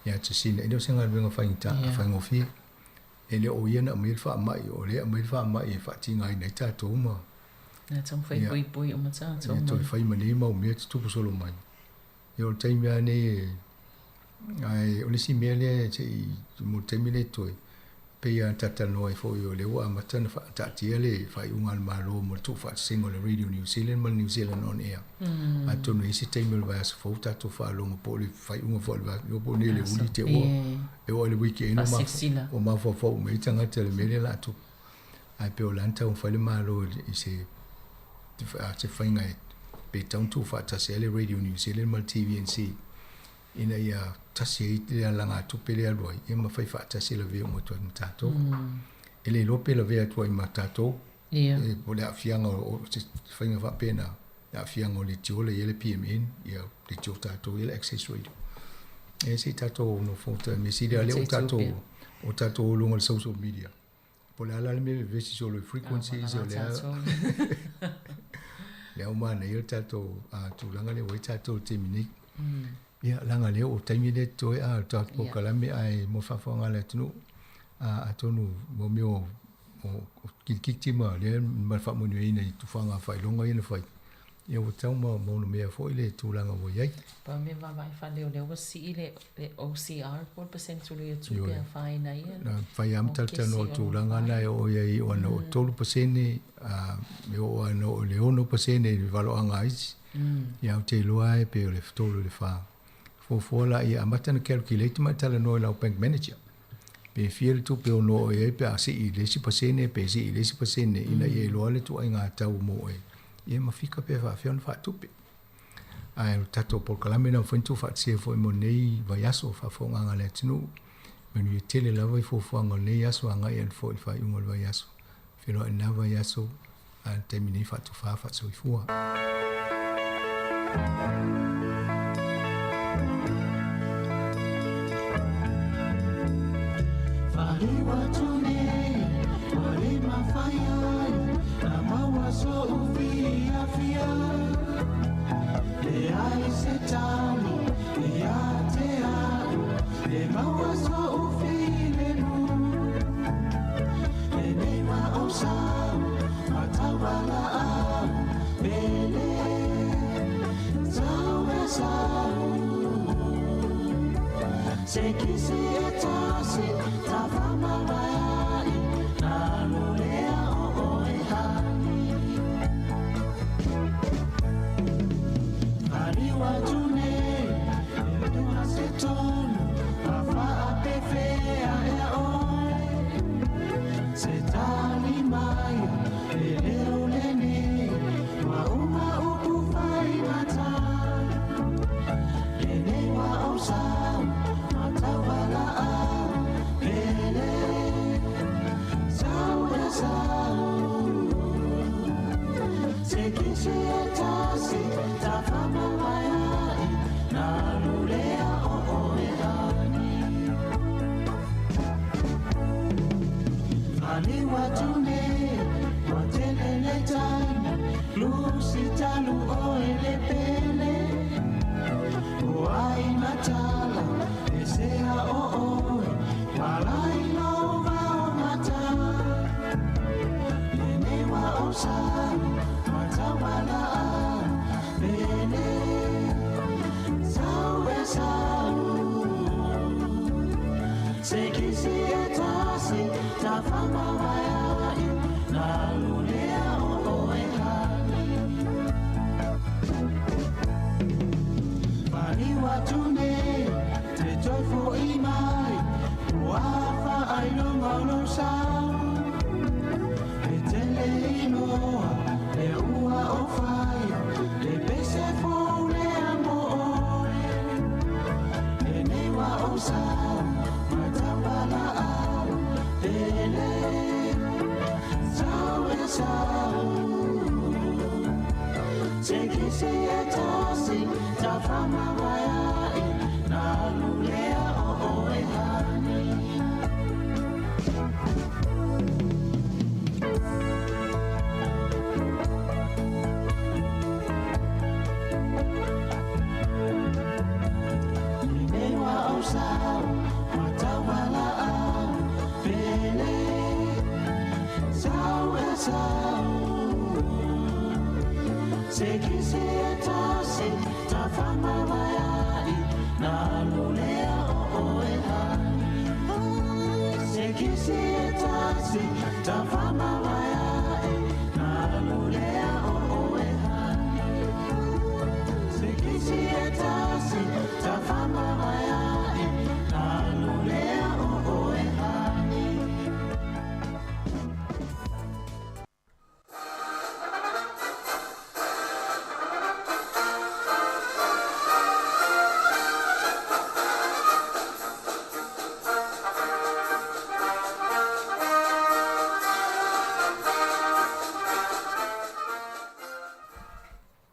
Speaker 11: ia Jacinda. E le o se galuega faigata, faigofie. E le o ia na aumaia le faamai, o lea e aumai le faamai e faatigaina ai tatou ma
Speaker 9: Ia taumafai e poipoi uma tatou.
Speaker 11: Ia toe fai ma nei mau mea tutupu solo mai. Ia o le taimi lava nei e, ae o le isi mea lea se i, mo le taimi lea toe, pei lava ona talatalanoa ai foi o lea ua amata ona faataatia le faaiuga a le Malo mo le tuufaatasiga o le Radio New Zealand ma le New Zealand On Air. Atonu e i ai se taimi o le vaiaso fou tatou faalogo po o le faaiuga foi o le vaiaso, po o nei le uli te ua, e oo i le weekend ua mafaufau uma ai tagata i le mea lea o le a tupu. Ae pei o le a na taumafai le Malo i se se faiga e pe tatau ona tuufaatasi ai le Radio New Zealand ma le TVNZ ina ia tasi ai le alagatupe lea e alu ai, ia ma fai faatasi e lavea uma atu ai ma tatou. E le iloa pe lavea atu ai ma tatou, po o le aafiaga o se faiga faapena, le aafiaga o le leitio la e i ai le PMN, ia leitio tatou ia le Access Radio. E se i tatou nofo, mea sili lava lea o tatou, o tatou i luga o le social media. Po o le a la le mea e vevesi solo i frequencies o lea lea ua manaia le tatou tulaga lea ua i ai tatou i le taimi nei. Ia, leaga lea o taimi lea totoe a o le tatou polokalame ae mo le faafofoga a le atunuu, atonu mo mea o o kilikiti ma lea ma le faamanuiaina i tufaga faailoga ia na fai, ia ua tau ma onomea foi le tulaga ua i ai.
Speaker 9: Pau mea vaavaai faaleo lea ua sii le le OCR po o le pasene tului o tupe e afaina ai
Speaker 11: ia. Na fai lava ma talatalanoa i le tulaga lena e oo i ai ona o 3% a e oo lava ina oo i le 6% i le valoaga a isi. Ia ae ou te iloa lava pei o le 3 i le 4. Fuafua la ia amata ona calculate ma e talanoa i lau bank manager. Pe fia le tupe e ono oo i ai pe a sii i le isi pasene pe sii i le isi pasene ina ia iloa le ituaiga tau mo oe ia ma fika pe faafefea ona faatupe. Ae o le tatou polokalame na mafai ona tuufaatasia foi mo lenei vaiaso faafofogaaga a le atunuu. Manuia tele lava i fuafuaga o lenei aso agai atu foi i le faaiuga o le vaiaso. Feiloai i lena vaiaso, a o le taimi nei faatufa faasoifua.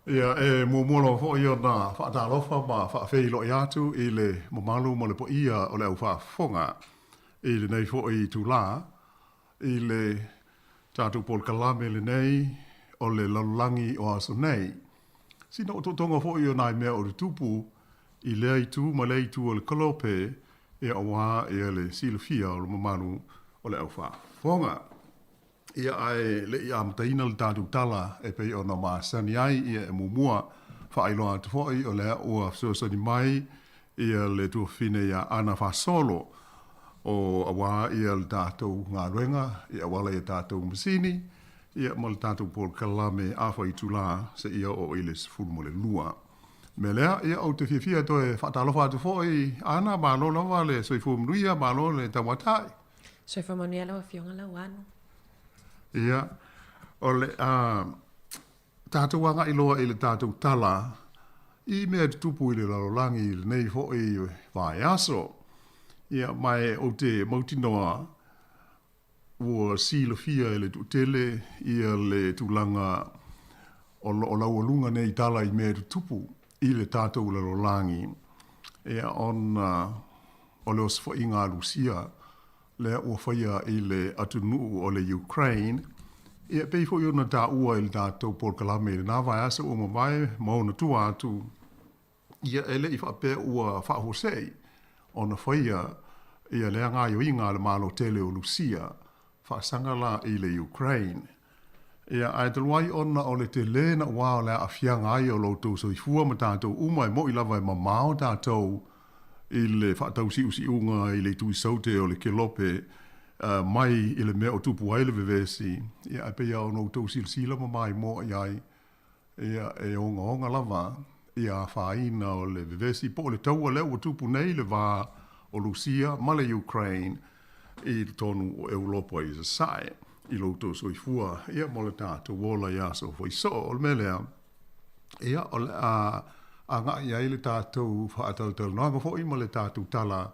Speaker 8: Ia, e muamua lava foi ona faatalofa ma faafeiloai atu i le mamalu ma le paia o le au faafofoga i lenei foi itulā i le tatou polokalame lenei o le lalolagi o aso nei. Sina otootoga foi o nai mea o tutupu i lea itu ma lea itu o le kolope, ia auā ia le silafia o le mamalu o le au faafofoga. Ia, ae le i amataina le tatou tala e pei ona masani ai, ia e muamua faailoa atu foi o lea ua fesoasoani mai ia le tuafafine ia Ana Fasolo o auā ia le tatou galuega i auala i a tatou masini ia ma le tatou polokalame afa itulā seia oo i le 12. Mea lea, ia ou te fiafia e toe faatalofa atu foi Ana, malo lava le soifua manuia, malo le tauatai.
Speaker 12: Soifua manuia lau Afioga Lauano.
Speaker 8: Ia, o le a tatou agai loa i le tatou tala i mea e tutupu i le lalolagi i lenei foi vaiaso. Ia, ma e ou te mautinoa ua silafia e le toatele ia le tulaga o lo o laualuga nei tala i mea e tutupu i le tatou lalolagi, ia, ona o le osofaiga a Lusia lea ua faia i le atunuu o le Ukraine, ia e pei foi ona taua i le tatou polokalame i lena vaiaso ua mavae ma ona tua atu, ia e le i faapea ua faafuasei ona faia ia lea gaoioiga a le Malo tele o Lusia faasaga la i le Ukraine. Ia, ae talu ai ona o le tele naʻuā o le aafiaga ai o lo outou soifua ma tatou uma e moʻi lava e mamao tatou i le faatausiusiuga i le itu isaute o le kelope mai i le mea o tupu ai le vevesi, ia, ae pei lava ona outou silasila ma maimoa i ai, ia, e ogaoga lava ia afaina o le vevesi po o le taua lea ua tupu nei i le va o Lusia ma le Ukraine i totonu o Eulopa i Sasae i lo outou soifua ia mo le tatou ola i aso faisoo. O le mea lea, ia, o le a agai ai le tatou faatalatalanoaga foi ma le tatou tala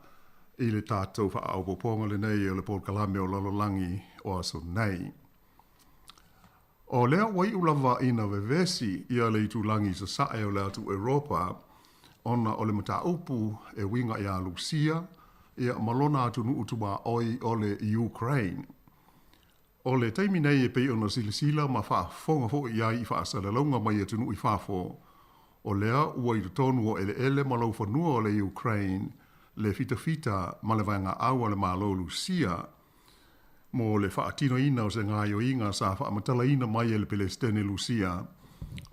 Speaker 8: i le tatou faaopoopoga lenei o le polokalame o Lalolagi o aso nei. O lea ua iu lava ina vevesi ia le itulagi i sasae o le atu Europa ona o le mataupu e uiga iā Lusia ia ma lona atunuu tuaoi o le Ukraine. O le taimi nei e pei ona silasila ma faafofoga foi i ai i faasalalauga mai atunuu i fafo, o lea ua i totonu o eleele ma laufanua o le Ukraine le fitafita ma le vaegaau a le Malo Lusia mo le faatinoina o se gaoioiga sa faamatalaina mai e le Pelesitene Lusia,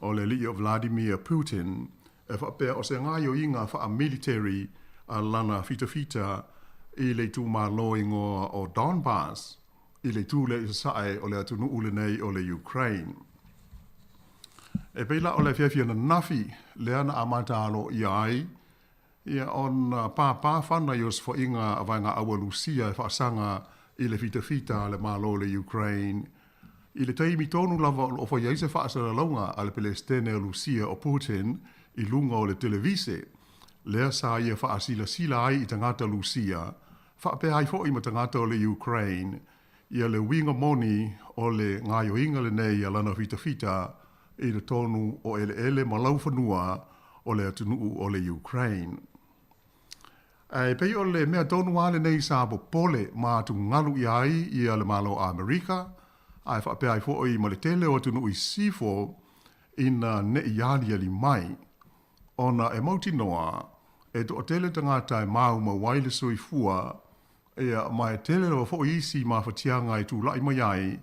Speaker 8: o le alii o Vladimir Putin, e faapea o se gaoioiga faamiliteri a lana fitafita i le itumalo igoa o Donbas i le itu lea i sasae o le atunuu lenei o le Ukraine. E pei la o le afiafi ananafi lea na amata aloaia ai Ia, ona pāpā fana i osofaiga a vaegaau a Lusia e faasaga i le fitafita a le Malo o le Ukraine, i le taimi tonu lava o lo o fai ai se faasalalauga a le Pelesitene o Lusia o Putin i luga o le televise, lea sa ia faasilasila ai i tagata Lusia, faapea ai foi ma tagata o le Ukraine, ia le uiga moni o le gaoioiga lenei a lana fitafita i totonu o eleele ma laufanua o le atunuu o le Ukraine. Ae pei o le mea tonu lava lenei sa popole ma atugalu i ai ia le Malo o Amerika, ae faapea ai foi ma le tele o atunuu i sisifo ina ne i aliali mai, ona e mautinoa e toatele tagata e maumau ai le soifua, ia, ma e tele lava foi isi mafatiaga e tulai mai ai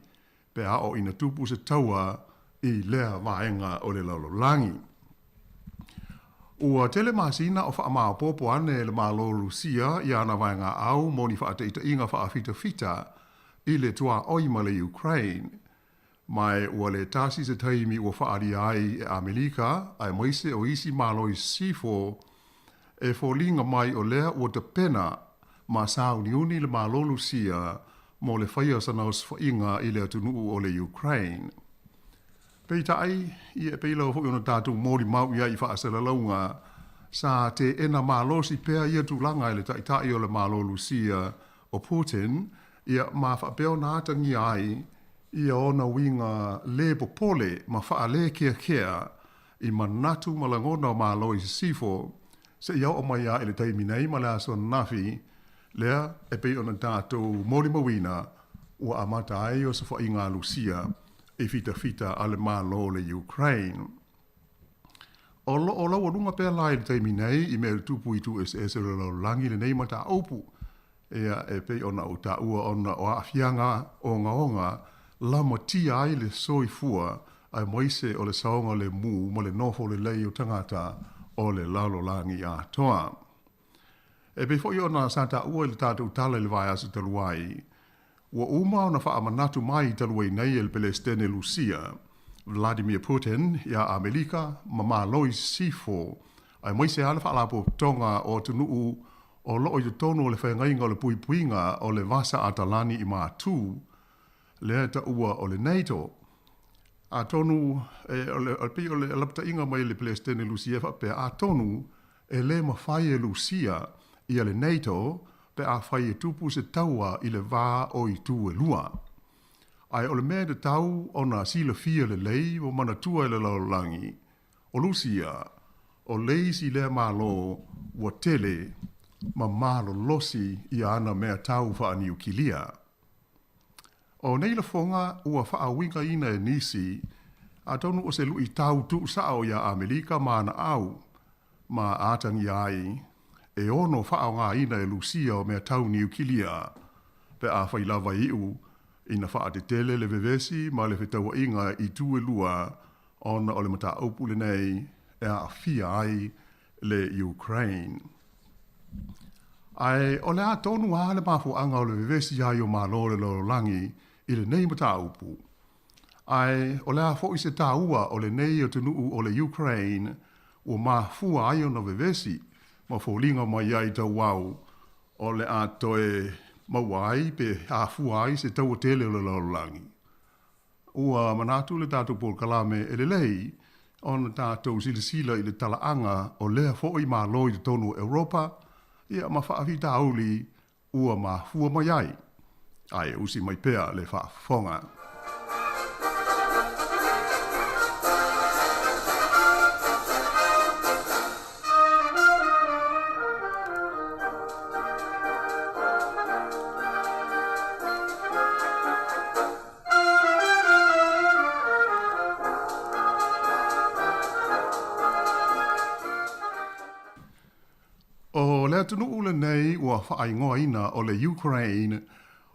Speaker 8: pe a oo ina tupu se taua i lea vaega o le lalolagi. Ua tele masina o faamaopoopo ane e le Malo o Lusia i ana vaegaau mo ni faataitaiga faafitafita i le tuaoi ma le Ukraine, ma e ua le tasi se taimi ua faaalia ai e Amelika aemaise o isi Malo i sisifo e foliga mai o lea ua tapena ma sauniuni le Malo Lusia mo le faia o sana osofaiga i le atunuu o le Ukraine. Peitai, ia e pei lava foi ona tatou molimau i ai i faasalalauga, sa teena malosi pea ia tulaga e le Taitai o le Malo Lusia o Putin, ia ma faapea ona atagia ai ia ona uiga le popole ma faalēkeakea i manatu ma lagona o Malo i sisifo, seia oo mai lava i le taimi nei ma le aso ananafi, lea e pei ona tatou molimauina ua amata ai osofaiga a Lusia i fitafita a le Malo o le Ukraine. O lo o laualuga pea la i le taimi nei i mea tutupu i itu eseese o le lalolagi lenei mataupu, ia e pei ona ou taua ona o aafiaga ogaoga lamatia ai le soifua aemaise o le saogalemu ma le nofo lelei o tagata o le lalolagi atoa. E pei foi ona sa taua i le tatou tala i le vaiaso talu ai, ua uma ona faamanatu mai talu ai nei e le Pelesitene Lusia, Vladimir Putin, iā Amelika ma Malo i Sisifo, aemaise lava le Faalapotopotoga o Atunuu o lo o i totonu o le Feagaiga o le Puipuiga o le Vasa Atalani i Matu, lea e taua o le NATO. Atonu, e, o le, pei o le lapataiga mai le Pelesitene Lusia e faapea, atonu e le mafai e Lusia ia le NATO pe afai e tupu se taua i le va o itu e lua. Ae o le mea e tatau ona silafia lelei ma manatua e le lalolagi, o Lusia, o le isi lea Malo ua tele ma malolosi i ana mea tau faaniukilia. O nei lafoga ua faauigaina e nisi, atonu o se luitau tuusao iā Amelika ma ana au, ma atagia ai e ono faaaogaina e Lusia o mea tau niukilia, pe afai lava e iu ina faatetele le vevesi ma le fetauaiga i itu e lua ona o le mataupu lenei e aafia ai le Ukraine. Ae o le a tonu lava le mafuaaga o le vevesi ai o Malo o le lalolagi i lenei mataupu? Ae o le a foi se taua o lenei atunuu o le Ukraine ua mafua ai ona vevesi ma foliga mai ai tauau o le a toe maua ai pe afua ai se taua tele o le lalolagi? Ua manatu le tatou polokalame e lelei ona tatou silasila i le talaaga o lea foi Malo i totonu o Europa, ia ma faafitauli ua mafua mai ai. Ae usi mai pea le faafofoga. O le atunuu lenei ua faaigoaina o le Ukraine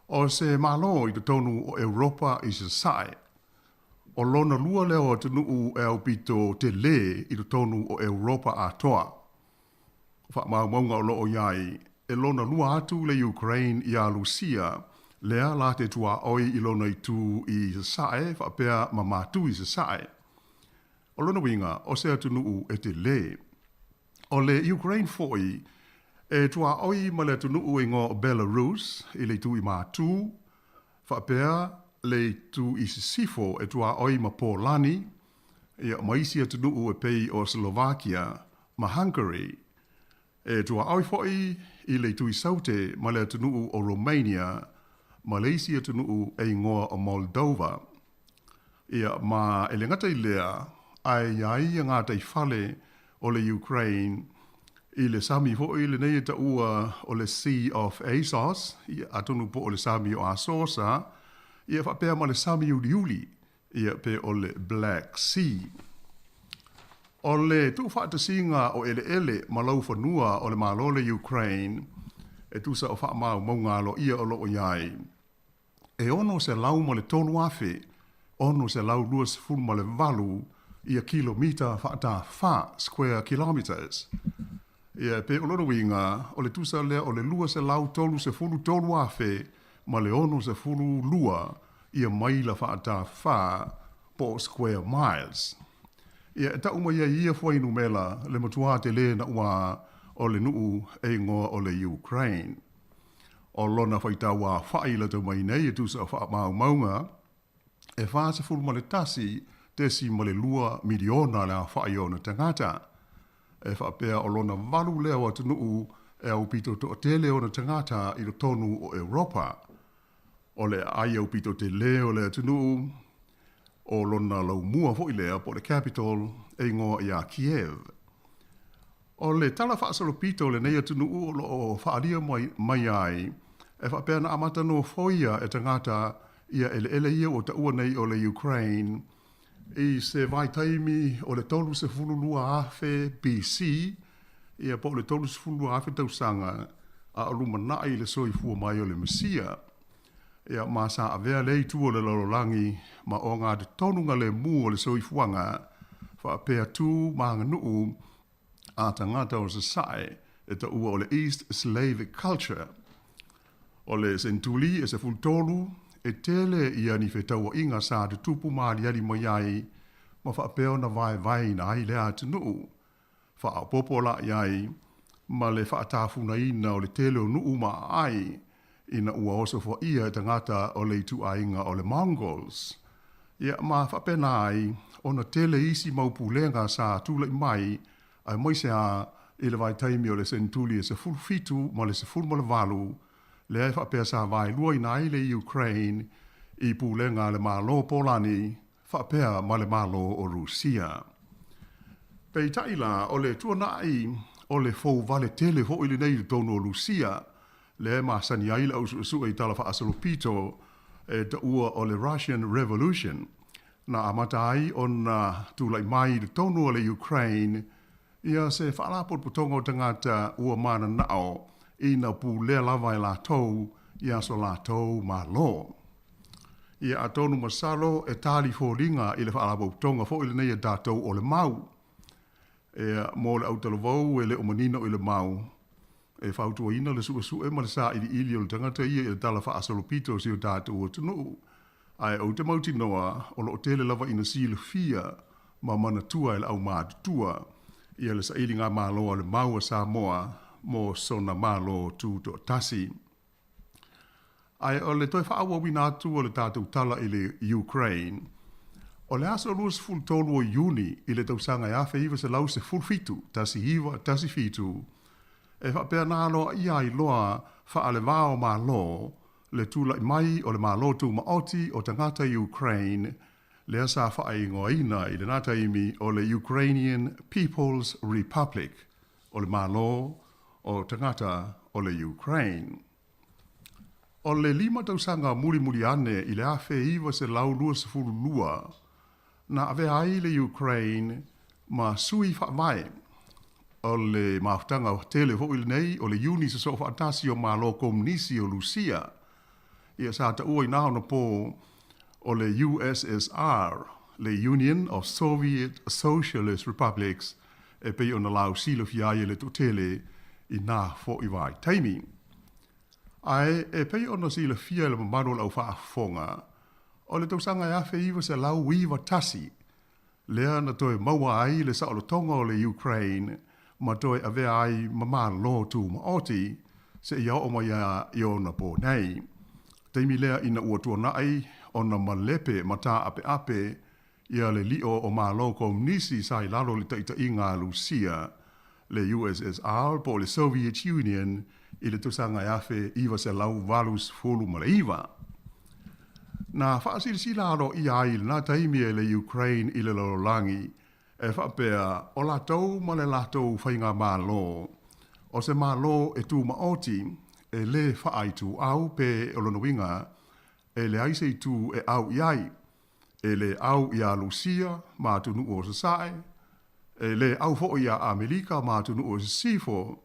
Speaker 8: o se Malo i totonu o Europa i Sasae. O lona lua lea o atunuu e aupito telē i totonu o Europa atoa. O faamaumauga o lo o i ai, e lona lua atu le Ukraine iā Lusia, lea la te tuaoi i lona itu i Sasae faapea ma Matu i Sasae. O lona uiga, o se atunuu e telē. O le Ukraine foi, e tuaoi ma le atunuu e igoa o Belarus i le itu i Matu, faapea le itu i Sisifo e tuaoi ma Polani, ia, ma isi atunuu e pei o Slovakia ma Hungary. E tuaoi foi i le itu i Saute ma le atunuu o Romania ma le isi atunuu e igoa o Moldova. Ia, ma e le gata i lea, ae i ai ia gataifale o le Ukraine i le sami foi lenei e taua o le Sea of Azov, ia, atonu po o le sami o Asosa, ia faapea ma le sami uliuli, ia, pe o le Black Sea. O le tuufaatasiga o eleele ma laufanua o le Malo o le Ukraine, e tusa o faamaumauga aloaia o lo o i ai, e 603,628 ia kilomita faatafā, square kilometres. Ia, e pei o lona uiga, o le tusa lea o le 233,000 ma le 62 ia maila faatafā po o square miles. Ia, e tau mai ai ia fuainumera le matua telē naʻuā o le nuu e igoa o le Ukraine. O lona faitau aofai i lata mai nei e tusa o faamaumauga, e 41.2 miliona le aofai o ona tagata. E faapea o lona valu lea o atunuu e aupito toatele ona tagata i totonu o Europa. O le aai aupito telē o le atunuu, o lona laumua foi lea po o le capital e igoa ia Kiev. O le tala faasolopito o lenei atunuu o lo o faaalia mai, mai ai, e faapea na amata nofoia e tagata ia eleele ia ua taua nei o le Ukraine i se vaitaimi o le 32,000 BC, ia po o le 32,000 tausaga a o lumanai le soifua mai o le Mesia.
Speaker 13: Ia, ma sa avea lea itu o le lalolagi ma ogatotonu galemu o le soifuaga faapea tu ma aganuu a tagata o Sasae e taua o le East Slavic culture. O le sentuli e 13, e tele ia ni fetauaiga sa tutupu ma aliali mai ai ma faapea ona vaevaeina ai lea atunuu. Faaopoopo la i ai ma le faatafunaina o le tele o nuu ma aai ina ua osofaia e tagata o le ituaiga o le Mongols. Ia, ma faapena ai ona tele isi mau pulega sa tulai mai aemaise a i le vaitaimi o le sentuli e 17 ma le 18, lea e faapea sa vaeluaina ai le Ukraine i pulega a le Malo o Polani faapea ma le Malo o Rusia. Peitai la, o le tuanai o le fouvale tele foi lenei i totonu o Rusia, lea e masani ai le ausuesue i tala faasolopito e taua o le Russian Revolution, na amata ai ona tulai mai i totonu o le Ukraine ia se faalapotopotoga o tagata ua mananao ina pulea lava e latou ia so latou Malo. Ia atonu masalo e tali foliga i le faalapotopotoga foi lenei a tatou o le mau. Ea, mo le autalavou e le o manino i le mau, e fautuaina le suesue ma le sailiili o le tagata ia i le tala faasolopito o si o tatou atunuu. Ae ou te mautinoa, o lo o tele lava ina silafia ma manatua e le aumatutua ia le sailigamalo a le mau a Samoa mo sona Malo Tutoatasi. Ae o le toe faaauauina atu o le tatou tala i le Ukraine, o le aso 23 o Iuni i le tausaga e 1917, 1917, e faapea na aloaia ai loa faalevā o Malo le tulai mai o le Malo Tumaoti o tagata Ukraine, lea sa faaigoaina i lena taimi o le Ukrainian People's Republic, o le Malo o tagata o le Ukraine. O le 5 tausaga mulimuli ane i le 1922, na avea ai le Ukraine ma sui faavae o le mafutaga tele foi lenei o le Iuni Sosoo Faatasi o Malo Komunisi o Lusia. Ia sa taua i na ona po o le USSR, le Union of Soviet Socialist Republics, e pei ona lausilafia ai e le toatele i na foi vaitaimi. Ae e pei ona silafia e le mamalu o le aufaafofoga, o le tausaga e 1991, lea na toe maua ai le saolotoga o le Ukraine ma toe avea ai ma Malo Tumaoti seia oo mai i ona po nei. Taimi lea ina ua tuanai ona malepe ma taapeape ia le lio o Malo Komunisi sa i lalo o le taitaiga a Lusia, le USSR po o le Soviet Union i le tausaga e 1989. Na faasilasila aloaia ai i lena taimi e le Ukraine i le lalolagi e faapea o latou ma le latou faigamalo, o se Malo e tumaoti e lē faaituau pe o lona uiga e leai se itu e au i ai, e lē au iā Lusia ma atunuu o Sasae, e lē au foi iā Amerika ma atunuu o Sisifo,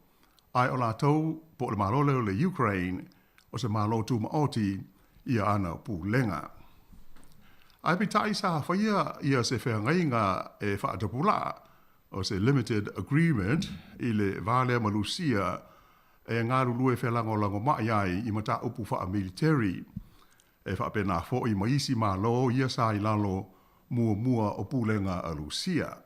Speaker 13: ae o latou po o le Malo lea o le Ukraine, o se Malo tumaoti ia ana pulega. Ae peitai sa faia ia se feagaiga e faatapulaa, o se limited agreement i le va lea ma Lusia e galulue felagolagomai ai i mataupu faamiliteri, e faapena foi ma isi Malo ia sa i lalo muamua o pulega a Lusia.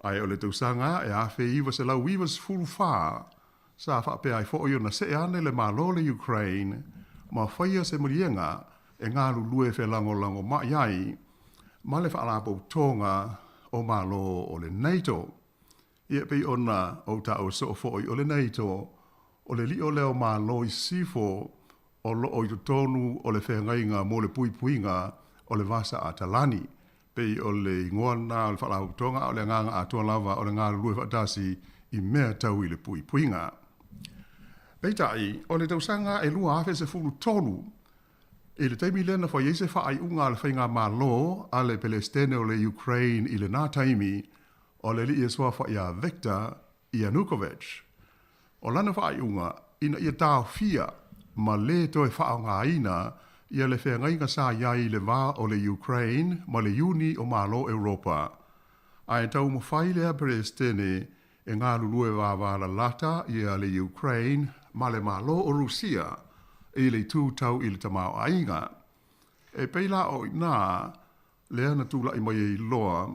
Speaker 13: Ae o le tausaga e 1994, sa faapea ai foi ona see ane le Malo o le Ukraine ma faia se maliega e galulue felagolagomai ai ma le Faalapotopotoga o Malo o le NATO. Ia pei ona ou taua soo foi o le NATO, o le lio lea o Malo i Sisifo o loo i totonu o le feagaiga mo le puipuiga o le Vasa Atalani. Pei o le igoa lena o le Faalapotopotoga, a o le agaga atoa lava o le galulue faatasi i mea tau i le puipuiga. Peitai, o le tausaga e 2013, i le taimi lea na fai ai se faaiuga a le faigamalo a le Pelestene o le Ukraine i lena taimi, o le alii e suafa ia Viktor Yanukovych. O lana faaiuga, ina ia taofia ma lē toe faaaogaina ia le feagaiga sa i ai i le va o le Ukraine ma le Iuni o Malo Europa. Ae taumafai lea Peresetene e galulue vavalalata ia le Ukraine ma le Malo o Rusia i le itu tau i le tamaoaiga. E pei la o i ina lea na tula'i mai ai loa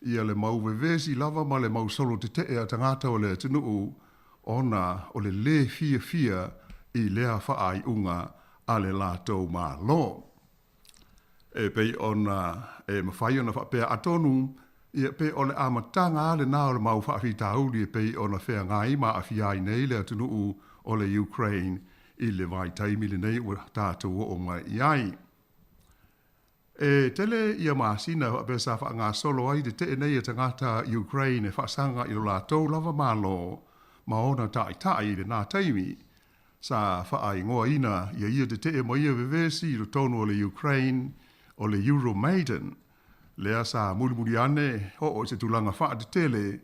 Speaker 13: ia le mau vevesi lava ma le mau solo tete'e a tagata o le atunuu ona o le lē fiafia i lea faaiuga a le latou Malo. E pei ona e mafai ona faapea atonu, ia pe o le amataga a lena o le mau faafitauli e pei ona feagai ma aafia ai nei le atunuu o le Ukraine i le vaitaimi lenei ua tatou oo mai i ai. E tele ia masina faapea sa faagasolo ai tete'e nei e tagata Ukraine e faasaga i lo latou lava Malo ma ona ta'ita'i i lenā taimi. Sa faaigoaina ia ia tete'e ma ia vevesi i totonu o le Ukraine o le Euromaidan, lea sa mulimuli ane o'o i se tulaga fa'atetele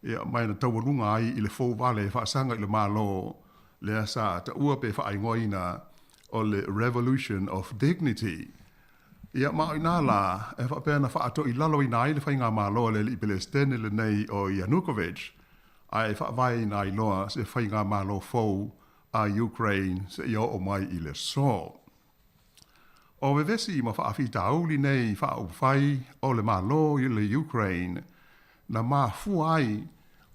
Speaker 13: ia ma na taualuga ai i le fouvale e faasaga i le Malo, lea sa taua pe faaigoaina o le Revolution of Dignity. Ia ma o i ina lā e faapea na faatoilaloina ai le faigamalo a le alii Pelestene lenei o Yanukovych, ae faavaeina ai loa se faigamalo fou a Ukraine seia oo mai i le aso. O vevesi ma faafitauli nei faaupufai o le Malo i le Ukraine na mafua ai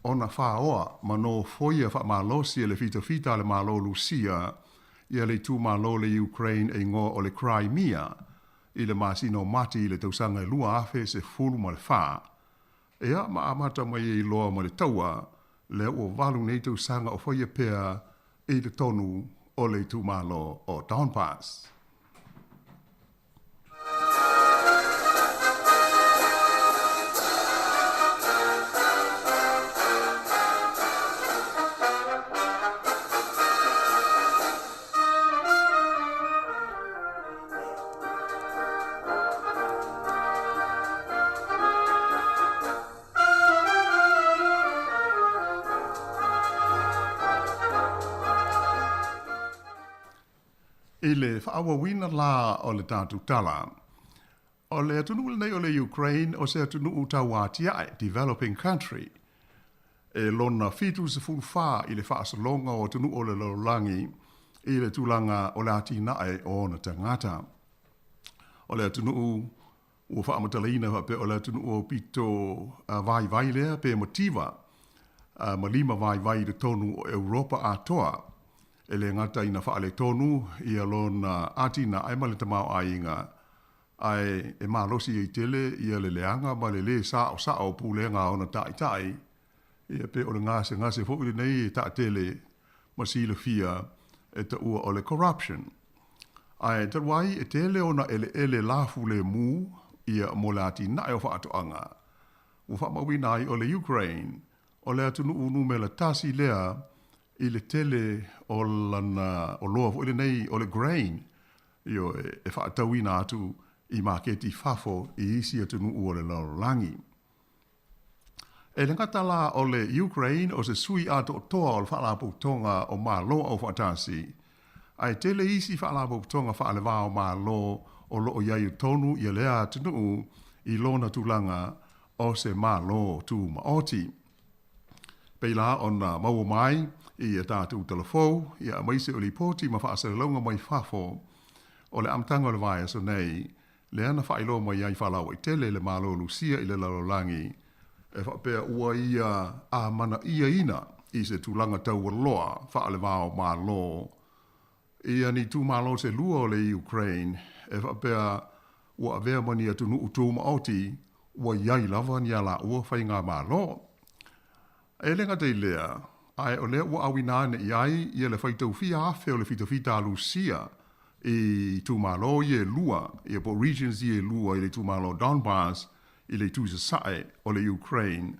Speaker 13: ona faoa ma nofoia faamalosi e le fitafita a le Malo Lusia ia le itumalo o le Ukraine e igoa o le Crimea i le masina o Mati i le tausaga e 2014. Ea ma amata mai ai loa ma le taua lea ua valu nei tausaga o faia pea i totonu o le itumalo o Donbas. I le faaauauina la o le tatou tala, o le atunuu lenei o le Ukraine o se atunuu tauatiae, developing country, e lona 74 i le faasologa o atunuu o le lalolagi i le tulaga o le atinae o ona tagata. O le atunuu Ua faamatalaina faapea o le atunuu aupito vaivai lea pe mativa ma lima vaivai i totonu o Europa atoa. E le gata ina faaletonu ia lona atinae ma le tamaoaiga, ae e malosi ai tele ia le leaga ma le lē saosao o pulega a ona taitai, ia pe o le gasegase foi lenei e taatele ma silafia e taua o le corruption. Ae talu ai e tele ona eleele lafulemu ia mo le atinae o faatoaga, ua faamauina ai o le Ukraine o le atunuu numera tasi lea i le tele o lana oloa foi lenei o le grain, ioe, e faatauina atu i maketi i fafo i isi atunuu o le lalolagi. E le gata la o le Ukraine o se sui atoatoa o le Faalapotopotoga o Malo Aufaatasi, ae tele isi faalapotopotoga faaleva o Malo o lo o i ai i totonu ia lea atunuu i lona tulaga o se Malo tumaoti. Pei la ona maua mai i a tatou talafou, ia aemaise o lipoti ma faasalalauga mai fafo o le amataga o le vaiaso nei, lea na faailoa mai ai faalauaitele e le Malo o Lusia i le lalolagi e faapea ua ia amana'iaina i se tulaga taualoa faale-va-o-Malo ia ni itumalo se lua o le Ukraine e faapea ua avea ma ni atunuu tumaoti ua i ai lava ni alaua faigamalo. E le gata i lea, ae o lea ua auina ane i ai ia le faitau fia afe o le fitafita a Lusia i itumalo ia e lua, ia po o regions ia e lua i le itumalo o Donbas i le itu i sasae o le Ukraine,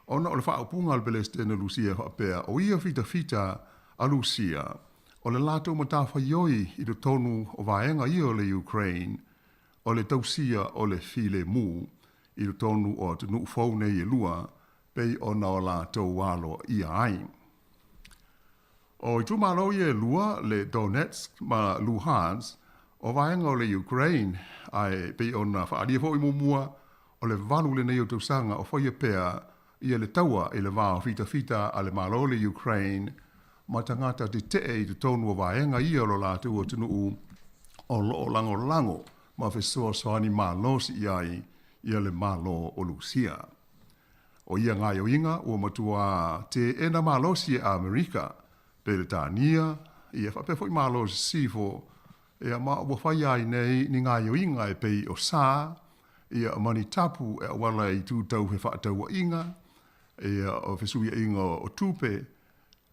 Speaker 13: ona o le faaupuga a le Pelesitene o Lusia e faapea, o ia fitafita a Lusia, o le latou matafaioi i totonu o vaega ia o le Ukraine, o le tausia o le filemu i totonu o atunuu fou nei e lua, pei ona o latou aloaia ai. O itumalo ia e lua, le Donetsk ma Luhansk, O vaega o le Ukraine, ae pei ona faaalia foi muamua, o le 8 lenei o tausaga o faia pea ia le taua i le va o fitafita a le Malo o le Ukraine ma tagata tetee i totonu o vaega ia o lo latou atunuu o lo o lagolago ma fesoasoani malosi i ai ia le Malo o Lusia. O ia gaoioiga ua matuā teena malosi e Amerika, Peretania, ia faapea foi Malo Sisifo, ia ma ua faia ai nei ni gaoioiga e pei o sa, ia ma ni tapu e auala i itu tau fefaatauaiga, ia o fesuiaiga o tupe,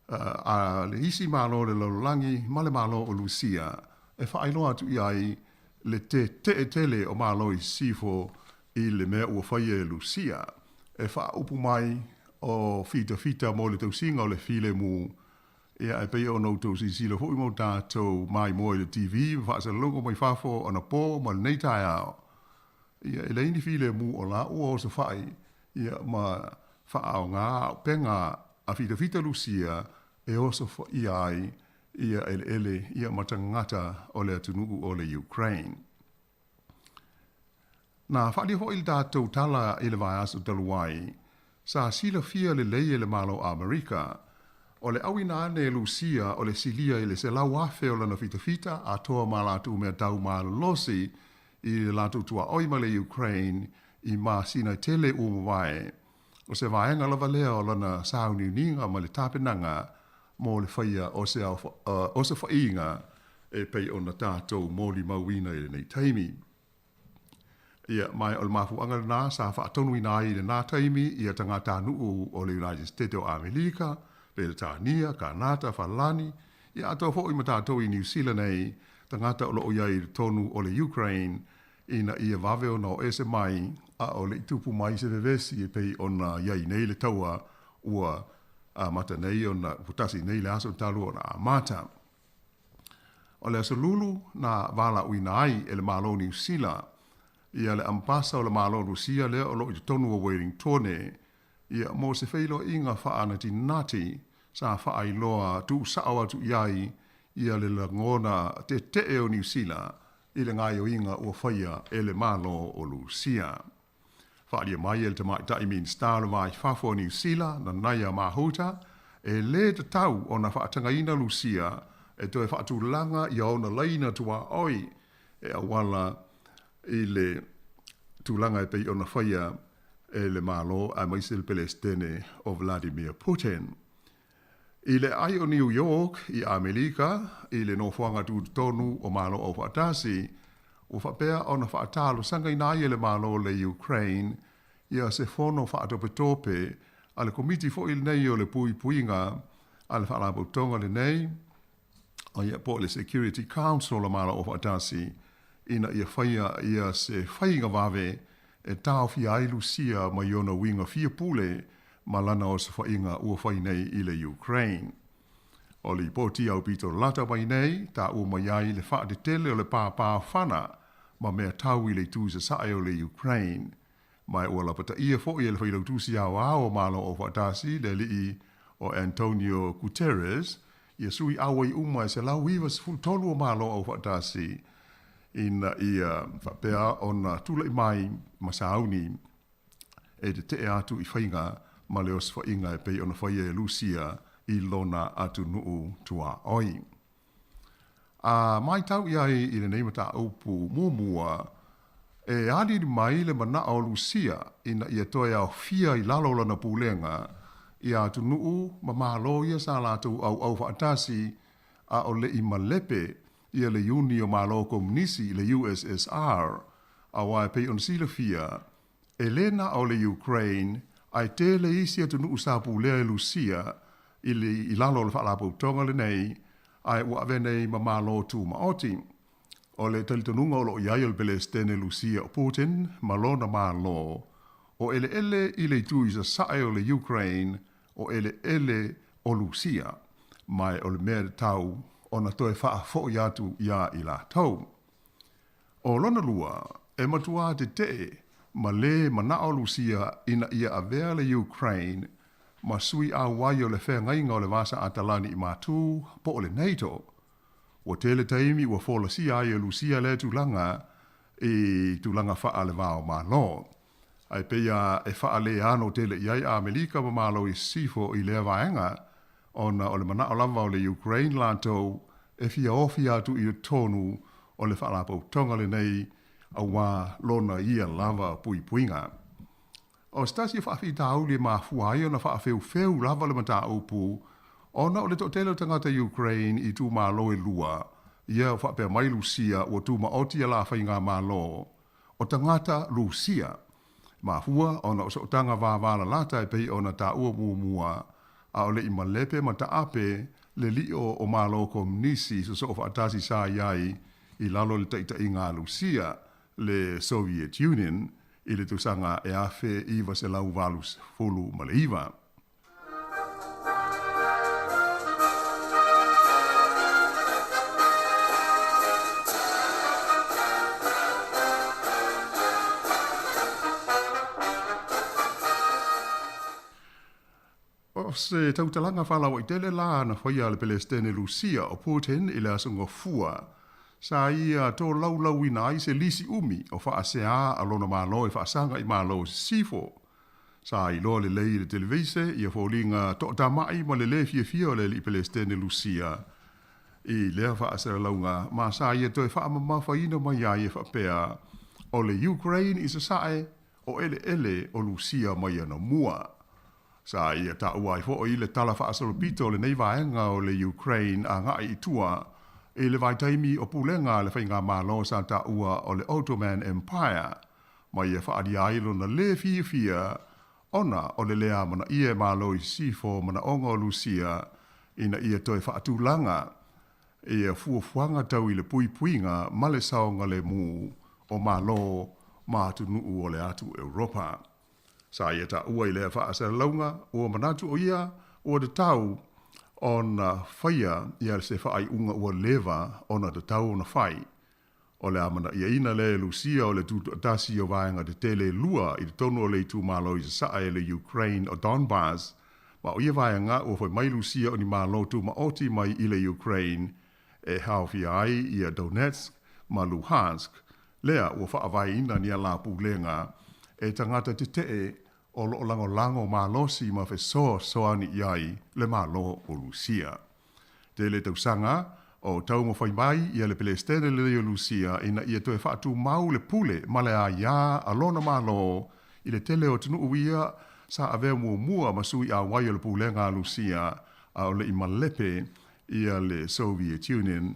Speaker 13: a le isi Malo o le lalolagi ma le Malo o Lusia e faailoa atu i ai le tetee tele o Malo i Sisifo i le mea ua faia e Lusia e faaupu mai o fitafita mo le tausiga o le filemu. Ia, e pei ona outou silasila foi ma o tatou maimoa i le TV ma faasalalauga mai fafo anapo ma lenei taeao, ia, e leai ni filemu o la ua osofai, ia, ma faaaoga auupega a fitafita Lusia e osofaia ai ia eleele ia ma tagata o le atunuu o le Ukraine. Na faaalia foi le tatou tala i le vaiaso talu ai, sa silafia lelei e le Malo o Amerika, o le auina ane e Lusia o le silia i le 100,000 o lana fitafita atoa ma latou mea tau malolosi i le latou tuaoi ma le Ukraine i masina tele ua mavae. O se vaega lava lea o lana sauniuniga ma le tapenaga mo le faia o se osofaiga e pei ona tatou molimauina i lenei taimi. Ia, ma o le mafuaaga lenā sa faatonuina ai i lenā taimi ia tagatanuu o le United States o Amelika, Peretania, Kanata, Falani, ia atoa foi ma tatou i Niu Sila nei, tagata o lo o i ai i totonu o le Ukraine, ina ia vave ona o ese mai, a o le i tupu mai se vevesi e pei ona i ai nei le taua ua amata nei ona ua tasi nei le aso talu ona amata. O le aso Lulu na valaauina ai e le Malo o Niu Sila ia le Ambasa o le Malo o Rusia lea o lo o i totonu o Welingtone ia mo se feiloaiga faanatinati sa faailoa tuusao atu i ai ia le lagona tetee o Niu Sila i le gaoioiga ua faia e le Malo o Lusia. Faaalia mai e le Tamaitai Minisita o le Va i Fafo o Niu Sila, Nanaia Mahuta, e lē tatau ona faatagaina Lusia e toe faatulaga i ona laina tuaoi e auala i le tulaga e pei ona faia e le Malo aemaise le Pelesitene o Vladimir Putin. I le aai o New York i Amelika, i le nofoaga tutotonu o Malo Aufaatasi, ua faapea ona faatalosagaina ai e le Malo o le Ukraine ia se fono faatopetope a le Komiti foi lenei o le Puipuiga a le Faalapotopotoga lenei, ia po o le Security Council o Malo Aufaatasi, ina ia faia ia se faiga vave e taofia ai Lusia mai ona uiga fia pule ma lana osofaiga ua fai nei i le Ukraine. O lipoti aupito lata mai nei, taua mai ai le faatetele o le pāpāfana ma mea tau i le itu i sasae o le Ukraine. Ma ua lapataia foi e le Failautusi Aoao o Malo Aufaatasi, le alii o Antonio Guterres, ia sui auai uma e 193 o Malo Aufaatasi ina ia faapea ona tulai mai ma sauni e tetee atu i faiga ma le osofaiga e pei ona faia e Lusia i lona atunuu tuaoi. A matau i ai i lenei mataupu muamua, e aliali mai le manao o Lusia ina ia toe aofia i lalo o lana pulega ia atunuu ma Malo ia sa latou auau faatasi a o le i malepe ia le Iuni o Malo Komunisi i le USSR, aua e pei ona silafia, e lē na o le Ukraine ae tele isi atunuu sa pulea e Lusia i le i lalo o le Faalapotopotoga lenei, ae ua avea nei ma Malo Tumaoti. O le talitonuga o lo o i ai o le Pelesitene Lusia o Putin ma lona Malo, o eleele i le itu i sasae o le Ukraine o eleele o Lusia, ma o le mea tatau ona toe faafoi atu iā i latou. O lona lua, e matuā tetee ma lē manao Lusia ina ia avea le Ukraine ma sui auai o le Feagaiga o le Vasa Atalani i Matū po o le NATO. Ua tele taimi ua folasia ai e Lusia lea tulaga i tulaga faale-va o Malo. Ae pei lava e faaleano tele i ai Amelika ma Malo i Sisifo i lea vaega, ona o le manao lava o le Ukraine latou e fia ofi atu i totonu o le Faalapotopotoga lenei auā lona ia lava puipuiga. O se tasi o faafitauli e mafua ai ona faafeufeu lava le mataupu, ona o le toatele o tagata Ukraine i itumalo e lua, ia faapea mai Lusia ua tumaoti a la faigamalo o tagata Lusia. Mafua ona o sootaga vavalalata e pei ona taua muamua, a o le i malepe ma taape le lio o Malo Komunisi sosoo faatasi sa i ai i lalo o le taitaiga a Lusia, le Soviet Union, i le tausaga e 1989. O se tautalaga faalauaitele la na faia a le Pelesitene Lusia o Putin i le Aso Gafua, sa ia tolaulauina ai se lisi umi o faaseā a lona Malo e faasaga i Malo i Sisifo. Sa iloa lelei i le televeise ia foliga toatama'i ma le lē fiafia o le alii Pelesitene Lusia i lea faasalalauga ma sa ia toe faamamafaina mai ai e faapea o le Ukraine i Sasae o eleele o Lusia mai anamua. Sa ia taua ai foi le tala faasolopito o lenei vaega o le Ukraine agai i tua i le vaitaimi o pulega a le faigamalo sa taua o le Ottoman Empire, ma ia faaalia ai lona lē fiafia ona o le lē amanaia e Malo i Sisifo manaoga o Lusia ina ia toe faatulaga ia fuafuaga tau i le puipuiga ma le saogalemu o Malo ma atunuu o le atu Europa. Sa ia taua i lea faasalalauga, ua manatu o ia ua tatau ona faia ia se faaiuga ua leva ona tatau ona fai. O le amanaiaina lea e Lusia o le tutoatasi o vaega tetele e lua i totonu o le itumalo i sasae e le Ukraine o Donbas, ma o ia vaega ua fai mai Lusia o ni malo tumaoti mai i le Ukraine e haofia ai ia Donetsk ma Luhansk, lea ua faavaeina ni ala pulega e tagata tetee o lo o lagolago malosi ma fesoasoani i ai le Malo o Lusia. Tele tausaga o taumafai mai ia le Pelesitene lenei o Lusia ina ia toe faatumau le pule ma le aiā a lona Malo i le tele o atunuu ia sa avea muamua ma sui auai o le pulega a Lusia a o le i malepe ia le Soviet Union.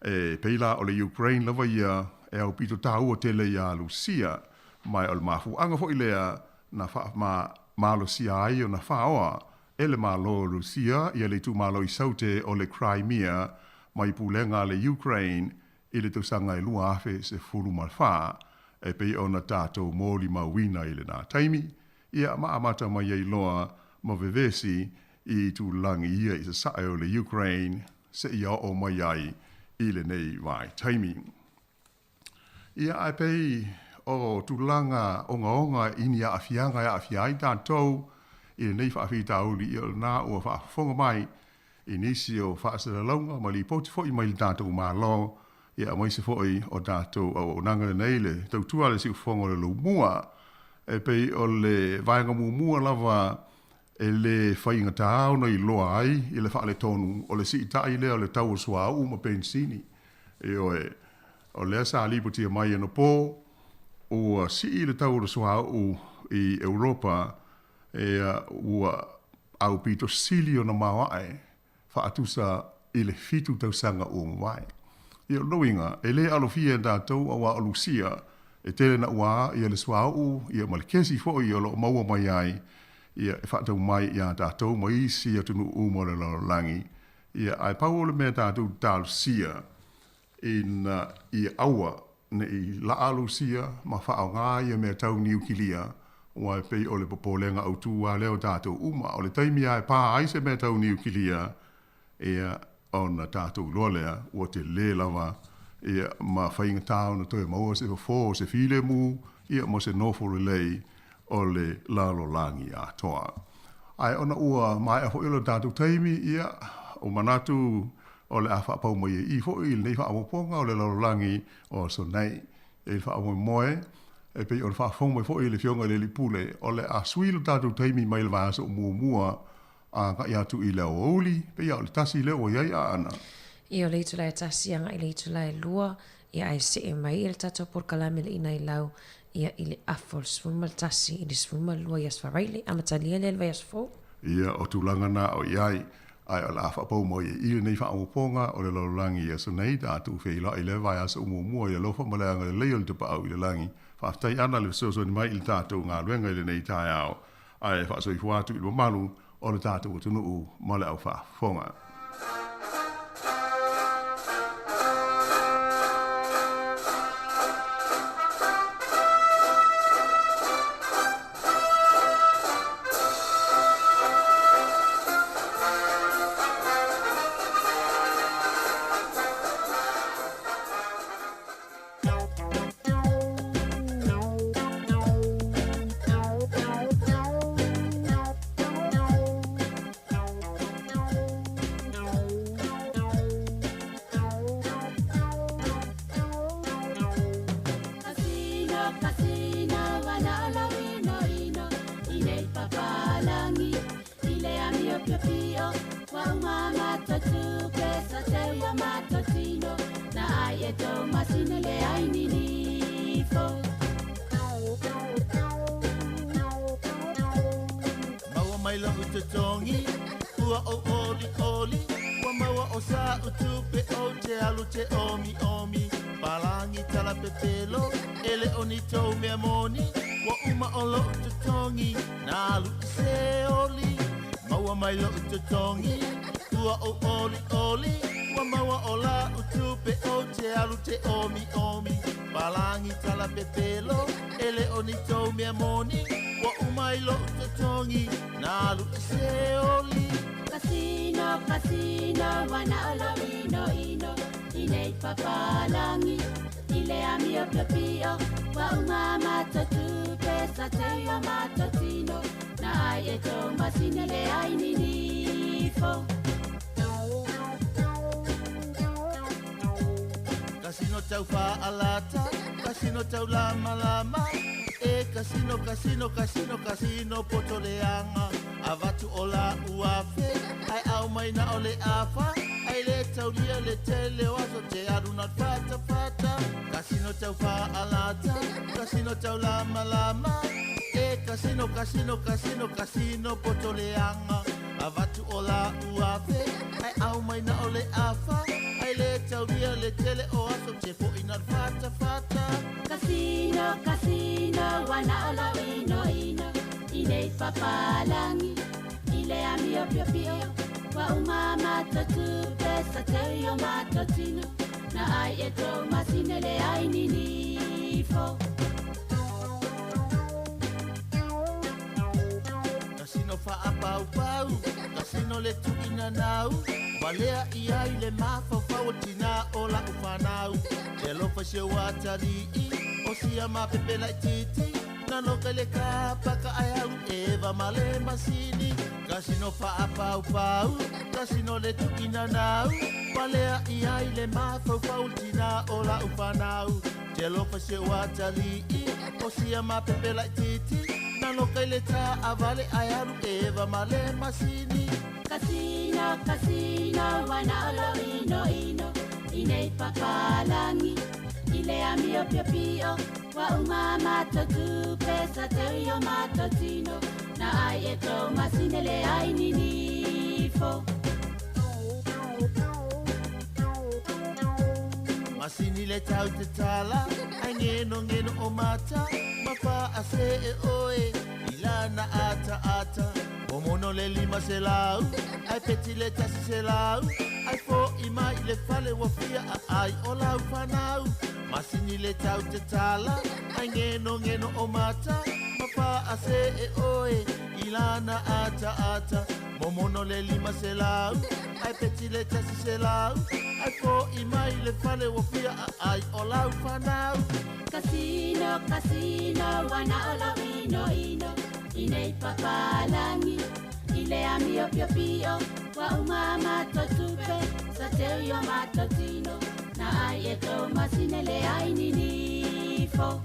Speaker 13: E pei la o le Ukraine lava ia e aupito taua tele iā Lusia, ma o le mafuaaga foi lea na faamalosia ai ona faoa e le Malo o Lusia ia le itumalo i saute o le Crimea mai pulega a le Ukraine i le tausaga e 2014, e pei ona tatou molimauina i lena taimi, ia ma amata mai ai loa ma vevesi i itulagi ia i sasae o le Ukraine seia oo mai ai i lenei vaitaimi. Ia, ae pei o tulaga ogaoga i ni aafiaga e aafia ai tatou i lenei faafitauli, ia o lena ua faafofoga mai i nisi o faasalalauga ma lipoti foi mai le tatou Malo, ia aemaise foi o tatou auaunaga lenei, le tautua a le siufofoga o le Lomua. E pei o le vaega muamua lava e le faigata ona iloa ai i le faaletonu o le siitai lea o le tau o suauu ma penisini. Ioe, o lea sa lipotia mai anapo ua sii le tau o le suauu i Europa, ea ua aupito sili ona maoae faatusa i le 7 tausaga ua mavae. Ia, o lona uiga, e le alofia e tatou auā o Lusia e tele naua ia le suauu ia ma le kesi foi o lo o maua mai ai ia e faatau mai iā tatou ma isi atunuu uma o le lalolagi. Ia, ae pau o le mea tatou te talosia ina ia aua ne i laa Lusia ma faaaoga ia mea tau niukilia, aua e pei o le popolega autū lava lea o tatou uma, o le taimi lava e pā ai se mea tau niukilia, ia, ona tatou iloa lea ua telē lava ia ma faigata ona toe maua se fofo o se filemu, ia ma se nofo lelei o le lalolagi atoa. Ae ona ua maea foi o le tatou taimi, ia, ua manatu. o le a faapau mai ai i i foi i lenei faaopoopoga o le lalolagi o aso nei. E i ai le faamoemoe, e pei o le faafofoga mai foi i le Afioga i le Alii Pule, o le a sui lo tatou taimi mai le vaiaso muamua agai atu i le aoauli, pei lava o le tasi lea ua i ai Aana.
Speaker 12: Ia, o le itula e tasi agai i le itula e lua, ia ae see mai le tatou polokalame le ina i lau, ia i le afa o le 11 i le 12 i Aso Faraile, amatalia lea i le vaiaso fou.
Speaker 13: Ia, o tulaga na o i ai, ae o le a faapau mai ai i lenei faaopoopoga o le lalolagi i aso nei, tatou feiloai i le vaiaso muamua i le alofa ma le agalelei o le Tapaau i le lagi. Faafetai Ana le fesoasoani mai i le tatou galuega i lenei taeao, ae faasoifua atu i le mamalu o le tatou atunuu ma le au faafofoga.
Speaker 5: Maua mai lo'u totogi, ua ou olioli, ua maua o sa'u tupe ou te alu te omiomi. Palagi tala pepelo, e le o ni tou mea moni, ua uma o lo'u totogi, na alu i se oli. Maua mai lo'u totogi, ua ou olioli, ua maua o la'u tupe ou te alu te omiomi. Palagi tala pepelo, e le o ni tou mea moni, ua uma i lo'u totogi, na alu i se oli.
Speaker 14: Kasino, kasino, wana o lou inoino, i nei papalagi, i le amio piopio, ua uma a matou tupe, sa teu i o matou tino, na ai e tou masina le ai ninifo.
Speaker 5: Kasino tau faalata, kasino tau lamalama, e kasino, kasino, kasino, kasino poto leaga. Avatu o la'u afe, ae aumai na o le afa, ai le taulia le tele o aso te alu na fatafata. Kasino tau faalata, kasino tau lamalama, e kasino, kasino, kasino, kasino poto leaga. Avatu o la'u afe, ae aumai na o le afa, ai le taulia le tele o aso te fo'i na fatafata.
Speaker 14: Kasino, kasino, wana o lou inoino, i nei papalagi, i le amio piopio, ua uma a matou tupe, sa teu i o matou tino, na ai e tou masina le ai ninifo.
Speaker 5: Kasino faapaupau, kasino le tuinanau, valea i ai le mafaufau o tina o la'u fanau. Te alofa si ou atalii, o sia mapepe laititi, na loka i le kapaka ae alu eva ma le masini. Kasino faapaupau, kasino le tuinanau, valea i ai le mafaufau o tina o la'u fanau. Te alofa si ou atalii, o sia mapepe laititi, na loka i le taavale ae alu eva ma le masini.
Speaker 14: Kasino, kasino, wana o lou inoino, i nei papalagi, i le amio piopio, ua uma a matou tupe, sa teu i o matou tino, na ai e tou masina le ai ninifo.
Speaker 5: Masini le tau te tala, ai ngeno ngeno o mata, ma faase e oe, i lana ata ata. Momono le lima se lau, ai peti le tasi se lau, ai fo'i mai i le fale ua fia a ai o lau fanau. Masini le tau te tala, ai ngeno ngeno o mata, ma faase e oe, i lana ata ata. Momono le lima se lau, ai peti le tasi se lau, ai fo'i mai i le fale ua fia a ai o lau fanau.
Speaker 14: Kasino, kasino, wana o lou inoino, i nei papalagi, i le amio piopio, ua uma a matou tupe, sa teu teu i o matou tino, na ai e tou masine le ai ninifo.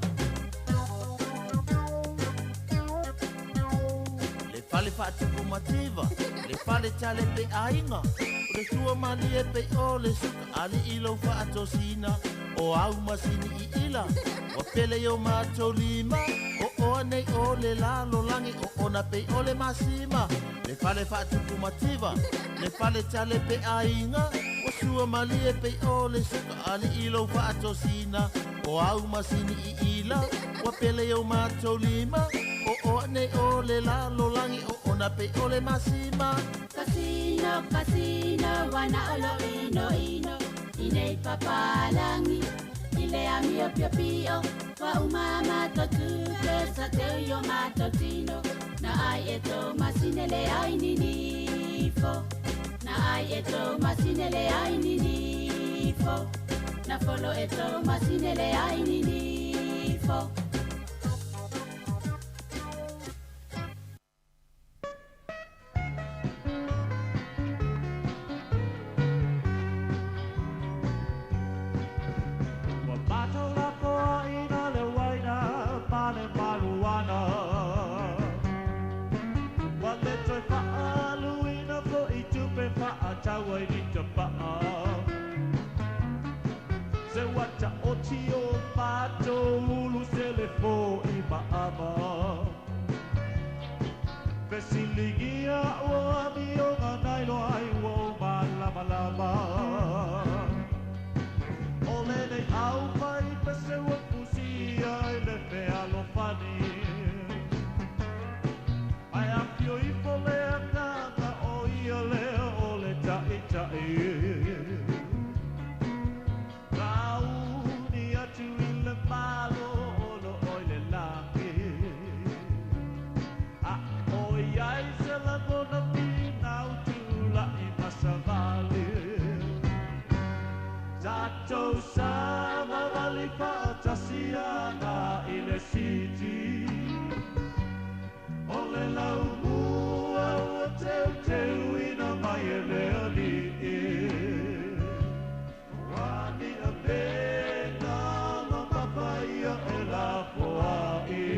Speaker 5: Le fale faatupu mativa, le fale tale pe aiga, o le sua malie pe o le suka ali'i lou fa'atosina, o au masini i'ila, ua pele i o matou lima, o oa nei o le lalolagi, o ona pei o le masima. Le fale faatupu mativa, le fale tale pe aiga, ua sua malie pei o le suka ali'i lou fa'atosina, o au masini i'ila, ua pele i o matou lima, o oa nei o le lalolagi, o ona pei o le masima.
Speaker 14: Kasino, kasino, wana olo ino ino, i nei papalangi, i le amio pio pio, wa umama totupe sa teu i o matou tino, na ai e tou masine le ai ninifo, na ai e tou masine le ai ninifo, na folo e tou masine le ai ninifo.
Speaker 3: Ua matou lafoaʻina le uaina ma le maluana. Ua le toe fa'aaluina fo'i tupe fa'atau ai ni tapa'a. Se ua ta'oti o matou ulu se le fo'i ma'ama. Fesiligia ua amioga nailoa ai ua ou malamalama. O lenei au mai pese ua fusia i le fealofani. Ae afio ifo le agaga o ia lea o le ta'ita'i. Kauni atu i le malo o lo'o i le lagi. A o iai se lagona finau tula'i masavali. Tatou savavali fa'atasi aga i le siti. O le laumua ua teuteuina mai e le Ali'i. Ua ni avega mamafa ia e lafoa'i.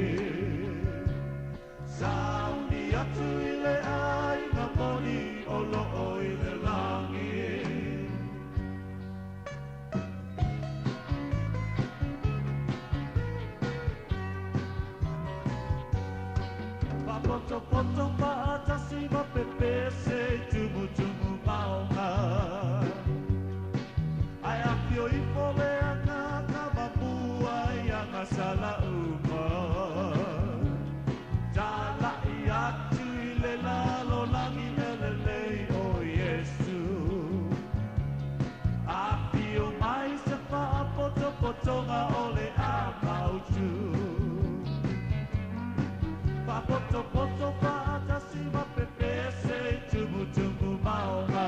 Speaker 3: Sauni atu i le aiga moni o lo'o i le lagi. Fa'apotopoto fa'atasi ma pepese i tumutumu maoga. Ae afio ifo le agaga mamua i agasalauma. Tala'i atu i le lalolagi elelei o Iesu. Afio mai se fa'apotopotoga o le amautu. Fa'apotopoto fa'atasi ma pepese i tumutumu maoga.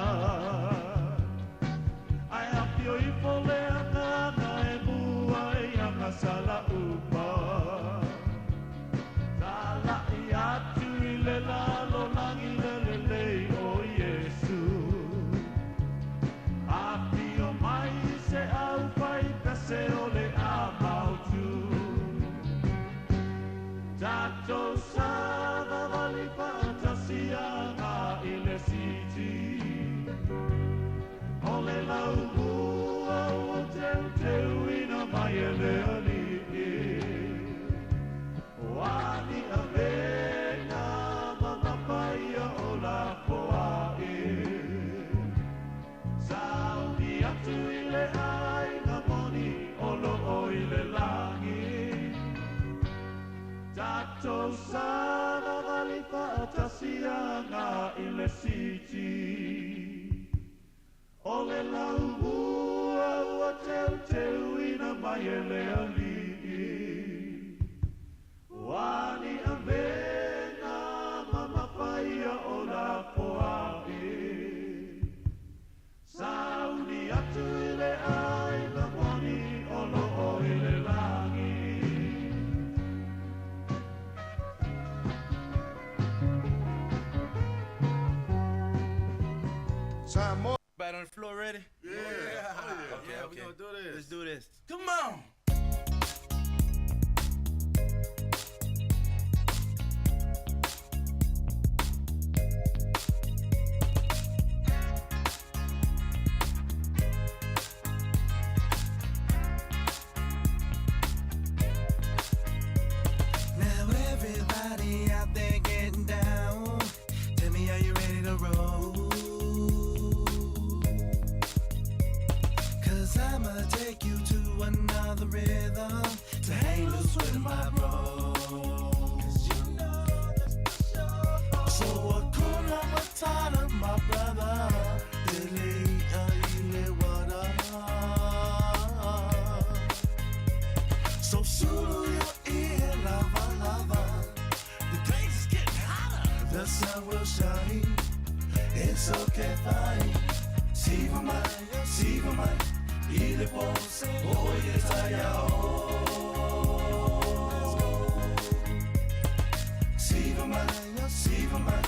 Speaker 3: Ae afio ifo le agaga e mua i agasalauma. Tala'i atu i le lalolagi lelelei o Iesu. Afio mai se au fai pese o le amautu. Tatou savavali fa'atasi aga i le siti. O le laumua ua teuteuina mai e le Ali'i. Ua ni avega mamafa ia o lafoa'i. Sauni atu i le aiga moni o lo'o i le lagi. Tatou savavali fa'atasi aga i le siti. O le laumua ua teuteuina mai e le Ali'i. Ua ni avega mamafa ia o lafoa'i. Sauni atu i le aiga moni o lo'o i le lagi.
Speaker 4: Samoa. Everybody on the floor ready? Yeah.
Speaker 15: Okay.
Speaker 16: We gonna do this.
Speaker 15: Let's do this. Come on.
Speaker 4: Now everybody out there getting down. Tell me, are you ready to roll? Cause I'ma take you to another rhythm to hang loose with my bro. Cause you know that's for sure. So Hakuna Matata, my brother. Delete So Sulu your ear, lover, lover. The place is getting hotter. The sun will shine. It's okay, fine. Siva mai, siva mai. Ile pose, oh ile taya Siva mai, siva mai.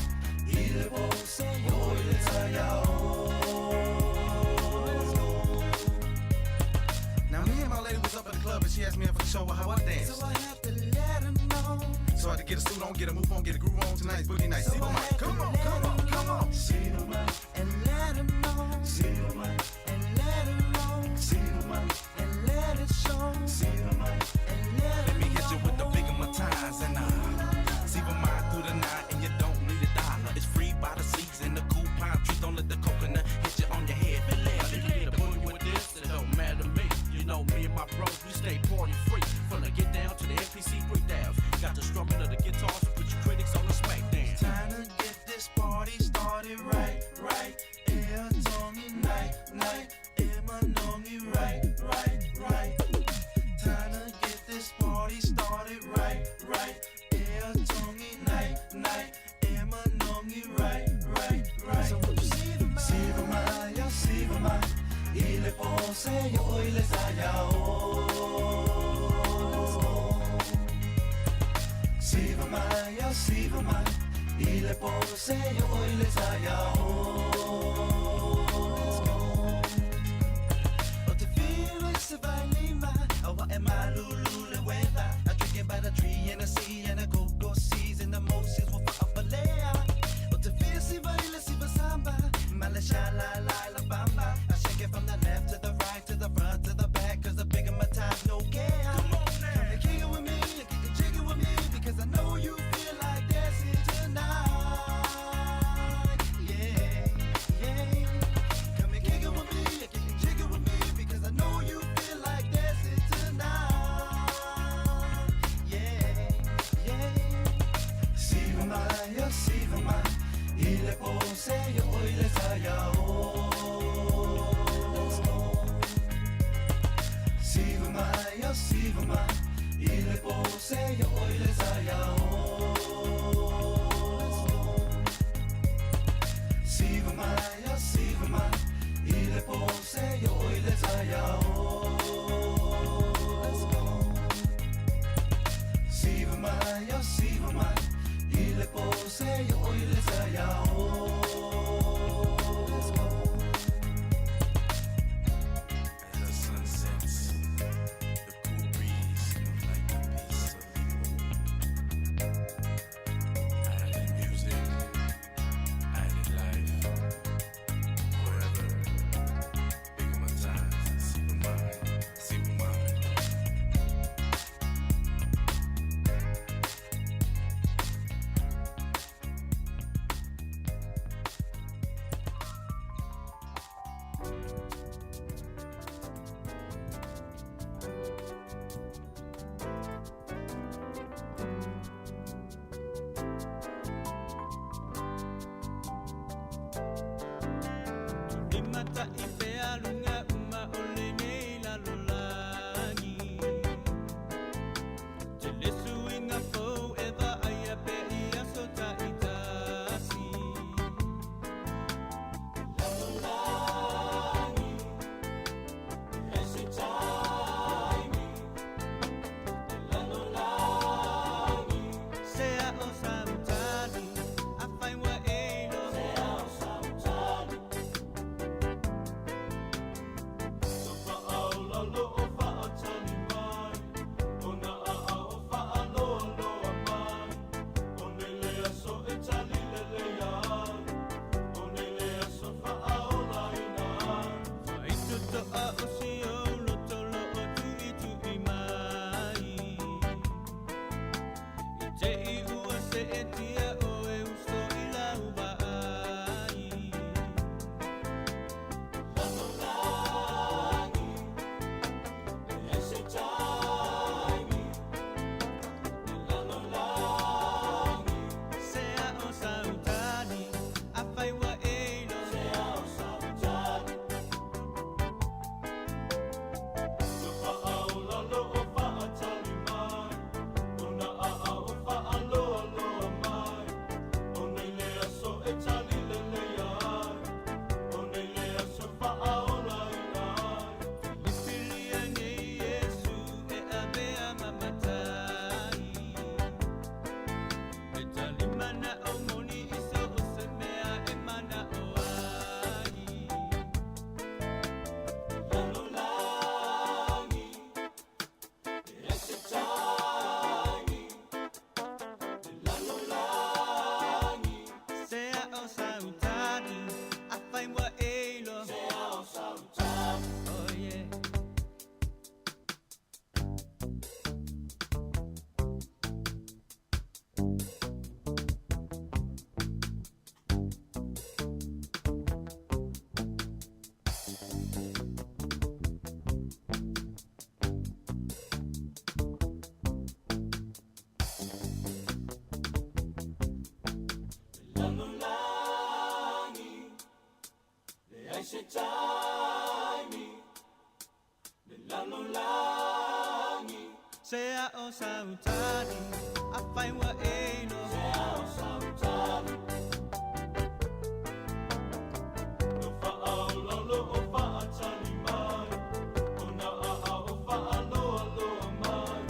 Speaker 4: Ile pose, oh ile taya
Speaker 15: Now me and my lady was up at the club and she asked me if I could show her how I dance.
Speaker 4: So I had to let her know.
Speaker 15: So I had to get a suit on, get a move on, get a groove on. Tonight's boogie night. See my mic. Come on, come on, come on.
Speaker 4: Siva mai, and let her know. Siva mai, and let her roll. Siva mai, and let it show. Siva mai, and let
Speaker 15: Let me hit you with the bigger my ties and see my mind through the night and you don't need a dollar. It's free by the season, the cool pine trees. Don't let the coconut hit you on your head. If you get a boogie with this, it don't matter to me. You know me and my bros, we stay party free. From the get down to the NPC breakdowns. Got the strumming of the guitars to put your critics on the smackdown.
Speaker 4: Time to get this party started right, right. Air Tony night, night. Air Manongi right, right, right. Time to get this party started right, right. Air Tony night, night. Air Manongi right, right, right. So what you see the see the my, see the my. Ile pose yo ile saya Siva mai, siva mai, ile pose yo ile saya O te feel is a awa e malulu le weather. I drink it by the tree and the sea and the cocoa seas and the Moses will fa'avalea. O te feel siva ile siva samba, male sha la la la bamba. I shake it from the left to the right to the front to the back, cause the bigger my time, no care. Come on now, come and kick it with me, you kick it, jiggle with me, because I know you feel like dancing tonight. Yeah, yeah. Come and kick it with me, you kick it, jiggle with me, because I know you feel like dancing tonight. Yeah, yeah. Siva mai, siva mai, ile pose yo ile saya Siva mai, siva mai, ile pose yo ile saya Siva mai, siva mai, ile pose yo ile saya Siva mai, siva mai, ile pose yo ile saya
Speaker 15: As the sun sets, the cool breeze smells like the peace of you. Island music, island life, forever. Big my ties, see my mind, see my mind.
Speaker 4: Mata i pea lunga uma o lenei lalolagi. Te le suiga fou e vaai a pea i aso ta'itasi. Lalolagi, e se taimi. Lalolagi, sea o sautali, afai ua e ilo. Sea o sautali. Lalolagi Leai se taimi Le lalolagi Se a o sautani A fai ua e Se a o sautani No fa'aololo o fa'atali mai O na a o fa'aloa loa mai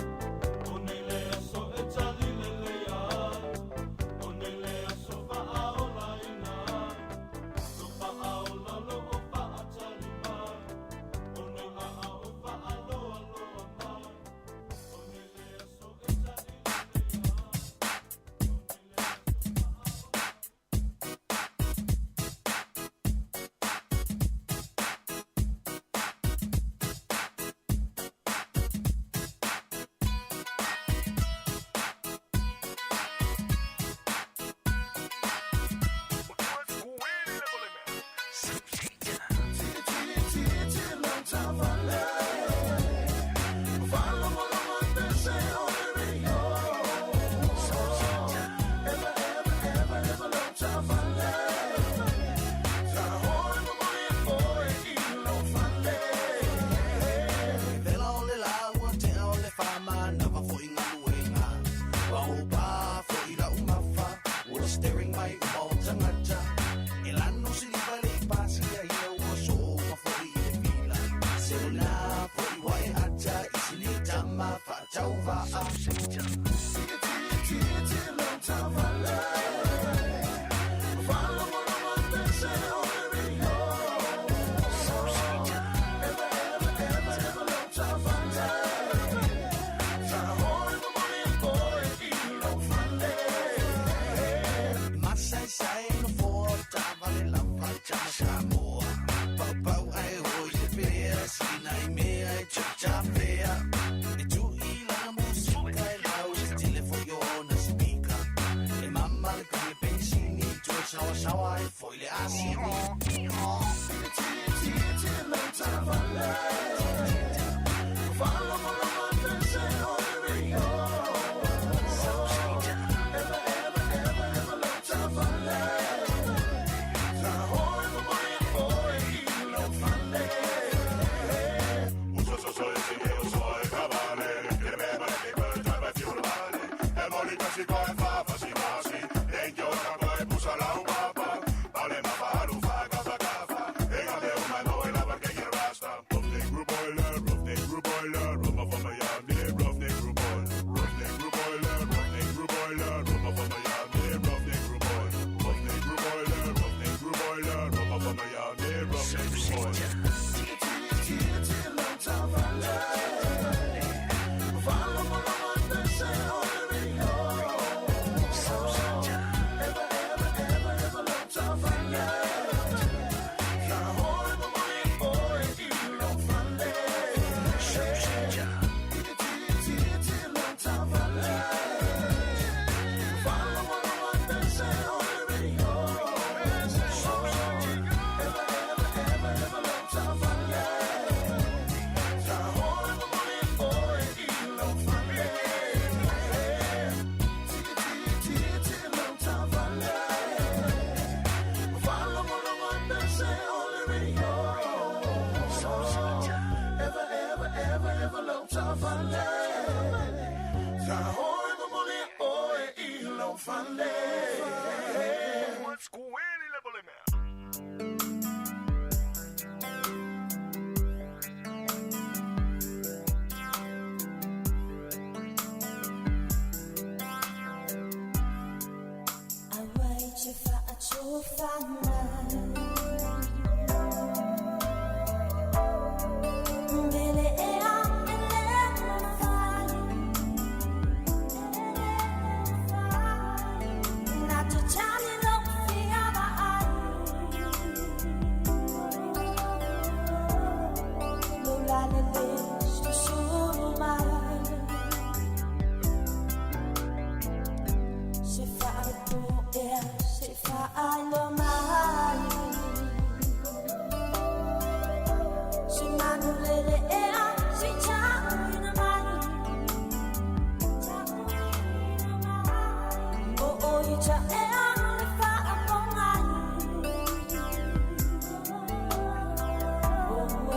Speaker 4: O nei le aso e tali lelei ai O nei le aso fa'aolaina ai No fa'aololo o fa'atali mai O na a o fa'aloa loa mai O nei le aso e tali lelei ai.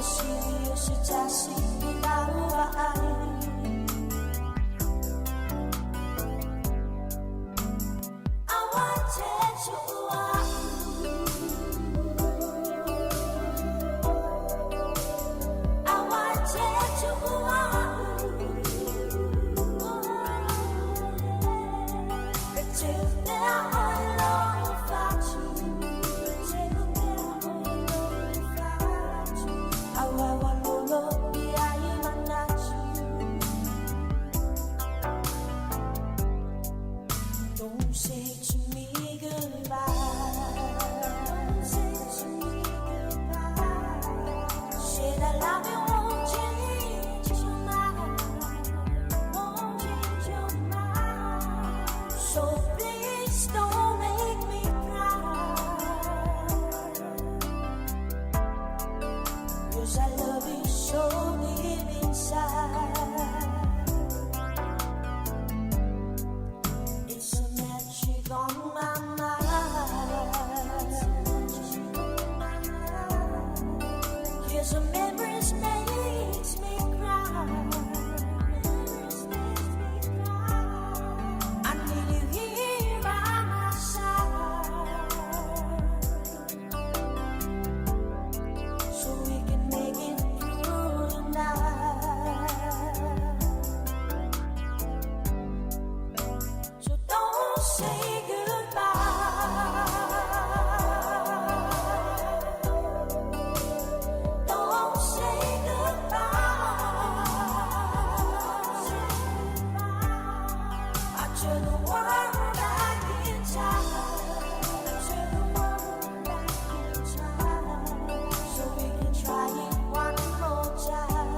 Speaker 16: sili o se tasi i lau vaai. Don't say to me goodbye. Don't say to me goodbye. Said I love you, won't change your mind. Won't change your mind. So please don't make me cry. 'Cause I love you so deep inside. It's a magic on my mind. Here's a memories makes me cry. I need you here by my side, so we can make it through the night. So don't say goodbye. Don't say goodbye. I turn the world back in time. Turn the world back in time. So we can try it one more time.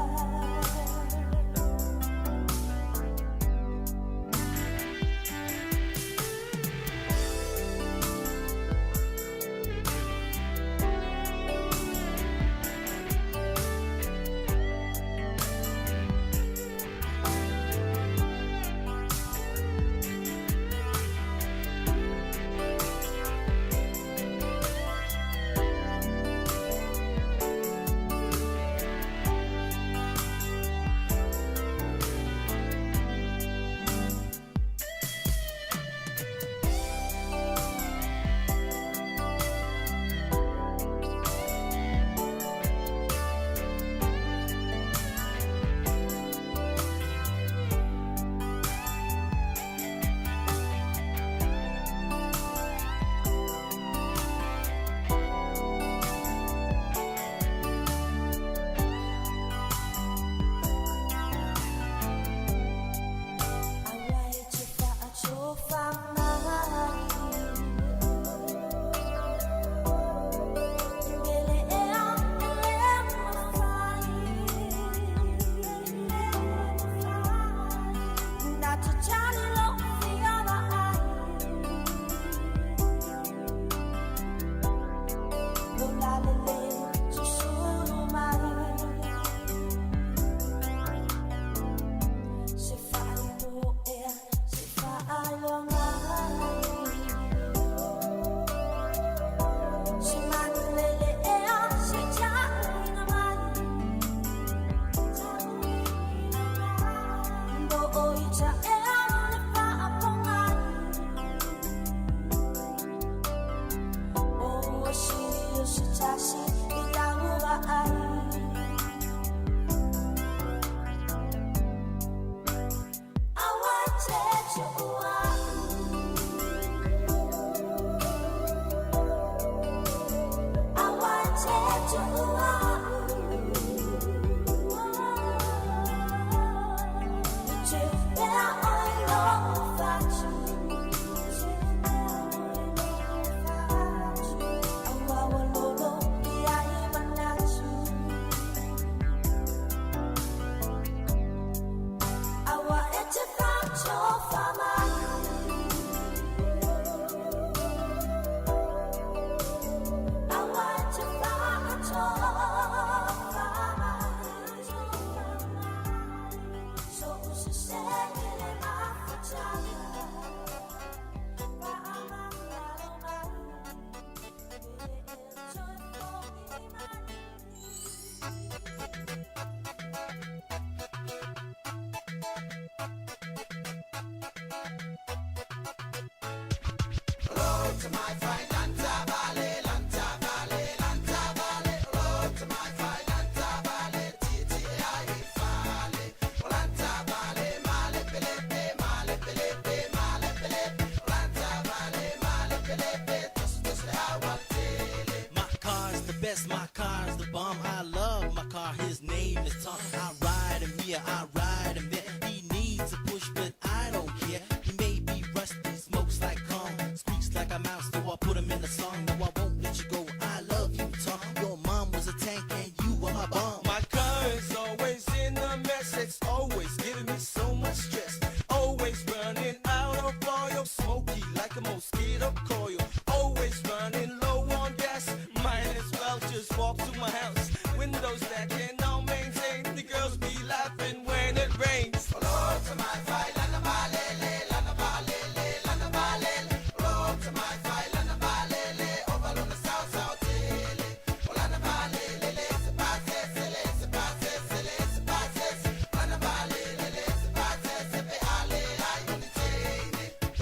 Speaker 17: My car's the best, my car's the bomb. I love my car, his name is Tom. I ride him here, I ride him there. He needs a push, but I don't care. He may be rusty, smokes like corn, squeaks like a mouse, so I put him in a song. No, I won't let you go. I love you, Tom. Your mom was a tank and you were my bomb.
Speaker 18: My car is always in a mess. It's always giving me so much stress. Always running out of oil, smoky like a mosquito coil. Always running low on gas. Might as well just walk to my house. Windows that cannot maintain. The girls be laughing when it rains.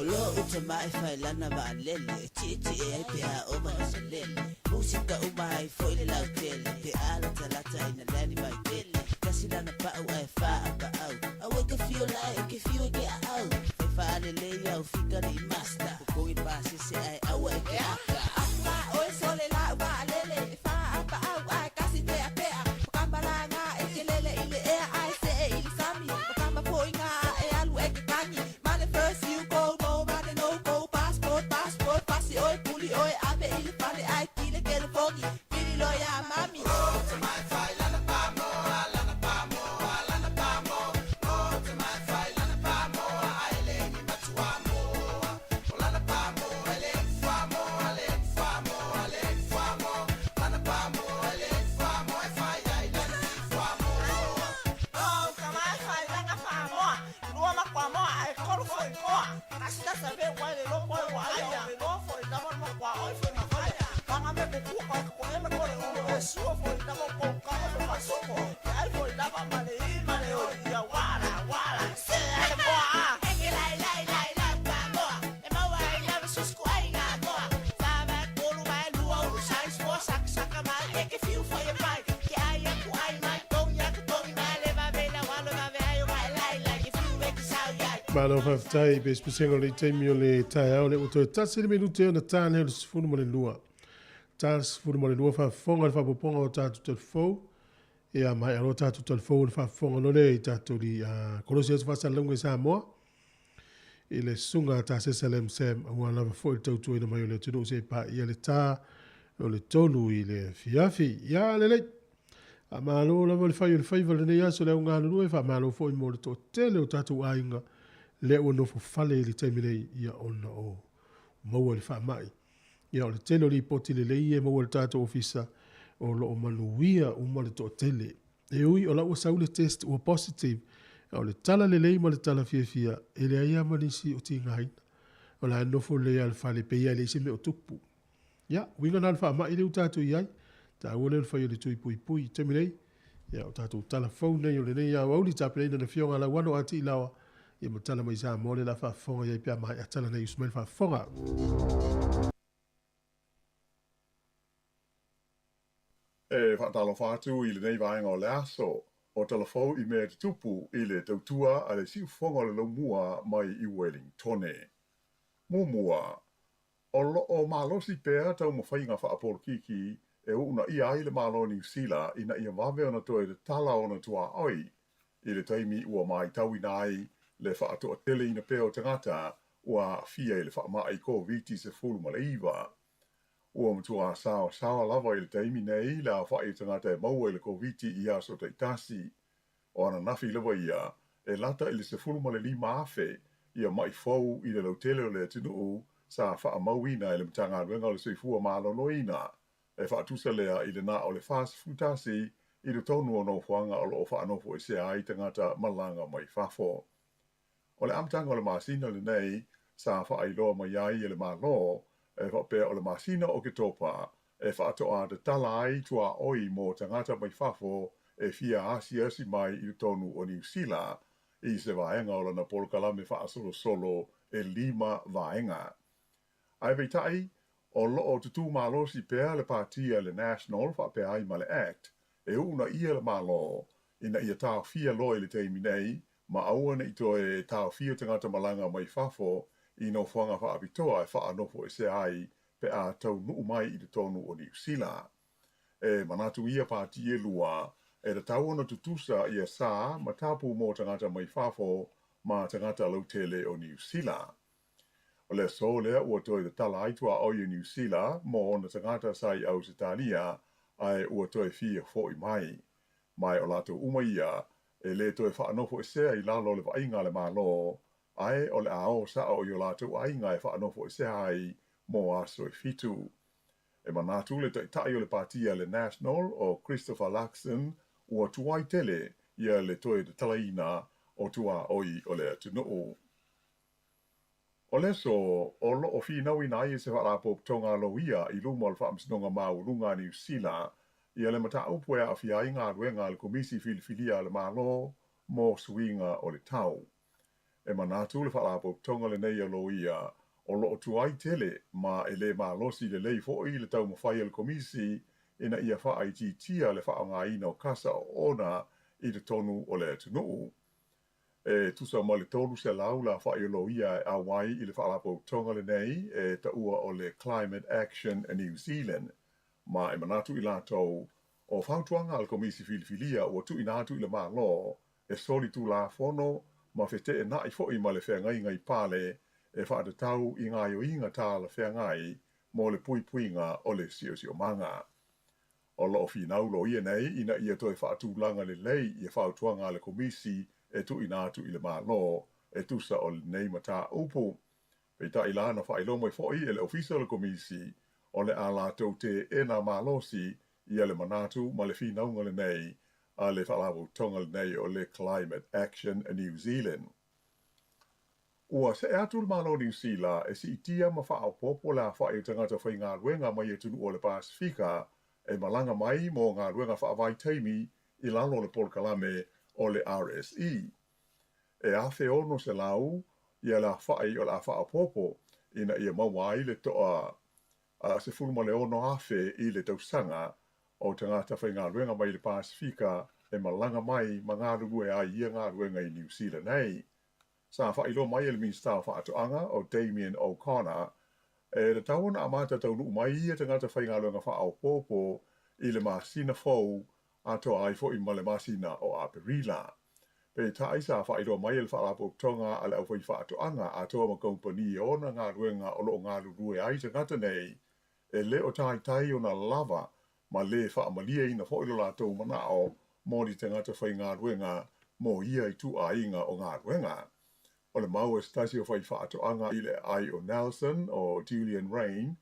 Speaker 19: Olo uta mai fai lana va lele Ti ti e ai pe a ova na lele Musika uma ai foi le lau tele Pe ala talata ina lani vai tele Kasi lana pa'u ai fa a pa'au Awe ke fio lai ke fio ke a au Fai fa ale le iau fika li masta Kokongi pa sese ai aua e ke aka
Speaker 20: Apa oi sole la va lele fa apa au ai kasi pea pea Kamba la nga e ke lele i le ea ai se e i le sami Kamba po i nga e alu e ke kangi Mane first you go no mane no go passport passport pasi oi puli oi ave i le fale ai kile ke le fogi Pili lo ya mami
Speaker 1: Malo faafetai pe sepesega o le taimi o le taeao le ua toe tasi le minute ona tā lea o le 12. Tā 12 faafofoga le faapopoga o tatou talafou. Ia mai aloa tatou talafou le faafofoga no le i tatou li kolosi atu faasalalauga i Samoa. I le susuga a Tasesa Lam Sam aua lava foi le tautuaina mai o le atunuu se i paia le tā o le tolu i le afiafi. Ia lelei. Faamalo lava le fai o le faiva i lenei aso le au galulue, faamalo foi mo le toatele o tatou aiga lea ua nofo fale i le taimi nei ia ona o maua i le faamai. Ia o le tele o lipoti lelei e maua i le tatou ofisa o lo o manuia uma le toatele. E ui o la ua sau le test ua positive, a o le tala lelei ma le tala fiafia e leai lava ma nisi o tigaina. O la e nofo lelei lava i le fale e pei lava e leai se mea o tupu. Ia, uiga na o le faamai lea ua tatou i ai, taua lea o le fai o le tui puipui i taimi nei. Ia, o tatou tala fou nei o lenei aoauli tapenaina e le Afioga a Lauano a Tiilaoa, ia ma tala mai Samoa lea o le a faafofoga i ai pe a maea tala nei usu mai le faafofoga.
Speaker 8: E faatalofa atu i lenei vaega o le aso o Talafou i mea tutupu i le tautua a le siufofoga o le laumua mai i Wellingtone. Muamua, o lo o malosi pea taumafaiga faapolokiki e uunaia ai le Malo o Niu Sila ina ia vave ona toe tatala ona tuaoi i le taimi ua maitauina ai le faatoateleina pea o tagata ua aafia i le faamai Koviti-19. Ua matua saosaoa lava i le taimi nei le aofai o tagata e maua i le Koviti i aso taitasi. O ananafi lava ia, e lata i le 15,000 ia ma'i fou i le lautele o le atunuu sa faamauina e le Matagaluega o le Soifua Maloloina, e faatusa lea i le na o le 41 i totonu o nofoaga o lo o faanofoesea ai tagata malaga mai fafo. O le amataga o le masina lenei sa faailoa mai ai e le Malo e faapea o le masina o Oketopa e faatoa tatala ai tuaoi mo tagata mai fafo e fia asiasi mai i totonu o Niu Sila i se vaega o lana polokalame faasolosolo e lima vaega. Ae peitai, O loo tutū malosi pea le pāti a le National faapea ai ma le ACT e uunaia le Malo ina ia taofia loa i le taimi nei ma aua ne i toe taofia tagata malaga mai fafo i nofoaga faapitoa e faanofoesea ai pe a taunuu mai i totonu o Niu Sila. E manatu ia pāti e lua e tatau ona tutusa ia sa ma tapu mo tagata mai fafo ma tagata lautele o Niu Sila. O le aso lea ua toe tatala ai tuaoi o Niu Sila mo ona tagata sa i Ausetalia ae ua toe fia fo'i mai. Ma o latou uma ia e lē toe faanofoesea i lalo o le vaaiga a le Malo, ae o le a o sa'o i o latou aiga e faanofoesea ai mo aso e fitu. E manatu le Taitai o le Pāti a le National o Christopher Luxon ua tuai tele ia le toe tatalaina o tuaoi o le atunuu. O le aso o loo finauina ai e se Faalapotopotoga a Loia i luma o le Faamasinoga Maualuga a Niu Sila ia le mataupu e aafia ai galuega a le Komisi Filifilia a le Malo mo Suiga o le Tau. E manatu le Faalapotopotoga lenei a Loia o loo tuai tele ma e lē malosi lelei foʻi le taumafai a le Komisi ina ia faaitiitia le faaaogaina o kasa oona i totonu o le atunuu. E tusa ma le 300 le aofaʻi o loia e auai i le Faalapotopotoga lenei e taua o le Climate Action New Zealand, ma e manatu i latou o fautuaga a le Komisi Filifilia ua tuuina atu i le Malo e soli tulafono ma feteenaʻi foʻi ma le feagaiga i pale e faatatau i gaoioiga talafeagai mo le puipuiga o le siosiomaga. O loo finau loia nei ina ia toe faatulaga lelei ia fautuaga a le Komisi e tuuina atu i le Malo e tusa o lenei mataupu. Peitai la na faailoa mai foʻi e le Ofisa o le Komisi o le a latou teena malosi ia le manatu ma le finauga lenei a le Faalapotopotoga lenei o le Climate Action New Zealand. Ua see atu le Malo o Niu Sila e siitia ma faaopoopo le aofaʻi o tagata faigaluega mai atunuu o le Pasefika e malaga mai mo galuega faavaitaimi i lalo o le polokalame o le RSE. E 1,600 ia le aofaʻi o le a faaopoopo ina ia maua ai le toa 16,000 i le tausaga o tagata faigaluega mai le Pasefika e malaga mai ma galulue ai i ia galuega i Niu Sila nei. Sa faailoa mai e le Minisita o Faatoaga o Damien O'Connor e tatau ona amata taunuu mai ia tagata faigaluega faaopoopo i le masina fou atoa ai foʻi ma le masina o Aperila. Peitai sa faailoa mai e le Faalapotopotoga a le Aufaifaatoaga atoa ma kamupani e ona galuega o loo galulue ai tagata nei e lē o taitai ona lava ma lē faamalieina foʻi lo latou manaʻo mo ni tagata faigaluega mo ia ituaiga o galuega. O le mau a se tasi o faifaatoaga i le aai o Nelson o Julian Raine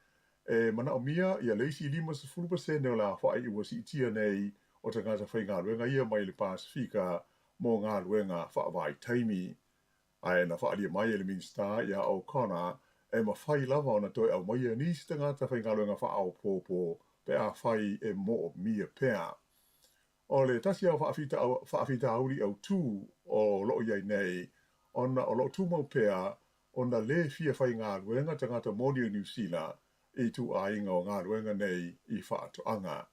Speaker 8: e manaomia ia le isi 50% o le aofaʻi ua siitia nei o tagata faigaluega ia mai le Pasefika mo galuega faavaitaimi. Ae na faaalia mai e le Minisita iā O'Connor e mafai lava ona toe aumaia nisi tagata faigaluega faaopoopo pe afai e moomia pea. O le tasi o faafitauli autū o loo i ai nei ona o loo tumau pea ona lē fia faigaluega tagata moni o Niu Sila i ituaiga o galuega nei i faatoaga.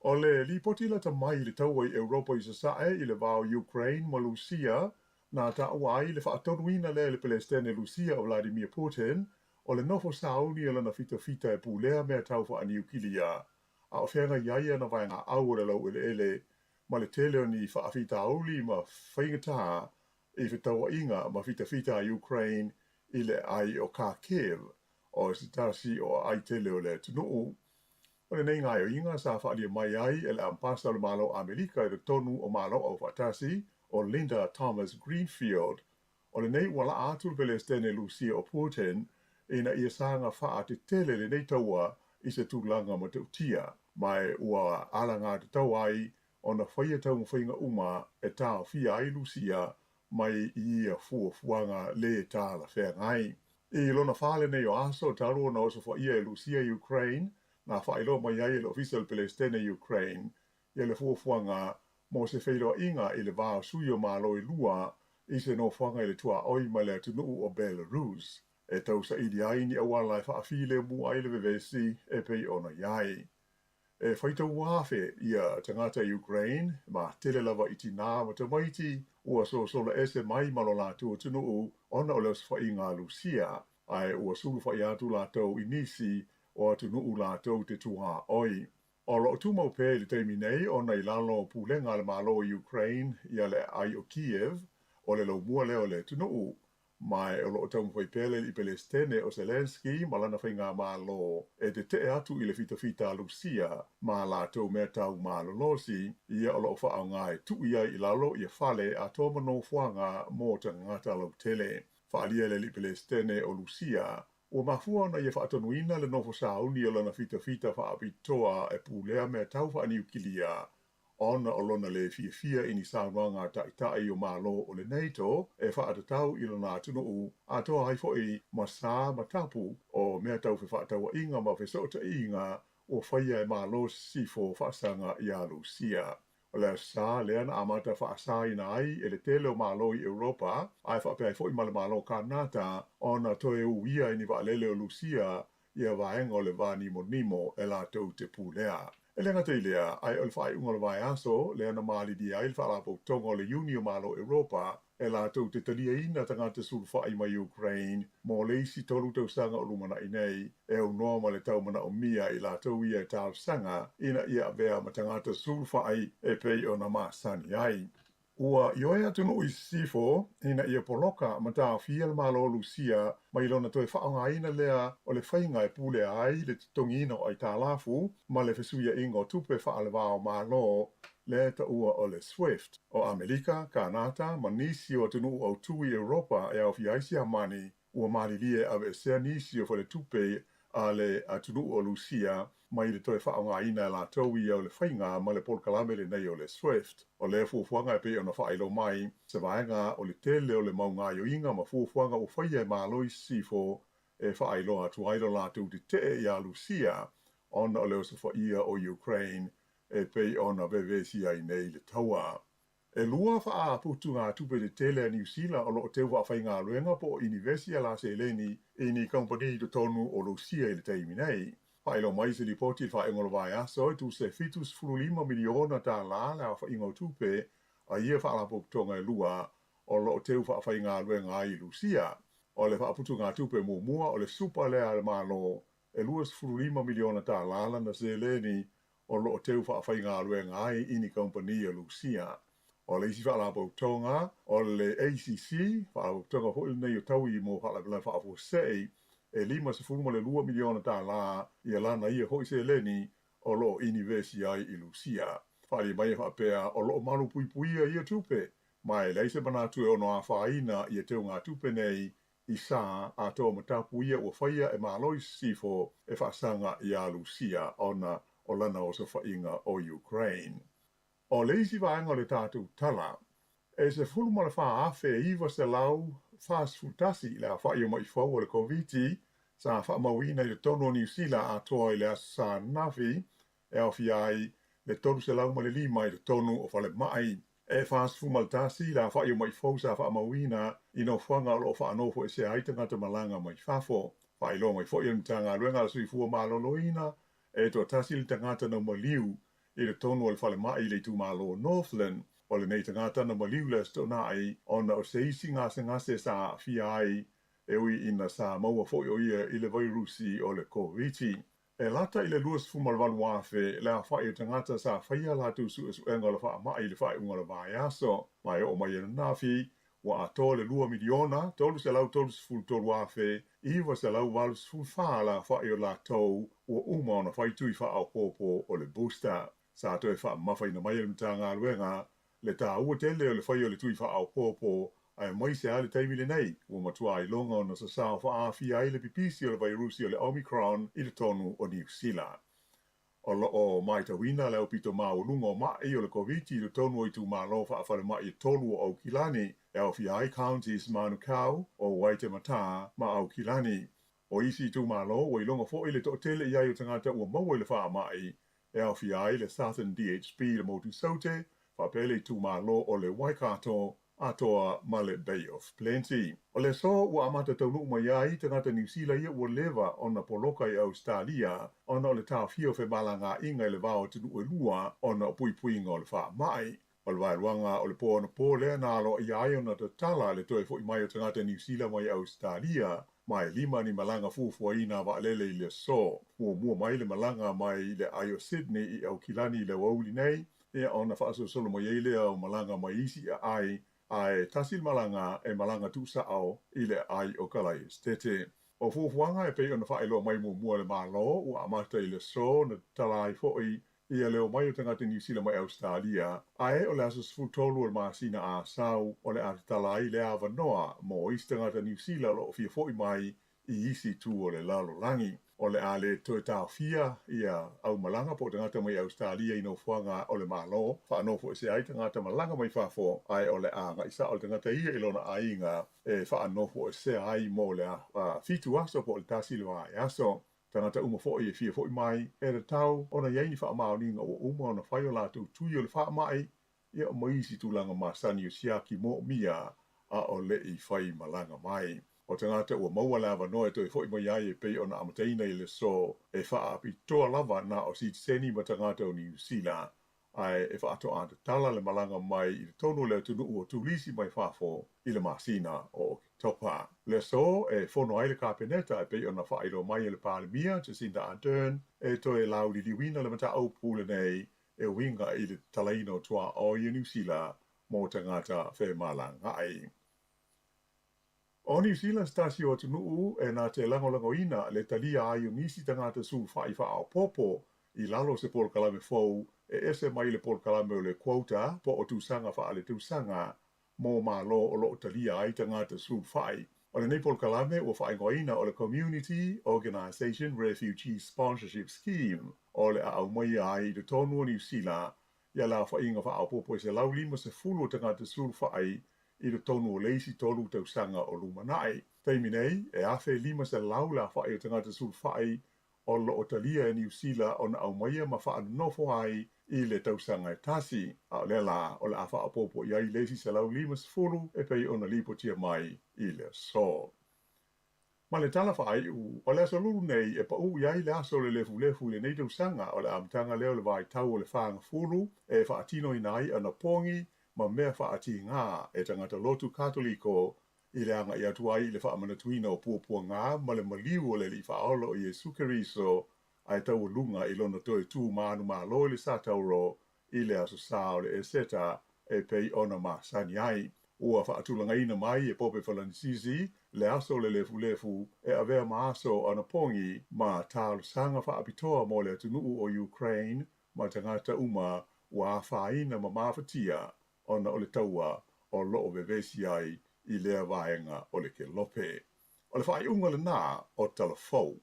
Speaker 8: O le lipoti lata mai i le taua i Europa i Sasae i le va o Ukraine ma Lusia na taua ai le faatonuina lea e le Pelesitene Lusia o Vladimir Putin o le nofo sauni o lana fitafita e pulea mea tau faaniukilia a o feagai ai ana vaegaau o le laueleele ma le tele o ni faafitauli ma faigatā i fetauaiga ma fitafita a Ukraine i le aai o Kharkiv o se tasi o aai tele o le atunuu. O lenei gaoioiga sa faaalia mai ai e le Amepasa o le Malo o Amerika i totonu o Malo Aufaatasi o Linda Thomas Greenfield o lenei ua laa atu le Pelesitene Lusia o Putin ina ia saga faatetele lenei taua i se tulaga matautia ma ua alagatatau ai ona faia taumafaiga uma e taofia ai Lusia mai i ia fuafuaga lē talafeagai. I lona fa lenei o aso talu ona osofaia e Lusia Ukraine na faailoa mai ai e le Ofisa o le Pelesitene Ukraine ia le fuafuaga mo se feiloaiga i le va o sui o Malo e lua i se nofoaga i le tuaoi ma le atunuu o Belarus. e tausaili ai ni auala e faafilemu ai le vevesi e pei ona i ai. E faitau afe ia tagata Ukraine, ma tele lava i tinā ma tamaiti, ua sosola ese mai ma lo latou atunuu ona o le osofaiga a Lusia, ae ua sulufai atu latou i nisi o atunuu latou te tuaoi. O lo o tumau pea i le taimi nei ona i lalo o pulega a le Malo o Ukraine ia le aai o Kyiv, o le laumua lea o le atunuu, Ma o lo o taumafai pea le Alii Pelesitene o Zelenskyy ma lana faigamalo e tetee atu i le fitafita a Lusia ma a latou mea tau malolosi, ia o lo o faaaoga e tuu ai i lalo ia fale atoa ma nofoaga mo tagata lautele. Faaalia e le Alii Pelesitene o Lusia, ua mafua ona ia faatonuina le nofo sauni o lana fitafita faapitoa e pulea mea tau faaniukilia ona o lona lē fiafia i ni saunoaga a taitai o Malo o le NATO e faatatau i lona atunuu, atoa ai foi ma sa ma tapu o mea tau fefaatauaiga ma fesootaiga ua faia e Malo Sisifo faasaga iā Lusia. O le Aso Sa lea na amata faasaina ai e le tele o Malo i Europa, ae faapea ai foi ma le Malo Kanata, ona toe uia i ni vaalele o Lusia ia vaega o le va nimonimo e latou te pulea. E le gata i lea, ae o le faaiuga o le vaiaso lea na malilie ai le Faalapotopotoga o le Iuni o Malo Europa e latou te taliaina tagata sulufai mai Ukraine mo le isi 3 tausaga o lumanai nei, e aunoa ma le tau manaomia i latou ia e talosaga ina ia avea ma tagata sulufai e pei ona masani ai. Ua ioe atunuu i sisifo ina ia poloka ma taofia le Malo o Lusia mai lona toe faaaogaina lea o le faiga e pulea ai le totogiina o aitalafu ma le fesuiaiga o tupe faale-va-o-Malo lea e taua o le SWIFT. O Amelika, Kanata ma nisi o atunuu autū i Europa e aofia ai Siamani ua malilie e aveesea nisi o faletupe a le atunuu o Lusia mai le toe faaaogaina e latou ia o le faiga ma le polokalame lenei o le SWIFT. O lea fuafuaga e pei ona faailoa mai, se vaega o le tele o le mau gaoioiga ma fuafuaga ua faia e Malo i Sisifo e faailoa atu ai lo latou tetee iā Lusia ona o le osofaia o Ukraine e pei ona vevesi ai nei le taua. E 2 faaputugatupe tetele a Niu Sila o lo o teu faafaigaluega po o inivesi a la seleni i ni kamupani i totonu o Lusia i le taimi nei. Faailoa mai se lipoti i le faaiuga o le vaiaso e tusa e $75 miliona tālā le aofaiga o tupe a ia faalapotopotoga e 2 o lo o teu faafaigaluega ai i Lusia. O le faaputugatupe muamua o le supa lea a le Malo e $25 miliona tālā lana seleni o lo o teu faafaigaluega ai i ni kamupani a Lusia. O le isi faalapotopotoga o le ACC, faalapotopotoga foi lenei o taui mo faalavelave faafuasei, e $52 miliona tālā ia lana ia foi seleni o lo o inivesi ai i Lusia. Faaalia mai e faapea o lo o malupuipuia ia tupe, ma e leai se manatu e ono afaina ia teugatupe nei i sa atoa ma tapu ia ua faia e Malo i Sisifo e faasaga iā Lusia ona o lana osofaiga o Ukraine. O le isi vaega o le tatou tala, e 14,941 le aofai o ma'i fou o le Koviti sa faamauina i totonu o Niu Sila atoa i le Aso Sa ananafi, e aofia ai le 305 i totonu o falemai. E 41 le aofai o ma'i fou sa faamauina i nofoaga o lo o faanofoesea ai tagata malaga mai fafo. Faailoa mai foi e le Matagaluega a le Soifua Maloloina e toatasi le tagata na maliu i totonu o le falemai i le itumalo o Northland. O lenei tagata na maliu le Aso Toonai ona o se isi gasegase sa aafia ai e ui ina sa maua foi o ia i le vairusi o le Koviti. E lata i le 28,000 le aofai o tagata sa faia latou suesuega o le faamai i le faaiuga o le vaiaso, ma e oo mai ananafi, ua atoa le 2,333,984 le aofai o latou ua uma ona fai tui faaopoopo o le booster. Sa toe faamamafaina mai e le Matagaluega le taua tele o le faia o le tui faaopoopo aemaise lava le taimi lenei ua matua iloga ona sasao faaafia ai le pipisi o le vairusi o le Omicron i totonu o Niu Sila. O lo o matauina le aupito maualuga o ma'i o le Koviti i totonu o itumalo faafalemai e 3 o Aukilani, e aofia ai counties Manukau, o Waitematā ma Aukilani. O isi itumalo ua iloga foi le toatele i ai o tagata ua maua i le faamai, e aofia ai le Southern DHB i le motu Saute, faapea le itumalo o le Waikato atoa ma le Bay of Plenty. O le aso ua amata taunuu mai ai tagata Niu Sila ia ua leva ona poloka i Ausetalia ona o le taofia o femalagaaiga i le va o atunuu e lua ona o puipuiga o le faamai. O le vaeluaga o le po anapo lea na aloaia ai ona tatala le toe foi mai o tagata Niu Sila mai Ausetalia ma e lima ni malaga fuafuaina a vaalele i le aso. Muamua mai le malaga mai le aai o Sydney i Aukilani i le aoauli nei, ia ona faasolosolo mai ai lea o malaga mai isi aai, ae tasi le malaga e malaga tuusao i le aai o Kalaesetete. O fuafuaga e pei ona faailoa mai muamua e le Malo ua amata i le aso na tatala ai foi ia le omai o tagata Niu Sila mai Ausetalia, ae o le aso 13 o le masina Asau o le a tatala ai le avanoa mo isi tagata Niu Sila o lo o fia foi mai i isi itu o le lalolagi. O le a le toe taofia ia aumalaga po o tagata mai Ausetalia i nofoaga o le Malo, faanofoesea ai tagata malaga mai fafo, ae o le a agai sao le tagata ia i lona aiga e faanofoesea ai mo le 7 aso po o le tasi le vaiaso. Tagata uma foi e fia foi mai, e tatau ona i ai ni faamaoniga ua uma ona fai o latou tui o le faamai, ia ma isi tulaga masani o siaki moomia a o le i fai malaga mai. O tagata ua maua le avanoa e toe foi mai ai e pei ona amataina i le aso e faapitoa lava na o sitiseni ma tagata o Niu Sila, ae e faatoa tatala le malaga mai i totonu o le atunuu o turisi mai fafo i le masina o Oketopa. Le aso e fono ai le Kapeneta e pei ona faailoa mai e le Palemia Jacinda Ardern e toe lauliliuina le mataupu lenei e uiga i le tatalaina o tuaoi o Niu Sila mo tagata femalagaai. O Niu Sila se tasi o atunuu e na te lagolagoina le talia ai o nisi tagata sulufai faaopoopo i lalo o se polokalame fou e ese mai le polokalame o le quota po o tausaga faaletausaga mo Malo o lo o talia ai tagata sulufai. O lenei polokalame ua faaigoaina o le Community Organisation Refugee Sponsorship Scheme o le a aumaia ai i totonu o Niu Sila ia le aofaiga faaopoopo e 150 o tagata sulufai i totonu o le isi tolu tausaga o lumanai. Taimi nei, e 1,500 le aofai o tagata sulufai o lo o talia e Niu Sila ona aumaia ma faanonofo ai i le tausaga e tasi, a o lea la o le a faaopoopo i ai le isi 150 e pei ona lipotia mai i le aso. Ma le tala faaiu, o le aso Lulu nei e paū i ai le aso o le lefulefu i lenei tausaga, o le amataga lea o le vaitau o le fagafulu e faatinoina ai anapogi ma mea faatigā e tagata lotu Katoliko i le agai atu ai i le faamanatuina o puapuagā ma le maliu o le Alii Faaola o Iesu Keriso ae taualuga i lona toe tu manumalo i le Satauro i le Aso Sa o le Eseta e pei ona masani ai. Ua faatulagaina mai e Pope Falanisisi le aso o le lefulefu e avea ma aso o anapogi ma talosaga faapitoa mo le atunuu o Ukraine ma tagata uma ua afaina ma mafatia ona o le taua o lo o vevesi ai i lea vaega o le kelope. O le faaiuga lena o Tala Fou.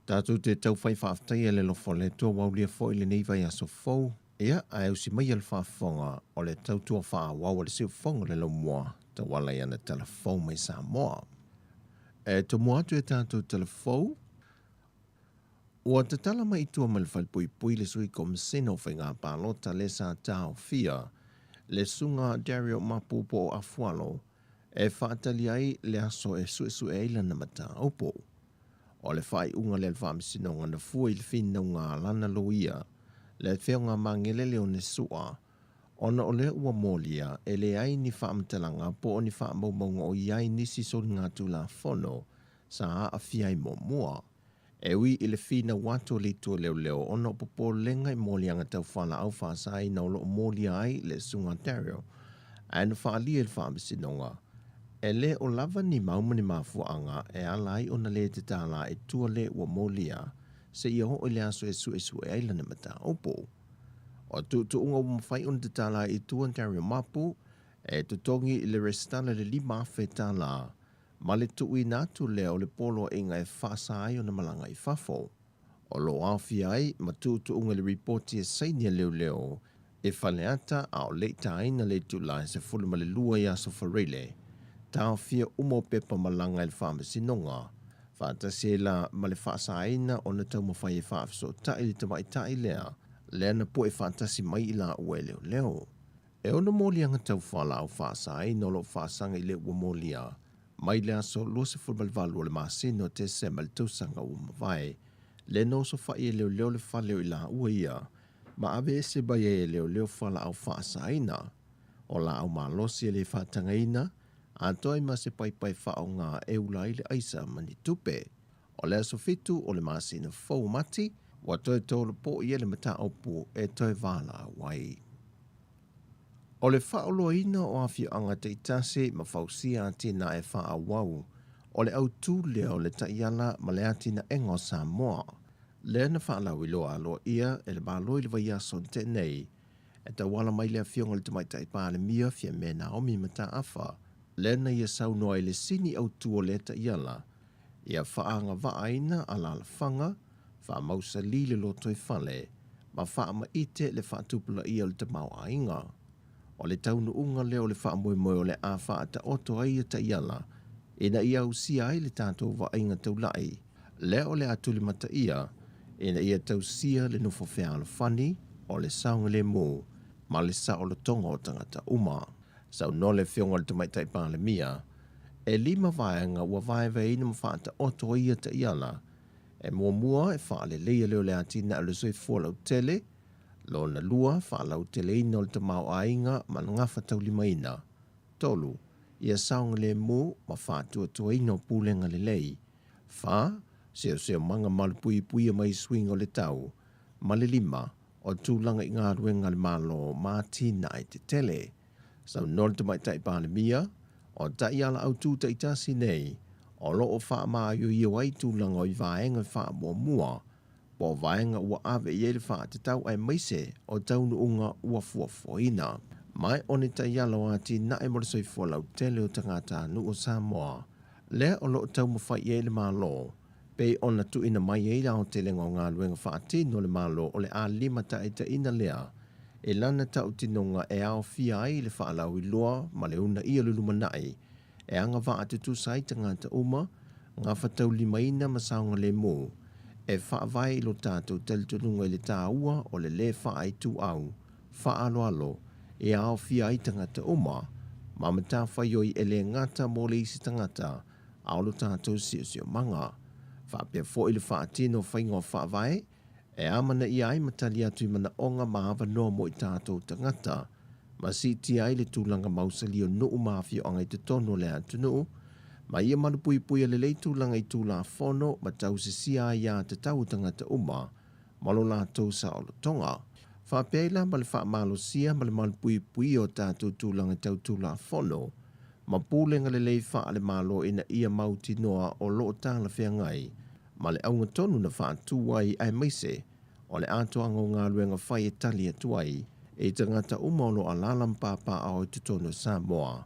Speaker 7: Tatou te taufai faafetaia le alofa o le Atua ua aulia foi lenei vaiaso fou. Ia, ae usi maia le faafofoga o le tautua faaauau a le siufofoga o le laumua tauala i ana tala fou mai Samoa. E tomua atu e tatou tala fou, ua tatala mai i tua ma le falepuipui le sui Komisena o Faiga Palota le sa taofia le Susuga Dario Mapu po o Afualo e faatali ai le aso e suesue ai lana mataupu. O le faaiuga lea a le Faamasinoga na fua i le finauga a lana loia, le Afioga Magele Leone Sua, ona o lea ua molia e leai ni faamatalaga po o ni faamaumauga o i ai nisi soligatulafono sa aafia ai muamua. E ui i le finau atu o le itu leoleo ona o popolega i moliaga tau fualaau faasaina o lo o molia ai le Susuga Dario, ae na faaalia i le Faamasinoga, e le o lava ni mau ma ni mafuaaga e ala ai ona lē tatala i tua le ua molia seia oo i le aso e suesue ai lana mataupu. O tuutuuga ua mafai ona tatala ai i tua Dario Mapu e totogi i le resitala i le $5,000 ma le tuuina atu lea o le poloaiga e faasa ai ona malaga i fafo. O lo o aofia ai ma tuutuuga i le ripoti e saini a leoleo i Faleata a o le i taina le itula e 12 i Aso Faraile, taofia uma o pepa malaga e le Faamasinoga, faatasi ai la ma le faasaina ona taumafai e faafesootai le tamaitai lea, lea na pue faatasi mai i laua e leoleo. E ono moliaga tau fualaau faasaina o lo o faasaga i le ua molia mai le aso 28 o le masina o Tesema i le tausaga ua mavae, lea na osofai e leoleo le fale o i laua ia ma aveese mai ai e leoleo fualaau faasaina, o laau malosi e le faatagaina, atoa ai ma se paipai faaaoga e ula ai le aisa ma ni tupe. O le aso 7 o le masina fou o Mati, ua toe tolopo i ai le mataupu e toe valaau ai. O le faaoloaina o afioaga taitasi ma fausia atinae faaauau, o le autū lea o le taiala ma le atinaega o Samoa, lea na faalauiloa aloaia e le Malo i le vaiaso na tea nei, e tauala mai le Afioga i le Tamaitai Palemia Fiamē Naomi Mataafa, lea na ia saunoa i le sini autū o lea taiala, ia faaagavaaina alaalafaga, faamausalī le lotoifale, ma faamaite le faatupulaia o le tamaoaiga. O le taunuuga lea o le faamoemoe o le a faataoto ai ia taiala ina ia ausia ai le tatou vaaiga taulai, lea o le a tulimataia ina ia tausia le nofo fealofani o le saogalemu ma le saolotoga o tagata uma. Saunoa le Afioga i le Tamaitai Palemia, e lima vaega ua vaevaeina ma faataoto ai ia taiala. E muamua, e faaleleia lea o le atinae o le soifua lautele. Lona lua, faalauteleina o le tamaoaiga ma le gafataulimaina. Tolu, ia saogalemu ma faatuatuaina o pulega lelei. Fa, seoseomaga malupuipuia mai suiga o le tau. Ma le lima, o tulaga i galuega a le Malo ma atinae tetele. Saunoa le Tamaitai Palemia, o taiala autū taitasi nei, o lo o faamaioio ai tulaga o i vaega faamuamua, po o vaega ua ave i ai le faatatau aemaise o taunuuga ua fuafuaina. Ma o ni taiala o atinae mo le soifua lautele o tagatanuu o Samoa, lea o lo o taumafai i ai le Malo, pei ona tuuina mai ai le aotelega o galuega faatino a le Malo o le a limataitaiina lea i lana tautinoga e aofia ai le faalauiloa ma le uunaia o le lumanai e agavaa tutusa ai tagata uma, gafataulimaina ma saogalemu, e faavae i lo tatou talitonuga i le taua o le lē faaituau, faaaloalo, e aofia ai tagata uma, ma matafaioi e le gata mo le isi tagata, a o lo tatou siosiomaga. Faapea foi le faatino o faiga o faavae, e amanaia ai ma tali atu i manaoga ma avanoa mo i tatou tagata, ma siitia ai le tulaga mausali o nuu ma afioaga i totonu o le atunuu, ma ia malupuipuia lelei tulaga i Tulafono ma tausisia aiatatau o tagata uma ma lo latou saolotoga. Faapea ai la ma le faamalosia ma le malupuipuia o tatou tulaga tau Tulafono ma pulega lelei faale-Malo ina ia mautinoa o lo o talafeagai ma le auga tonu na faatu ai aemaise o le atoaga o galuega fai e tali atu ai i tagata uma o lo o alaala ma papaaao i totonu o Samoa,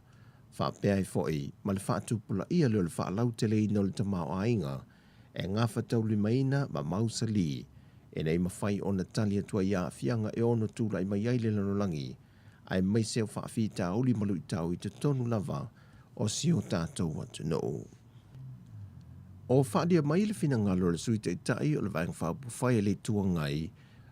Speaker 7: faapea ai foi ma le faatupulaia lea o le faalauteleina o le tamaoaiga e gafataulimaina ma mausali ina ia mafai ona tali atu ai i aafiaga e ono tulai mai ai le lalolagi aemaise o faafitauli ma luitau i totonu lava o si o tatou atunuu. O faaalia mai le finagalo o le Sui Taitai o le Vaega Faaupufai a le Itu Agai,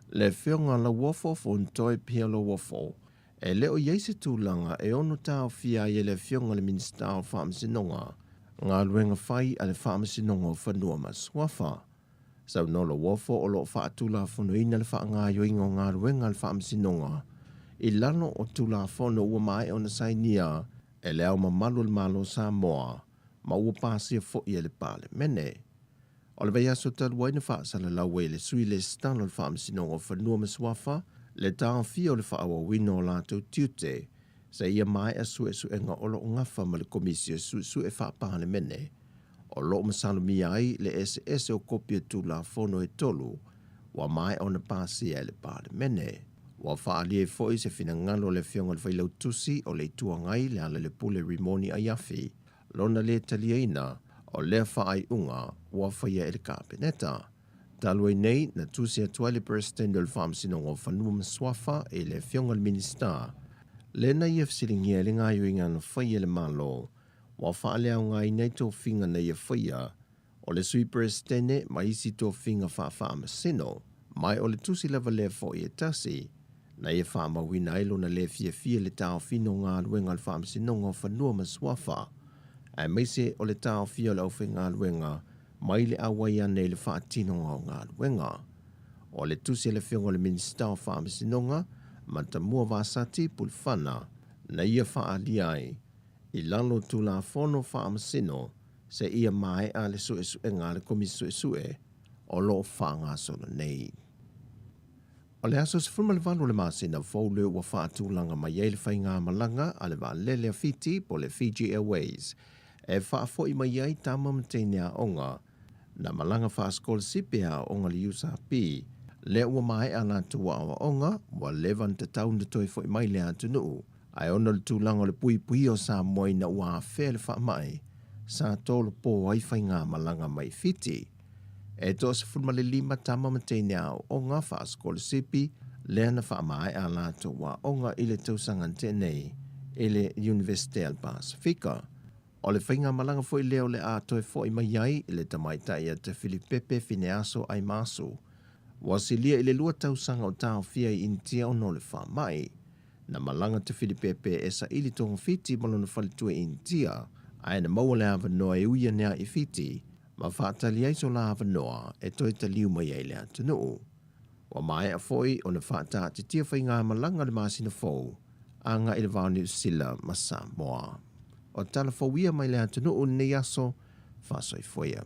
Speaker 7: le Afioga Lauofo Fonotoe Pierre Lauofo, e le o i ai se tulaga e ono taofia ai e le Afioga i le Minisita o Faamasinoga galuega fai a le Faamasinoga o Fanua ma Suafa. Saunoa Lauofo o lo o faatulafonoina le faagaoioiga o galuega a le Faamasinoga i lalo o Tulafono ua maea ona sainia e Le Ao Mamalu o le Malo o Samoa ma ua pasia foi e le Palemene. O le vaiaso talu ai na faasalalau ai e le Sui Resitala o le Faamasinoga o Fanua ma Suafa le taofia o le faaauauina o latou tiute seia maea suesuega o lo o gafa ma le Komisi o Suesue Faa-Palemene o lo o masalomia ai le eseese o kopi o Tulafono e tolu ua maea ona pasia e le Palemene. Ua faaalia ai foi se finagalo o le Afioga i le Failautusi o le Itu Agai Lealailepule Rimoni Aiafi lona lē taliaina o lea faaiuga ua faia e le Kapeneta. Talu ai nei, na tusi atu ai le Peresetene o le Faamasinoga o Fanua ma Suafa i le Afioga i le Minisita, lea na ia fesiligia ai le gaoioiga na faia e le Malo ua faaleaogaina ai tofiga na ia faia o le Sui Peresetene ma isi tofiga faafaamasino, ma o le tusi lava lea foi e tasi na ia faamauina ai lona le fiafia i le taofiga o galuega a le Faamasinoga o Fanua ma Suafa, aemaise o le taofia o le aufaigaluega mai le auai ane i le faatinoga o galuega. O le tusi a le Afioga i le Minisita o Faamasinoga, Matamua Vasati Pulufana, na ia faaalia ai i lalo o Tulafono Faamasino seia maea le suesuega a le Komisi Suesue o lo o faagasolo nei. O le aso 18 o le masina fou lea ua faatulaga mai ai le faigamalaga a le vaalele a Fiti po o le Fiji Airways e faafoi mai ai tama ma teine aoga na malaga faasikolasipi e aooga i le USP lea ua maea latou aoaoga ua leva ona tatau ona toe foi mai i le atunuu ae ona o le tulaga o le puipuia o Samoa ina ua afea le faamai sa tolopo ai faigamalaga mai Fiti. E toa-15 tama ma teine aooga faasikolasipi lea na faamaea latou aoga i le tausaga na tea nei i le Iunivesite a le Pasefika. O le faigamalaga foi lea o le a toe foi mai ai le tamaitai a Tafilipepe Fineaso Aimasu, ua silia i le lua tausaga o taofia i Initia ona o le faamai. Na malaga Tafilipepe e saili togafiti ma lona faletua i Initia, ae na maua le avanoa e ui ane ai i Fiti ma faatali ai so la avanoa e toe taliu mai ai i le atunuu. Ua maea foi ona faataatitia faigamalaga le masina fou agai i le va o Niu Sila ma Samoa. O tala fou ia mai le atunuu i lenei aso, faasoifua ia.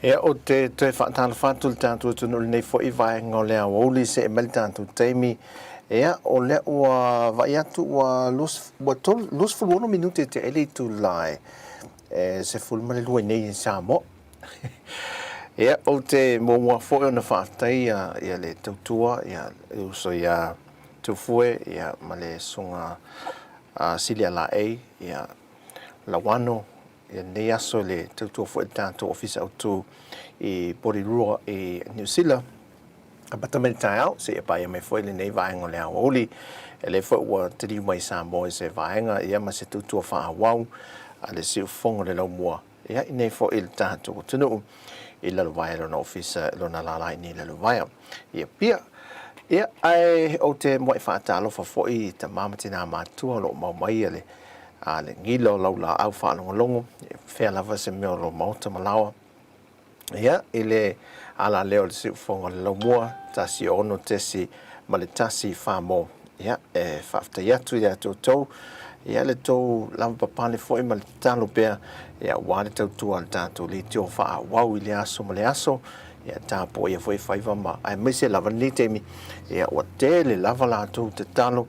Speaker 7: Ia, ou te toe faatalofa atu i le tatou atunuu i lenei foi vaega o le aoauli seʻe mai le tatou taimi. Ia, o lea ua vaai atu ua 26 minute te ai le itula e 12 i nei i Samoa. Ia, ou te muamua foi ona faafetai ia le tautua ia le uso ia Tufue ia ma le susuga Silia Laei ia Lauano Ia lenei aso i le tautua foi a le tatou Ofisa Autu i Porirua i Niu Sila, amata mai le taeao seia paia mai foi lenei vaega o le aoauli. E le foi ua taliu mai i Samoa i se vaega ia ma se tautua faaauau a le siufofoga o le laumua ia i nei foi i le tatou atunuu i Lalovaea lona ofisa lona lala i nei Lalovaea i Apia. Ia, ae ou te muai faatalofa foi i tama ma tinā matua o lo o mau mai ia le A le gila o lau laau faalogologo, e fea lava se mea o lou maota ma laoa. Ia, i le ala lea o le siufofoga o le laumua, 1 6 ma le 1 4 mo. Ia, e faafetai atu ia te outou, ia le tou lavapapale foi ma le tatalo pea, ia aua le tautua a le tatou leitio faaauau i le aso ma le aso, ia tapuaia foi faiva ma aemaise lava lenei taimi, ia ua tele lava latou tatalo.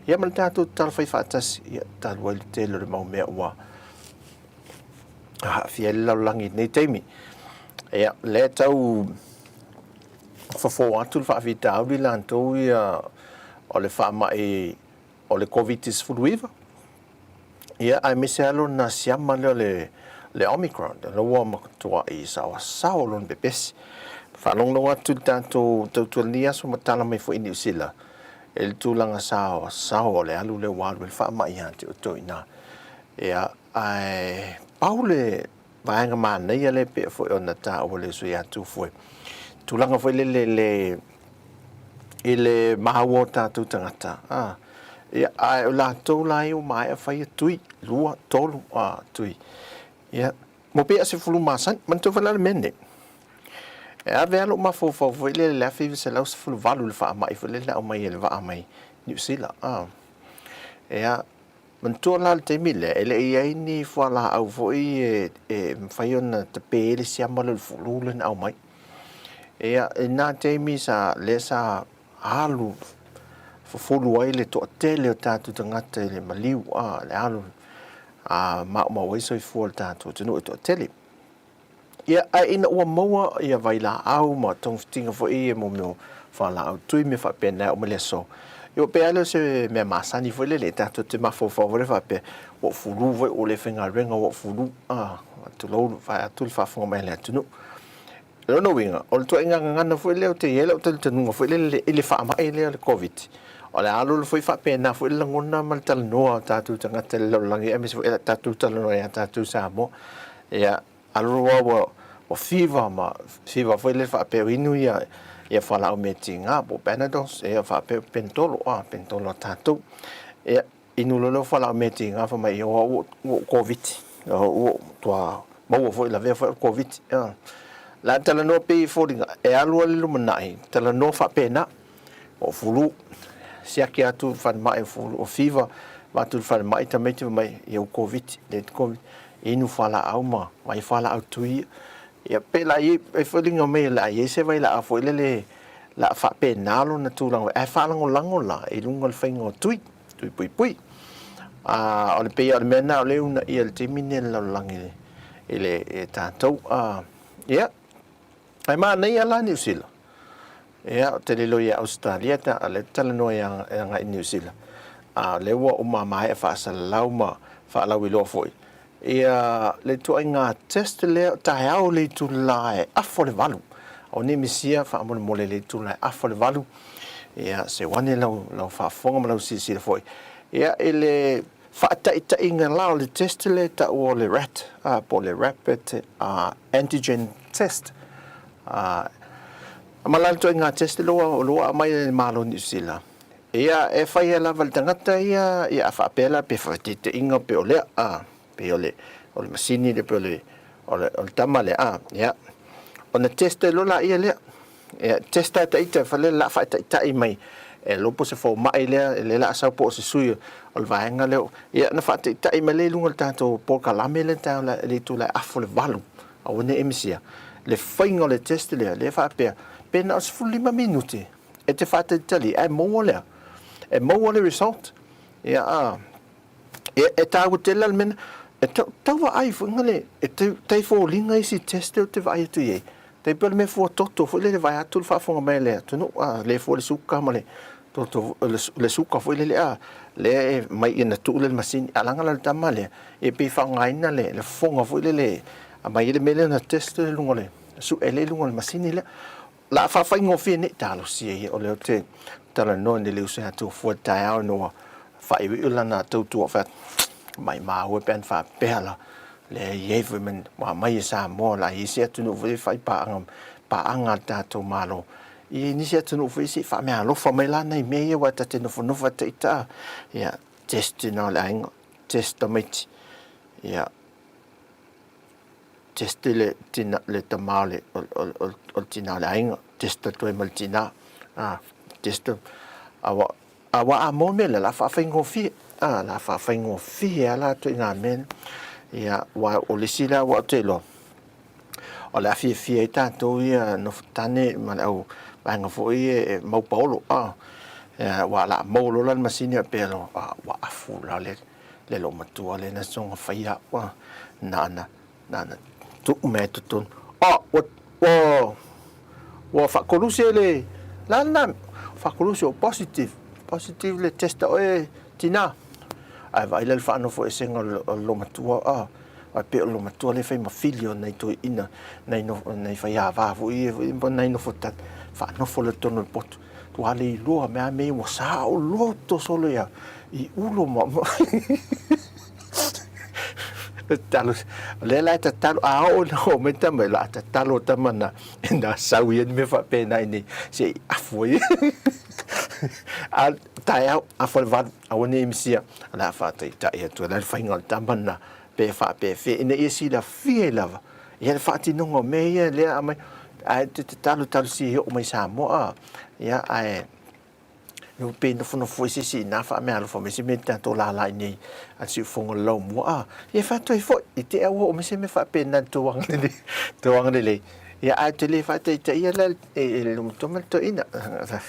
Speaker 7: Ia ma le tatou tatalo fai faatasi, ia talu ai le tele o le mau mea ua aafia ai le lalolagi i lenei taimi. Ia, lea tau fofo atu le faafitauli latou ia o le faamai o le Koviti-19, ia aemaise lava lona siama lea o le Omicron, lea ua matuai saoasao lona pepesi. Faalogologo atu i le tatou tautua i lenei aso ma tala mai foi i Niu Sila, i le tulaga saoasao o le alu lea ua alu ai le faamai ia te outou i ina. Ia, ae pau le vaega manaia lea e pei foi ona taua e le uso ia Tufue, tulaga foi lele le i le maua o tatou tagata, a, ia, ae o latou la ia ua maea faia tui, lua, tolu, a, tui. Ia, mo pei a se fulu masani, manatua foi la le mea lenei. E ave lava lou mafaufau foi lele i le 1918 i le faamai foi lele na aumai e le vaa mai Niu Sila. A, ia, manatua la le taimi lea, e le i i ai ni fualaau foi e mafai ona tape ai le siama lea o le fulu lea na aumai. Ia, i lena taimi sa, lea sa alu fufulu ai le toatele o tatou tagata i le maliu, a, le alu a maumau ai soifua o le tatou atunuu e toatele. Ia, ae ina ua maua ia vailaau ma togafitiga foi ia mo mea o fualaau tui mea faapena e oo mai le aso, ia ua pei lava lea o se mea masani foi lele, tatou te mafaufau foi lea faapea, ua ou fulu foi, ua le faigaluega ua ou fulu, a, tulou vaeatu le faafofoga mai a le atunuu. O lona uiga, o le ituaiga gagana foi lea ou te i ai lau talitonuga foi lele i le faamai lea o le Koviti, o le a alualu foi faapena foi le lagona ma le talanoa o tatou tagata i le lalolagi aemaise foi tatou talanoa ia tatou i Samoa. Ia, alualu lava ua fever ma fever foi lele faapea ua inu ia ia fualaau mea tiga po o Panadols, ia faapea penitolo, a penitolo a tatou. Ia, inu loa lea o fualaau mea tiga fai mai, ua ou Koviti, ua ou matua maua foi lavea foi au i le Koviti. O le a talanoa pei e foliga e alu lava i le lumanai, talanoa faapena, o fulu, siaki atu i le falemai o fulu, o fever, avatu i le falemai tamaiti fai mai, ia ua Koviti, le Koviti, inu fualaau ma vaai fualaau tui ia. Ia pe la i ai, e foliga mai o le a i ai se vailaau foi lele la a faapena lona tulaga, ae faalagolago la i luga o le faiga o tui, tui puipui. A o le pei o le mea lena o lea e uunaia i le taimi lenei i le lalolagi i le i tatou. A, ia, ae manaia la Niu Sila. Ia, ou te le iloa ia Ausetalia ta, a o lea ou te talanoa i agai i Niu Sila. A o lea ua uma maea faasalalau ma faalauiloa foi ia le ituaiga test lea o taeao le itula e afa o le valu. O ni misia faamolemole le itula e afa o le valu. Ia, seu ane lau, lau faafofoga ma lau silasila foi. Ia, i le faataitaiga la o le test lea e taua o le RAT, po o le Rapid Antigen Test. Ma la le ituaiga test lea o lo o aumai e le Malo o Niu Sila. Ia, e faia lava e le tagata ia, ia a faapea la pe faataitaiga pe o lea, a, pei o le, o le masini lea pe o le, o le, o le tama lea, a, ia, ona test ai loa laia lea. Ia, test lava ita fai lea o le a faataitai mai e iloa po o se fomai lea, lea o le a sau po o se sui o le vaega lea. Ia, ona faataitai mai lea i luga o le tatou polokalame lea i le itula e afa o le valu, aua ne i misia. le faiga o le test lea, lea e faapea, pe na o le 15 minute e te faatalitali ae maua lea, e maua le result. Ia, a, e, e tāua tele la le mea lena. E tau, tau vaai foi nga le, e tau, tai foliga isi test lea ou te vaai atu i ai. Tai pei o le mea fuatoto foi lele vaeatu le faafofoga mai a le atunuu, a, lea fua le suka ma le toto, le, le suka foi lele, a, lea e mai ina tuu lea i le masini. A laga la le tama lea, e pei e faaaogaina le, le fofoga foi lele, aumai ai le mea lea na test lea i luga o le, sue lea i luga o le masini lea. O le a faafaigofie nei, talosia ia, o lea ou te talanoa nei le uso ia Tofua i le taeao ina ua faaiuiu lana tautua, fai atu, maimau e pe ana faapea la, lea e i ai foi ma ua aumai e Samoa, o le a i ai se atunuu foi e fai paaga, paaga a le tatou Malo i nisi atunuu foi se i faameaalofa mai la nai mea ia aua ta te nofonofo lava ita a, ia, test ina o le aiga, test tamaiti, ia, test le tina, le tama o le, o, o, o, o le tina o le aiga, test atu ai ma le tina, a, test, a ua, a ua a maua mea lea, o le a faafaigofie, a, o le a faafaigofie lava la ituaiga mea lea. Ia, aua o le isi lea ua ou te iloa, o le a fiafia ai tatou ia nofotane ma le au vaega foi ia e mau paolo, a, ia, aua o le a maua loa la le masini faapea loa, a, ua afu la le, le loomatua lea na soga faia au a, nana, nana tuu mea i totonu. A, ua, ua, ua faakolusi e le, la lena, faakolusi o positive, positive le test a oe tinā. Ae vaai la i le faanofoesega o le loomatua, a, ae pei o le loomatua lea e fai ma fili o nai toeaiina, nai nofo, nai faiava foi ia foi ma nai nofotane, faanofo loa i totonu o le potu. Ua le iloa mea mea ua saoloto solo ia i ulo ma tatalo o lea la e tatalo a oo ina oo mai tama o le a tatalo tama na na sau ia ni mea faapena i nei se i afu ai a taeao afu le valu aua ne i misia o le a faataitai atu ai la le faiga o le tama na pe faapefea ina ia silafia ai lava ia le faatinoga o mea ia lea aumai ae te tatalo talosia e oo mai Samoa ia ae pe nofonofo foi se isi ina faameaalofa mai se mea tatou lala i nei a le siufofoga o le laumua a ia fai atu ai foi i te au oo mai se mea faapena i le tou agalelei tou agalelei ia ae te le faataitaia la e le matua ma le toeaina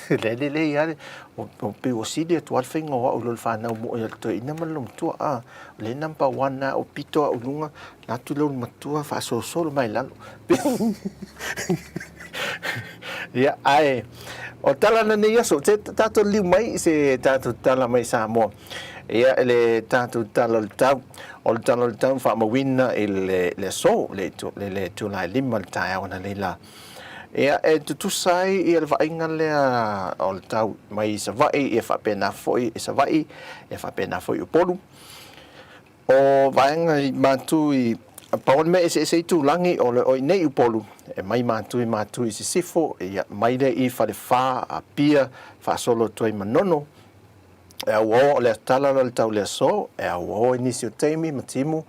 Speaker 7: le lelei lava le pei ua sili atu lava le faiga o au i lo le fanau moi a le toeaina ma le matua a o le number one lava o pito au i luga La atu le ulumatua faasolosolo mai lalo. Ia, ae o tala na nei aso, se tatou liu mai se tatou tala mai Samoa. Ia, le tatou tala o le tau, o le tala o le tau faamauina i le, le aso, le, le, le itula e 5 le taeao analeila. Ia, e tutusa ai ia le vaaiga lea o le tau mai Savaii, ia faapena foi i Savaii, ia faapena foi i Upolu. O vaega i matu i pau o le mea eseese i tūlagi o le o i nei Upolu e mai matu i matu i Sisifo ia mai lea i Falefa, Apia, faasolo atu ai Manono e auaoa o le tala la o le tau le aso e auaoa i nisi o taimi ma timu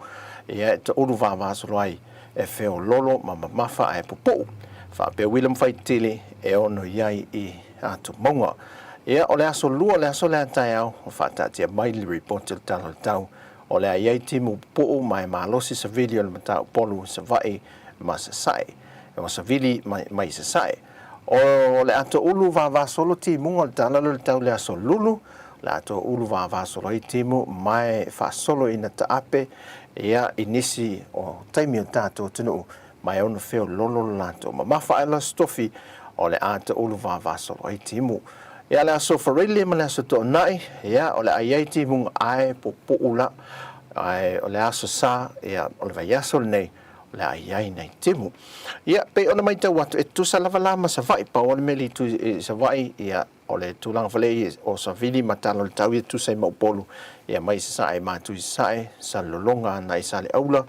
Speaker 7: ia e taulu vavasolo ai e feololo ma mamafa ae pupuu faapea uila ma faitili e ono i ai i Atumauga. Ia, o le aso lua o le aso lea taeao, ua faataatia mai le ripoti o le Tala o le Tau, o le a i ai timu pupuu ma e malosi savili o le Mataupolu i Savaii ma Sasae. Ua savili mai, mai Sasae. O le ato ulu vavasolo timuga o le Tala o le Tau le aso lulu, o le ato ulu vavasolo ai timu ma e faasolo ina taape, ia, i nisi o taimi o tatou atunuu ma e ono feololo lo latou mamafa ae la se tofi o le a taulu vavasolo ai timu. Ia le aso Fareile ma le aso Toonai, ia o le a i ai timuga ae pupuu la, ae o le aso Sa, ia o le vaiaso lenei o le a i ai nai timu. Ia pei ona maitau atu e tutusa lava la ma Savaii, pau o le mea le itu i Savaii, ia o le tulaga foi lea o Savili ma Tala o le Tau ia tusa i ma Upolu, ia mai Sasae matu i Sasae, Salelologa agai Saleaula,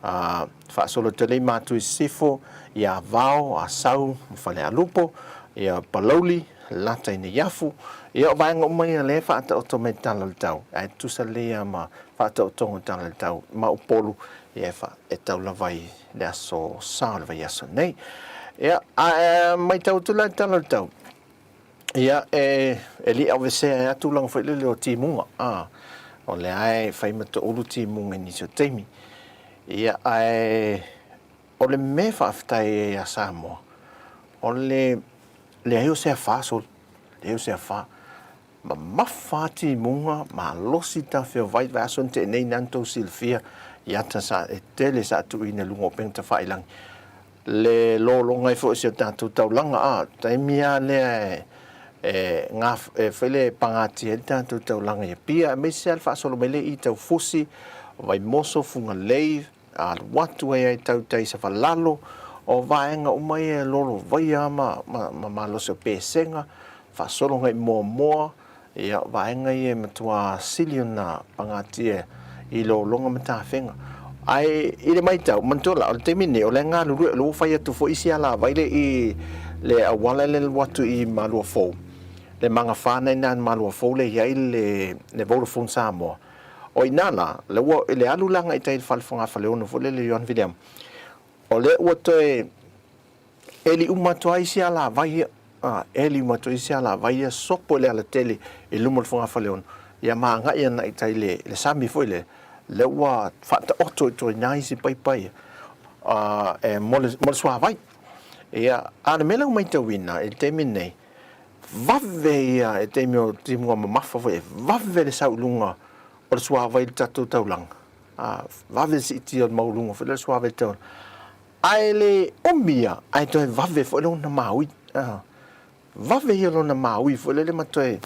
Speaker 7: a faasolo atu ai matu i Sisifo, ia Avao, Asau ma Falealupo, ia Palauli, lata i Neiafu, ia o vaega uma ia lea e faataoto mai Tala o le Tau, ae tutusa lelei lava ma faataotoga o Tala o le Tau ma Upolu, ia e tau lava i le aso Sa o le vaiaso nei. Ia, ae maitau atu la i le Tala o le Tau, Ia, e, e le avesea ai a tulaga foi lele o timuga, a, o lea e fai ma toulu timuga i nisi o taimi. Ia, ae, o le mea faafetai ai ia Samoa, o le leai o se afa soli, leai o se afa. Mamafa lava timuga, malosi tafea o vai, vaiaso na tea nei na tou silafia i ata sa e tele sa tuuina i luga o upega tafailagi. Le lologa ai foi o si o tatou taulaga, a, taimi lava lea e, e, e fai le pagatia ai le tatou taulaga i Apia, aemaise lava le faasolo mai lea i Taufusi, Vaimoso, Fugalei, alu atu ai ai tautai Safalalo, o vaega uma ia e lolovaia ma, ma, ma malosi o Pesega, faasolo agai i Moamoa, ia, o vaega ia e matua sili ona pagatia i lologa ma tafega. Ae i le matau, manatua la, o le taimi lenei, o la e galulue, o lea ua fai atu foi isi alavai le i le auala lea e alu atu i Maluafou, le magafa lena i ina i Maluafou lea e i ai le, le Vodafone Samoa. O i ina la, lea ua, i le alu la agai i tai i le fale fogafaleono foi lele Ioane Viliamu, o lea ua toe eli uma atu ai isi alavai ia, a, eli uma atu ai isi alavai ia, sopo i le alatele i luma o le fogafaleono, ia ma agai ana i tai i le, le sami foi lea, lea ua faataoto i tua i ina isi paipa ia, a, e, mo le, mo le suavai. Ia, a o le mea lea ua matauina i le taimi lenei, vave ia i taimi o timuga mamafa foi, e vave le sau i luga o le suavai i le tatou taulaga, a, vave le siitia o le maualuga foi lea o le suavai i le taulaga. Ae le umi ia, ae toe vave foi lona maui, a, vave ia lona maui foi lele ma toe,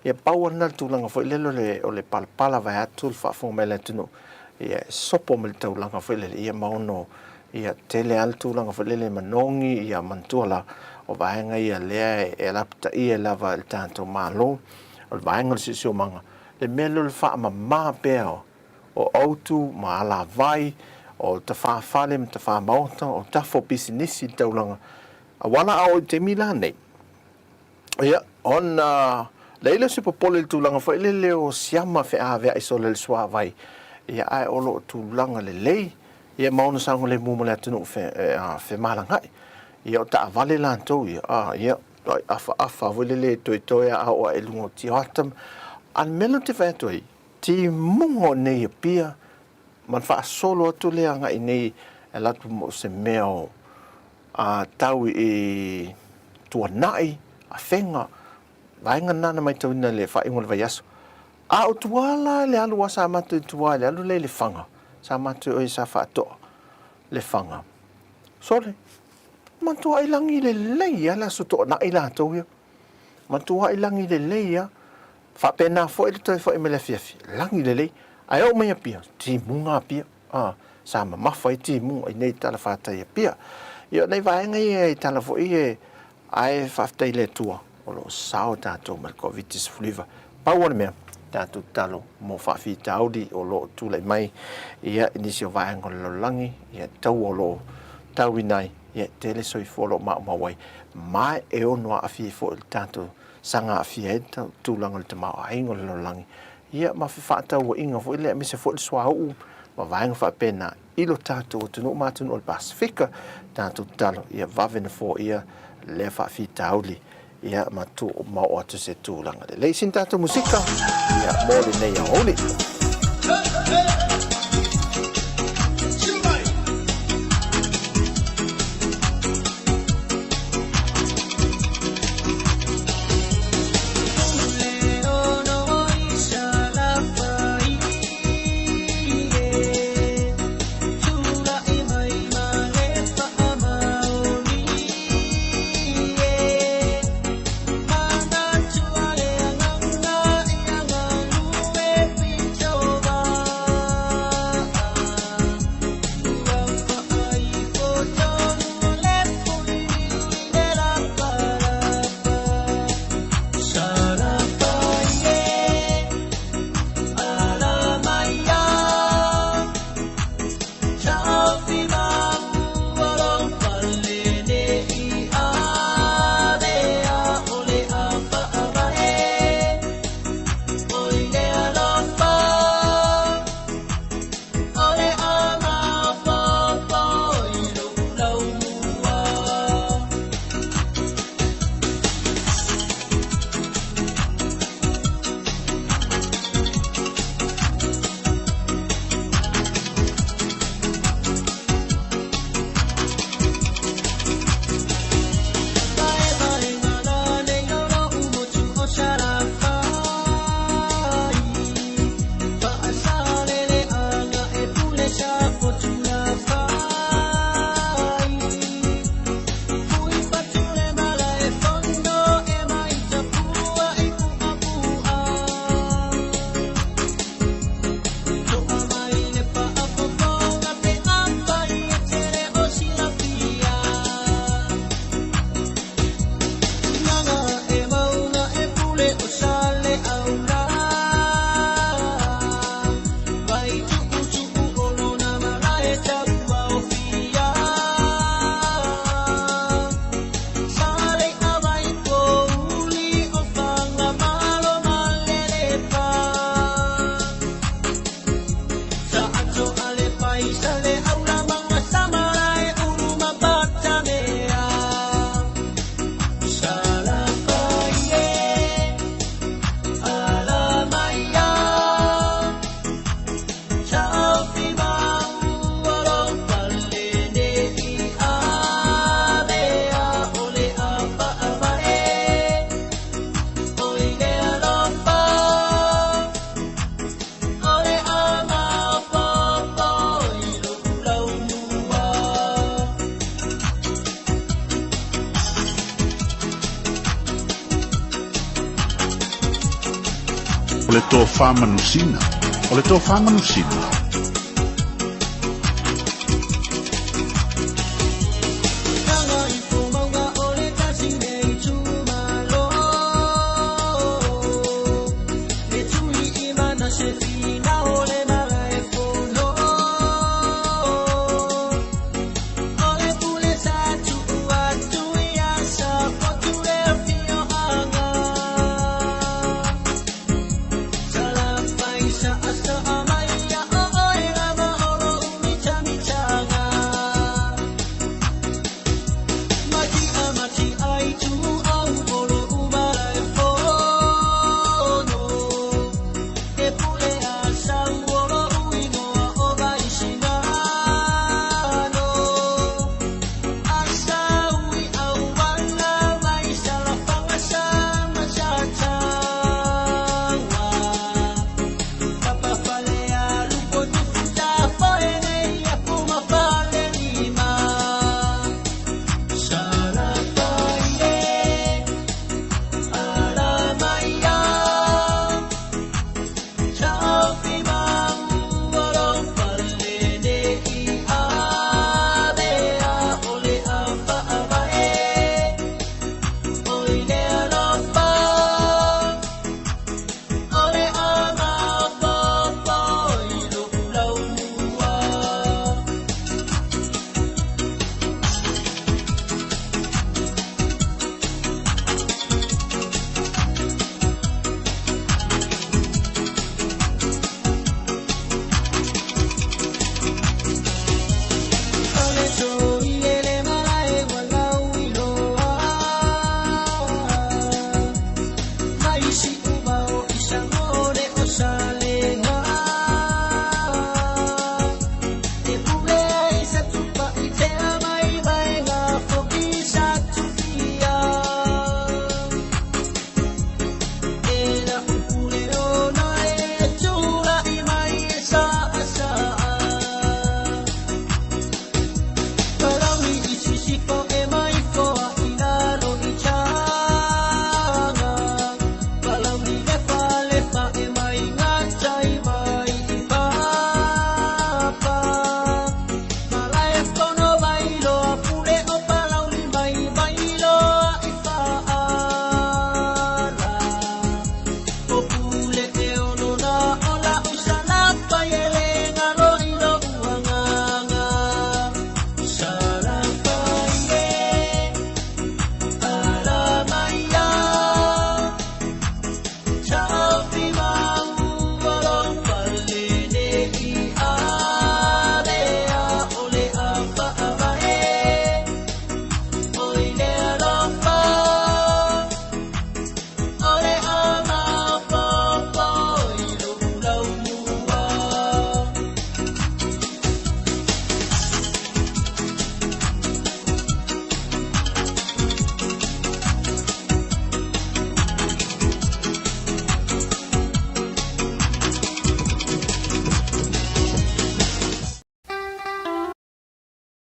Speaker 7: ia pau lava lena le tulaga foi lele o le, o le palapala vaeatu le faafofoga mai a le atunuu, ia e sopo mai le taulaga foi lele, ia ma ono, ia tele lava le tulaga foi lele e manogi, ia manatua la, o vaega ia lea e lapataia lava e le tatou Malo, o le vaega o le siosiomaga, le mea lea o le faamama pea o autu ma alavai, o tafafale ma tafamaota, o tafa o pisinisi i le taulaga, aua la a oo i le taimi la nei, ia, ona leai lea o se popole i le tulaga foi lele o siama feaveai solo i le suavai, ia, ae o lo o tulaga lelei, ia, ma ona saogalemu ma le atunuu fe, femalagaai. Ia, o taavale latou ia, a, ia, afaafa foi lele e toetoe a oo ae i luga o tioata. A o le mea lea ou te fai atu ai, timuga o nei Apia ma le faasolo atu lea agai nei e alu atu mo se mea o a tau i Tuanai, Afega, vaega na na matauina i le faaiuga o le vaiaso. A o tua la le alu a sa matou i tua i le alu lea i Lefaga, sa matou oi sa faatoa Lefaga. Sole, matuai lagi lelei lava le Aso Toonai latou ia. Matuai lagi lelei lava. Faapena foi le toe foi mai le afiafi, lagi lelei. Ae oo mai Apia, timuga Apia. A, sa mamafa ai timuga i nei talafatai Apia. Ia o nai vaega ia i tala foi e, ae faafetai i le Atua o lo o sao tatou ma le Koviti-19. Pau o le mea, tatou tatalo mo faafitauli o lo o tulai mai ia i nisi o vaega o le lalolagi, ia taua o lo o tauina ai, ia e tele soifua o lo o maumau ai, ma e ono aafia ai foi le tatou saga aafia ai le tulaga o le tamaoaiga o le lalolagi, ia ma fefaatauaiga foi lea, aemaise foi le suauu ma vaega faapena i lo tatou atunuu ma atunuu o le Pasefika, tatou tatalo ia vave ona foia lea faafitauli ia ma tuu ma oo atu se tulaga lelei. Sina tatou musika ia mo lenei aoauli.
Speaker 2: O le tofa manusina. O le tofa manusina.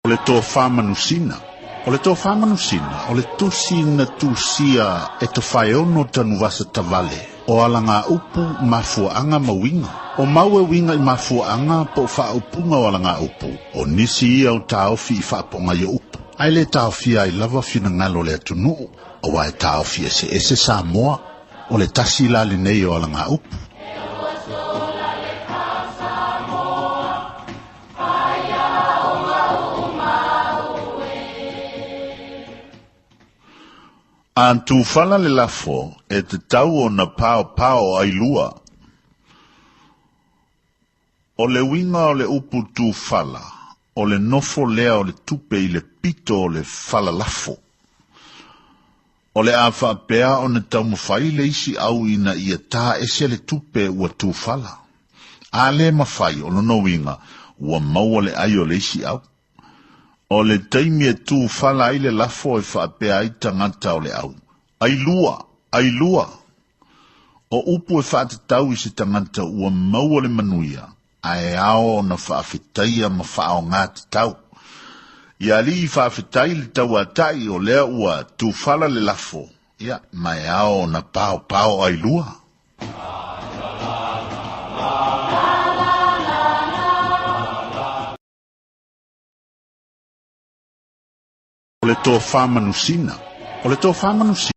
Speaker 2: O le tofa manusina. O le tofa manusina, o le tusi na tusia e Tofaeono Tanuvasa Tavale, o alagaupu, mafuaaga ma uiga. O mau e uiga i mafuaaga po o faaupuga o alagaupu, o nisi ia o taofi i faapogai o upu. Ae le taofia ai lava finagalo o le atunuu, auā e taofi eseese Samoa, o le tasi la lenei o alagaupu. A tufala le lafo, e tatau ona paopao ailua. O le uiga o le upu tufala, o le nofo lea o le tupe i le pito o le fala lafo. O le a faapea ona taumafai le isi au ina ia tā ese le tupe ua tufala. A le mafai, o lona uiga, ua maua le ai o le isi au. O le taimi e tufala ai le lafo e faapea ai tagata o le au, Ailua! Ailua! O upu e faatatau i se tagata ua maua le manuia, ae ao ona faafetaia ma faaaoga tatau. Ia alii faafetai le tauatai o lea ua tufala le lafo, ia, ma e ao ona paopao ailua. O le tofa manusina. O le tofa manusina.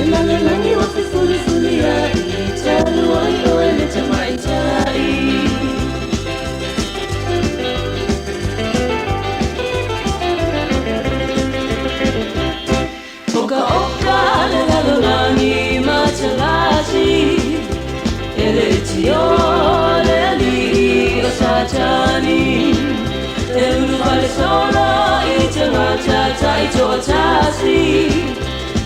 Speaker 16: Le lalolagi ua fefulifulia'i talu ai oe le tamaita'i. Oka oka le lalolagi matalasi e le tio le ali'i o Satani. E ulufale solo i tagata ta'itoatasi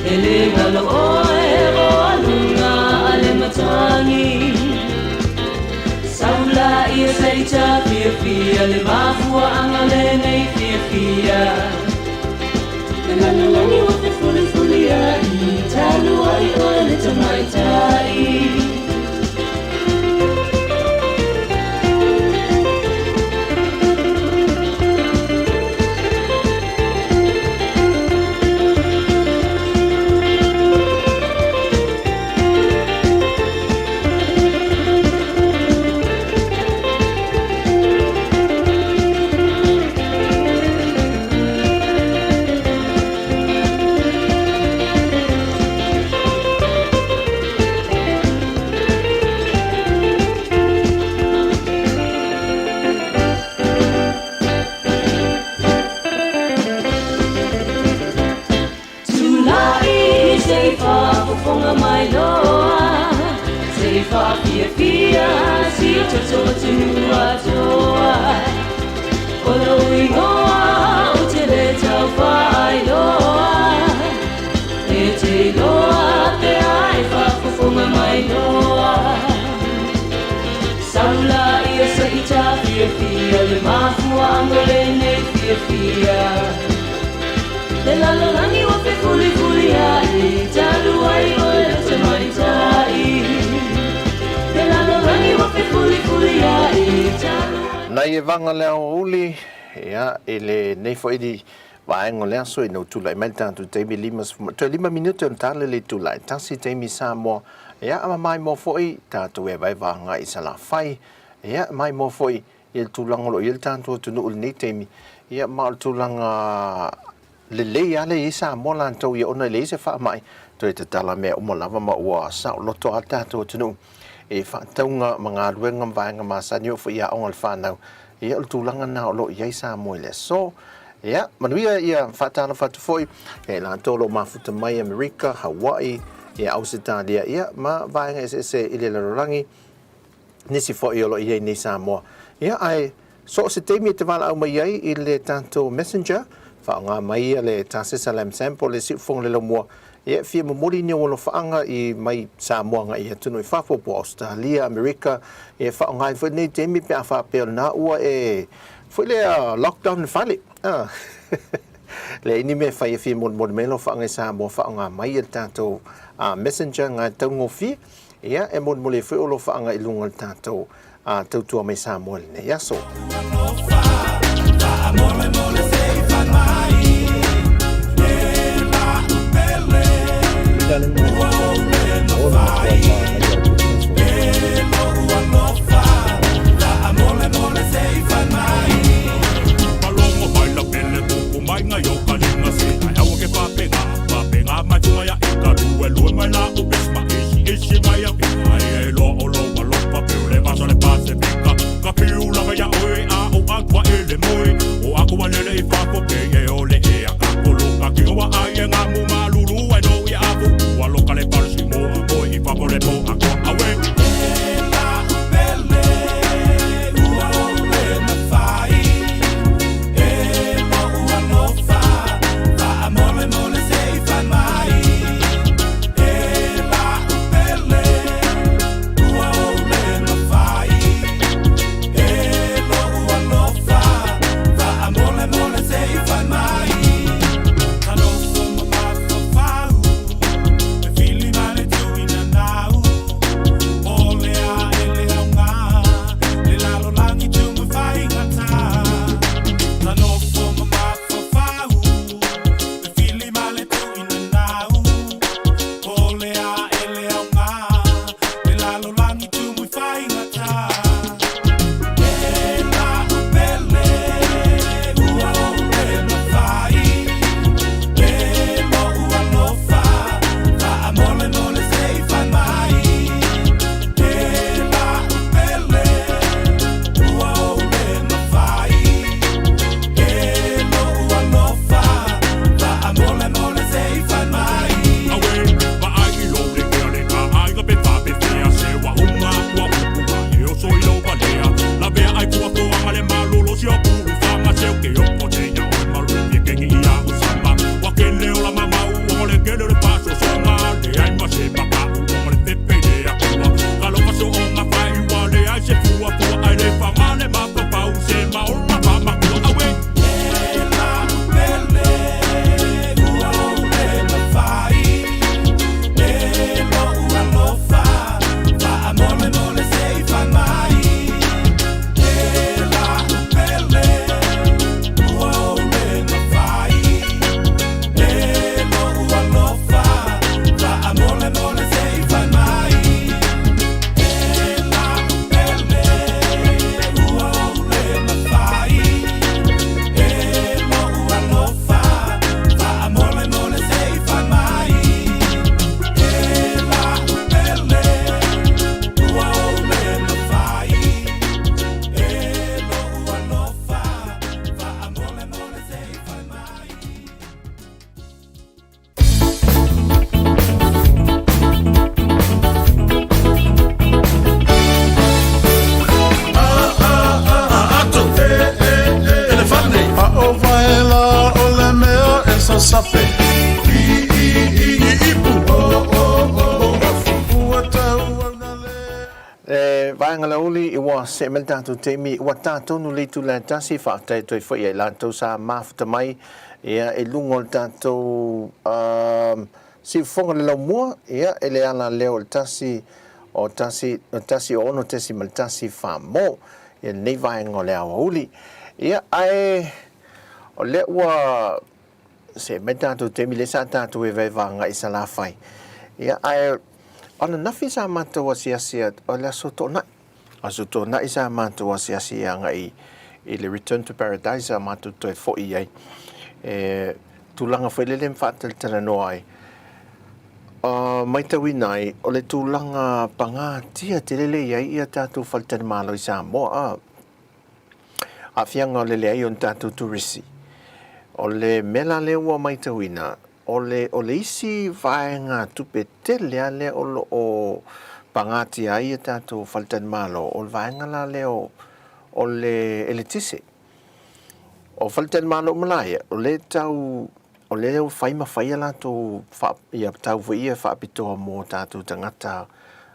Speaker 16: e lē galo oe o aluga a le matagi. Saula ia seita fiafia le mafua'aga lenei fiafia. Le lalolagi ua fefulifulia'i talu ai oe le tamaita'i. Tula'i se i faafofoga mai loa se i faafiafia si o tatou atunuu atoa. O lou igoa ou te lē taufaailoa e te iloa pe a e faafofoga mai loa. Saula ia se i tafiafia le mafuaaga lenei fiafia. Le lalolagi ua fefulifulia'i talu ai oe le tamaita'i. Le lalolagi ua fefulifulia'i talu
Speaker 7: Nai e vaga le aoauli, ia, i lenei foi vaega o le aso ina ua tulai mai le tatou taimi 50, toe 5 minute ona tala le itula e tasi taimi Samoa, ia, a maimoa foi tatou evaeva agai i Salafai, ia, maimoa foi i le tulaga o lo o i ai le tatou atunuu i lenei taimi, ia, ma o le tulaga lelei lava lea i ai Samoa latou, ia, ona e leai se faamai, toe tatala mea uma lava ma ua saoloto lava le tatou atunuu i faatauga ma galuega ma vaega masani oo foi i aoga a le fanau. Ia, o le tulaga lena o lo o i ai Samoa i le aso. Ia, manuia ia faatalofa atu foi ia i latou o lo o mafuta mai Amerika, Hawaii, ia Ausetalia, ia ma vaega eseese i le lalolagi, nisi foi o lo o i ai nei Samoa. Ia, ae so o se taimi e te valaau mai ai i le tatou messenger, faaaoga mai ia le tasesa lam sample le siufofoga le laumua, ia e fia momoli ni ou alofaaga i mai Samoa agai i atunuu i fafo po o Ausetalia, Amerika, ia e faaaoga ai foi lenei taimi pe a faapea o lena ua e foi lea lockdown le fale. Ah. Leai ni mea e fai e fia molimoli mai alofaaga i Samoa, faaaoga mai ia le tatou messenger nga e taugofie, ia e molimoli ai foi ou alofaaga i luga o le tatou tautua mai Samoa i lenei aso. ua see mai le tatou taimi, ua ta tonu le itula e tasi, faafetai atu ai foi ia i latou sa mafuta mai ia i luga o le tatou siufofoga le laumua, ia e le ala lea o le 1 o 1 1 6 tesi 1 4 mo ia lenei vaega o le aoauli. Ia ae o lea ua see mai le tatou taimi lea sa tatou evaeva agai i Salafai. Ia ae o ananafi sa matou asiasi o le Aso Toonai. Aso Toonai sa matou asiasi agai i le Return to Paradise sa matou toe foi i ai. E tulaga foi lele ma faatalatalanoa ai. Matauina ai o le tulaga pagatia tele lea i ai ia tatou faletalimalo i Samoa. Aafiaga o le leai o ni tatou turisi. O le mea la lea ua matauina, o le, o le isi vaega tupe tele lava lea o lo o pagatia ai a tatou faletalimalo, o le vaega la lea o, o le eletise. O faletalimalo uma la ia, o lea e tau, o lea ua fai ma fai a latou faa, ia tau foi ia faapitoa mo tatou tagata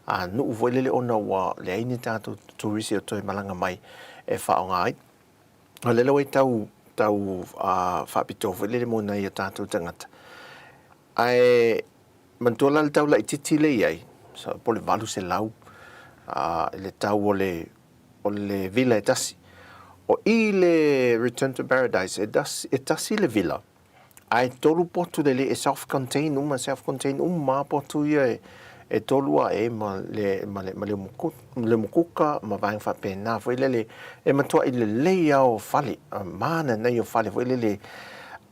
Speaker 7: a nuu foi lele ona ua leai ni tatou turisi o toe malaga mai e faaaoga ai. O lea ua tau, tau faapitoa foi lele mo nai o tatou tagata. Ae manatua la le tau laitiiti lea e i ai, po o le 800 i le tau o le, o le villa e tasi. O i le Return to Paradise, e tasi le villa, Ae tolu potu lelei e self contain uma, self contain uma lava potu ia e tolu ae ma le ma le ma le le umukuka ma vaega faapena foi lele e matuai lelei lava o fale, mana nei o fale foi lele.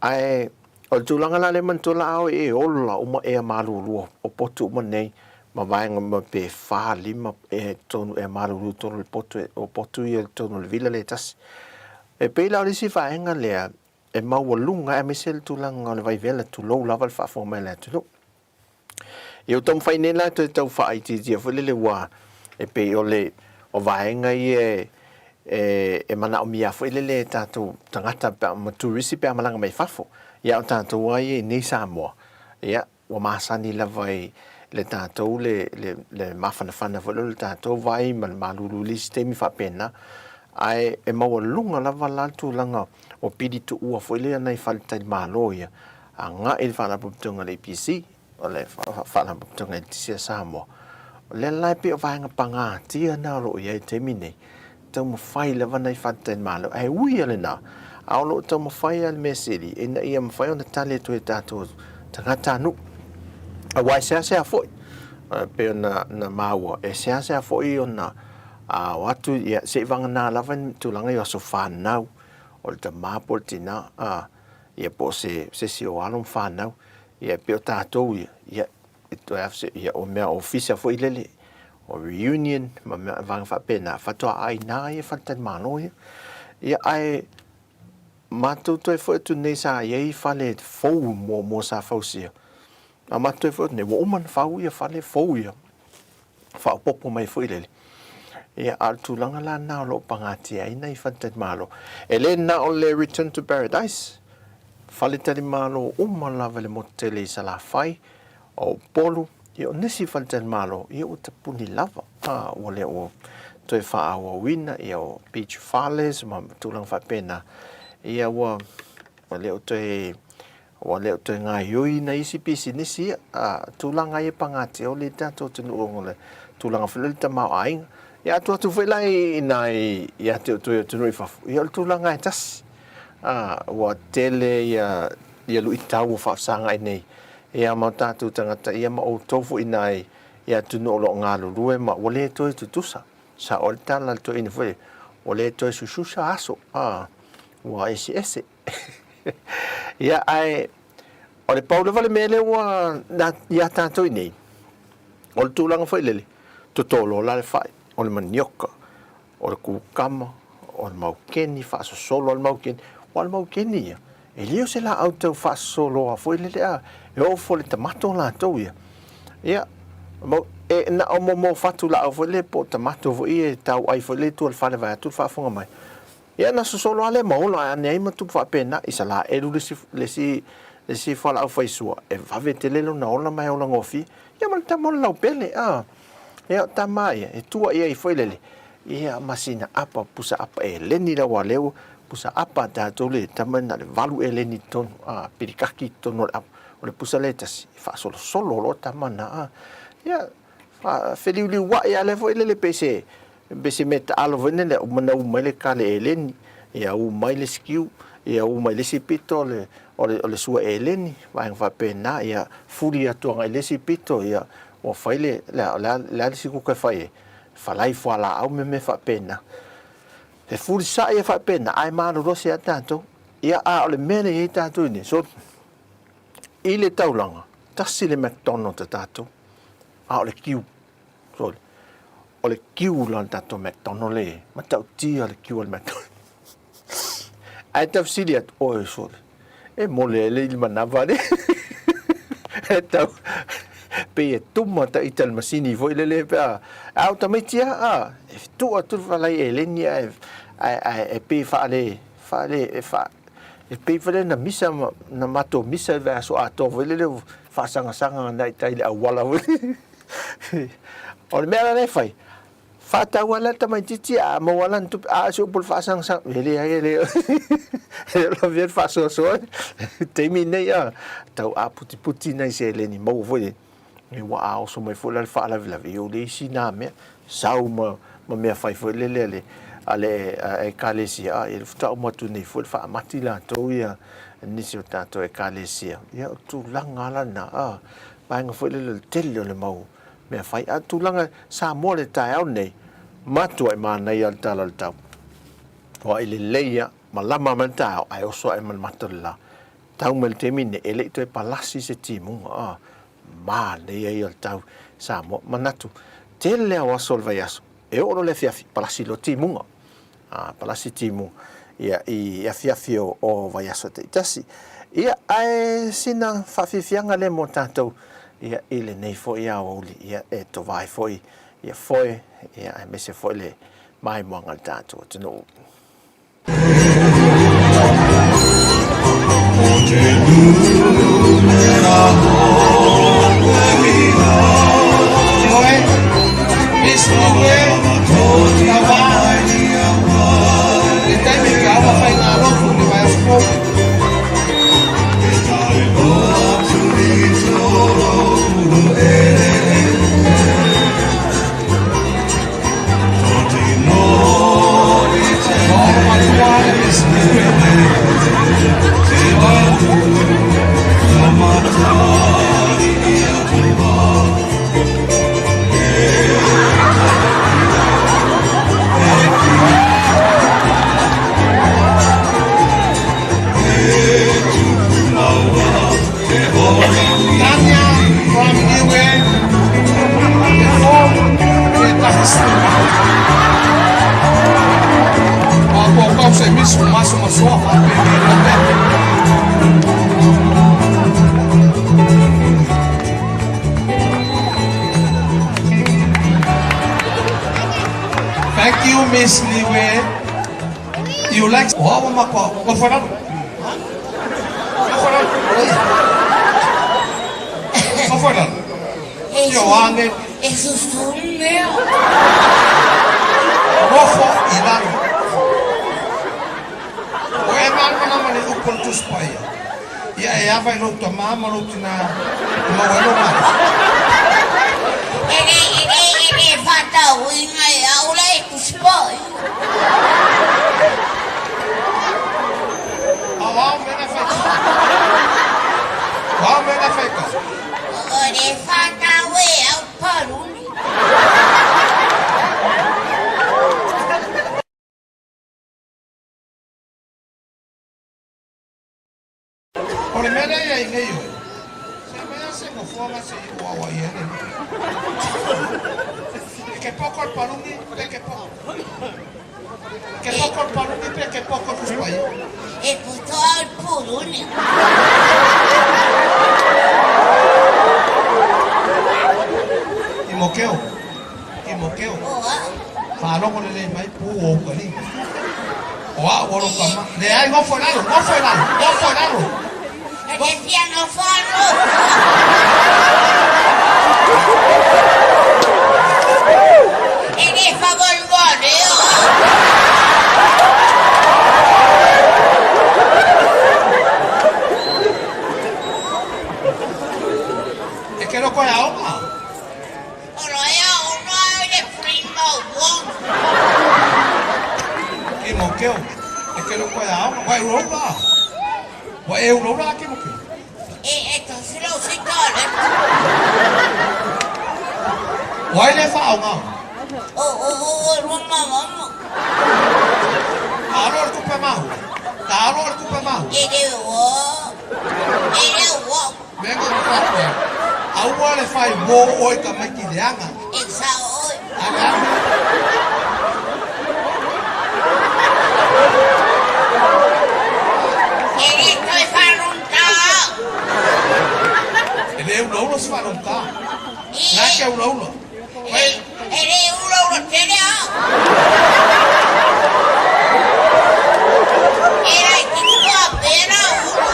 Speaker 7: Ae o le tulaga la lea manatua la a oe e ola uma ea malulu o potu uma nei ma vaega ma pe fa lima ea i totonu ea malulu i totonu o le potu o potu ia i totonu o le villa lea e tasi. E pei la o le isi vaega lea e maualuga aemaise le tulaga o le vaivela tulou lava le faafofoga mai a le atunuu. Ia ua taumafai nei la e toe tau faaitiitia foi lele ua e pei o le o vaega ia e e manaomia foi lele e tatou tagata pe a ma turisi pe a malaga mai fafo. Ia a o tatou lava ia i nei Samoa, ia Ua masani lava i le tatou le, le, le mafanafana foi lea o le tatou vai ma le malulu i le isi taimi faapena. Ae e maualuga lava la le tulaga o pili tuua foi lea nai faletalimalo ia agai i le Faalapotopotoga a le EPC, o le Faalapotopotoga Eletise a Samoa. O lea la e pei o vaega pagatia na o lo o i ai i le taimi nei, taumafai lava nai faletalimalo, ae ui lava lena, a o lo o taumafai lava le mea sili ina ia mafai ona tali atu e tatou tagatanuu. Aua e seasea foi, e pei ona na maua, e seasea foi ona o atu, ia, seivagana lava ni tulaga i aso fanau, o le tama po o le tina, a, ia po o se isi o alo ma fanau, ia e pei o tatou ia, ia, e toe afe, ia, o mea ofisa foi lele, o reunion ma mea vaega faapena, faatoa aina ia faletalimalo ia. Ia, ae matou toe foi atu nei sa i ai fale fou muamua sa fausia, a matou toe foi atu nei, ua uma ona fau ia fale fou ia, faaopoopo mai foi lele. Ia, a o le tulaga la lena o lo o pagatia ai nai faletalimalo. E le na o le Return to Paradise, faletalimalo uma lava i le motu tele i Salafai, o Upolu, ia o nisi faletalimalo, ia ua tapuni lava, a, ua le o toe faaauauina, ia o beach fales ma tulaga faapena, ia ua, ua le o toe Ua le o toe gaoioi nai isi pisinisi ia, a, tulaga ia pagatia ole i le tatou atunuu ona o le tulaga foi lea o le tamaoaiga. Ia atu atu foi la i ina ia te outou i atunuu i fafo, ia o le tulaga e tasi. A, ua tele ia, ia luitau ua faafesagai nei ia ma o tatou tagata ia ma outou foi ina i atunuu o lo o galulue ma ua le toe tutusa. Sao ai le tala a le toeaina foi, ua le toe sususa aso, a, ua eseese. Ia, ae o le pau lava le mea lea ua iā tātou i nei, o le tulaga foi lele, toto loa la le fai, o le manioka, o le kukama, o le maukeni, faasosolo lava le maukeni. Aua o le maukeni ia, e le o se laau tau faasosoloa foi lele a, e oo foi i le tamato latou ia. Ia, e na o mo fatu laau foi lele po o tamato foi ia e tau ai foi lele i tua o le fale vaeatu le faafofoga mai. Ia na sosolo lava lea ma ola ae ane ai ma tupu faapena i Salaelu le isi, le isi, le isi fualaau faisua e vave tele lona ola ma e ola gofie. Ia ma le tama o le laupele, a. Ia o tama ia, e tua i ai foi lele. Ia ma sina apa pusa apa eleni la aua lea ua pusa apa a tatou le tama na o le 8 eleni i totonu a pilikaki i totonu o le apa. O le pusa lea e tasi e faasolosolo loa tama na a. Ia feliuliuai lava lea foi lele pei se pei se mea taalo foi lele uma ona u mai le kale eleni, ia u mai le sikiu, ia u mai le isi pito o le o le sua eleni, vaega faapena, ia fuli atu agai i le isi pito, ia ua fai le le a le a le isi kuka e fai ai, falai fualaau ma mea faapena. E fulisaʻi e faapena ae malolosi lava tatou. Ia a o le mea lea e i ai tatou i inei, so i le taulaga, tasi le McDonald a tatou, a o le kiu. So o le kiu la o le tatou McDonald e matautia le kiu a le McDonald. Ae tafesili atu, oi sole, e mole ai le ili manava le. E tau, pei e tuma ta ita le masini foi lele pe a, a o tamaiti a, a, e tuu atu le falai eleni ae, ae, ae, e pei faale, faale, e faa, e pei foi lele na misa ma, na matou misa i le vaiaso atoa foi lele o faasagasagaga nai tai i le auala foi lele. O le mea la lea e fai, Faatau lava le tamaitiiti a maua lana tupe, a o se upu o le faasagasag, e leai e le e le o lavea le faasoasoa i le taimi lenei a, tau aputiputi nai seleni maua foi lele, ua a oso mai foi la le faalavelave, ia ua leai isi na mea, sau ma ma mea fai foi lele a le a le Ekalesia, a ia faatoa uma atu nei foi le faamati latou ia nisi o tatou Ekalesia, ia o tulaga lava lena a, vaega foi lele o le tele o le mau mea fai. A o tulaga Samoa i le taeao lenei, matuai manaia le tala o le tau. Ua lelei lava, malama mai le taeao ae oso ae ma le mata o le la. Tau mai le taimi lenei, e le i toe palasi se timuga, a, manaia ia o le tau Samoa. Manatu, tele lava o aso o le vaiaso, e oo loa i le afiafi, palasi loa timuga. A, palasi timuga, ia, i afiafi o vaiaso taitasi. Ia, ae sina faafiafiaga lea mo tatou, ia, i lenei foi aoauli, ia, e tova ai foi ia foe, ia, aemaise foi le maimoaga a le tatou atunuu.
Speaker 4: Tanya from Niue, Thank you, Miss Niue. You like o ma ko ko fara. Ko fara. Ioane.
Speaker 16: E susu mea.
Speaker 4: Nofo i lalo. O e malamalama i le upu o le Tusi Paia, Ia e ava i lou tamā ma lou tinā e maua ai lou malosi.
Speaker 16: E le, e le, e le faatauina e au le Tusi Paia.
Speaker 4: Aoao mea na fai kau. Aoao mea na fai kau.
Speaker 16: O le whātau e au paruni.
Speaker 4: O le mea lea e i ai nei oe, se mea se nofoaga se i ua ai ai le E ke poko le paluni pe ke poko. Ke poko le paluni pe ke poko le tuspaia.
Speaker 16: E poto au le puluni.
Speaker 4: Timokeo, Timokeo, faalogo lelei mai pu o ou kalima. O au o lou tama. Leai, nofo i lalo, nofo i lalo, nofo i lalo.
Speaker 16: E te fia nofo a nofo. E le faamolemole.
Speaker 4: Timoteo, e ke loko e aoga, ua e ulaula a? Ua e ulaula a Timoteo?
Speaker 21: E e tasi lau sita le.
Speaker 4: O ai le faaogaoga?
Speaker 21: O o o o rua mama.
Speaker 4: Ta alo le tupe mahu. Ta alo le tupe mahu.
Speaker 21: E le o. E le o.
Speaker 4: Me nga ku faapea, aua le fai mo oe tamaiti leaga.
Speaker 21: E sa oi.
Speaker 4: Ale alu.
Speaker 21: E le toe wharunta.
Speaker 4: E le ulaula se faalogotā. Na ke ulaula.
Speaker 21: E le ulaula tele a. E lai ki kua pera ulu.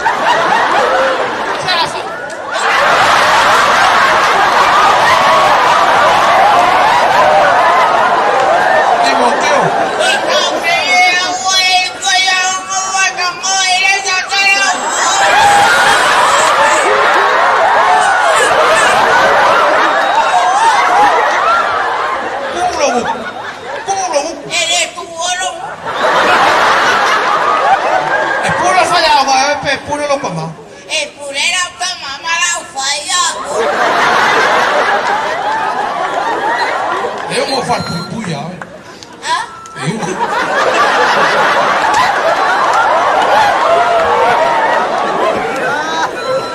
Speaker 4: Timoteo.
Speaker 21: E tau te e aua e koe a ngua na ngoe le sa tala
Speaker 4: Kumu lou upu. Kumu lou upu.
Speaker 21: E le tuolo.
Speaker 4: E pule le faiaoga e pe pule lou pamā.
Speaker 21: E pule lau tama ma lau whaia.
Speaker 4: E uga o falepuipui ia oe.
Speaker 21: Ha?
Speaker 4: E uga.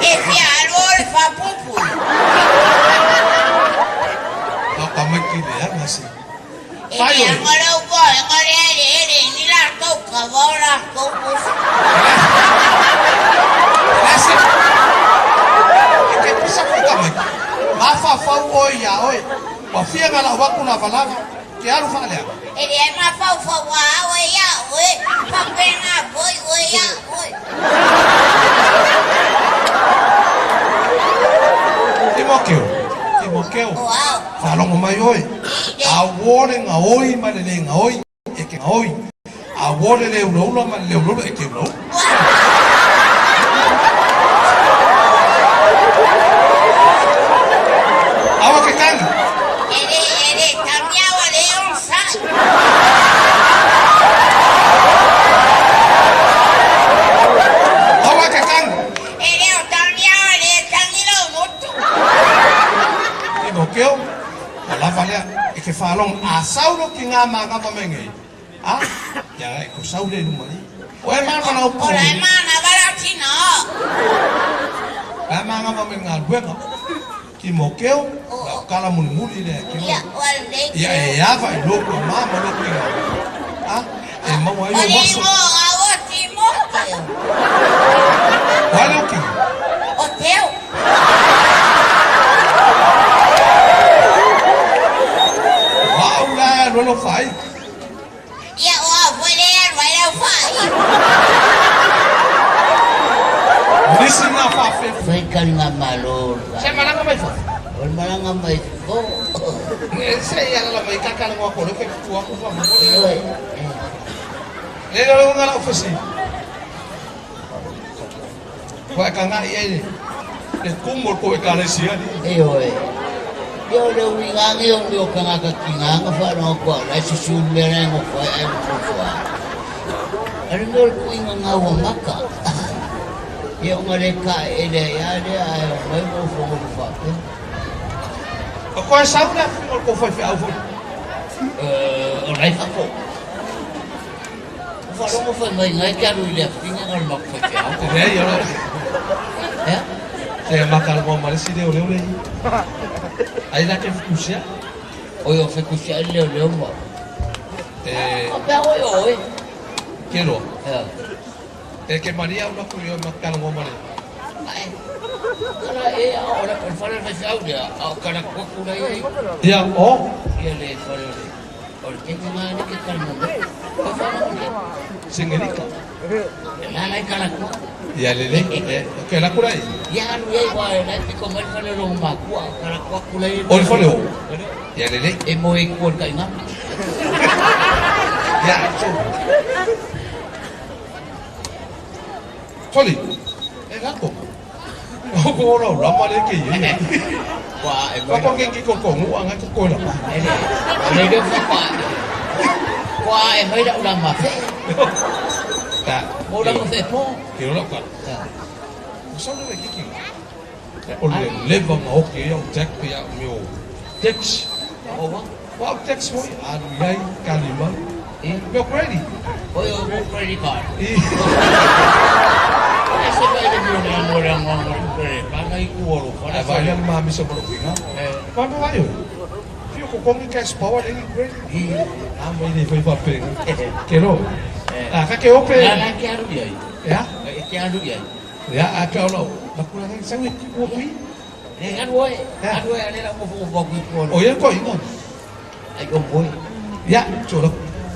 Speaker 21: E fia alo o le whapupui.
Speaker 4: Na tamaiti leaga se.
Speaker 21: E
Speaker 4: Fai
Speaker 21: le
Speaker 4: oe.
Speaker 21: anga lau koe nga le ele ele ni la tou kava o la tou pusa.
Speaker 4: Lese. E ke pisa ko tamaiti. Mafaufau oe iā oe. Ua fia galau aku lavalava ke alu faaleaga.
Speaker 21: E le ai mafaufau a oe ia oe. Whapena foi oe ia oe.
Speaker 4: Timoteo. Timoteo.
Speaker 21: O au.
Speaker 4: Faalogo mai oe. Auō le gaoi ma le lē gaoi e ke gaoi. Auō le lē ulaula ma le lē ulaula e ke ulaula. Aua ke tagi.
Speaker 21: E le e le tamia wa le on sa.
Speaker 4: Aua ke tagi.
Speaker 21: E le o tamia wa le tangi lau motu.
Speaker 4: Timoteo, ua lava lea e ke faalogo a sau lo kigā magava mai nei. A, ia e ko sau le luma i. O e mana lau
Speaker 21: O la e mana wala tina.
Speaker 4: La magava mai ngā luega. Timoteo, lau kala mulimuli lea ke
Speaker 21: Ia o le.
Speaker 4: Ia e ava i loku a mama loku i ngā. A, e maua ai
Speaker 21: O
Speaker 4: o
Speaker 21: le
Speaker 4: maso.
Speaker 21: ingoa o Timoteo.
Speaker 4: O ai leo kinga.
Speaker 21: O teo.
Speaker 4: Wau la lolo fai.
Speaker 21: Ia o au foi le alu ai lau whai.
Speaker 4: Nisi ngā whawhe.
Speaker 21: Whai kalinga malo.
Speaker 4: Se malanga mai fo.
Speaker 21: O le malanga mai fo.
Speaker 4: Se ia la mai kaka ngwa ko le ke tua ku fa mo le.
Speaker 21: Oi.
Speaker 4: Le le ngā lau fasi. Wa ka ngā i e le kumu ko e kalesia ni.
Speaker 21: E oe. Ia o le uinga nge o leo kangaka ki nganga whanau kua lai susu mea ngo whai ai mo whai. Ari mea o le kuinga ngā ua maka. Ia o ngā le ka e le ia le ai o mai mo whango le whapea.
Speaker 4: O koe sau le awhinga o ko whai whiau fo.
Speaker 21: O lai whako. O wharongo whai mai ngai ke aru i le awhinga ngā le maku whai whiau.
Speaker 4: Te rea ia ora.
Speaker 21: Ea?
Speaker 4: Te maka le mua maresi leo leo le i. Ai la ke fukusia?
Speaker 21: Oi o fukusia leo leo mo.
Speaker 4: E...
Speaker 21: O pea oi oi.
Speaker 4: Ke roa?
Speaker 21: Ea.
Speaker 4: E ke maria una kuri o maka le mua mare.
Speaker 21: Ai. Kala e a o le whare whai whiau lea. A o kala kua kura i.
Speaker 4: Ia o?
Speaker 21: Ia le whare o le. O le kenga ngā ne ke kala mo me. O whare o le.
Speaker 4: Singerika.
Speaker 21: Nā nai kala kua.
Speaker 4: Ia le le. Ke la kura i?
Speaker 21: Ia alu ia wa e lai piko mai whare o makua. Kala kua kura i.
Speaker 4: O le whare o? Ia le le.
Speaker 21: E moe kua kai ngā.
Speaker 4: Ia, so. Soli. E lako. O ko ora ora ma le ke i.
Speaker 21: Wa e
Speaker 4: Wa ko ke ki ko ko ngu anga ko ko la.
Speaker 21: E le. Le le fa pa. Ko a e mai la ula ma fe.
Speaker 10: Ta.
Speaker 21: O la ma fe po.
Speaker 10: Ke o la ka. Sa le kiki. O le leva ma o ke o jack pe a me o. Tax.
Speaker 21: O wa.
Speaker 10: Wa tax foi a lu iai kalima. Me o credit.
Speaker 21: O o mo credit card. E se vai le mo le mo le mo mo credit card ngai ku o lo
Speaker 10: Ai vai le ma mi so mo pinga. Pa mo vai. Fio ko kongi cash power le credit. A mo ile foi pa pe. Ke lo. A ka ke ope.
Speaker 21: La ke aru iai.
Speaker 10: Ya.
Speaker 21: E ke aru iai.
Speaker 10: Ya a ka lo. La kula ngai sa wi ku pi.
Speaker 21: E aru e. Aru e ale la mo fo fo ku ko.
Speaker 10: O ye ko ingo.
Speaker 21: Ai o moi.
Speaker 10: Ya, cholo.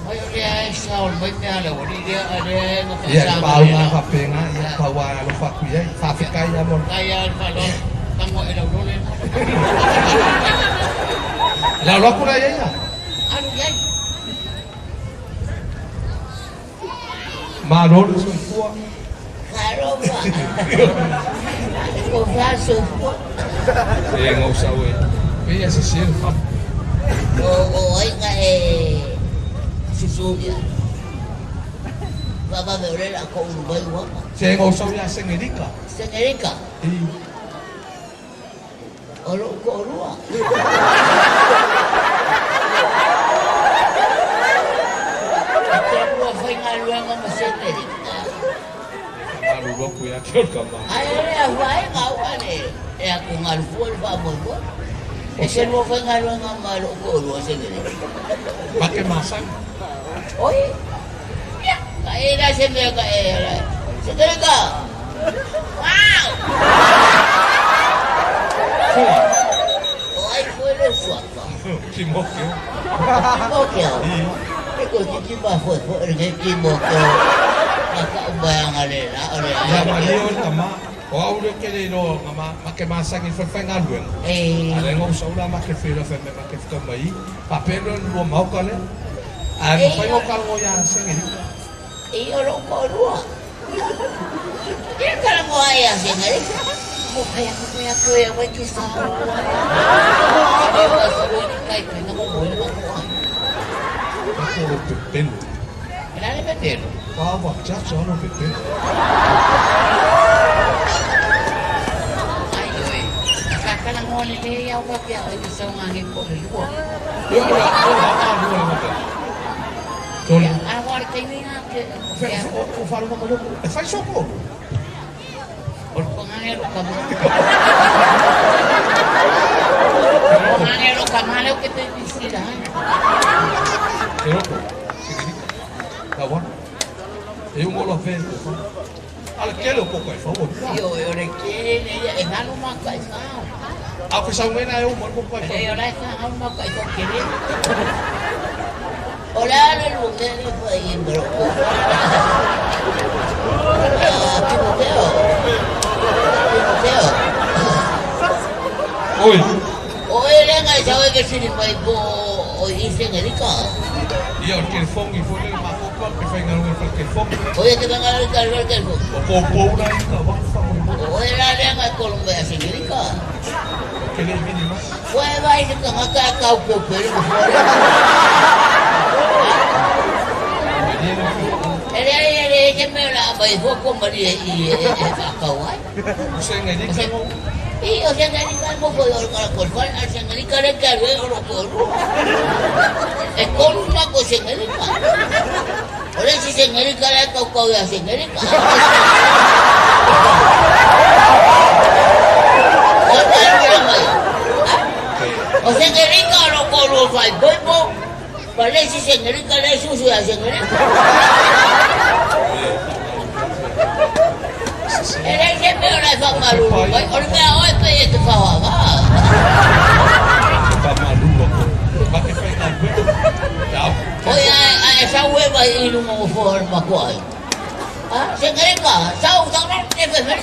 Speaker 21: Ai o le ai sa o mai me ala o le ale ngo fa
Speaker 10: Ya,
Speaker 21: sa.
Speaker 10: pa una fa penga, ya pa wa lo fa ku ya, fa fa kai ya mo.
Speaker 21: Kai ya fa lo. Tango e lo le.
Speaker 10: La lo kula ya ya.
Speaker 21: Aru iai.
Speaker 10: Ma lo le so fua.
Speaker 21: Caramba. Ko fa so fua.
Speaker 10: E ngo sa we. Pe ya se se fa.
Speaker 21: O o ai nga e susu ya. Baba me ore la ko uru bai wa.
Speaker 10: Se ngo sa ya se ngerika.
Speaker 21: Se ngerika.
Speaker 10: I.
Speaker 21: O lo ko rua. Ko rua fai nga luanga ma se ngerika.
Speaker 10: Ma lo lo ku ya ke ka ma.
Speaker 21: Ai le a fai nga wa le. E a ko nga lu fa mo mo. E se rua fai nga luanga ma lo ko rua se ngerika.
Speaker 10: Ma ke masa.
Speaker 21: Oi. Ya, ka e la se me ka e la. Se ngerika. Wow. Oi, foi le suapa.
Speaker 10: Timokeo.
Speaker 21: Timokeo. E ko ki ma foi foi le timokeo. Ma ka ubayanga le la ole.
Speaker 10: Ya ma le o tama. O au le ke le lo ma ma ke masa ngi fa fa ngalueng.
Speaker 21: Eh.
Speaker 10: Ale ngo sa ula ma ke fe la fe me ma ke fa mai. Pa pe lo lo ma ka le. A mo fa yo ka ngo ya se ngi.
Speaker 21: E o lo ko rua. Ke ka ngo ai a se ngi. Mo kaya ko kaya ko e wa ki sa. E wa sa ni kai kai na ko mo le ma ko.
Speaker 10: Ko lo pe pen.
Speaker 21: Ela le petelo.
Speaker 10: Pa va cha cha lo pe pen.
Speaker 21: Ai oi. Ka ka ngo le le ya wa pia o ki sa ngi ko le rua.
Speaker 10: Yo la o la a lo le ma pe. Tole.
Speaker 21: A wa le kai ni na ke.
Speaker 10: O fa lo ma lo. E fai so ko.
Speaker 21: O ko ngi ro ka ma. O ngi ro ka ma le ke te disira.
Speaker 10: Ke lo ko. Se ngi. Ka wa. E un lo fe ko. Ala ke lo ko ko fa o.
Speaker 21: Io o le ke le e na lo ma ka sa.
Speaker 10: A ko sa ngena e o mo ko ko fa.
Speaker 21: E o la sa ha ma ka ko ke le. Hola le lu ke le fa i bro. Timoteo. Timoteo.
Speaker 10: Oi.
Speaker 21: O ele ngai sa ke sini mai ko o i se ngerika.
Speaker 10: Ia o ke fongi fo le ma ko ko ke fa ngalu fa ke fongi.
Speaker 21: O ye ke ngalu ka ro ke fongi.
Speaker 10: O ko ko la ka wa fa mo.
Speaker 21: O ele le ngai Colombia se ngerika.
Speaker 10: Ke le vini ma.
Speaker 21: Oi vai se ka ka ka ko ko le ko. Ele ele ke me la mai fo ko mari i e fa ka wa.
Speaker 10: Se ngerika.
Speaker 21: I o se ngerika mo ko yo ka ko ko a se ngerika le ka ro ro ko ro. E ko ma ko se ngerika. O le si se ngerika le ka ko ya se ngerika. O te ro mai. O se ngerika ro ko ro fa boi bo. Pa le si se ngerika le su su ya se ngerika. Ele se me ora fa malu mai. O me o pe e te fa wa.
Speaker 10: Fa malu ko. Ma ke fa ngalu. Ya.
Speaker 21: Oi a esa hueva i lunga o fo ma ko ai. Ah, se ngerika, sa u ta na te fe fe.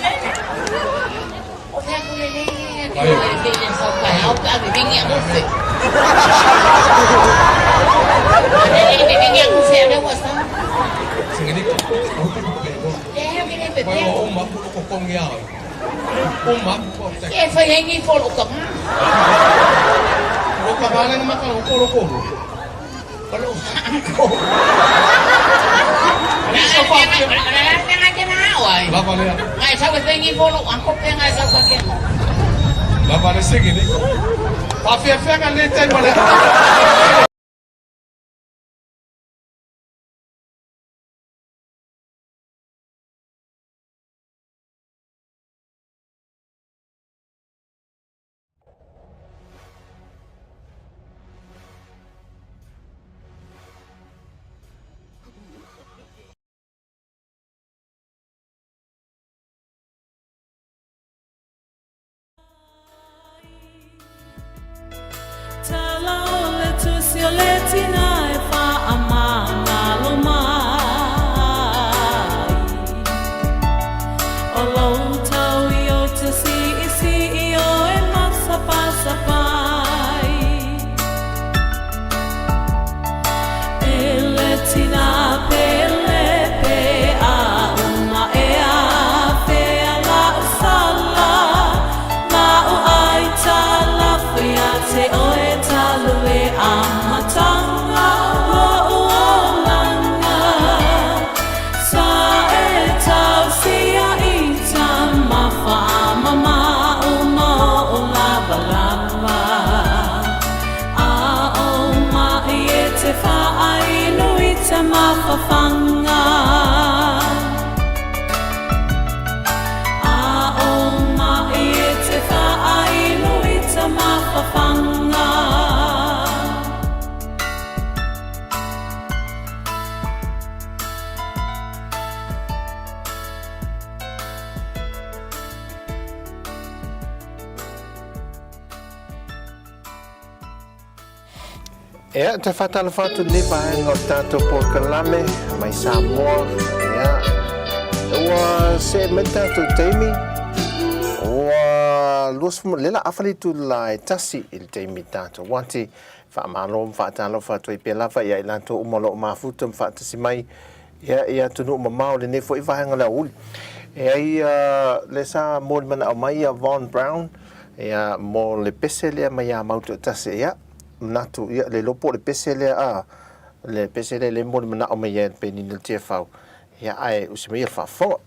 Speaker 21: O fa ko le le ke ke le sa ka ha ka bi bi ngi mo fe. Le le bi bi ngi mo fe le wa sa.
Speaker 10: Se ngerika. O te pe ko.
Speaker 21: Le ke le pe pe.
Speaker 10: O ma ko ko kongi ai. O ma ko te.
Speaker 21: Ke fa ngi fo lo ka ma.
Speaker 10: Lo ka ma le ma ka lo ko lo ko.
Speaker 21: O lou uncle. O le a mea te manao ai.
Speaker 10: Lava lea.
Speaker 21: Ngai sau e whengi mo lou uncle pe ngai sau ka ke.
Speaker 10: Lava le sigi ni. Faafeafeaga le tai ma le.
Speaker 9: Tala o le tusi o le tina e faamagalo mai. O lou tau i o te siisii o e masapasapai. E le tina pele pe a uma e afea lau sala ma o ai talafu ia te oe talu e amataga lo'u olaga sa e tausia i tama faamama uma o lavalava a o mai e te faainu i te mafafaga a o mai e te faainu i te mafafaga.
Speaker 7: Ia, te faatalofa atu lenei vaega o le tatou polokalame mai Samoa. Ia, ua see mai le tatou taimi, ua 20, le la afa le itula e tasi i le taimi tatou ati. Faamalo ma faatalofa atu ai pea lava ia i latou uma o lo o mafuta ma faatasi mai ia i atunuu mamao i lenei foi vaega o le aoauli. E ai le sa molimanao mai ia Von Brown ia mo le pese lea mai ia Mautoatasi. Ia, manatu, ia, le iloa po o le pese lea a, le pese lea le molimanao mai ai le penina le Tiafau, ia, ae usi mai ia le faafofoga.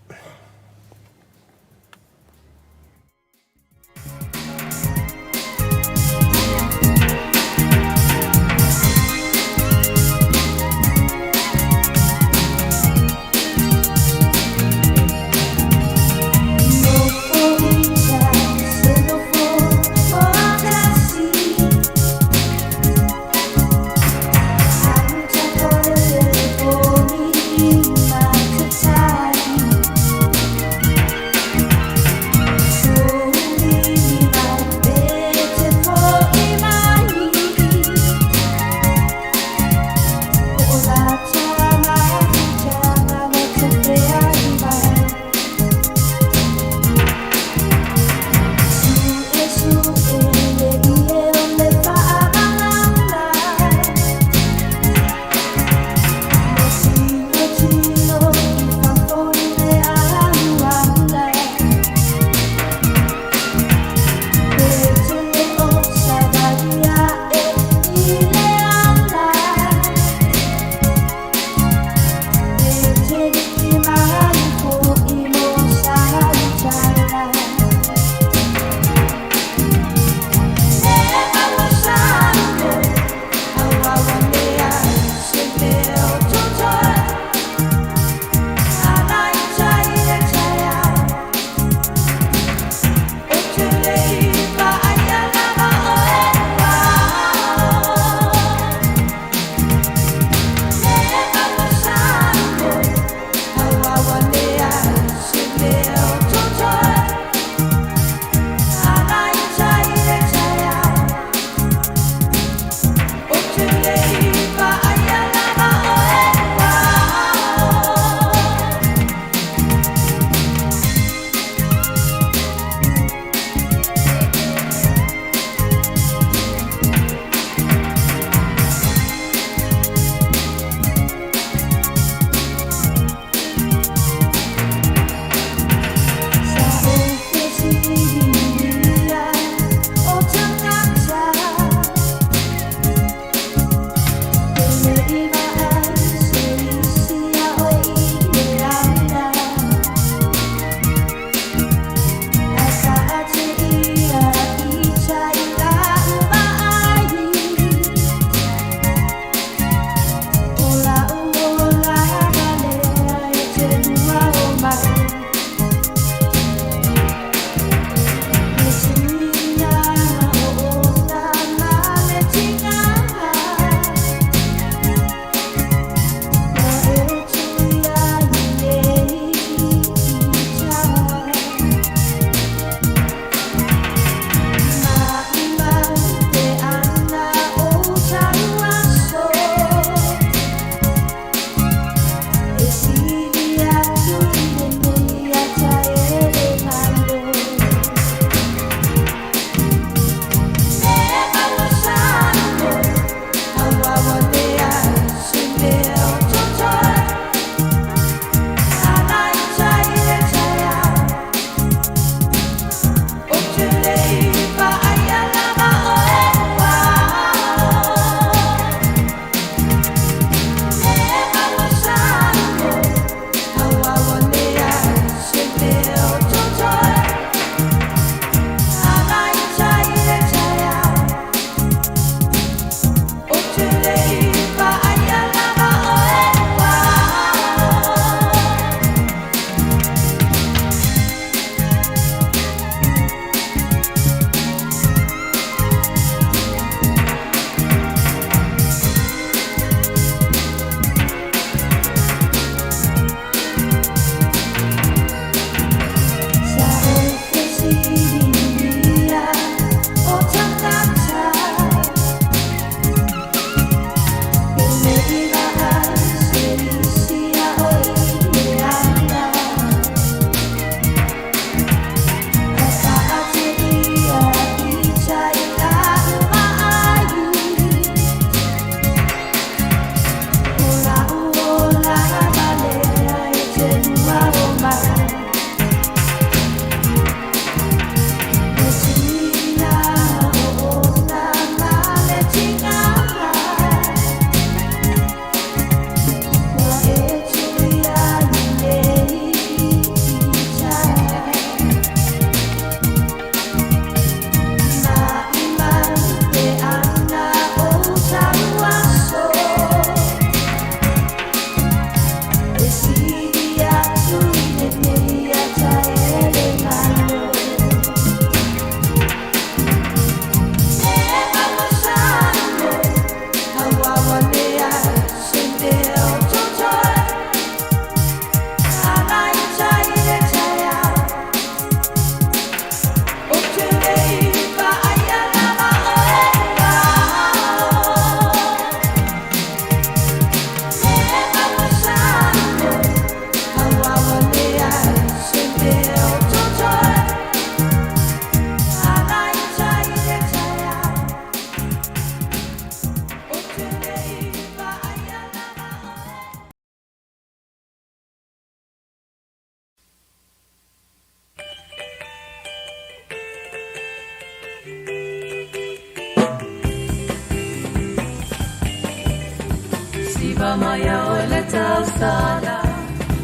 Speaker 6: Siva mai au le tausala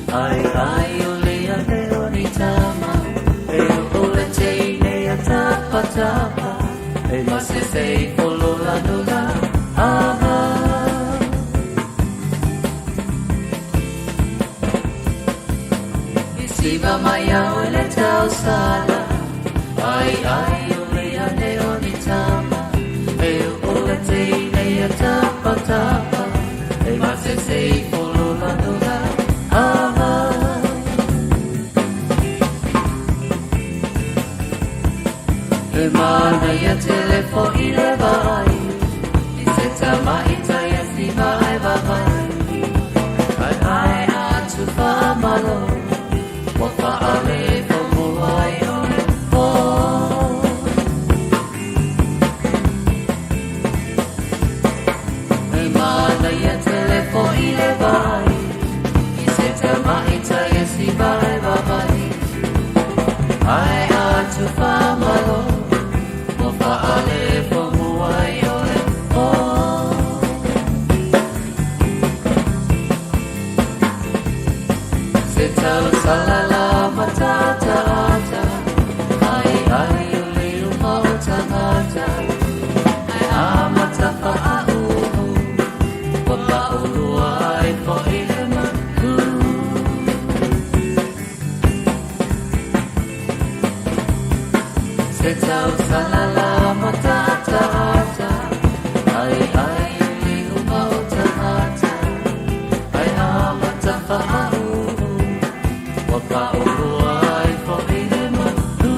Speaker 6: Ai ai o le ane o ni tama E o le teine a tapa tapa E mase sei folola nula Ava Siva mai au le tausala Ai ai o le ane o ni tama E o le teine a tapa tapa E mase sei folola nula Ava E mana ia telefo i le vai I se tama i tai a siva ai vavai Ai ai atu whaamalo Wa whaale whamua ai o le pō E mana ia telefo i le vai I se tama i tai a siva ai vavai Ai atu whaamalo Wa whaale whamua ai o le pō Se tau salala matata ata Ai ai o le uma o tangata Ai a matafa a uhu Wa paulua ai fo i le manu Se tau salala matata ata Ai ai o le uma o tangata Ai a matafa a uhu Wa paulua ai fo i le manu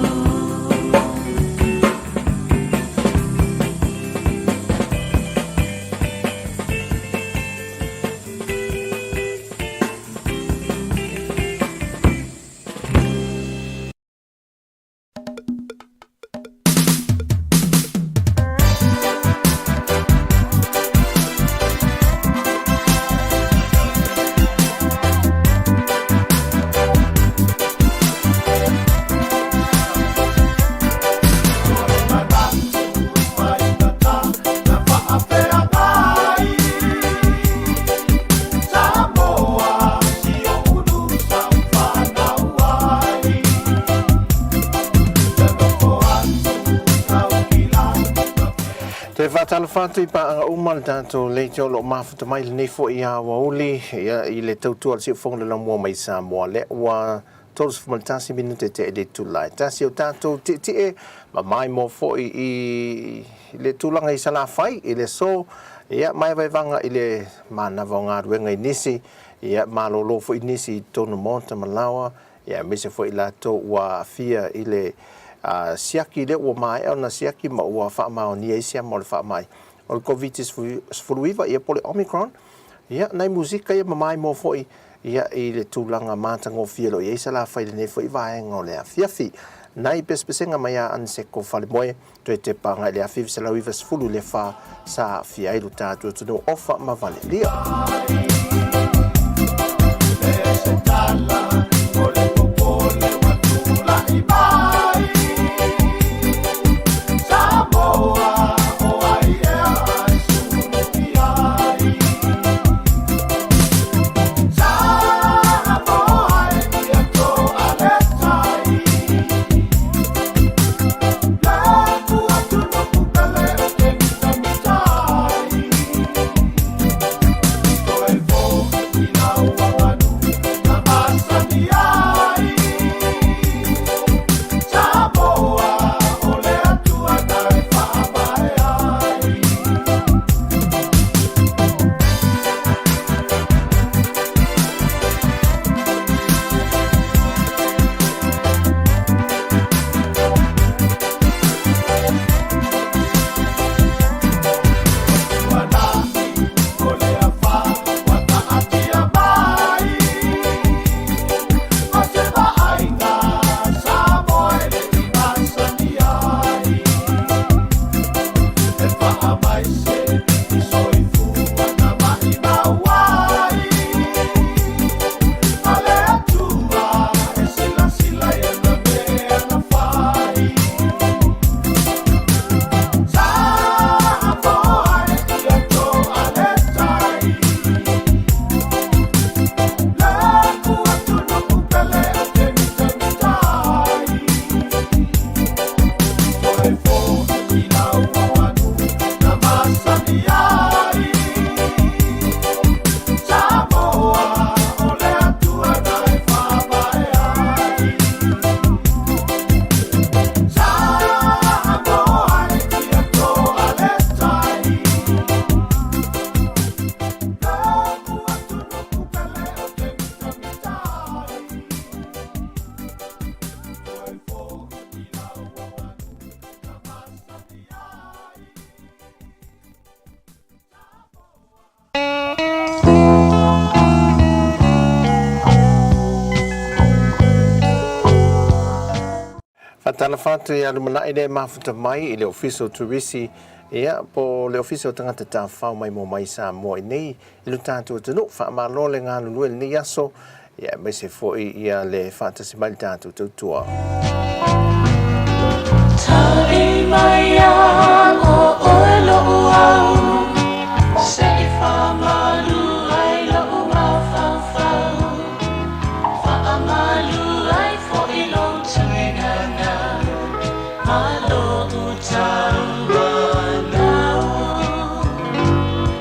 Speaker 7: Toe faatalofa atu i paaga uma le tatou leitio o lo o mafuta mai lenei foi aoauli ia, i le tautua o le siufofoga o le laumua mai Samoa lea ua 31 minute te i le itula e tasi o tatou tietie ma maimoa foi i le tulaga i Salafai i le aso ia ma e vaevaga i le manava o galuega i nisi ia malolo foi nisi i totonu maota ma laoa ia aemaise foi i latou ua aafia i le siaki lea ua maea ona siaki ma ua faamaonia ai se ama o le faamai o le Koviti-19 ia po o le Omicron. Ia, nai musika ia ma maimoa foi ia i le tulaga matagofie o lo o i ai Salafai i lenei foi vaega o le afiafi. Nai pesepesega mai a Aniseko Falemoe, toe tepa agai i le 1990 i le fa sa aafia ai lo tatou atunuu Ofa ma Valelia. Faatalofa atu ia lumanai le mafuta mai i le Ofisa o Turisi, ia, po o le Ofisa o Tagata Tafafao Maimoa Mai Samoa i nei i lo tatou atunuu. Faamalo le galulue i lenei aso, ia, aemaise foi ia le faatasi mai i le tatou tautua.
Speaker 6: Tali mai ia o oe lo'u au, Se i faamalu ai lo'u mafaufau, Faamalu ai fo'i lou tuinana, Ma lo'u tauanau.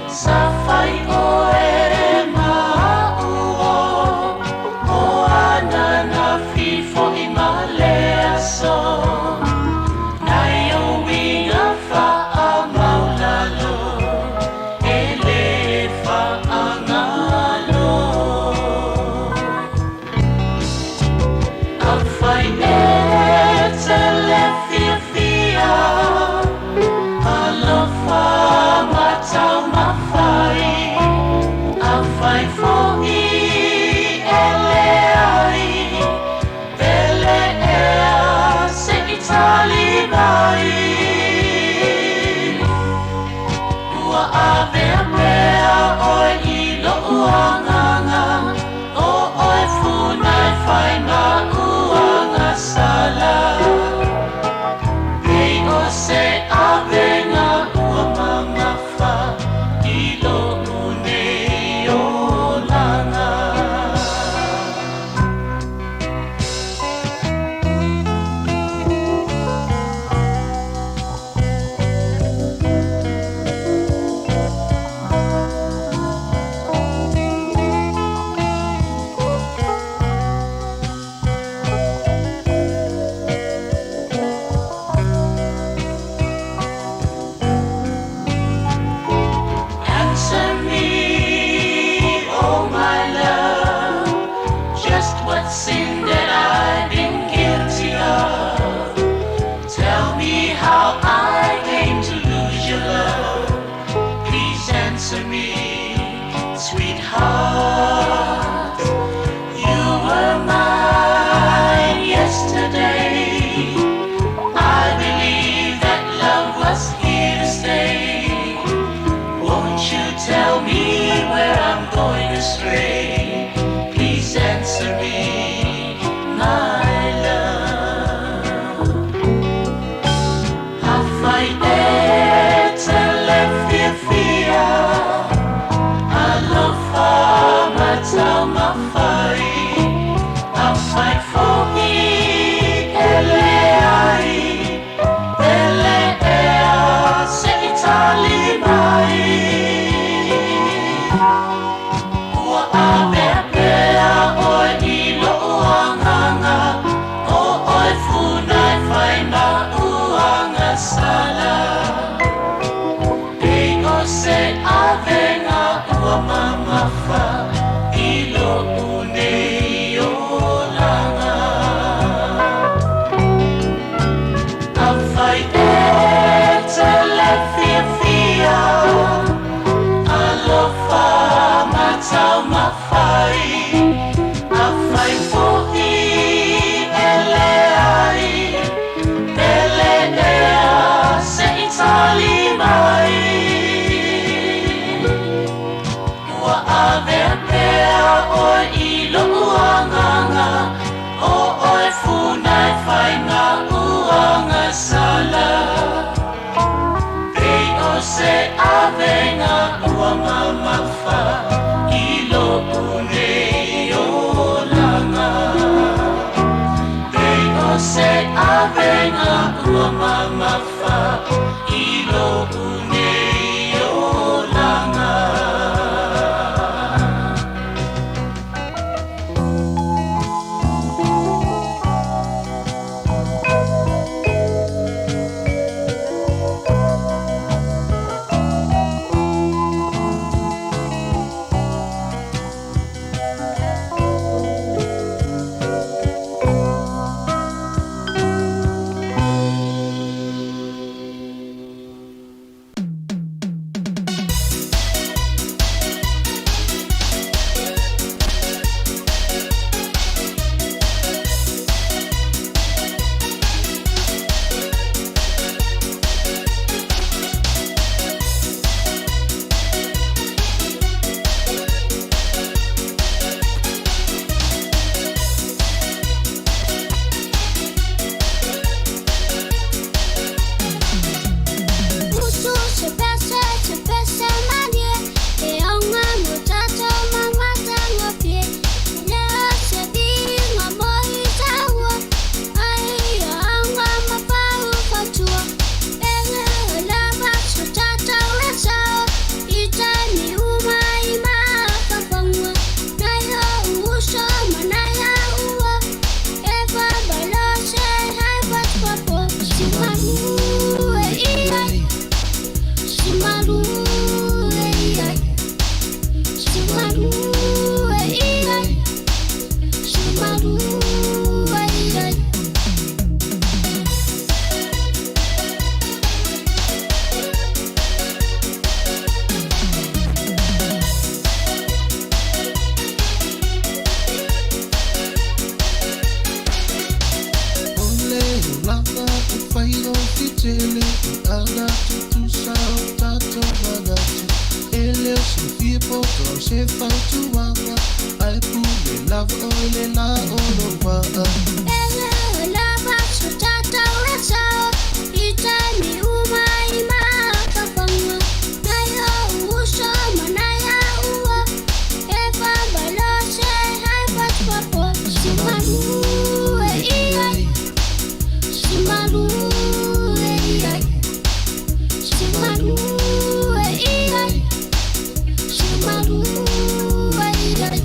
Speaker 6: Sa fai oe ma a'u o, O ananafi fo'i ma le aso, Nai ou uiga faamaulalo, E lē faagalo. Afai e te le fiafia, Alofa ma taumafai. Afai fo'i e leai, Pele ea se i tali mai. Ua avea pea oe i lo'u agaga, O oe funa e fai ma'u agasala, Pei o se avega ua mamafa i lo'u nei olaga. Answer me, oh my love, just what sin that I've been guilty of. Tell me how I came to lose your love. Please answer me, sweetheart. You were mine yesterday. I believe that love was here to stay. Won't you tell me where I'm going astray? Please answer me, my love. Afai e te le fiafia, Alofa ma taumafai. Afai fo'i e leai, Pele ea se i tali mai. Ua avea pea oe i lo'u agaga, O oe funa e fai ma'u agasala, Pei o se avega ua mamafa i lo'u nei olaga. Afai e te le fiafia, Alofa ma taumafai. Afai fo'i e leai, Pele ea se i tali mai. Ua avea pea oe i lo'u agaga, O oe funa e fai ma'u agasala, Pei o se avega ua mamafa i lo'u nei
Speaker 11: lava o le la o lo waa.
Speaker 16: Ele lava su tatau le sao, i taimi uma i makafanga. Nai o uso ma nai a ua, e whamalo se hai patpapo. Si malu e iai, si malu e iai, si malu e iai, si malu e iai.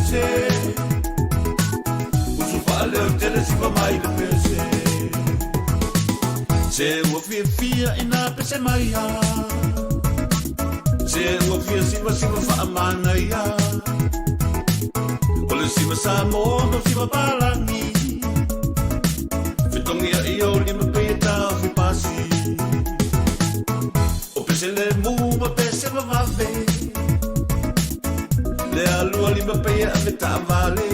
Speaker 3: pese. Usu faaleo tele siva mai le pese. Se ua fia fia ina pese mai ha. Se ua fia siva siva faamana ia. O le siva Samoa ma siva Palangi. Fetongia i o lima pe e tau fi pasi. O pese le mu ma pese vavave. Le alua lima pe e ave taavale.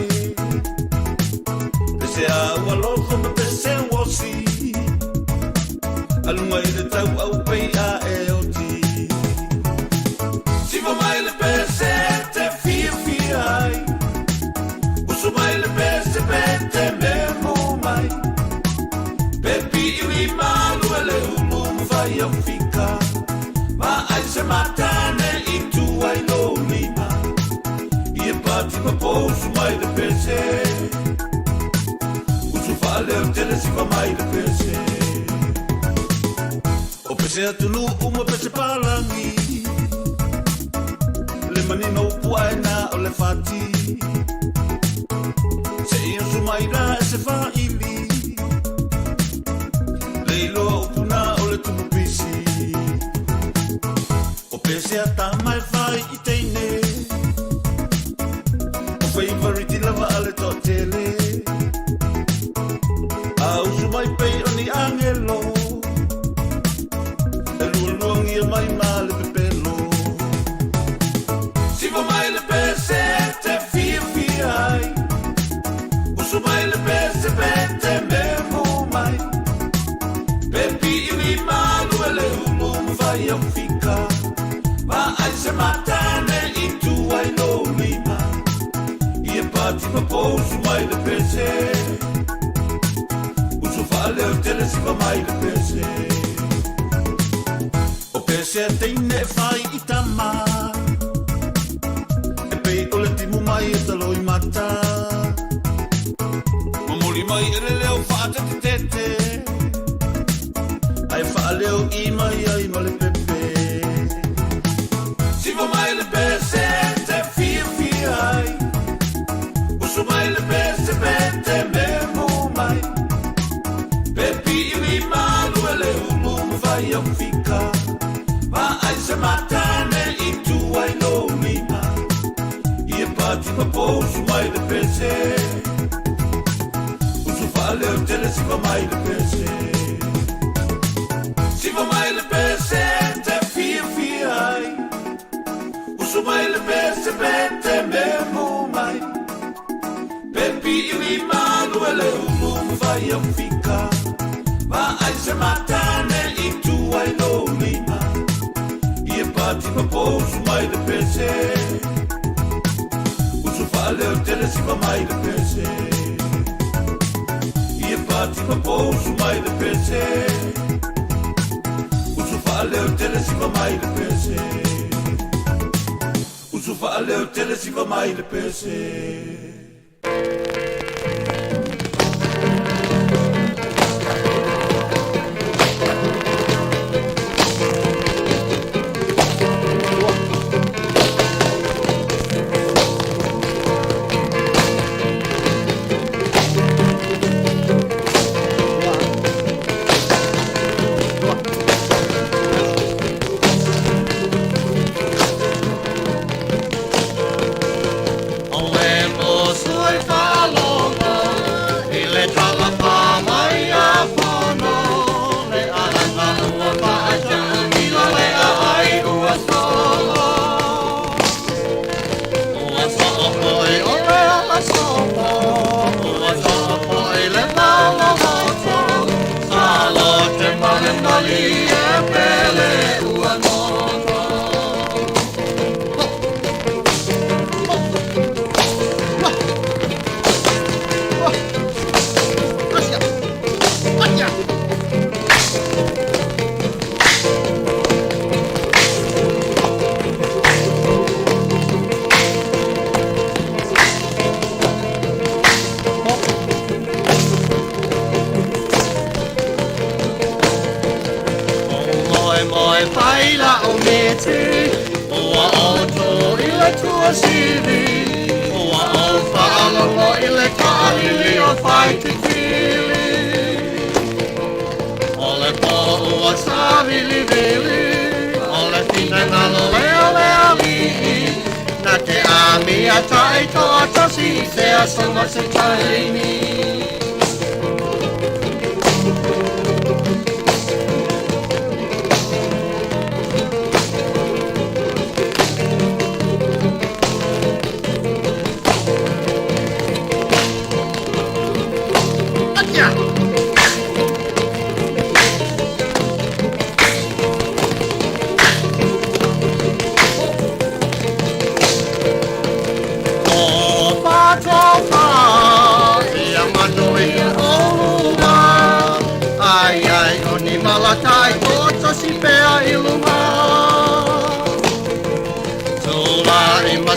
Speaker 3: Pese a ua lofo ma pese uosi. Alunga i le tau au pei a e oti. Siva mai le pese te fia fia ai. Usu mai le pese pe te me mo mai. Pepi iwi malu e le ulu mwhai au fika. Ma ai se matane i tu ai lo lima. I e pati ma pousu mai le pese. Usu whaaleo tele siva mai le pese. O pese atunu uma pese palangi. Le manino upu ai na o le fati. Se i usu mai la e se whaili. Le iloa upu na o le tupu pisi. O pese a tama e whai i teine. O favorite lava a le toatele. A usu mai pei o ni angelo. E lualuangia mai ma le pepelo. Siva mai le pese te fia fia ai. Usu mai le pese pe te me mo mai. Pepi iwi malu e le ulu mwhai au fika. Ma ai se matane i tu ai lo lima. I e pati ma pousu mai le pese. Usu whaaleo tele siva mai le pese. O pese a teine e whai i tama. E pei o le timu mai e taloi mata. Mamoli mai e le leo whaatete tete. Ai whaaleo i mai ai ma le pepe. Siva mai le pese te fia fia ai. Usu mai le pese pe te me mo mai. Pepi iwi malu e le ulu mwhai au fika. Ma ai se matane i tu ai lo lima. I e pati ma pousu mai le pese. Usu whaaleo tele siva mai le pese. Siva mai le pese te fia fia ai. Usu mai le pese pe te me mo mai. Pepi iwi malu e le ulu mwhai au fika. Ma ai se matane i tu ai lo lima. I e pati ma pousu mai le pese. Usu whaaleo tele siva mai le pese. I e pati ma pousu mai le pese. Usu whaaleo tele siva mai le pese. Usu whaaleo tele siva mai le pese.
Speaker 4: O le mosu e whalogo, i le tala wha mai a fono, le aranga ua wha a i le a ai ua solo. Ua soo hoi o le ala sopo, ua soo hoi le malo hoto, sa lo te male mali e pele ua noto. Moe moe pai la o mete, ua o tō i le tua sivi, ua o Faalogo i le taʻalili o Faititili O le pō ua sāvilivili O le finagalo lea o le Alii Na te amia taitoatasi i se aso ma se taimi.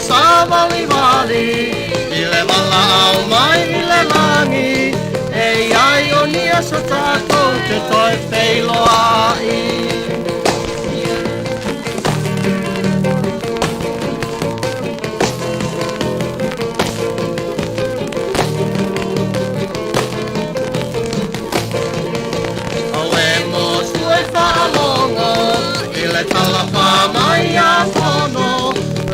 Speaker 4: Savalivali i le valaau mai i le lagi e i ai o ni aso tatou te toe feiloai. Auē mo sue faalogo i le talapā mai a Fono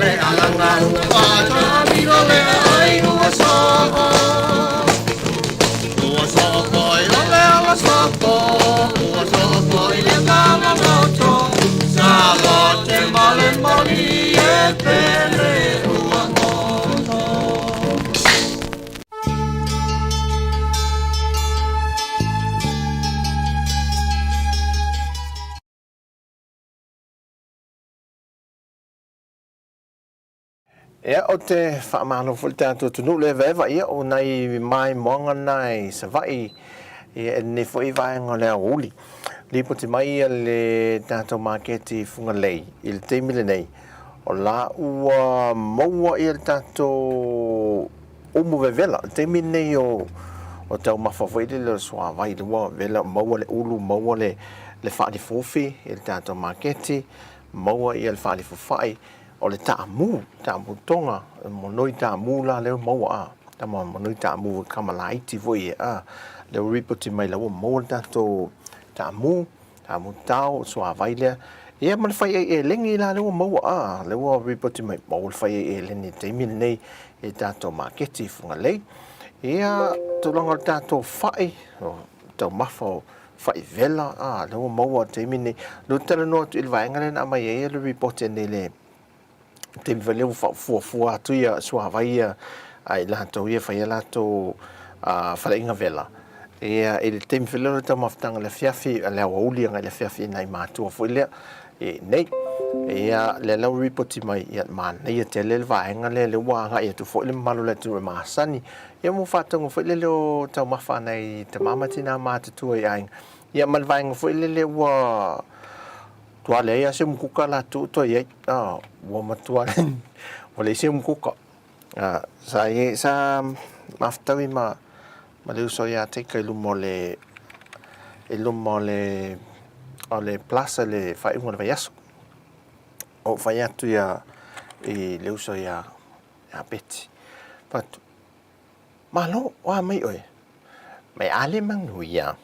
Speaker 4: le alaga ua faatamilo le aai ua soo. Ua soo foi o le ala sopo, ua soo foi le malaloto, sa lote ma le moli e pele ua goto.
Speaker 7: Ia, ou te faamalo foi i le tatou atunuu le evaeva, ia, o nai maimoaga na i Savaii, ia, i lenei foi vaega o le aoauli. Lipoti mai ia le tatou maketi i Fugalei i le taimi lenei, o la ua maua ia le tatou umu vevela, i le taimi lenei o o taumafa foi lele o le suavai, lea ua vela, maua le ulu, maua le le faalifofi i le tatou maketi, maua ia le faalifofa'i, O le taamu, taamu toga, monoi taamu la lea ua maua a, tama monoi taamu kama laiti foi ia a, lea ua ripoti mai la ua maua le tatou taamu, taamu tao, suavai lea, ia ma le fai ai eleni la lea ua maua a, lea ua ripoti mai maua le fai ai eleni i le taimi lenei i tatou maketi i Fugalei. Ia, tulaga o le tatou fai, o taumafa o Fai vela, a, lea ua maua i le taimi lenei. Lea ou te talanoa atu i le vaega lea na aumai ai le report nei i le taimi foi lea ua faafuafua atu ia suavai ia a i latou ia e fai a latou faleaiga vela. Ia, i le taimi foi lea o le taumafataga i le afiafi, le aoauli agai i le afiafi i nai matua foi lea i inei. Ia, lea la ua ripoti mai, ia, manaia tele le vaega lea, lea ua agai atu foi le mamalu o le atunuu e masani Ia mo faatonuga foi lele o taumafa a nai tama ma tina matutua i aiga. Ia ma le vaega foi lele ua tua leai lava se umukuka la tuu toe i ai. Ah, ua matua ua leai se umukuka. Ah, sa i sa mafutaui ma ma le uso ia te i luma o le i luma o le o le plaza le faaiuga o le vaiaso. Ou fai atu ia i le uso ia Ia Beti. Fai atu, Malo, o a mai oe? Mai a le manuia.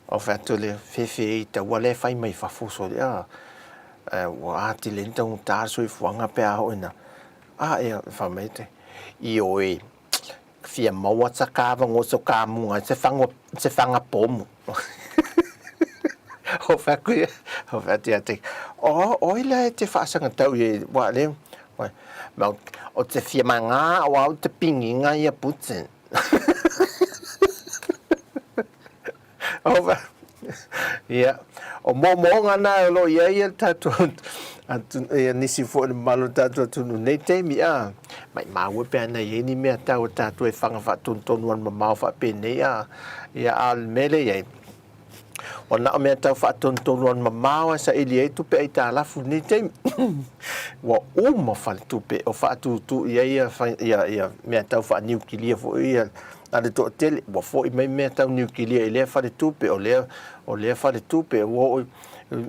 Speaker 7: Ou fai atu le fefe i taua lea e fai mai fafo so lea ua atili ai ona taugata le soifuaga pe a oo ina a ia fai mai te ioe fia maua sa ka vango so ka munga se fango se fanga pomu. Ou fai atu ia, ou fai atu ia te, o, oi la e te whaasangatau i e, wa le, wa, ma, o te fia manga o au te pinginga ia Putin. O fai, ia, o moomooga na o lo o i ai ia le tatou, atu, ia nisi foi o le mamalu o le tatou atunuu nei taimi, a, maimau e pe ana i ai ni mea tau a tatou e fanga faatonutonu alumamao faapenei, a, ia, a o le mea lea i ai, ua na o mea tau faatonutonu alumamao ae saili ai tupe aitalafu i lenei taimi. Ua uma faletupe o faatūtū i ai ia, ia, ia mea tau faaniukilia foi ia a le toatele, ua foi mai mea tau niukilia i lea faletupe, o lea, o lea faletupe, ua oo i,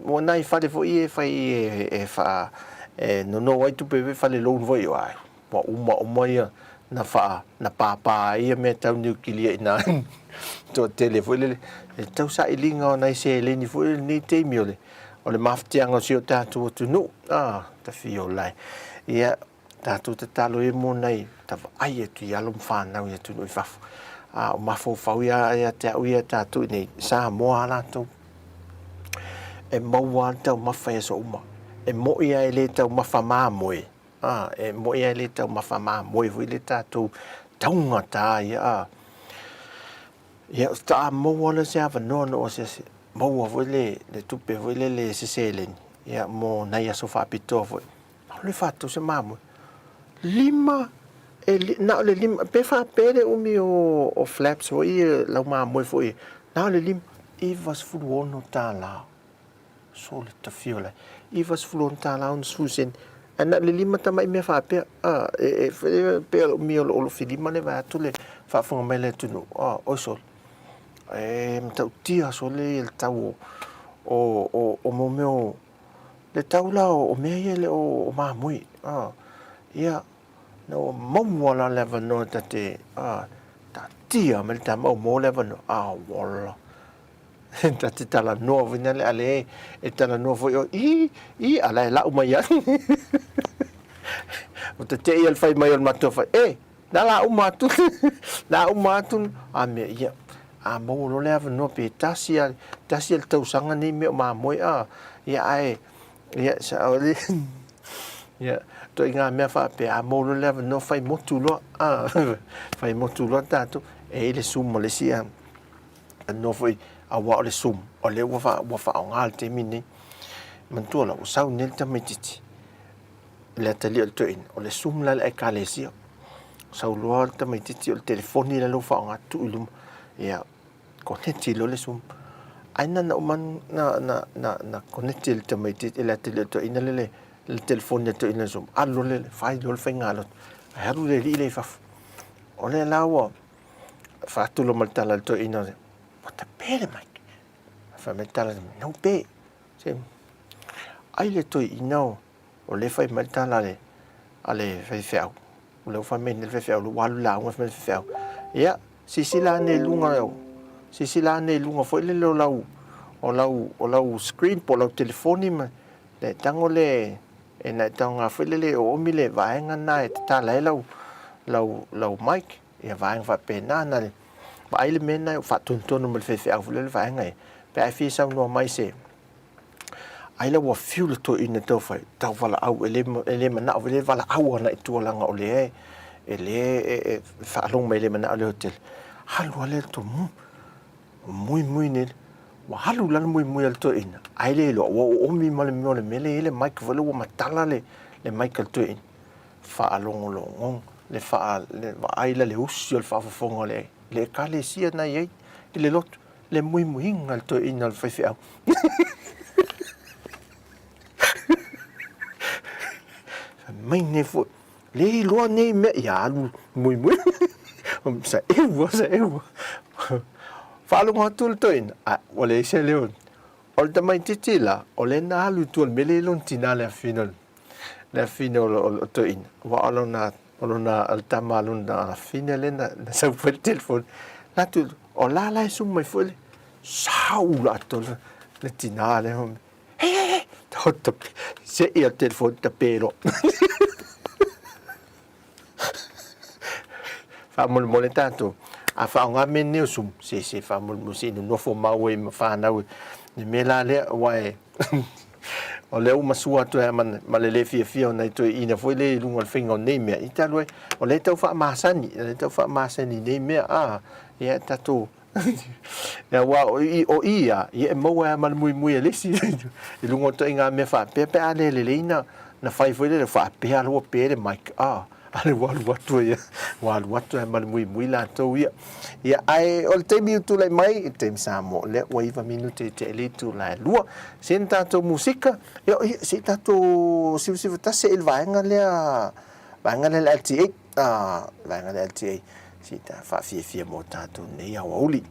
Speaker 7: ua nai fale foi ia e fai e, e faa, e nono ai tupe foi fale loan foi, ai, ua uma uma ia na faa na pāpā ai ia mea tau niukilia inā toatele foi lele e tau sailiga o nai seleni foi lenei taimi o le o le mafatiaga o si o tatou atunuu a tafia o lae ia tatou tatalo ia mo nai tavaai atu i alo ma fanau i atunuu i fafo a o mafaufau ia ia te au ia tatou i nei Samoa a latou e maua le taumafa i aso uma e mo'i a e le taumafa mamoe a e mo'i a e le taumafa mamoe foi le tatou taugata ia a ia faatoa maua lea o se avanoa na ou asiasi maua foi le le tupe foi lele se seleni ia mo nai aso faapitoa foi alu e faatau se mamoe lima e na o le lima pe faapea le umi o o flaps foi ia lau mamoe foi na o le lima $96 sole tafio lai $96 60 sene ae na o le lima tamai mea faapea a e e pei o le umi o lou filima lea vaeatu le faafofoga mai a le atunuu a oi sole e matautia sole ia le tau o o o mo mea o le tau la o mea ia e le o mamoe a ia na ua maua la le avanoa ta te a taatia mai le tama ua maua le avanoa a ola ta te talanoa foi na le a le e talanoa foi oe ī ī a la e lau mai ai ua teteʻi le fai mai o le matou fai e na la uma atu la uma atu a mea ia a maua loa le avanoa pe tasi a tasi le tausaga nei mea o mamoe a ia ae ia sa o le ia ituaiga mea faapea a maua loa le avanoa fai motu loa a fai motu loa tatou e i le Zoom ma le isi a Talanoa foi aua o le Zoom o lea ua faa ua faaaoga i le taimi lenei. Manatua la ua sau nei le tamaitiiti i le atalii o le toeaina, o le Zoom la le Ekalesia. Sau loa le tamaitiiti o le telefoni la lea ua faaaoga tuu i luma, ia koneti loa le Zoom. Ae na ona uma na na na na koneti e le tamaitiiti e le atalii o le toeaina le le telefoni a le toeaina i le Zoom, alu loa le fai loa le faigalotu ae alu le alii lea i fafo. O lea la ua faatulo ma le tala a le toeaina, ua tape le mic. Fai mai le tala, no pe. Se, ai le toeaina o, o lea fai mai le tala a le, a le faifeau. O lea ua fai mai nei le faifeau, ua alu i le lauga fai mai le faifeau. Ia, silasila ane i luga o, silasila ane i luga foi lele o lau, o lau, o lau screen po o lau telefoni ma le tago le, e na e taoga foi lele e oomi le vaega lena e tatala ai lau, lau, lau mic. Ia vaega faapena na le vaai le mea lena ua faatonutonu ma le faifeau foi lea le vaega ia. Pe a e fia saunoa mai se ai la ua fiu le toeaina tau fai, tau valaau e le, e le manao foi le valaau agai i tua leaga o lea e le e faalogo mai e le manao le hotele. Alu lava lea le tomu, muimui nei, ua alu la le muimui a le toeaina, ae le iloa ua oomi ma le mea o le mea lea e i ai le mic foi lea ua matala le mic a le toeaina. Faalogologo le faa le vaai la le usi o le faafofoga o le le Ekalesia na i ai i le lotu, le muimuiga le toeaina o le faifeau. Fai mai nei foi, le iloa nei mea, ia alu muimui. Sa eua, sa eua. Faalogo atu le toeaina, a ua leai se leo. O le tamaitiiti la, o lea na alu i tua i le mea lea i lona tina le afafine o le le afafine o le toeaina, aua o lona, o lona, o le tama a lona afafine lea na, na sau foi le telefoni. La atu, o la la e sumu mai foi le sau la atoa le tina lea. Hei, hei, hei, se'i a le telefoni tape loa. Faamolemole tatou, a faaaoga mea nei o Zoom, se se faamolemole se i nonofo mau ai ma fanau i le mea la lea, aua e o lea ua masua atu ai ma, ma le le fiafia o nai toeaiina foi lea i luga o le faiga o nei mea, i talu ai, o lea e tau faamasani, o lea e tau faamasani i nei mea, a, ia tatou aua o i, o i ia, ia e maua ai lava ma le muimui a le isi i luga o ituaiga mea faapea pe a le lelei na, na fai foi lele faapea ua pe le mic, a, a le ua alu atu ai, ua alu atu ai ma le muimui latou ia. Ia, ae o le taimi ua tulai mai, le taimi Samoa, lea ua 9 minute i te le itula e lua. Se na tatou musika, ia, ia, se i tatou sivasiva tasi i le vaega lea, vaega lea le LTA, a, vaega lea LTA. Se i ta faafiafia mo tatou nei aoauli.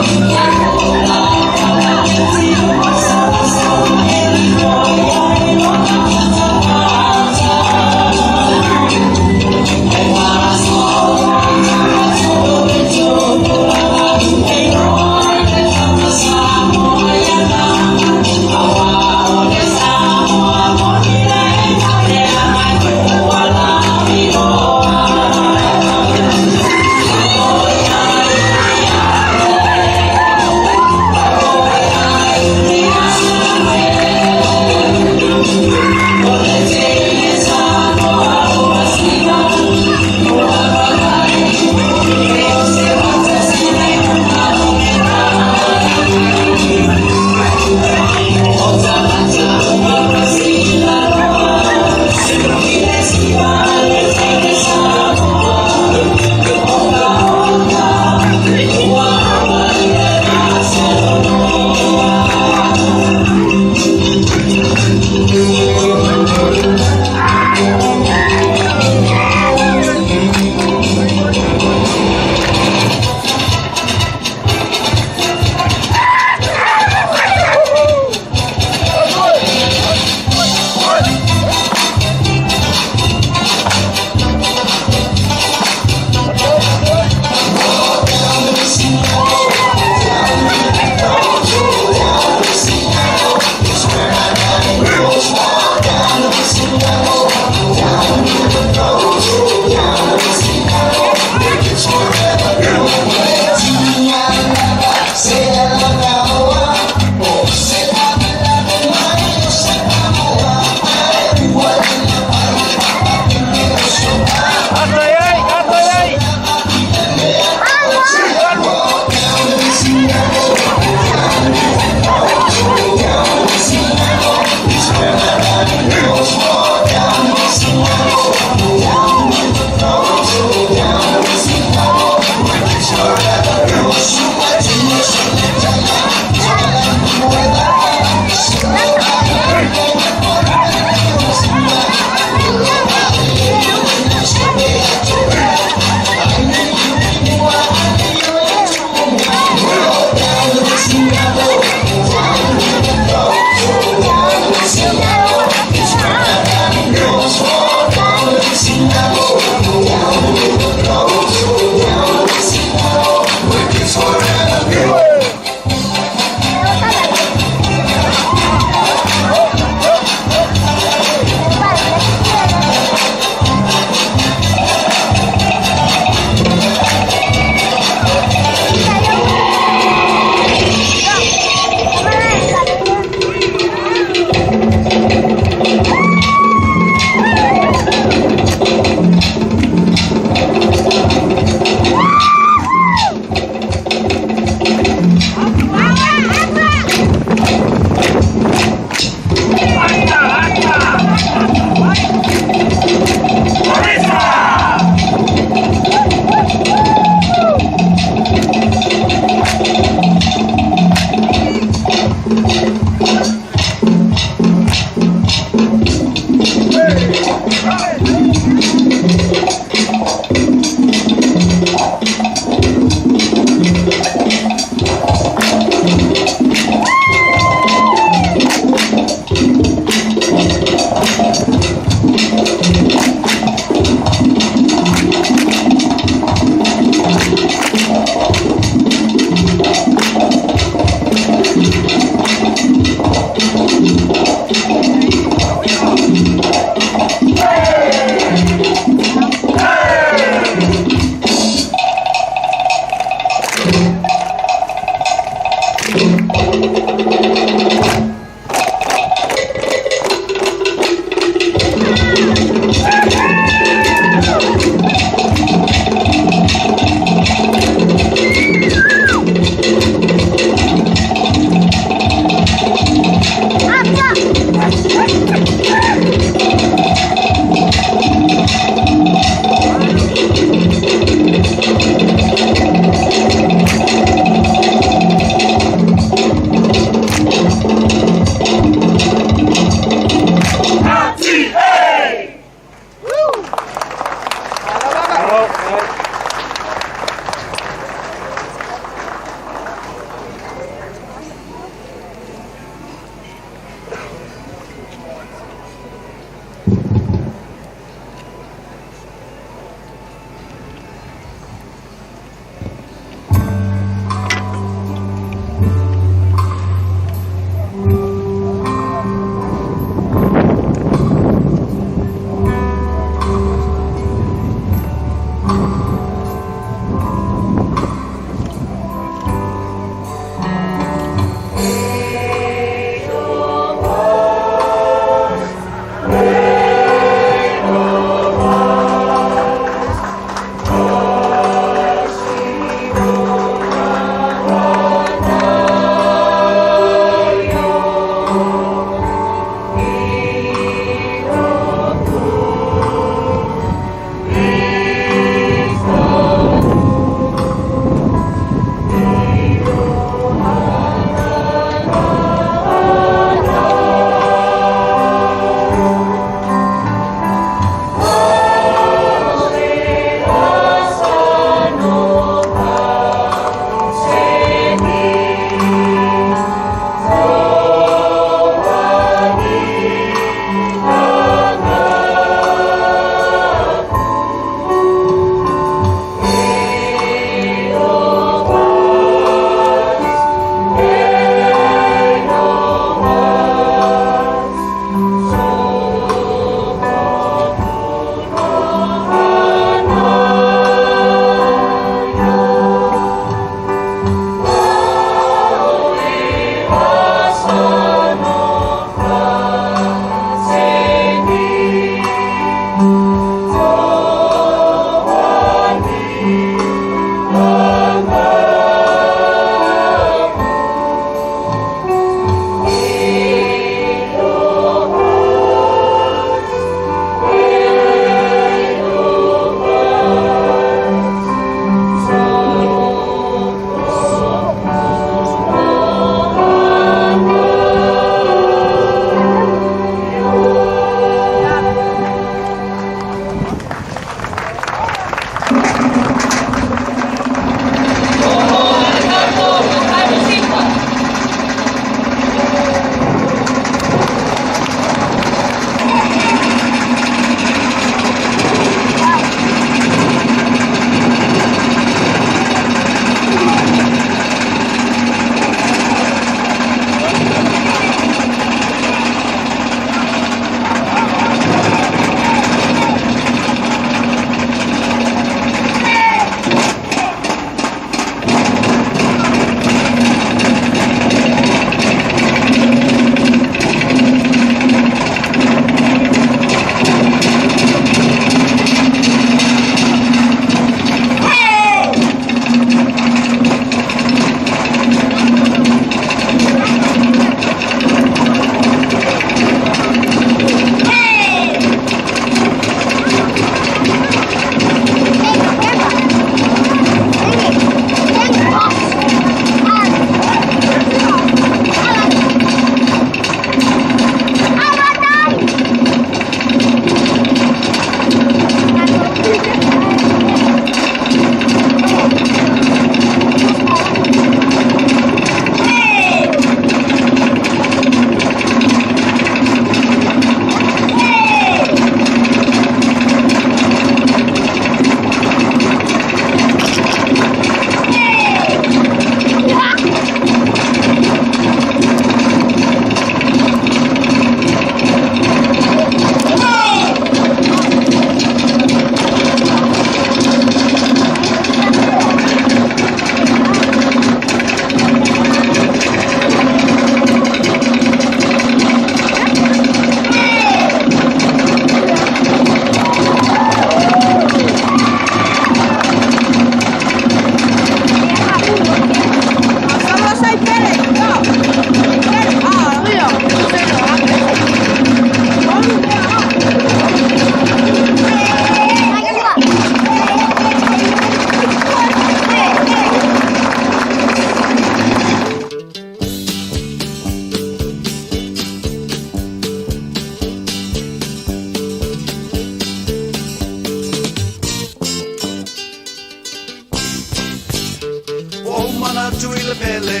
Speaker 3: pele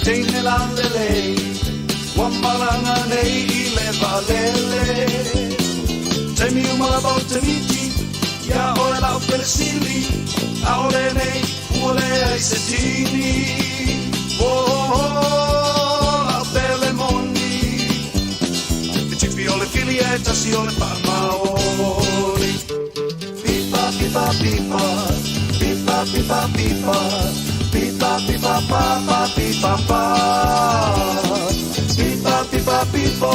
Speaker 3: Teine lalelei Ua malaga nei i le vaalele Taimi uma lava ou te miti Iā oe la'u pelesili ʻAʻole nei ua leai se tini Oh, la'u pele moni E tipi o le fili e tasi o le faamaoni Pipa, pipa, pipa Pipa, pipa, pipa Pipa, pipa, pa, pa, pipa, pa Pipa, pipa, pipo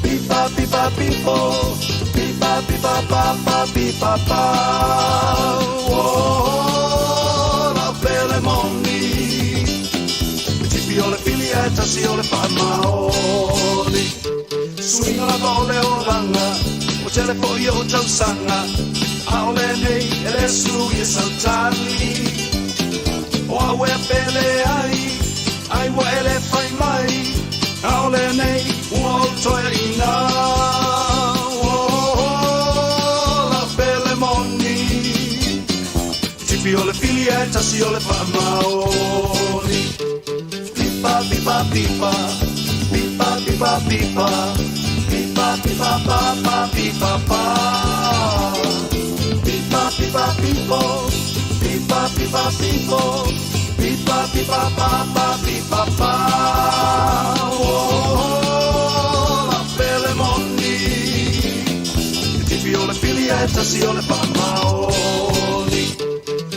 Speaker 3: Pipa, pipa, pipo Pipa, pipa, pa, pa, pipa, pa Oh, la'u pele moni E tipi o le fili e tasi o le faamaoni Suiga lava o le olaga Ua tele fo'i o'u tausaga ʻAʻole nei e lē sui e sau tali O a'u ea pele ai Ai ua e lē fai mai ʻAʻole nei ua ou toeaina Oh, la'u pele moni Tipi o le fili ae tasi o le faamaoni Pipa, pipa, pipa Pipa, pipa, pipa Pipa, pipa, pa, pa, pipa, pa Pipa, pipa, pipo Pipa, pipa, pipo Pipa, pipa, pa, pa, pipa, pa Oh, la'u pele moni Tipi o le fili ae tasi o le faamaoni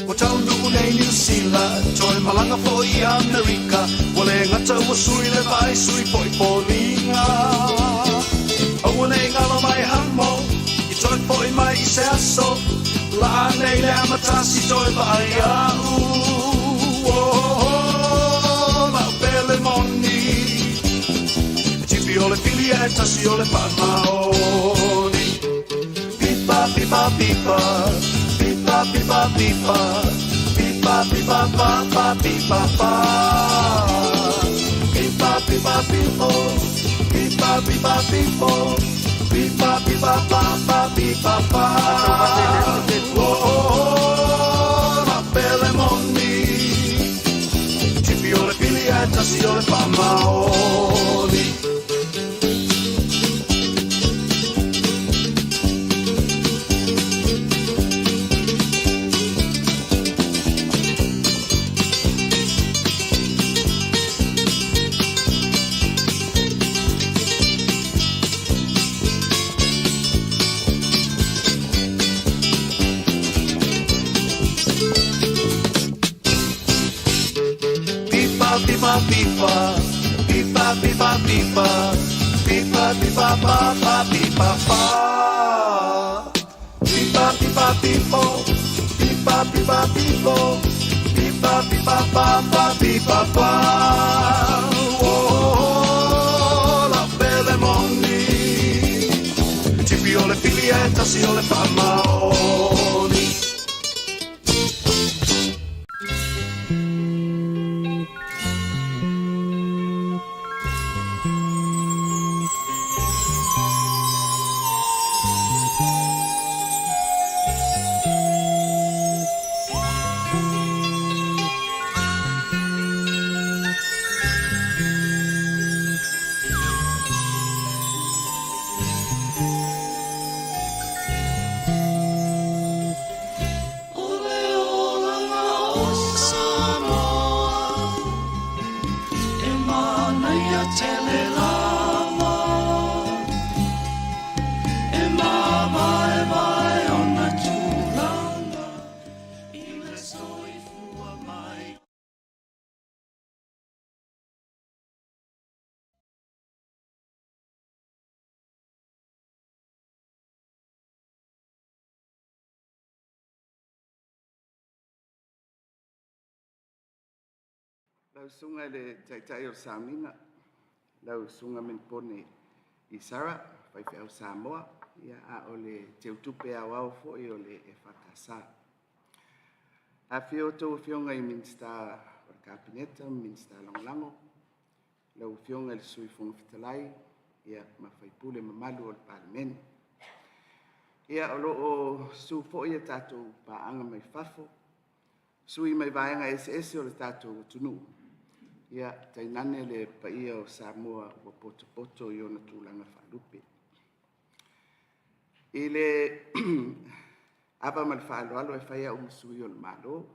Speaker 3: Ua taunuu nei Niu Sila Toe malaga foi i Amerika Ua le gata ua sui le vaai sui foi foliga Aua nei galo mai hamo I toe fo'i mai i se aso Laa nei le amatasi toe vaai a'u Oh, la'u pele moni Tipi o le fili ae tasi o le faamaoni Pipa, pipa, pipa Pipa, pipa, pipa Pipa, pipa, pa, pa, pipa, pa Pipa, pipa, pipo Pipa, pipa, pipo Pipa, pipa, pa, pa, pipa, pa Oh, la'u pele moni Tipi o le fili ae tasi o le faamaoni Pipa, pipa, pipa Pipa, pipa, pipa Pipa, pipa, pa, pa, pipa, pa Pipa, pipa, pipo Pipa, pipa, pipo Pipa, pipa, pa, pa, pipa, pa Oh, la'u pele moni Tipi o le fili ae tasi o le faamaoni
Speaker 4: O le olaga o Samoa E manaia tele lava E mavaevae ona tulaga I le soifua mai
Speaker 12: Lau susuga i le Taitai o le Sauniga, lau susuga Menipone Isara, faifeau Samoa, ia, a o le Teutupe Aoao foi o le EFKS. Afifio outou afioga i Minisita o le Kapeneta ma Minisita Lagolago, lau Afioga i le Sui Fofoga Fetalai, ia, ma faipule mamalu o le Palemene. Ia, o lo o susu foi a tatou paaga mai fafo, sui mai vaega eseese o le tatou atunuu. Ia, tainane le paia o Samoa ua potopoto i ona tulaga faalupe. I le ava ma le faaaloalo e fai au ma sui o le Malo,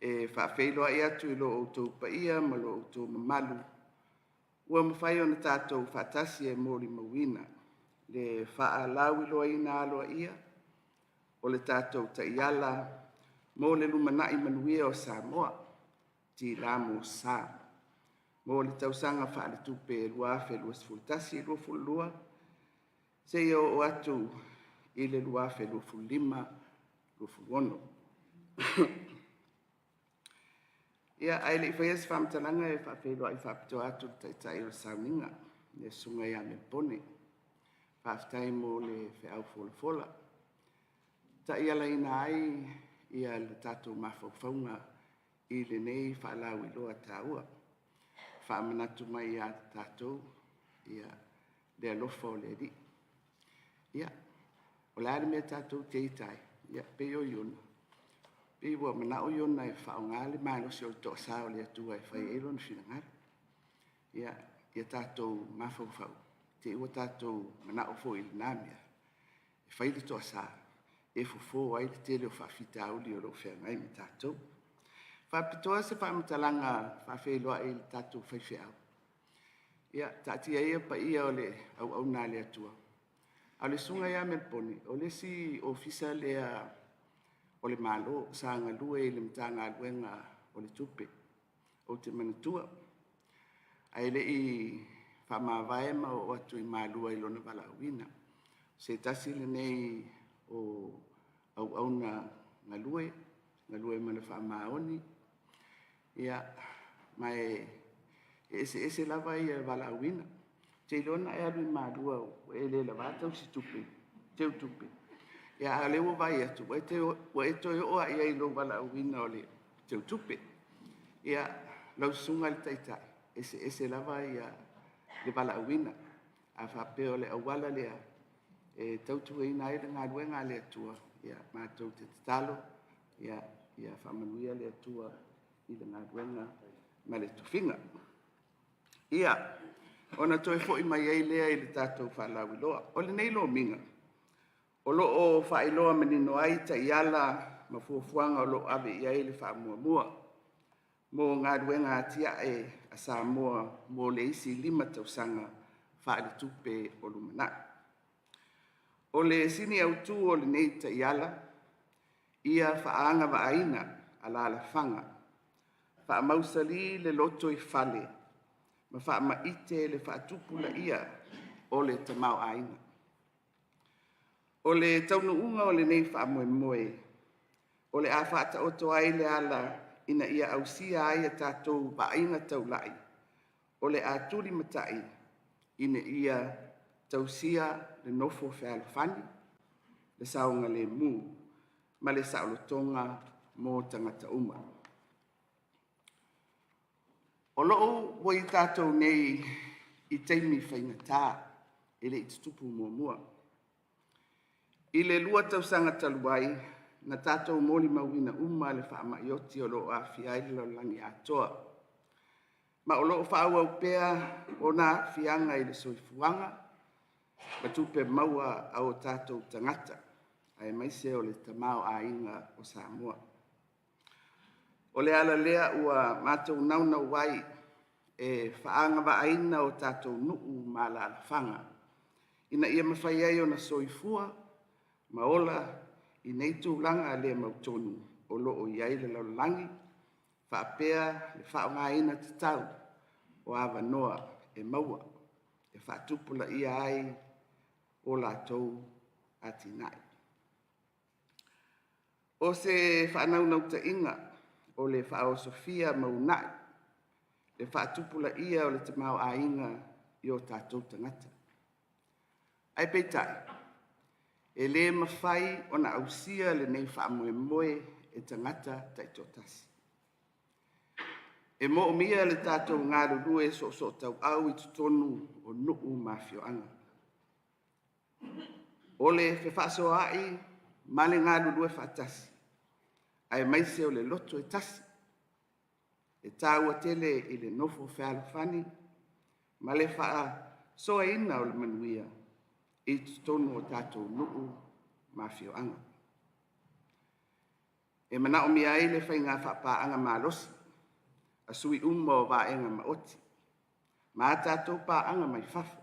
Speaker 12: e faafeiloai atu i lo outou paia ma lo outou mamalu ua mafai ona tatou faatasi e molimauina le faalauiloaina aloaia o le tatou taiala mo le lumanai manuia o Samoa, Tila mo Sa, mo le tausaga faaletupe 2021/2022 seia oo atu i le 2025/2026. Ia, ae le i faia se faamatalaga e faafeiloai faapitoa atu i le Taitai o le Sauniga, le Susuga ia Melepone. Faafetai mo le feau folafola, taialaina ai ia le tatou mafaufauga i lenei faalauiloa taua. Faamanatu mai ia tatou ia le alofa o le Alii. Ia, o le a le mea tatou te ita ai? Ia, pei o Iona, pei ua manao Iona e faaaoga le malosi o le toasa o le Atua e fai ai lona finagalo. Ia, ia tatou mafaufau, te i ua tatou manao foi i lena mea, e fai le toasa, e fofo ai le tele o faafitauli o lo o feagai ma tatou. Faapitoa se faamatalaga faafeiloai i le tatou faifeau. Ia, taatia ia paia o le auauna a le Atua. A o le susuga ia Melepone, o le isi ofisa lea o le Malo sa galue i le Matagaluega o le Tupe, ou te manatua, ae le i faamavae ma oo atu i Malua i lona valaauina. O se tasi lenei o auauna galue, galue ma le faamaoni, ia, ma e eseese lava ia valaauina. Ou te iloa na e alu i Malua ua e le lava tausi tupe, teu tupe. Ia, a o lea ua vaai atu, ua e toe oo lava i ai i lou valaauina o le teutupe. Ia, lau susuga i le Taitai, e eseese lava ia le valaauina. A faapea o le auala lea e tautuaina ai le galuega a le Atua, ia matou te tatalo, ia, ia faamanuia le Atua i le galuega ma le tofiga. Ia, ona toe foi mai ai lea i le tatou faalauiloa. O lenei lomiga, o lo o faailoa manino ai taiala ma fuafuaga o lo o ave i ai le faamuamua mo galuega atiae a Samoa mo le isi 5 tausaga faaletupe o lumanai. O le sini autu o lenei taiala, ia faaagavaaina alaalafaga, faamausali le loto i fale ma faamaite le faatupulaia o le tamaoaiga. O le taunuuga o lenei faamoemoe, o le a faataoto ai le ala ina ia ausia ai a tatou vaaiga taulai, o le a tulimatai ina ia tausia le nofo fealofani, le saogalemu ma le saolotoga mo tagata uma. O lo o ua i tatou nei i taimi faigata e le i tutupu muamua. I le 2 tausaga talu ai, na tatou molimauina uma le faamai oti o lo o aafia ai le lalolagi atoa, ma o lo o faaauau pea ona aafiaga i le soifuaga ma tupe maua a o tatou tagata, aemaise o le tamaoaiga o Samoa. O le ala lea ua matou naunau ai e faaagavaaina o tatou nuu ma alaalafaga ina ia mafai ai ona soifua ma ola i nei tulaga le mautonu o lo o i ai le lalolagi, faapea le faaaogaina tatau o avanoa e maua e faatupulaia ai o latou atinae. O se faanaunautaiga o le faaosofia ma uunai le faatupulaia o le tamaoaiga i o tatou tagata. Ae peitai, e le mafai ona ausia lenei faamoemoe e tagata taitoatasi. E moomia le tatou galulue soosootauau i totonu o nuu ma afioaga. O le fefaasoaai ma le galulue faatasi, aemaise o le loto e tasi. E tāua tele i le nofo fealofani ma le faasoaina o le manuia i totonu o tatou nuu ma afioaga. E manaomia ai le faiga faapaaga malosi a sui uma o vaega maoti ma a tatou paaga mai fafo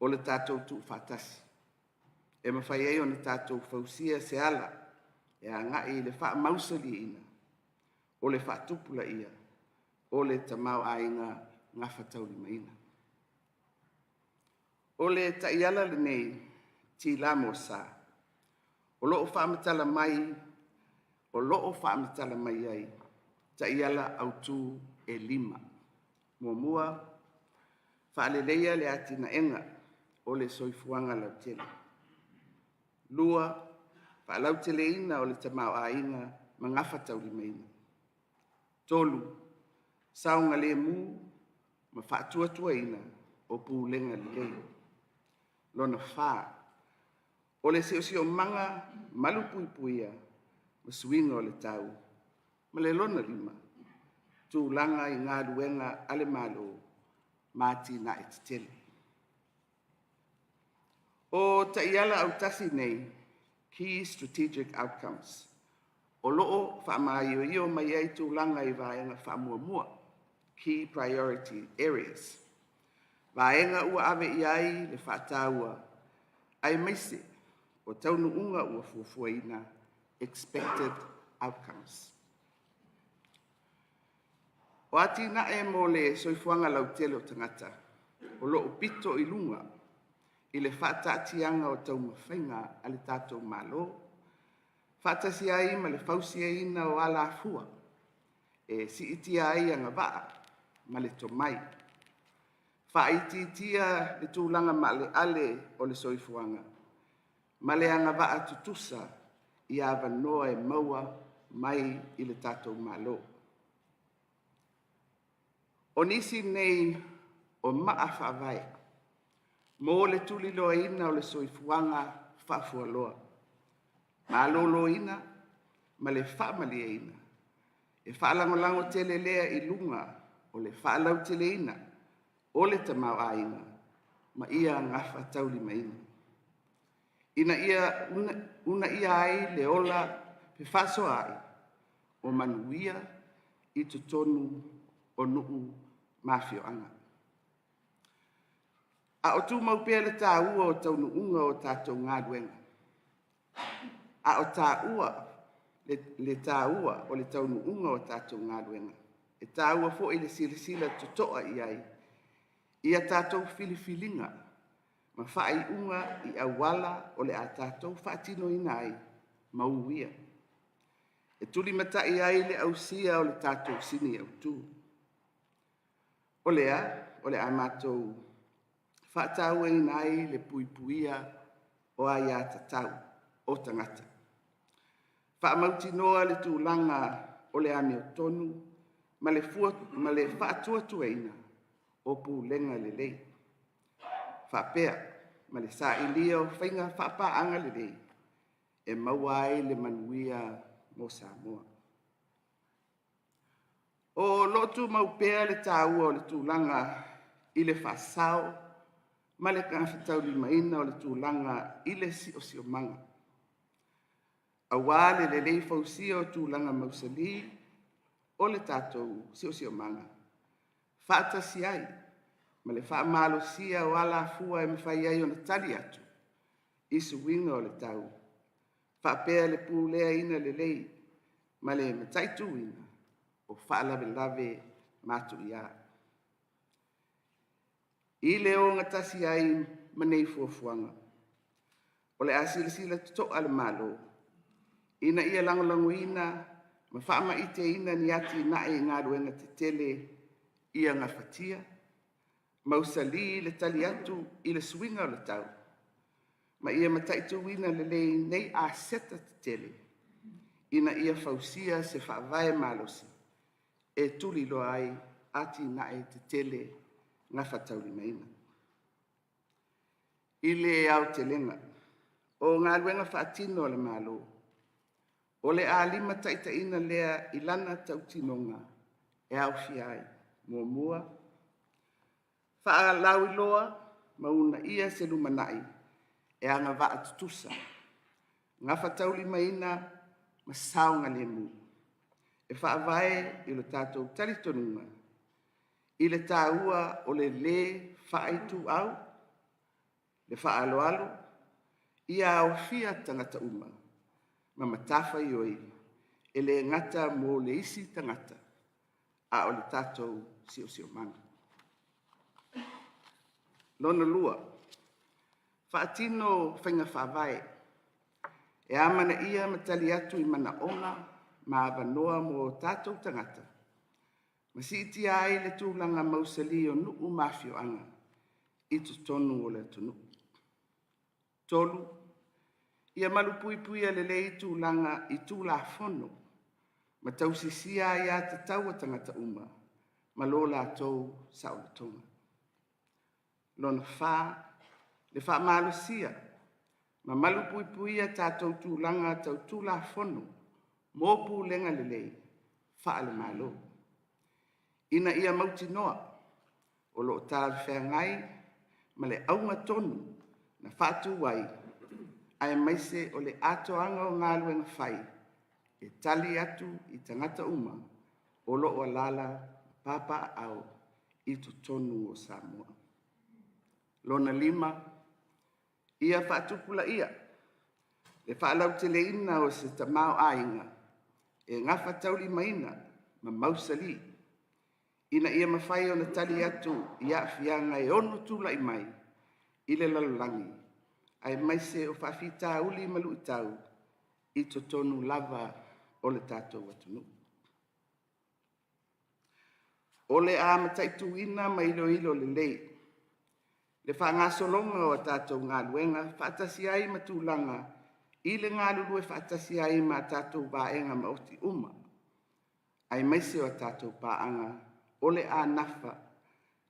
Speaker 12: o le tatou tuufaatasi e mafai ai ona tatou fausia se ala e agai i le faamausaliina o le faatupulaia o le tamaoaiga gafataulimaina. O le taiala lenei Tila mo Sa, o lo o faamatala mai o lo o faamatala mai ai taiala autu e 5. Muamua, faaleleia le atinaega o le soifuaga lautele. Lua, faalauteleina o le tamaoaiga ma gafataulimaina. Tolu, saogalemu ma faatuatuaina o pulega lelei. Lona fa, o le siosiomaga malupuipuia ma suiga o le tau. Ma le lona lima, tulaga i galuega a le Malo ma atinae tetele. O taiala autasi nei, Key Strategic Outcomes, o lo o faamaioio mai ai tulaga i vaega faamuamua, Key Priority Areas, vaega ua ave i ai le faataua aemaise o taunuuga ua fuafuaina, expected outcomes. O atinae mo le soifuaga lautele o tagata o lo o pito i luga i le faataatiaga o taumafaiga a le tatou Malo, faatasi ai ma le fausiaina o alafua e siitia ai agavaa ma le tomai, faaitiitia le tulaga maaleale o le soifuaga ma le agavaa tutusa i avanoa e maua mai i le tatou Malo. O nisi nei o maa faavae mo le tuliloaina o le soifuaga faafualoa, maloloina ma le faamalieina, e faalagolago tele lea i luga o le faalauteleina o le tamaoaiga ma ia gafataulimaina, ina ia uunaia ai le ola fefaasoaai o manuia i totonu o nuu ma afioaga. A o tumau pea le taua o taunuuga o tatou galuega, a o taua le taua o le taunuuga o tatou galuega, e taua foi le silasila totoa i ai i a tatou filifiliga ma faaiuga i auala o le a tatou faatinoina ai ma uia, e tulimatai ai le ausia o le tatou sini autu. O lea o le a matou faatauaina ai le puipuia o aiatatau o tagata. Faamautinoa le tulaga o le amiotonu ma le faatuatuaina o pulega lelei, faapea ma le sailia o faiga faapaaga lelei e maua ai le manuia mo Samoa. O lo o tumau pea le taua o le tulaga i le faasao ma le gafataulimaina o le tulaga i le siosiomaga, aua le lelei fausia o tulaga mausali o le tatou siosiomaga, faatasi ai ma le faamalosia o alafua e mafai ai ona tali atu i suiga o le tau, faapea le puleaina lelei ma le mataituina o faalavelave matuia. I le ogatasi ai ma nei fuafuaga, o le a silasila totoa le Malo ina ia lagolagoina ma faamaiteina ni atinae i galuega tetele ia gafatia, mausali le tali atu i le suiga o le tau, ma ia mataituina lelei nei aseta tetele ina ia fausia se faavae malosi e tuliloa ai atinae tetele gafataulimaina. I le aotelega o galuega faatino a le Malo, O le a limataitaiina lea i lana tautinoga e aofia ai. Muamua, faalauiloa ma uunaia se lumanai e agavaa tutusa, gafataulimaina ma saogalemu, e faavae i lo tatou talitonuga i le taua o le lē faaituau, le faaaloalo, ia aofia tagata uma ma matafaioi e le gata mo le isi tagata, a o le tatou siosiomaga. Lona lua, faatino faiga faavae e amanaia ma tali atu i manaoga ma avanoa mo tatou tagata ma siitia ai le tulaga mausali o nuu ma afioaga i totonu o le atunuu. 3. Ia malupuipuia lelei tulaga i Tulafono ma tausisia aia tatau a tagata uma ma lo latou saolotoga. Lona fa, le faamalosia ma malupuipuia tatou tulaga tau Tulafono mo pulega lelei faale-Malo, ina ia mautinoa o lo o talafeagai ma le auga tonu na faatu ai, aemaise o le atoaga o galuega fai e tali atu i tagata uma o lo o alaala ma papaaao i totonu o Samoa. Lona lima, ia faatupulaia le faalauteleina o se tamaoaiga e gafataulimaina ma mausali, ina ia mafai ona tali atu i aafiaga e ono tulai mai i le lalolagi, aemaise o faafitauli ma luitau i totonu lava o le tatou atunuu. O le a mataituina ma iloilo lelei le faagasologa o a tatou galuega faatasi ai ma tulaga i le galulue faatasi ai ma a tatou vaega maoti uma, aemaise o a tatou paaga o le a nafa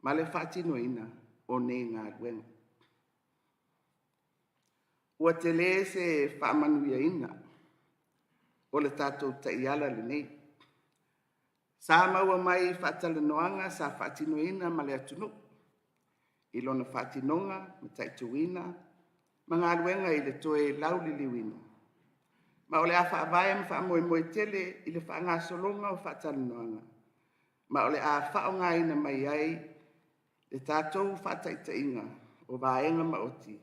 Speaker 12: ma le faatinoina o nei galuega. Ua tele se faamanuiaina o le tatou taiala lenei sa maua mai i faatalanoaga sa faatinoina ma le atunuu i lona faatinoga, mataituina ma galuega i le toe lauliliuina. Ma o le a faavae ma faamoemoe tele i le faagasologa o faatalanoaga, ma o le a faaaogaina mai ai le tatou faataitaiga o vaega maoti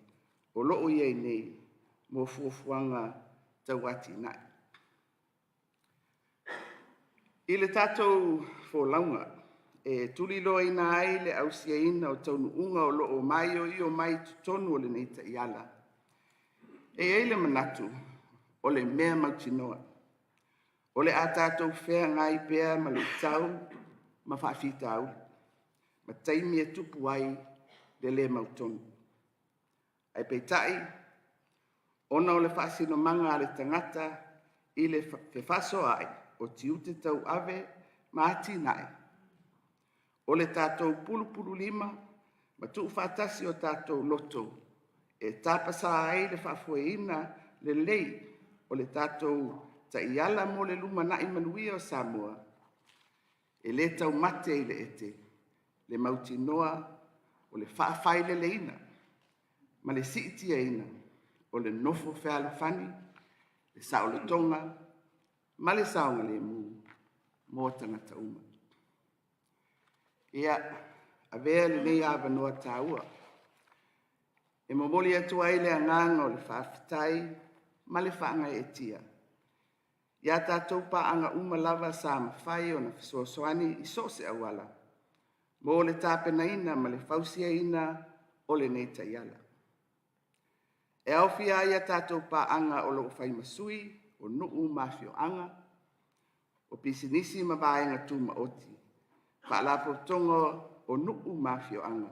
Speaker 12: o lo o i ai nei mo fuafuaga tau atinae. I le tatou folauga e tuliloaina ai le ausiaina o taunuuga o lo o maioio mai totonu o lenei taiala, e i ai le manatu o le mea mautinoa, o le a tatou feagai pea ma luitau ma faafitauli, ma taimi e tupu ai le le mautonu. Ae peitai, ona o le faasinomaga a le tagata i le fefaasoaai o tiute tauave ma atinae, o le tatou pulupululima ma tuufaatasi o tatou loto e tapasa ai le faafoeina lelei o le tatou taiala mo le lumanai manuia o Samoa, e le taumate i le ete le mautinoa o le faafaileleina ma le siitiaina o le nofo fealofani, le saolotoga ma le saogalemu mo tagata uma. Ia, avea lenei avanoa taua e momoli atu ai le agaga o le faafetai ma le faagaeetia i a tatou paaga uma lava sa mafai ona fesoasoani i so o se auala mo le tapenaina ma le fausiaina o lenei taiala. E aofia ai a tatou paaga o lo o fai ma sui o nuu ma afioaga, o pisinisi ma vaega tumaoti, faalapotopotoga o nuu ma afioaga,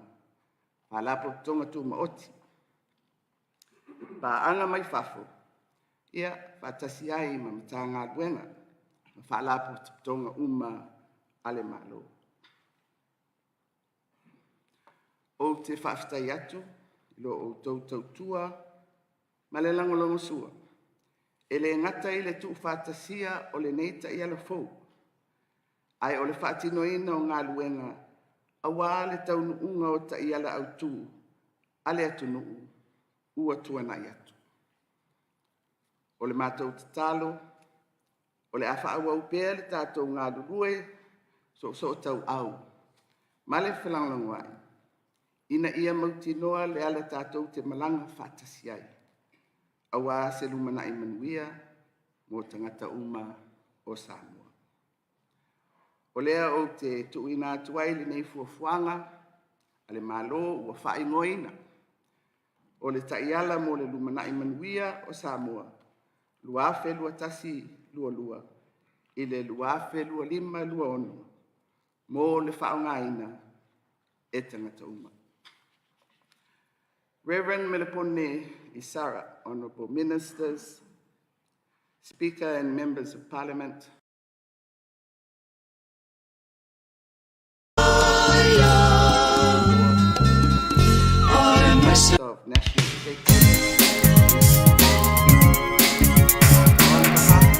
Speaker 12: faalapotopotoga tumaoti, paaga mai fafo, ia faatasi ai ma Matagaluega ma Faalapotopotoga uma a le Malo. Ou te faafetai atu i lo outou tautua ma le lagolagosua. E lē gata i le tuufaatasia o lenei taiala fou, ae o le faatinoina o galuega auā le taunuuga o taiala autū a le atunuu ua tuanai atu. O le matou tatalo, o le a faaauau pea le tatou galulue soosootauau ma le felagolagomai ina ia mautinoa le ala tatou te malaga faatasi ai, aua se lumanai manuia mo tagata uma o Samoa. O lea ou te tuuina atu ai lenei fuafuaga a le Malo ua faaigoaina o le Taiala mo le Lumanai Manuia o Samoa 2021/22 i le 2025/26 mo le faaaogaina e tagata uma. Reverend Melepone Isara, Honorable Ministers, Speaker and Members of Parliament, of national stakeholders. On behalf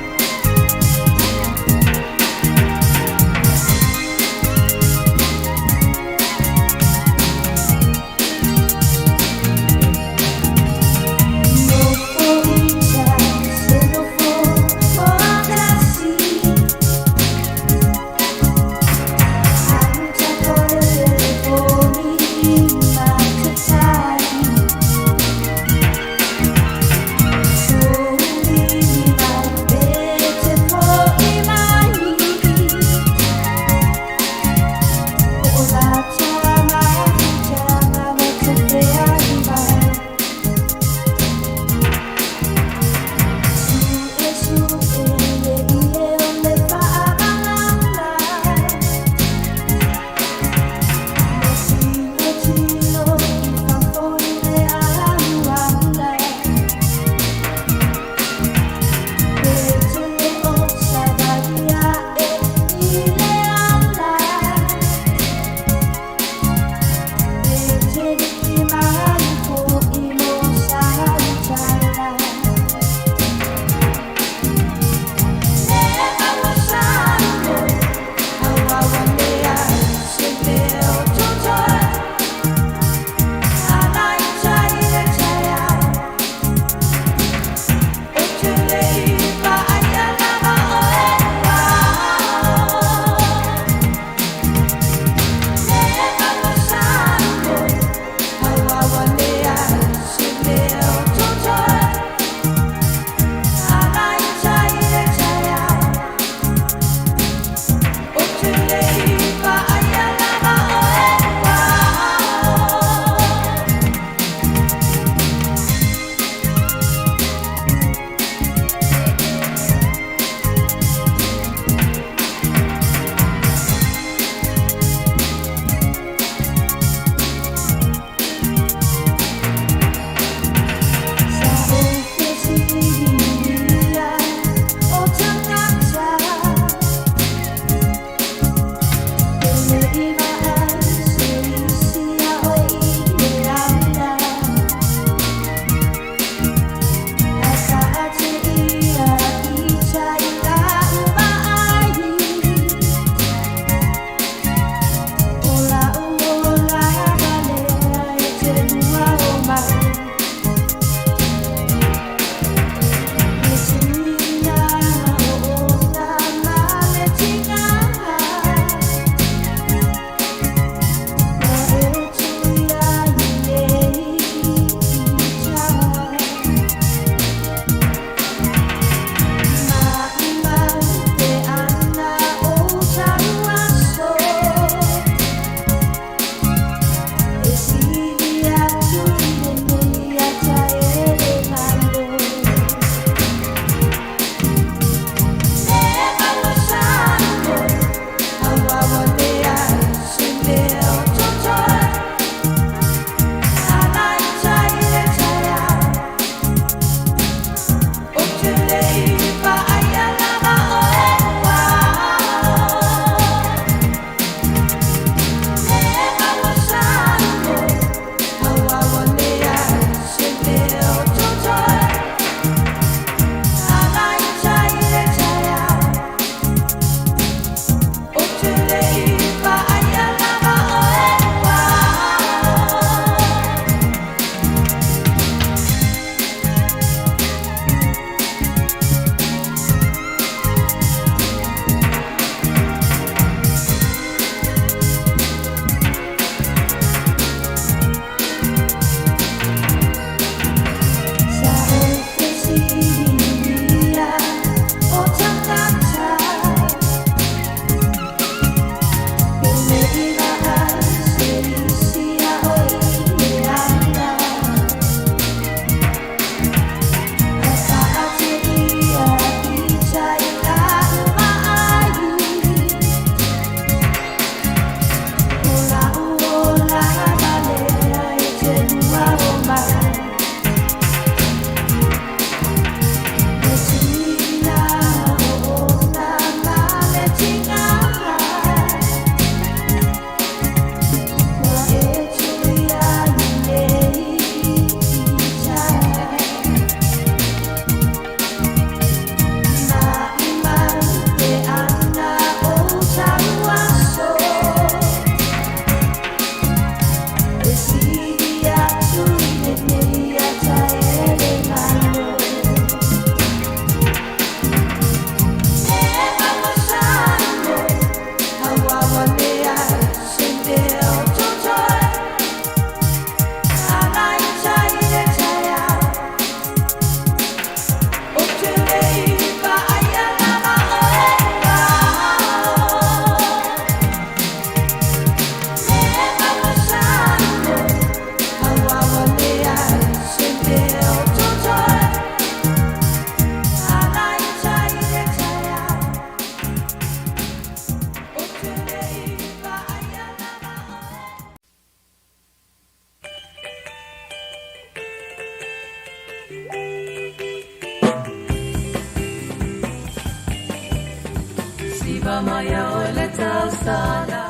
Speaker 6: siva mai au le tausala.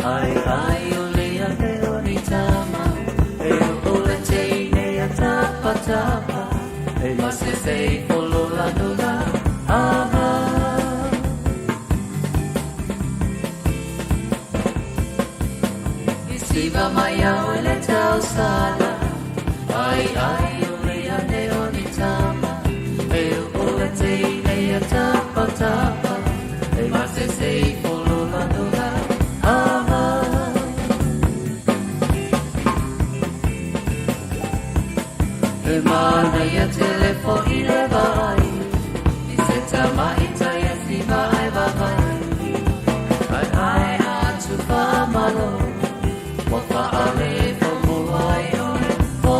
Speaker 6: Ai ai o le ane o ni tama. E o le teine a tapa tapa. E masese i folola nula. Ava. I siva mai au le tausala. Ai ai o le ane o ni tama. E o le teine a tapa tapa. E masese i folola nula. Ava. E mana ia telefo i le vai. I se tamaita ia siva ai vavai. Ai ai atu whamalo. Wa whaale whamua ai o le po.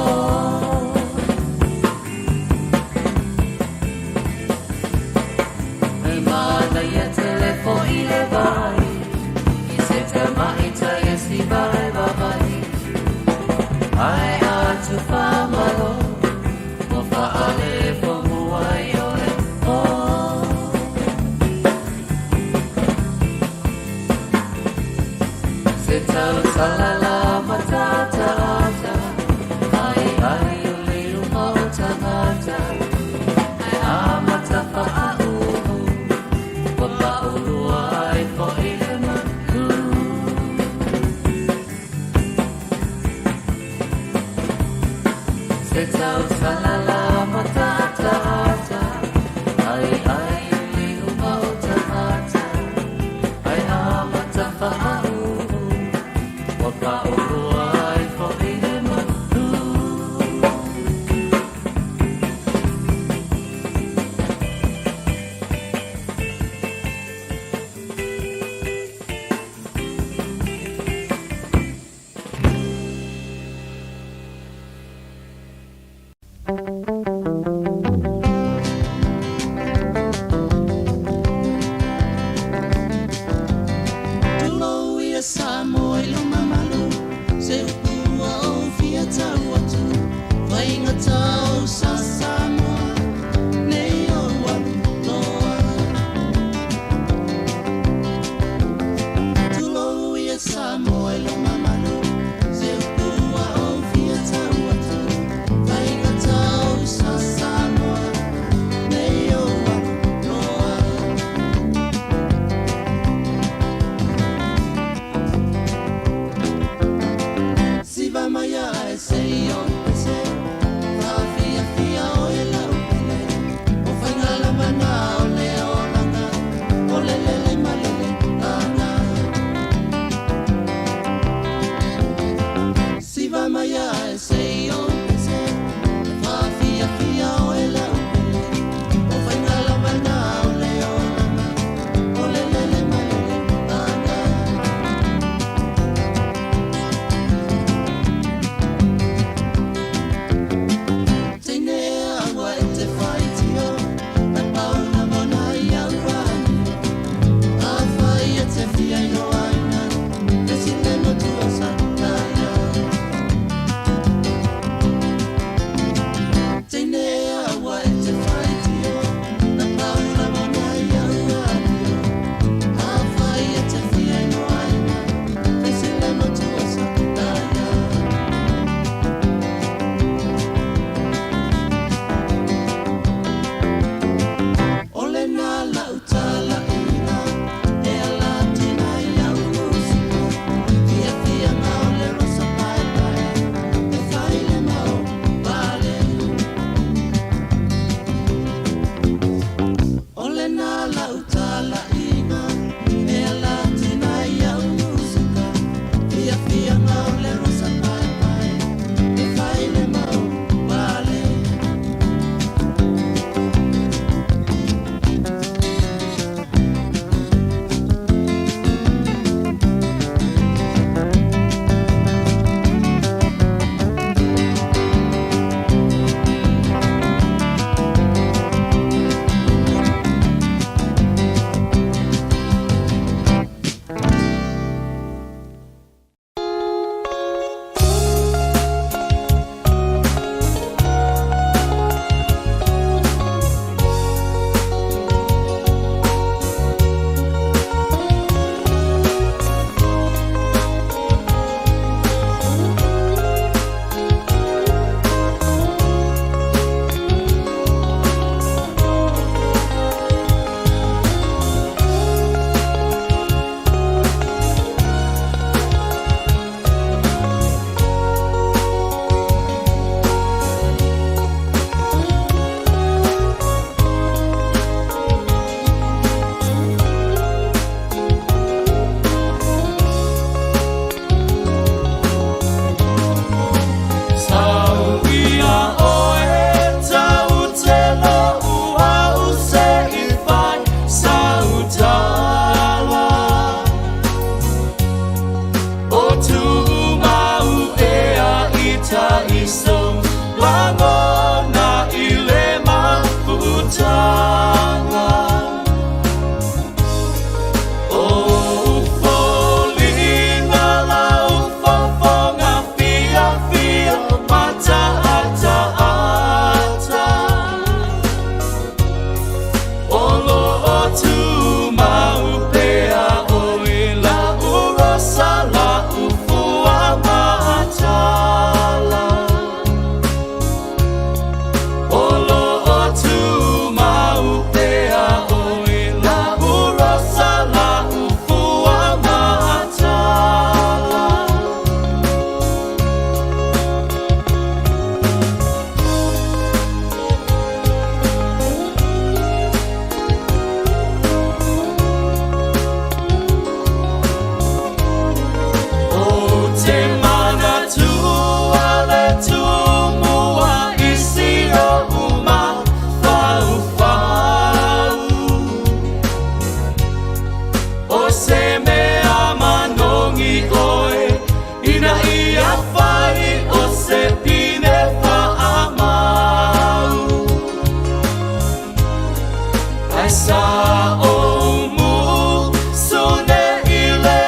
Speaker 4: sa o mu sune i le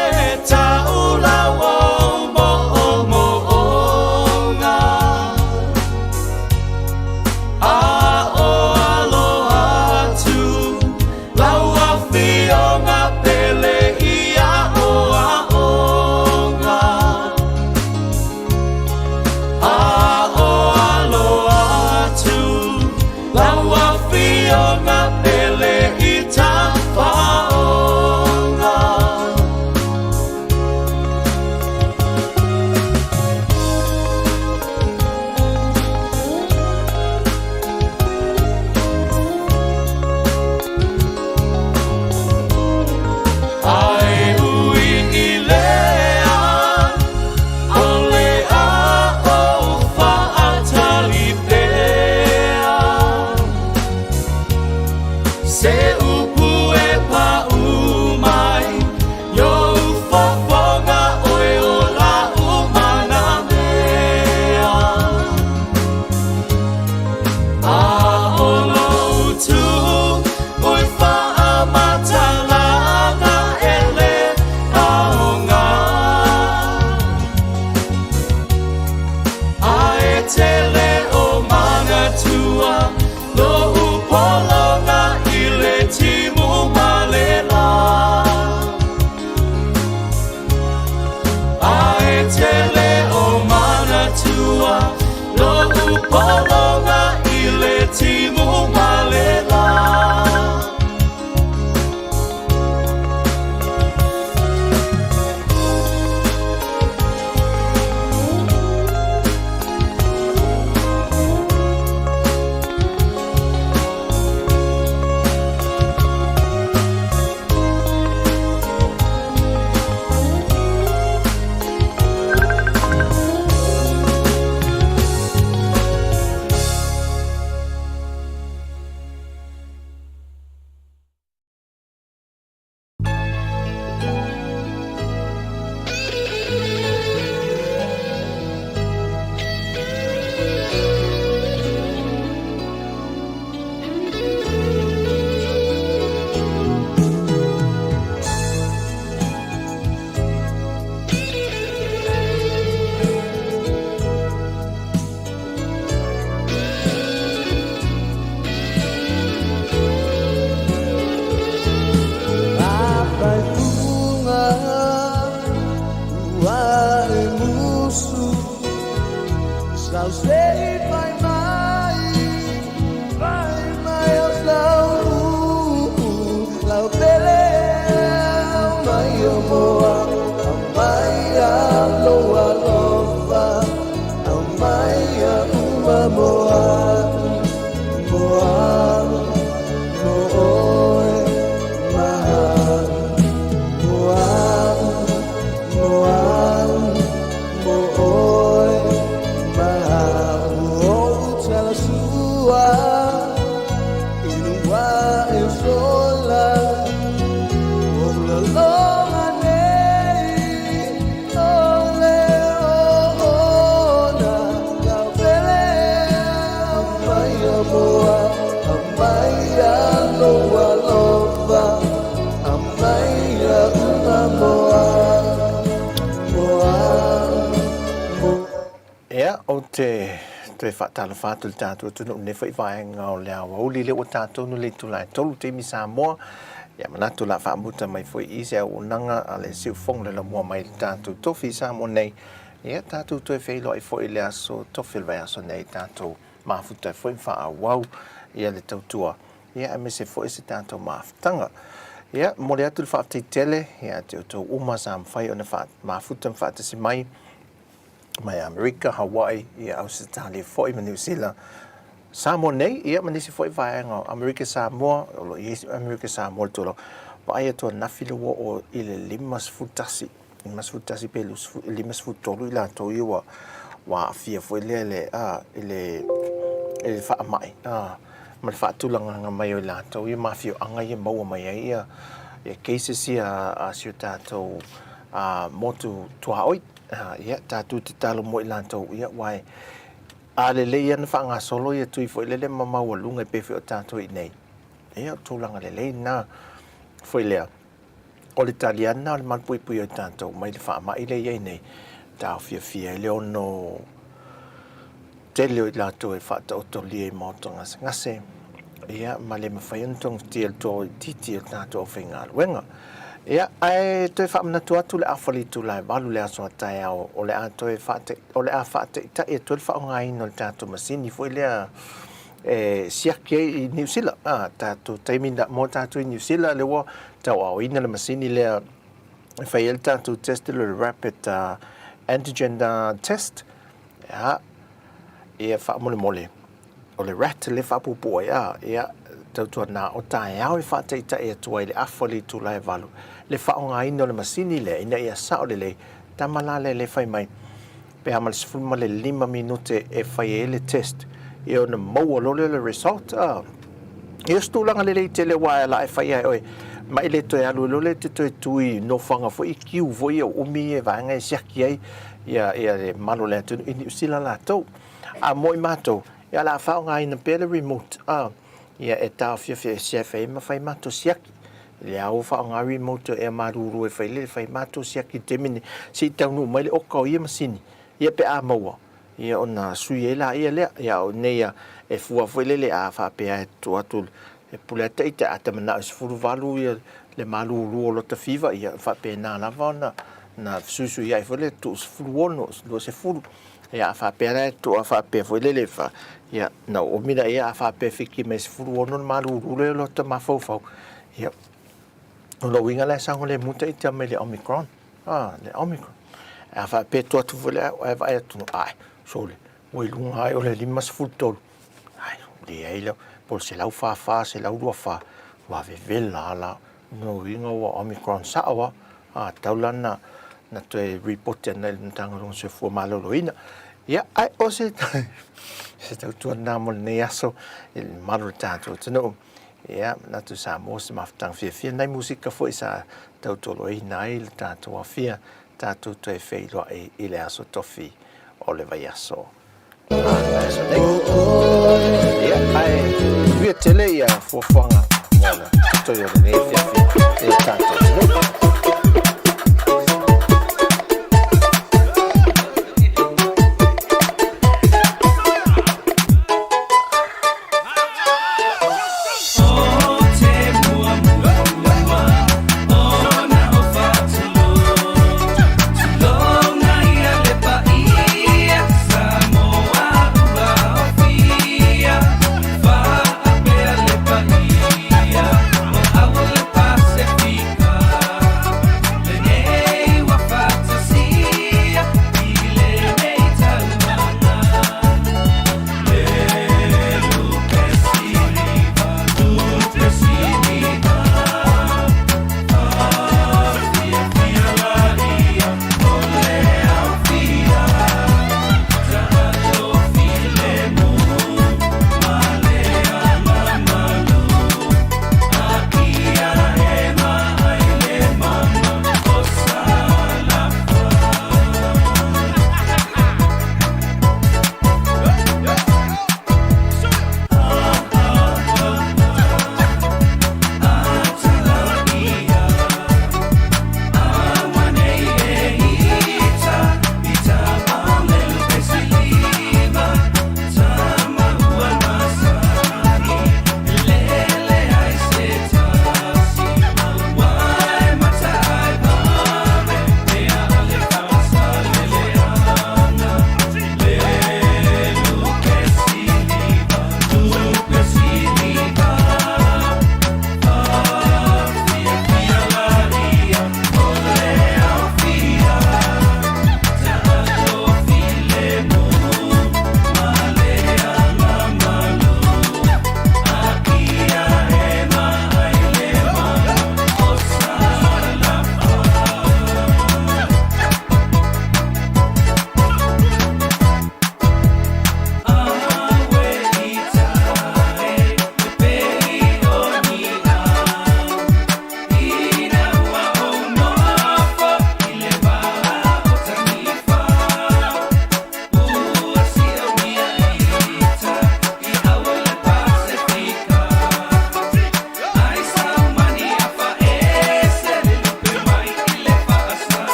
Speaker 4: taula o mo o mo onga. A o alo atu lau afioga pele ia o aoga. A o alo atu lau afioga pele i tafaoga. Ai ui i lea, o le a o faatali pea. Se upu e pau mai, i ou fofoga oe o la umana mea. A o lou tu ui faamatalaga e le aoga. A e tele o manatua lou pologa i le timu ma le la. A e tele o manatua lou pologa i le timu ma le la.
Speaker 7: Ia, ou te toe faatalofa atu i le tatou atunuu i lenei foi vaega o le aoauli lea ua tatou nu le itula e tolu taimi Samoa. Ia manatu o le a faamuta mai foi i se auaunaga a le siufofoga le laumua mai i le tatou tofi i Samoa nei. Ia tatou toe feiloai foi i le aso tofi o le vaiaso nei tatou mafuta ai foi ma faaauau ia le tautua ia aemaise foi se tatou mafutaga. Ia, momoli atu le faafetai tele ia te outou uma sa mafai ona mafuta ma faatasi mai mai Amerika, Hawaii, ia Ausetalia foi ma Niu Sila, Samoa nei, ia ma nisi foi vaega o Amerika Samoa, o lo o i ai Amerika Samoa i le tulaga. Vaai atu ananafi le ua oo i le 51, 51 pe 53 i latou ia ua ua aafia foi lea i le, a, i le, i le faamai, a, ma le faatulagaga mai o i latou ia ma afioaga ia maua mai ai ia, ia cases ia a si o tatou a, motu tuaoi. A, ia, tatou tatalo mo i latou, ia, aua e, a lelei lava ona faagasolo ia tui foi lele ma maualuga e pei foi o tatou i inei. Ia, o tulaga lelei lena foi lea. O le tali lava lena o le malupuipuia o i tatou mai le faamai lea e i ai nei, taofiofia ai le ono tele o i latou e faataotolia i maota gasegase, ia, ma le mafai ona togafitia le toaitiiti o le tatou aufaigaluega. Ia, ae toe faamanatu atu le afa o le itula e 8 i le aso a taeao, o le a toe o le a faataitai atu ai le faaaogaina o le tatou masini foi lea e siaki ai i Niu Sila. A, tatou taimi na, mo tatou i Niu Sila, lea ua tauaoina le masini lea e fai ai le tatou test le rapid antigen test. Ia, ia faamolemole, o le rat lea e faapuupuu ai, a, ia, tautuana o taeao e faataitai atu ai le afa o le itula e 8, le faaaogaina o le masini lea ina ia sao lelei, tama la lea lea e fai mai, pe a ma le 15 minute e fai ai le test, ia ona maua loa lea o le result, a. Ia o se tulaga lelei tele aua e ala e fai lava e oe, ma e le toe alu ai loa lea e te toe tu i nofoaga foi i queue foi ia umi ia vaega e siaki ai ia ia le mamalu o le atunuu i Niu Sila latou. A mo i matou, ia o le a faaaogaina pea le remote, a, ia e taofiofia e siafi ai ma fai matou siaki. I le ao faaaoga remote ea malulu e fai lele fai matou siaki i le taimi lenei se i taunuu mai le oka o ia masini, ia pe a maua, ia ona sui ai laia lea. Ia a o nei ia e fua foi lele a faapea e tuu atu e pule ata ita a ta manao e 18 ia le malulu o lota fiva, ia faapena lava ona na fesuisui ai foi le tuu 16, 20. Ia a faapea la e tuu a faapea foi lele fa, ia na oomi laia a faapea e fiki mai 16 le malulu lea o lota mafaufau, ia o lona uiga la e saogalemu ita mai le Omicron. Ah, le Omicron. A faapea e tuu atu foi le ae vaai atu, ai, sole, ua i luga ai o le 53. Ai, leai la, po o le 144, 124, ua vevela lava la. O lona uiga ua Omicron sao lava. A tau la na, na toe report ana i le Matagaluega o le Soifua Maloloina. Ia, ai, o se, se tautua lena mo lenei aso i le mamalu o le tatou atunuu. Ia, manatu sa maua se mafutaga fiafia, nai musika foi sa tautoloina ai le tatou afia, tatou toe feiloai i le aso tofi o le vaiaso a le vaiaso nei. Ia, ae manuia tele ia fuafuaga mo le totoe o lenei afiafi i le tatou atunuu.